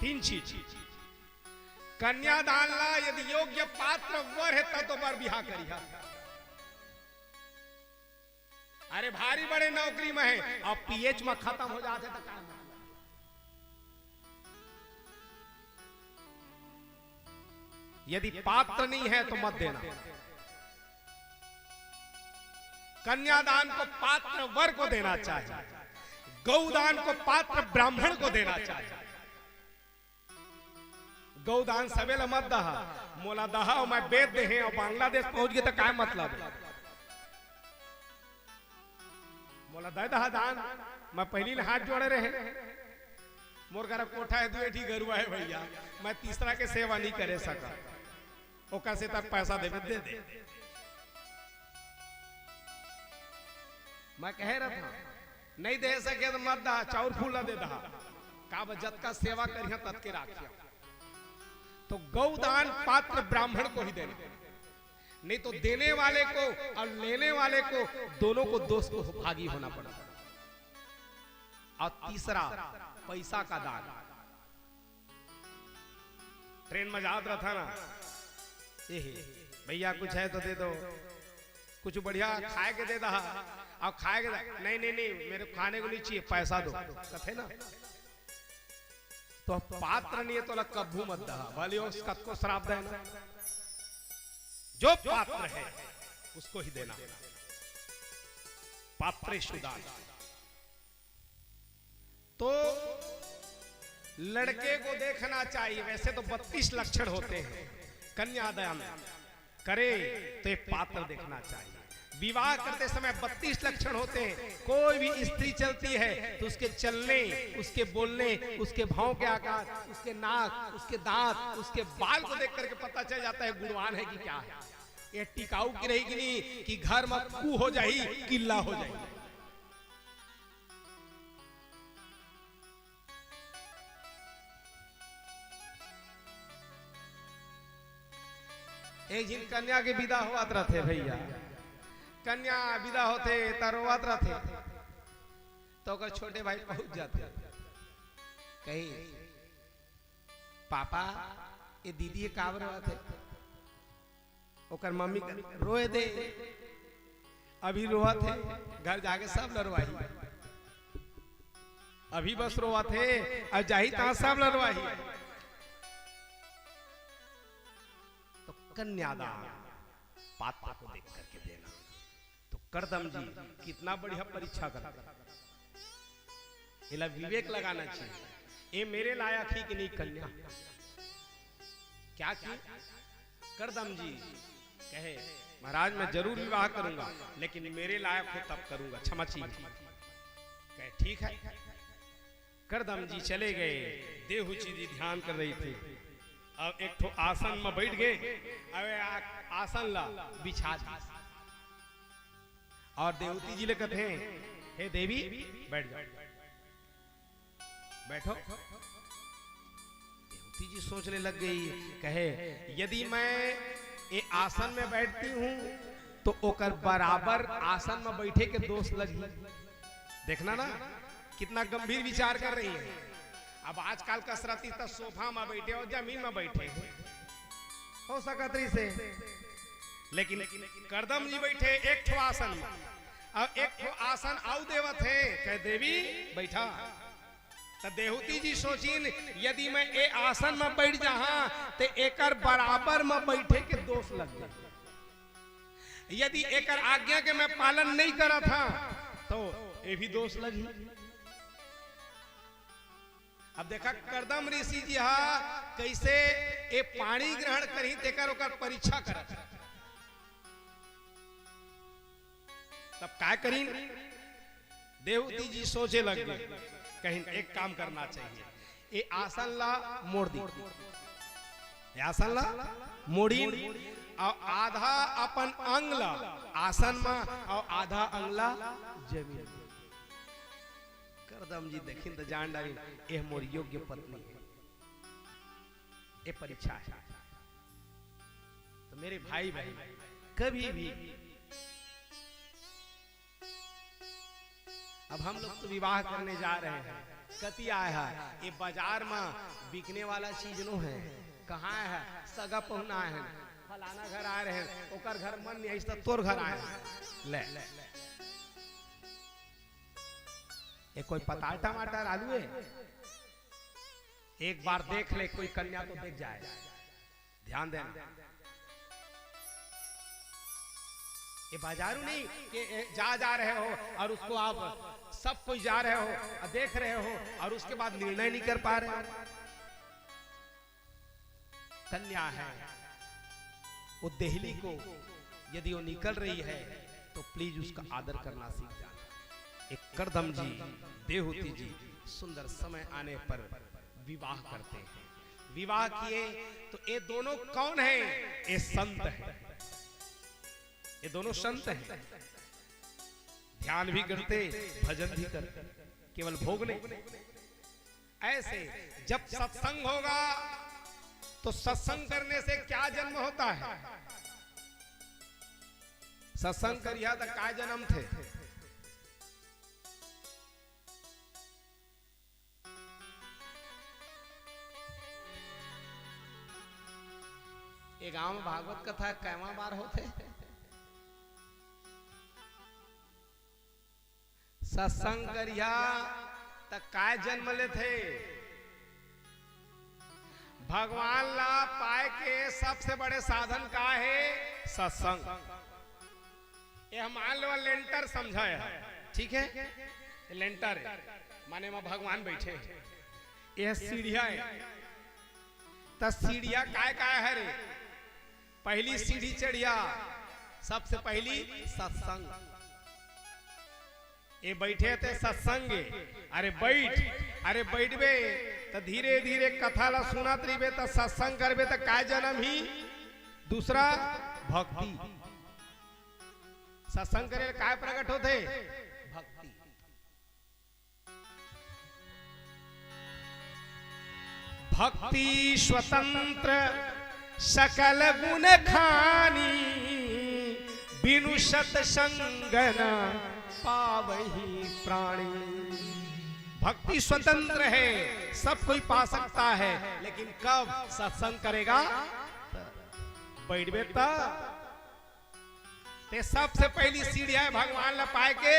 तीन चीज। कन्यादान ला यदि योग्य पात्र वर हे तब तो बर बिहाव करिहा। अरे भारी बड़े नौकरी में हे अउ PH में खतम हो जाथे त का? यदि पात्र नहीं है तो मत देना। कन्यादान को पात्र वर को देना चाहिए, गौदान को पात्र ब्राह्मण को देना चाहिए। गौदान सबे ला मत दहा, मोला दहा अउ मैं बेच दे हँव अउ बांग्लादेश पहुंच गे त काय मतलब? मोला दे दहा दान, मैं पहिली ले हाथ जोड़े रहें। मोर करा कोठा हे, दुए ठी गरुवा हे भैया, मैं तीसरा के सेवा नहीं करे सकँव। ओकर से त पैसा देबे दे दे। मैं कहे रथँव, नहीं दे सके त मत दहा, चाउर फूल ला दे दहा। काबर जतका सेवा करिहा ततके राखिहा। तो गौदान पात्र ब्राह्मण को ही देना, नहीं तो देने वाले को और लेने वाले को, दोनों को दोष को भागी होना पड़ता। और तीसरा, पैसा का दान। ट्रेन में जात रथँव ना, "ए हे, भैया कुछ है तो दे दो, कुछ बढ़िया खाए के दे दहा, अउ खाए के दे।" "नहीं, नहीं, नहीं, मेरे खाने को नहीं चाहिए, पैसा दो," कथे ना। तो पात्र नहीं हे तोला कभू मत दहा, भले ओ कतको श्राप दे ना, जो पात्र है उसको ही देना। पात्रेषु दान। तो लड़के को देखना चाहिए। वैसे तो बत्तीस लक्षण होते हैं, कन्यादान करे तो एक पात्र देखना चाहिए। विवाह करते समय बत्तीस लक्षण होते हैं। कोई भी स्त्री चलती है तो उसके चलने, उसके बोलने, उसके भौं के आकार, उसके नाक, उसके दांत, उसके बाल को देख करके पता चल जाता है गुणवान है कि क्या है। ये टिकाऊ की रहेगी नहीं कि घर में कू हो जाही, किल्ला हो जाही। एक झिन कन्या के बिदा होवत रथे भइया, कन्या बिदा होथे त रोवत रथे, त ओकर छोटे भाई पहुंच जाथे, कही, "पापा, ये दीदी ये काबर रोवत हे?" ओकर मम्मी कर, "रोए दे, अभी रोवत हे, घर जाके सब ल रोवाही, अभी बस रोवत हे, अउ जाही तहां सब ल रोवाही।" तो कन्यादान पात्र को देख करके देना। तो करदम जी कितना बढ़िया परीक्षा करते हैं। एला विवेक लगाना चाहिए, ये मेरे लायक ही कि नहीं कन्या। क्या किए? करदम जी कहे, "महाराज, मैं जरूर विवाह करूंगा, लेकिन मेरे लायक हो तब करूंगा, क्षमा चाहिए।" कहे, "ठीक है।" करदम जी चले गए, देहूती जी ध्यान कर रही थी। अब एक ठो आसन में बैठ गए, अब आ-, आसन ला बिछा दी। और देहूती जी ले कथे, "हे देवी, बैठ जाओ, बैठो।" देहूती जी सोचने लग गई, कहे, "यदि मैं ये आसन में बैठती हूँ, तो ओकर बराबर आसन में बैठे के दोष लगही।" देखना ना, कितना गंभीर विचार कर रही है। अब आजकल कसरती त सोफा में बैठे हो, जमीन में बैठे हो, हो सकत रही से, लेकिन करदम जी बैठे एक ठो आसन में, अब एक ठो आसन आऊ देवत हे, कहे, "देवी, बैठा।" त देहूती जी सोचिन, "यदि मैं ए आसन में बैठ जाहा, ते एकर बराबर में बैठे के दोष लग जाए। यदि एकर आज्ञा के मैं पालन नहीं करत हा, तो ये भी दोष लगही।" अब देखा, करदम ऋषि जी हा कैसे ए पाणी ग्रहण करही, तेकर ओकर परीक्षा करत। तब काय करिन? देहूती जी सोचे लग गए, कहिन, "एक काम करना चाहिए, ये आसन ला मोड़ दी।" ये आसन ला मोड़िन, और आधा अपन अंग ला आसन में, और आधा अंग ला जमीन में। करदम जी देखिन त जान डारिन, "एह मोर योग्य पत्नी है, ये परीक्षा है।" तो मेरे भाई बहन, कभी भी, अब हम लोग तो विवाह करने जा रहे हैं, कति आए हैं, ये बाजार में बिकने वाला चीज नो है, कहाँ है, सगा पहुना आए हैं, फलाना घर आए रहे हैं, ओकर घर मन नहीं आइस त तोर घर आए हैं, ले, ये कोई पताल टमाटर आलू है, एक बार देख ले, कोई कन्या तो देख जाए। ध्यान देना, ये बाजारू नहीं कि ए, जा जा रहे हो और उसको आप सब कोई जा रहे हो और देख रहे हो और उसके बाद निर्णय नहीं कर पा रहे हो। कन्या है, वो देहली को यदि वो निकल रही है तो प्लीज उसका आदर करना सीख जाना। एक करदम जी, देहूती जी सुंदर समय आने पर विवाह करते हैं। विवाह किए तो ये दोनों कौन है? ये संत है, ये दोनों संत हैं। ध्यान भी करते, भजन भी करते, केवल भोग नहीं। ऐसे जब सत्संग होगा तो सत्संग करने से क्या जन्म होता है? सत्संग करिहा त काय जन्म थे? ए गांव में भागवत कथा कैवा बार होथे? सत्संग करिहा त काय जन्म लेथे? भगवान ला पाए के सबसे बड़े साधन का हे? सत्संग। ये मान लो लेंटर समझा है, ठीक है? ये लेंटर है, माने मा भगवान बैठे हैं। ये सीढ़िया है, त सीढ़िया काय काय है रे? पहली सीढ़ी चढ़िया, सबसे पहली सत्संग। ये बैठे थे सत्संग, अरे बैठ, अरे बैठबे त धीरे धीरे कथा ला सुनत रहिबे त सत्संग करबे त काय जन्म ही? दूसरा भक्ति। सत्संग करे ले काय प्रकट होथे? भक्ति। भक्ति स्वतंत्र सकल गुण खानी बिनु सत्संग न पावही प्राणी। भक्ति स्वतंत्र है, सब कोई पा सकता है, लेकिन कब सत्संग करेगा? बैठबे त। ते सबसे पहली सीढ़ी है भगवान ला पाए के,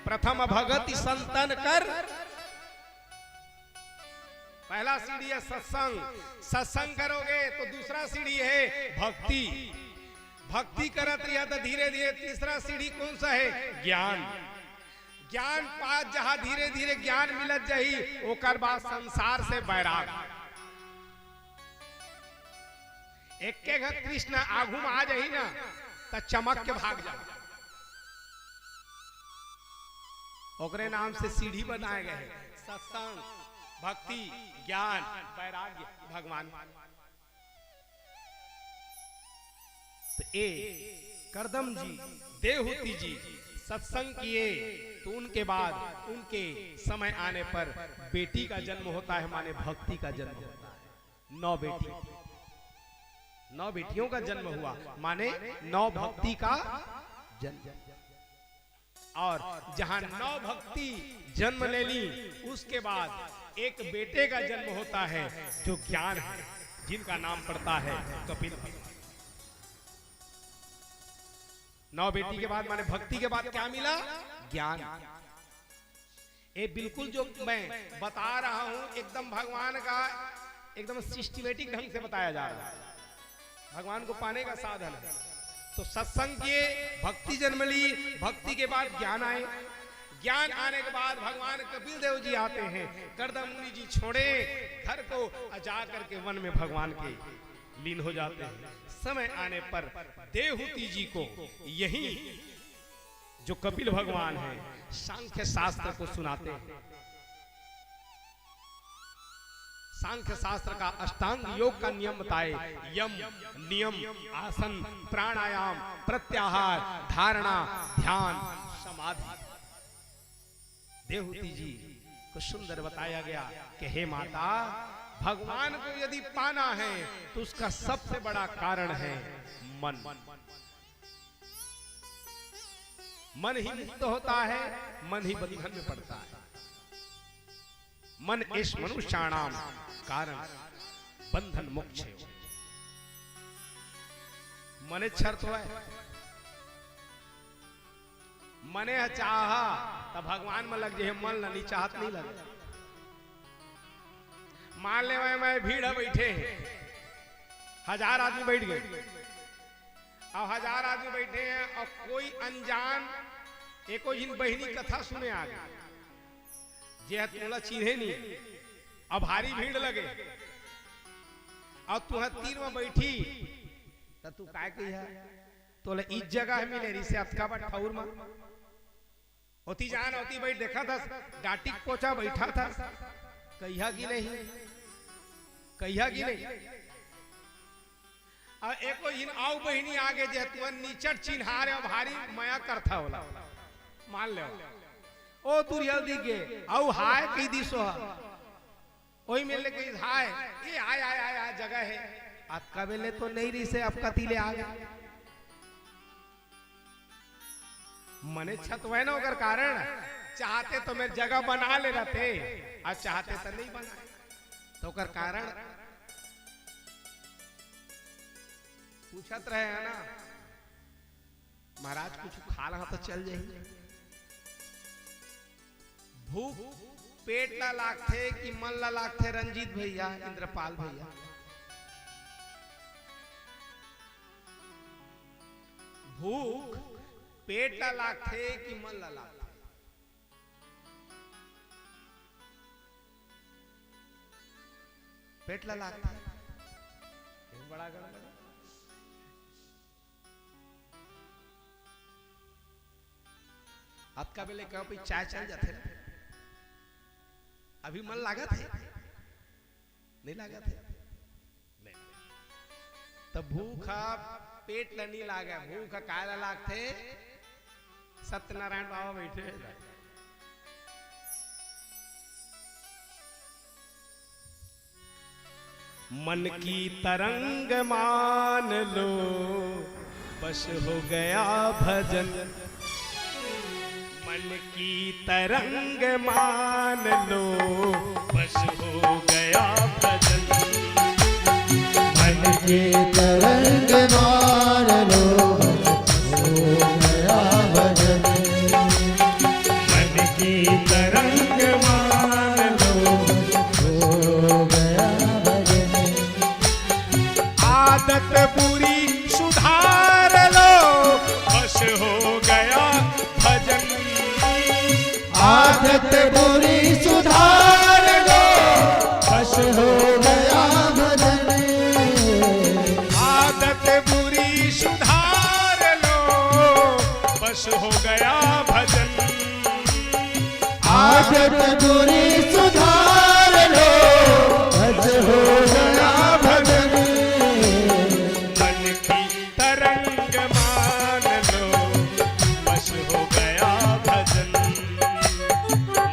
प्रथम भगति संतन कर। पहला सीढ़ी है सत्संग। सत्संग करोगे तो दूसरा सीढ़ी है भक्ति। भक्ति करत रहिया तो धीरे धीरे तीसरा सीढ़ी कौन सा है? ज्ञान। ज्ञान पात जहां धीरे धीरे ज्ञान मिलत जाही, ओकर बाद संसार से बैराग। एक के घर कृष्ण आगू में आ जाही ना, त चमक के भाग जा। ओकरे नाम से सीढ़ी बनाए गए हैं, सत्संग, भक्ति, ज्ञान, वैराग्य, भगवान। तो ए करदम जी, देहूती जी सत्संग किए, तो उनके बाद उनके समय आने पर बेटी का जन्म होता है, माने भक्ति का जन्म होता है। नौ बेटी, नौ बेटियों का जन्म हुआ, माने नौ भक्ति का जन्म। और जहां नौ भक्ति जन्म ले ली, उसके बाद एक बेटे का जन्म होता है जो ज्ञान है, जिनका नाम पड़ता है कपिल भगवान। नौ बेटी के बाद माने भक्ति के बाद क्या मिला? ज्ञान। ये बिल्कुल जो मैं बता रहा हूं, एकदम भगवान का एकदम सिस्टमेटिक ढंग से बताया जा रहा है। भगवान को पाने का साधन है। तो सत्संग किए, भक्ति जन्म ली, भक्ति के बाद ज्ञान आए, ज्ञान आने के बाद भगवान कपिल देव जी आते हैं, करदम मुनि जी छोड़े घर को, जा करके वन में भगवान के लीन हो जाते हैं। समय आने पर देहूती जी को यही जो कपिल भगवान है, सांख्य शास्त्र को सुनाते हैं। सांख्य शास्त्र का अष्टांग योग का नियम बताए, यम, नियम, आसन, प्राणायाम, प्रत्याहार, धारणा, ध्यान, समाधि। देहूती जी को सुंदर बताया गया कि हे माता, भगवान को यदि पाना है तो उसका सबसे बड़ा कारण है मन। मन ही मुक्त होता है, मन ही बंधन में पड़ता है। मन एष मनुष्याणाम कारण बंधन मोक्ष। मने छर तो है, मने ह चाहा त भगवान में लग जाए, मन ला नहीं चाहत नहीं लगे। मान ले मैं, मैं भीड़ है बैठे हैं, हजार आदमी बैठ गए, अब हजार आदमी बैठे हैं और कोई अनजान एको झिन बहिनी कथा सुने आ गए, जे ह तोला चिन्हे नहीं, अब भारी भीड़ लगे और तुह तीर में बैठी, त तू काय कही है? तोला इस जगह मिले रिसे अतका बड़ ठौर में, ओती जान, ओती बैठ देखा था, डाटिक पोचा बैठा था, कहिया की नहीं, कहिया की नहीं। अब एको झिन आऊ बहिनी आगे जे तुमन निचट चिन्हार है, भारी मया करथा होला, मान ले। ओ तुरियल दिख गए, आऊ हाय कही दिसो हा। ओही मेर ले कही हाय, ए आय, आय, आय, आय, जगह है। अतका बेले तो नहीं रहिसे, अतका तीले आ गए। मने छतवय ना, ओकर कारण चाहते तो मेर जगह बना ले रहते, और चाहते तो नहीं बनाए। तो ओकर कारण पूछत रहे है ना, महाराज कुछ खा लहा तो चल जाही। भूख पेट ला लागथे कि मन ला लागथे, रंजीत भैया, इंद्रपाल भैया? भूख पेट ला लागथे कि मन ला लागथे? पेट ला लागथे। एक बड़ा गड़बड़। अतका बेले कहो भाई चाय चल जाथे ना, अभी मन लागत है, नहीं लागत है? नहीं। तो भूख ह पेट ला नहीं लागे, भूख ह काय ला लागथे? सत्यनारायण बाबा बैठे हैं। मन की तरंग मान लो, बस हो गया भजन। मन की तरंग मान लो, बस हो गया भजन। मन की तरंग मान लो, बस हो गया भजन। मन की तरंग मान लो, बस हो गया भजन। आदत बुरी सुधार लो, बस हो गया भजन। आदत बुरी सुधार लो, बस हो गया भजन। आदत बुरी सुधार लो, बस हो गया भजन। आदत बुरी सुधार लो, बस हो गया भजन। मन की तरंग मान लो, बस हो गया भजन।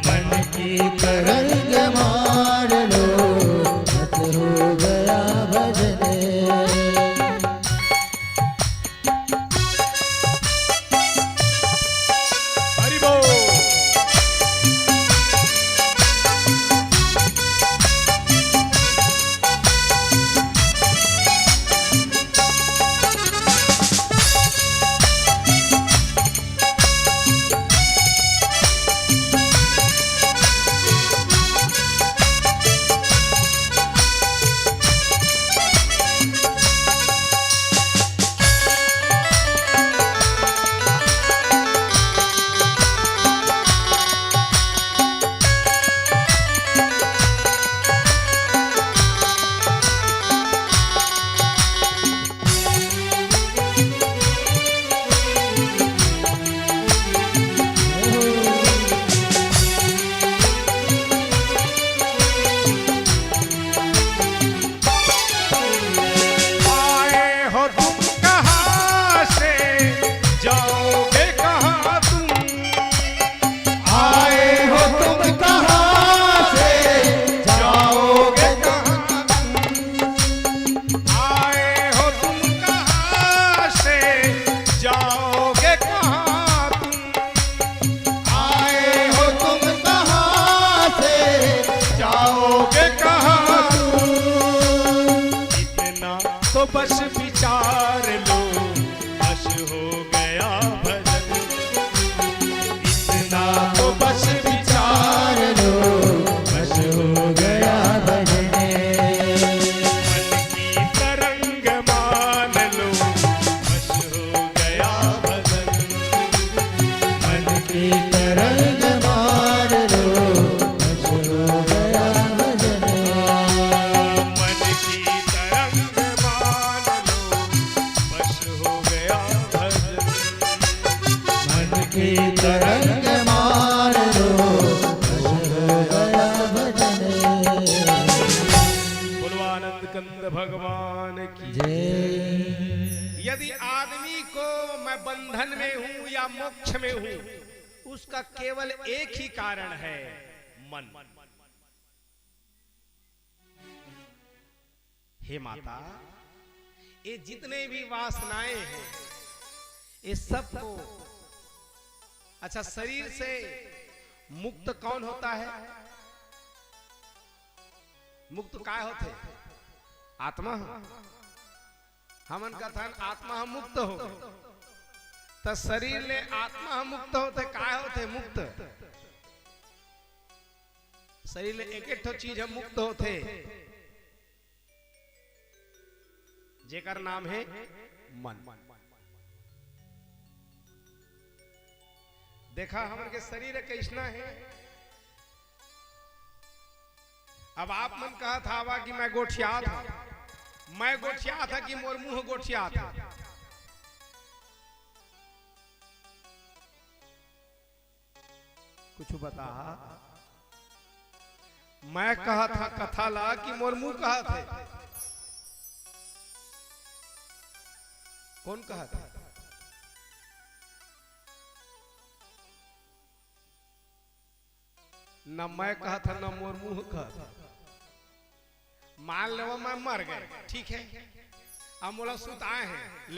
मन की तरंग मान लो, बस हो गया भजन। हरि बोल। आए हो तुम कहाँ से, जाओगे कहाँ तुम? आए हो तुम कहाँ से, जाओगे कहाँ तुम? आए हो तुम कहाँ से, जाओगे कहाँ तुम? आए हो तुम कहाँ से, जाओगे कहाँ तुम? इतना तो बस विचार लो, बस हो गया भजन। इतना तो बस विचार लो, बस हो गया भजन। मन की तरंग मान लो, बस हो गया भजन। मन की तरंग मान लो, बस हो गया भजन। मन की तरंग मान लो, बस हो गया भजन। मन की तरंग मान लो, बस हो गया भजन। बोलो आनंद कंद भगवान की जय। यदि आदमी को मैं बंधन में हूं या मोक्ष में हूं, उसका केवल एक ही कारण है, मन। हे माता, ये जितने भी वासनाएं हैं, ये सबको, अच्छा, शरीर से मुक्त कौन होता है? मुक्त काय होथे? आत्मा ह। हमन कथन आत्मा ह मुक्त हो, त शरीर ले आत्मा ह मुक्त होथे, काय होथे मुक्त? शरीर ले एक एक ठो चीज ह मुक्त होथे, जेकर नाम हे मन। देखा, हमन के शरीर कइसना हे। अब आप मन कहत हवा कि मैं गोठियात हंव, मैं गोठियात हंव कि मोर मुंह गोठियात हे? कुछ बता। मैं कहत हंव कथा ला कि मोर मुंह कहत हे? कौन कहत हे? न मैं कहत हंव, न मोर मुंह कहत हे। मान लेवा मैं मर गए, ठीक है, अब मोला सुताए हैं,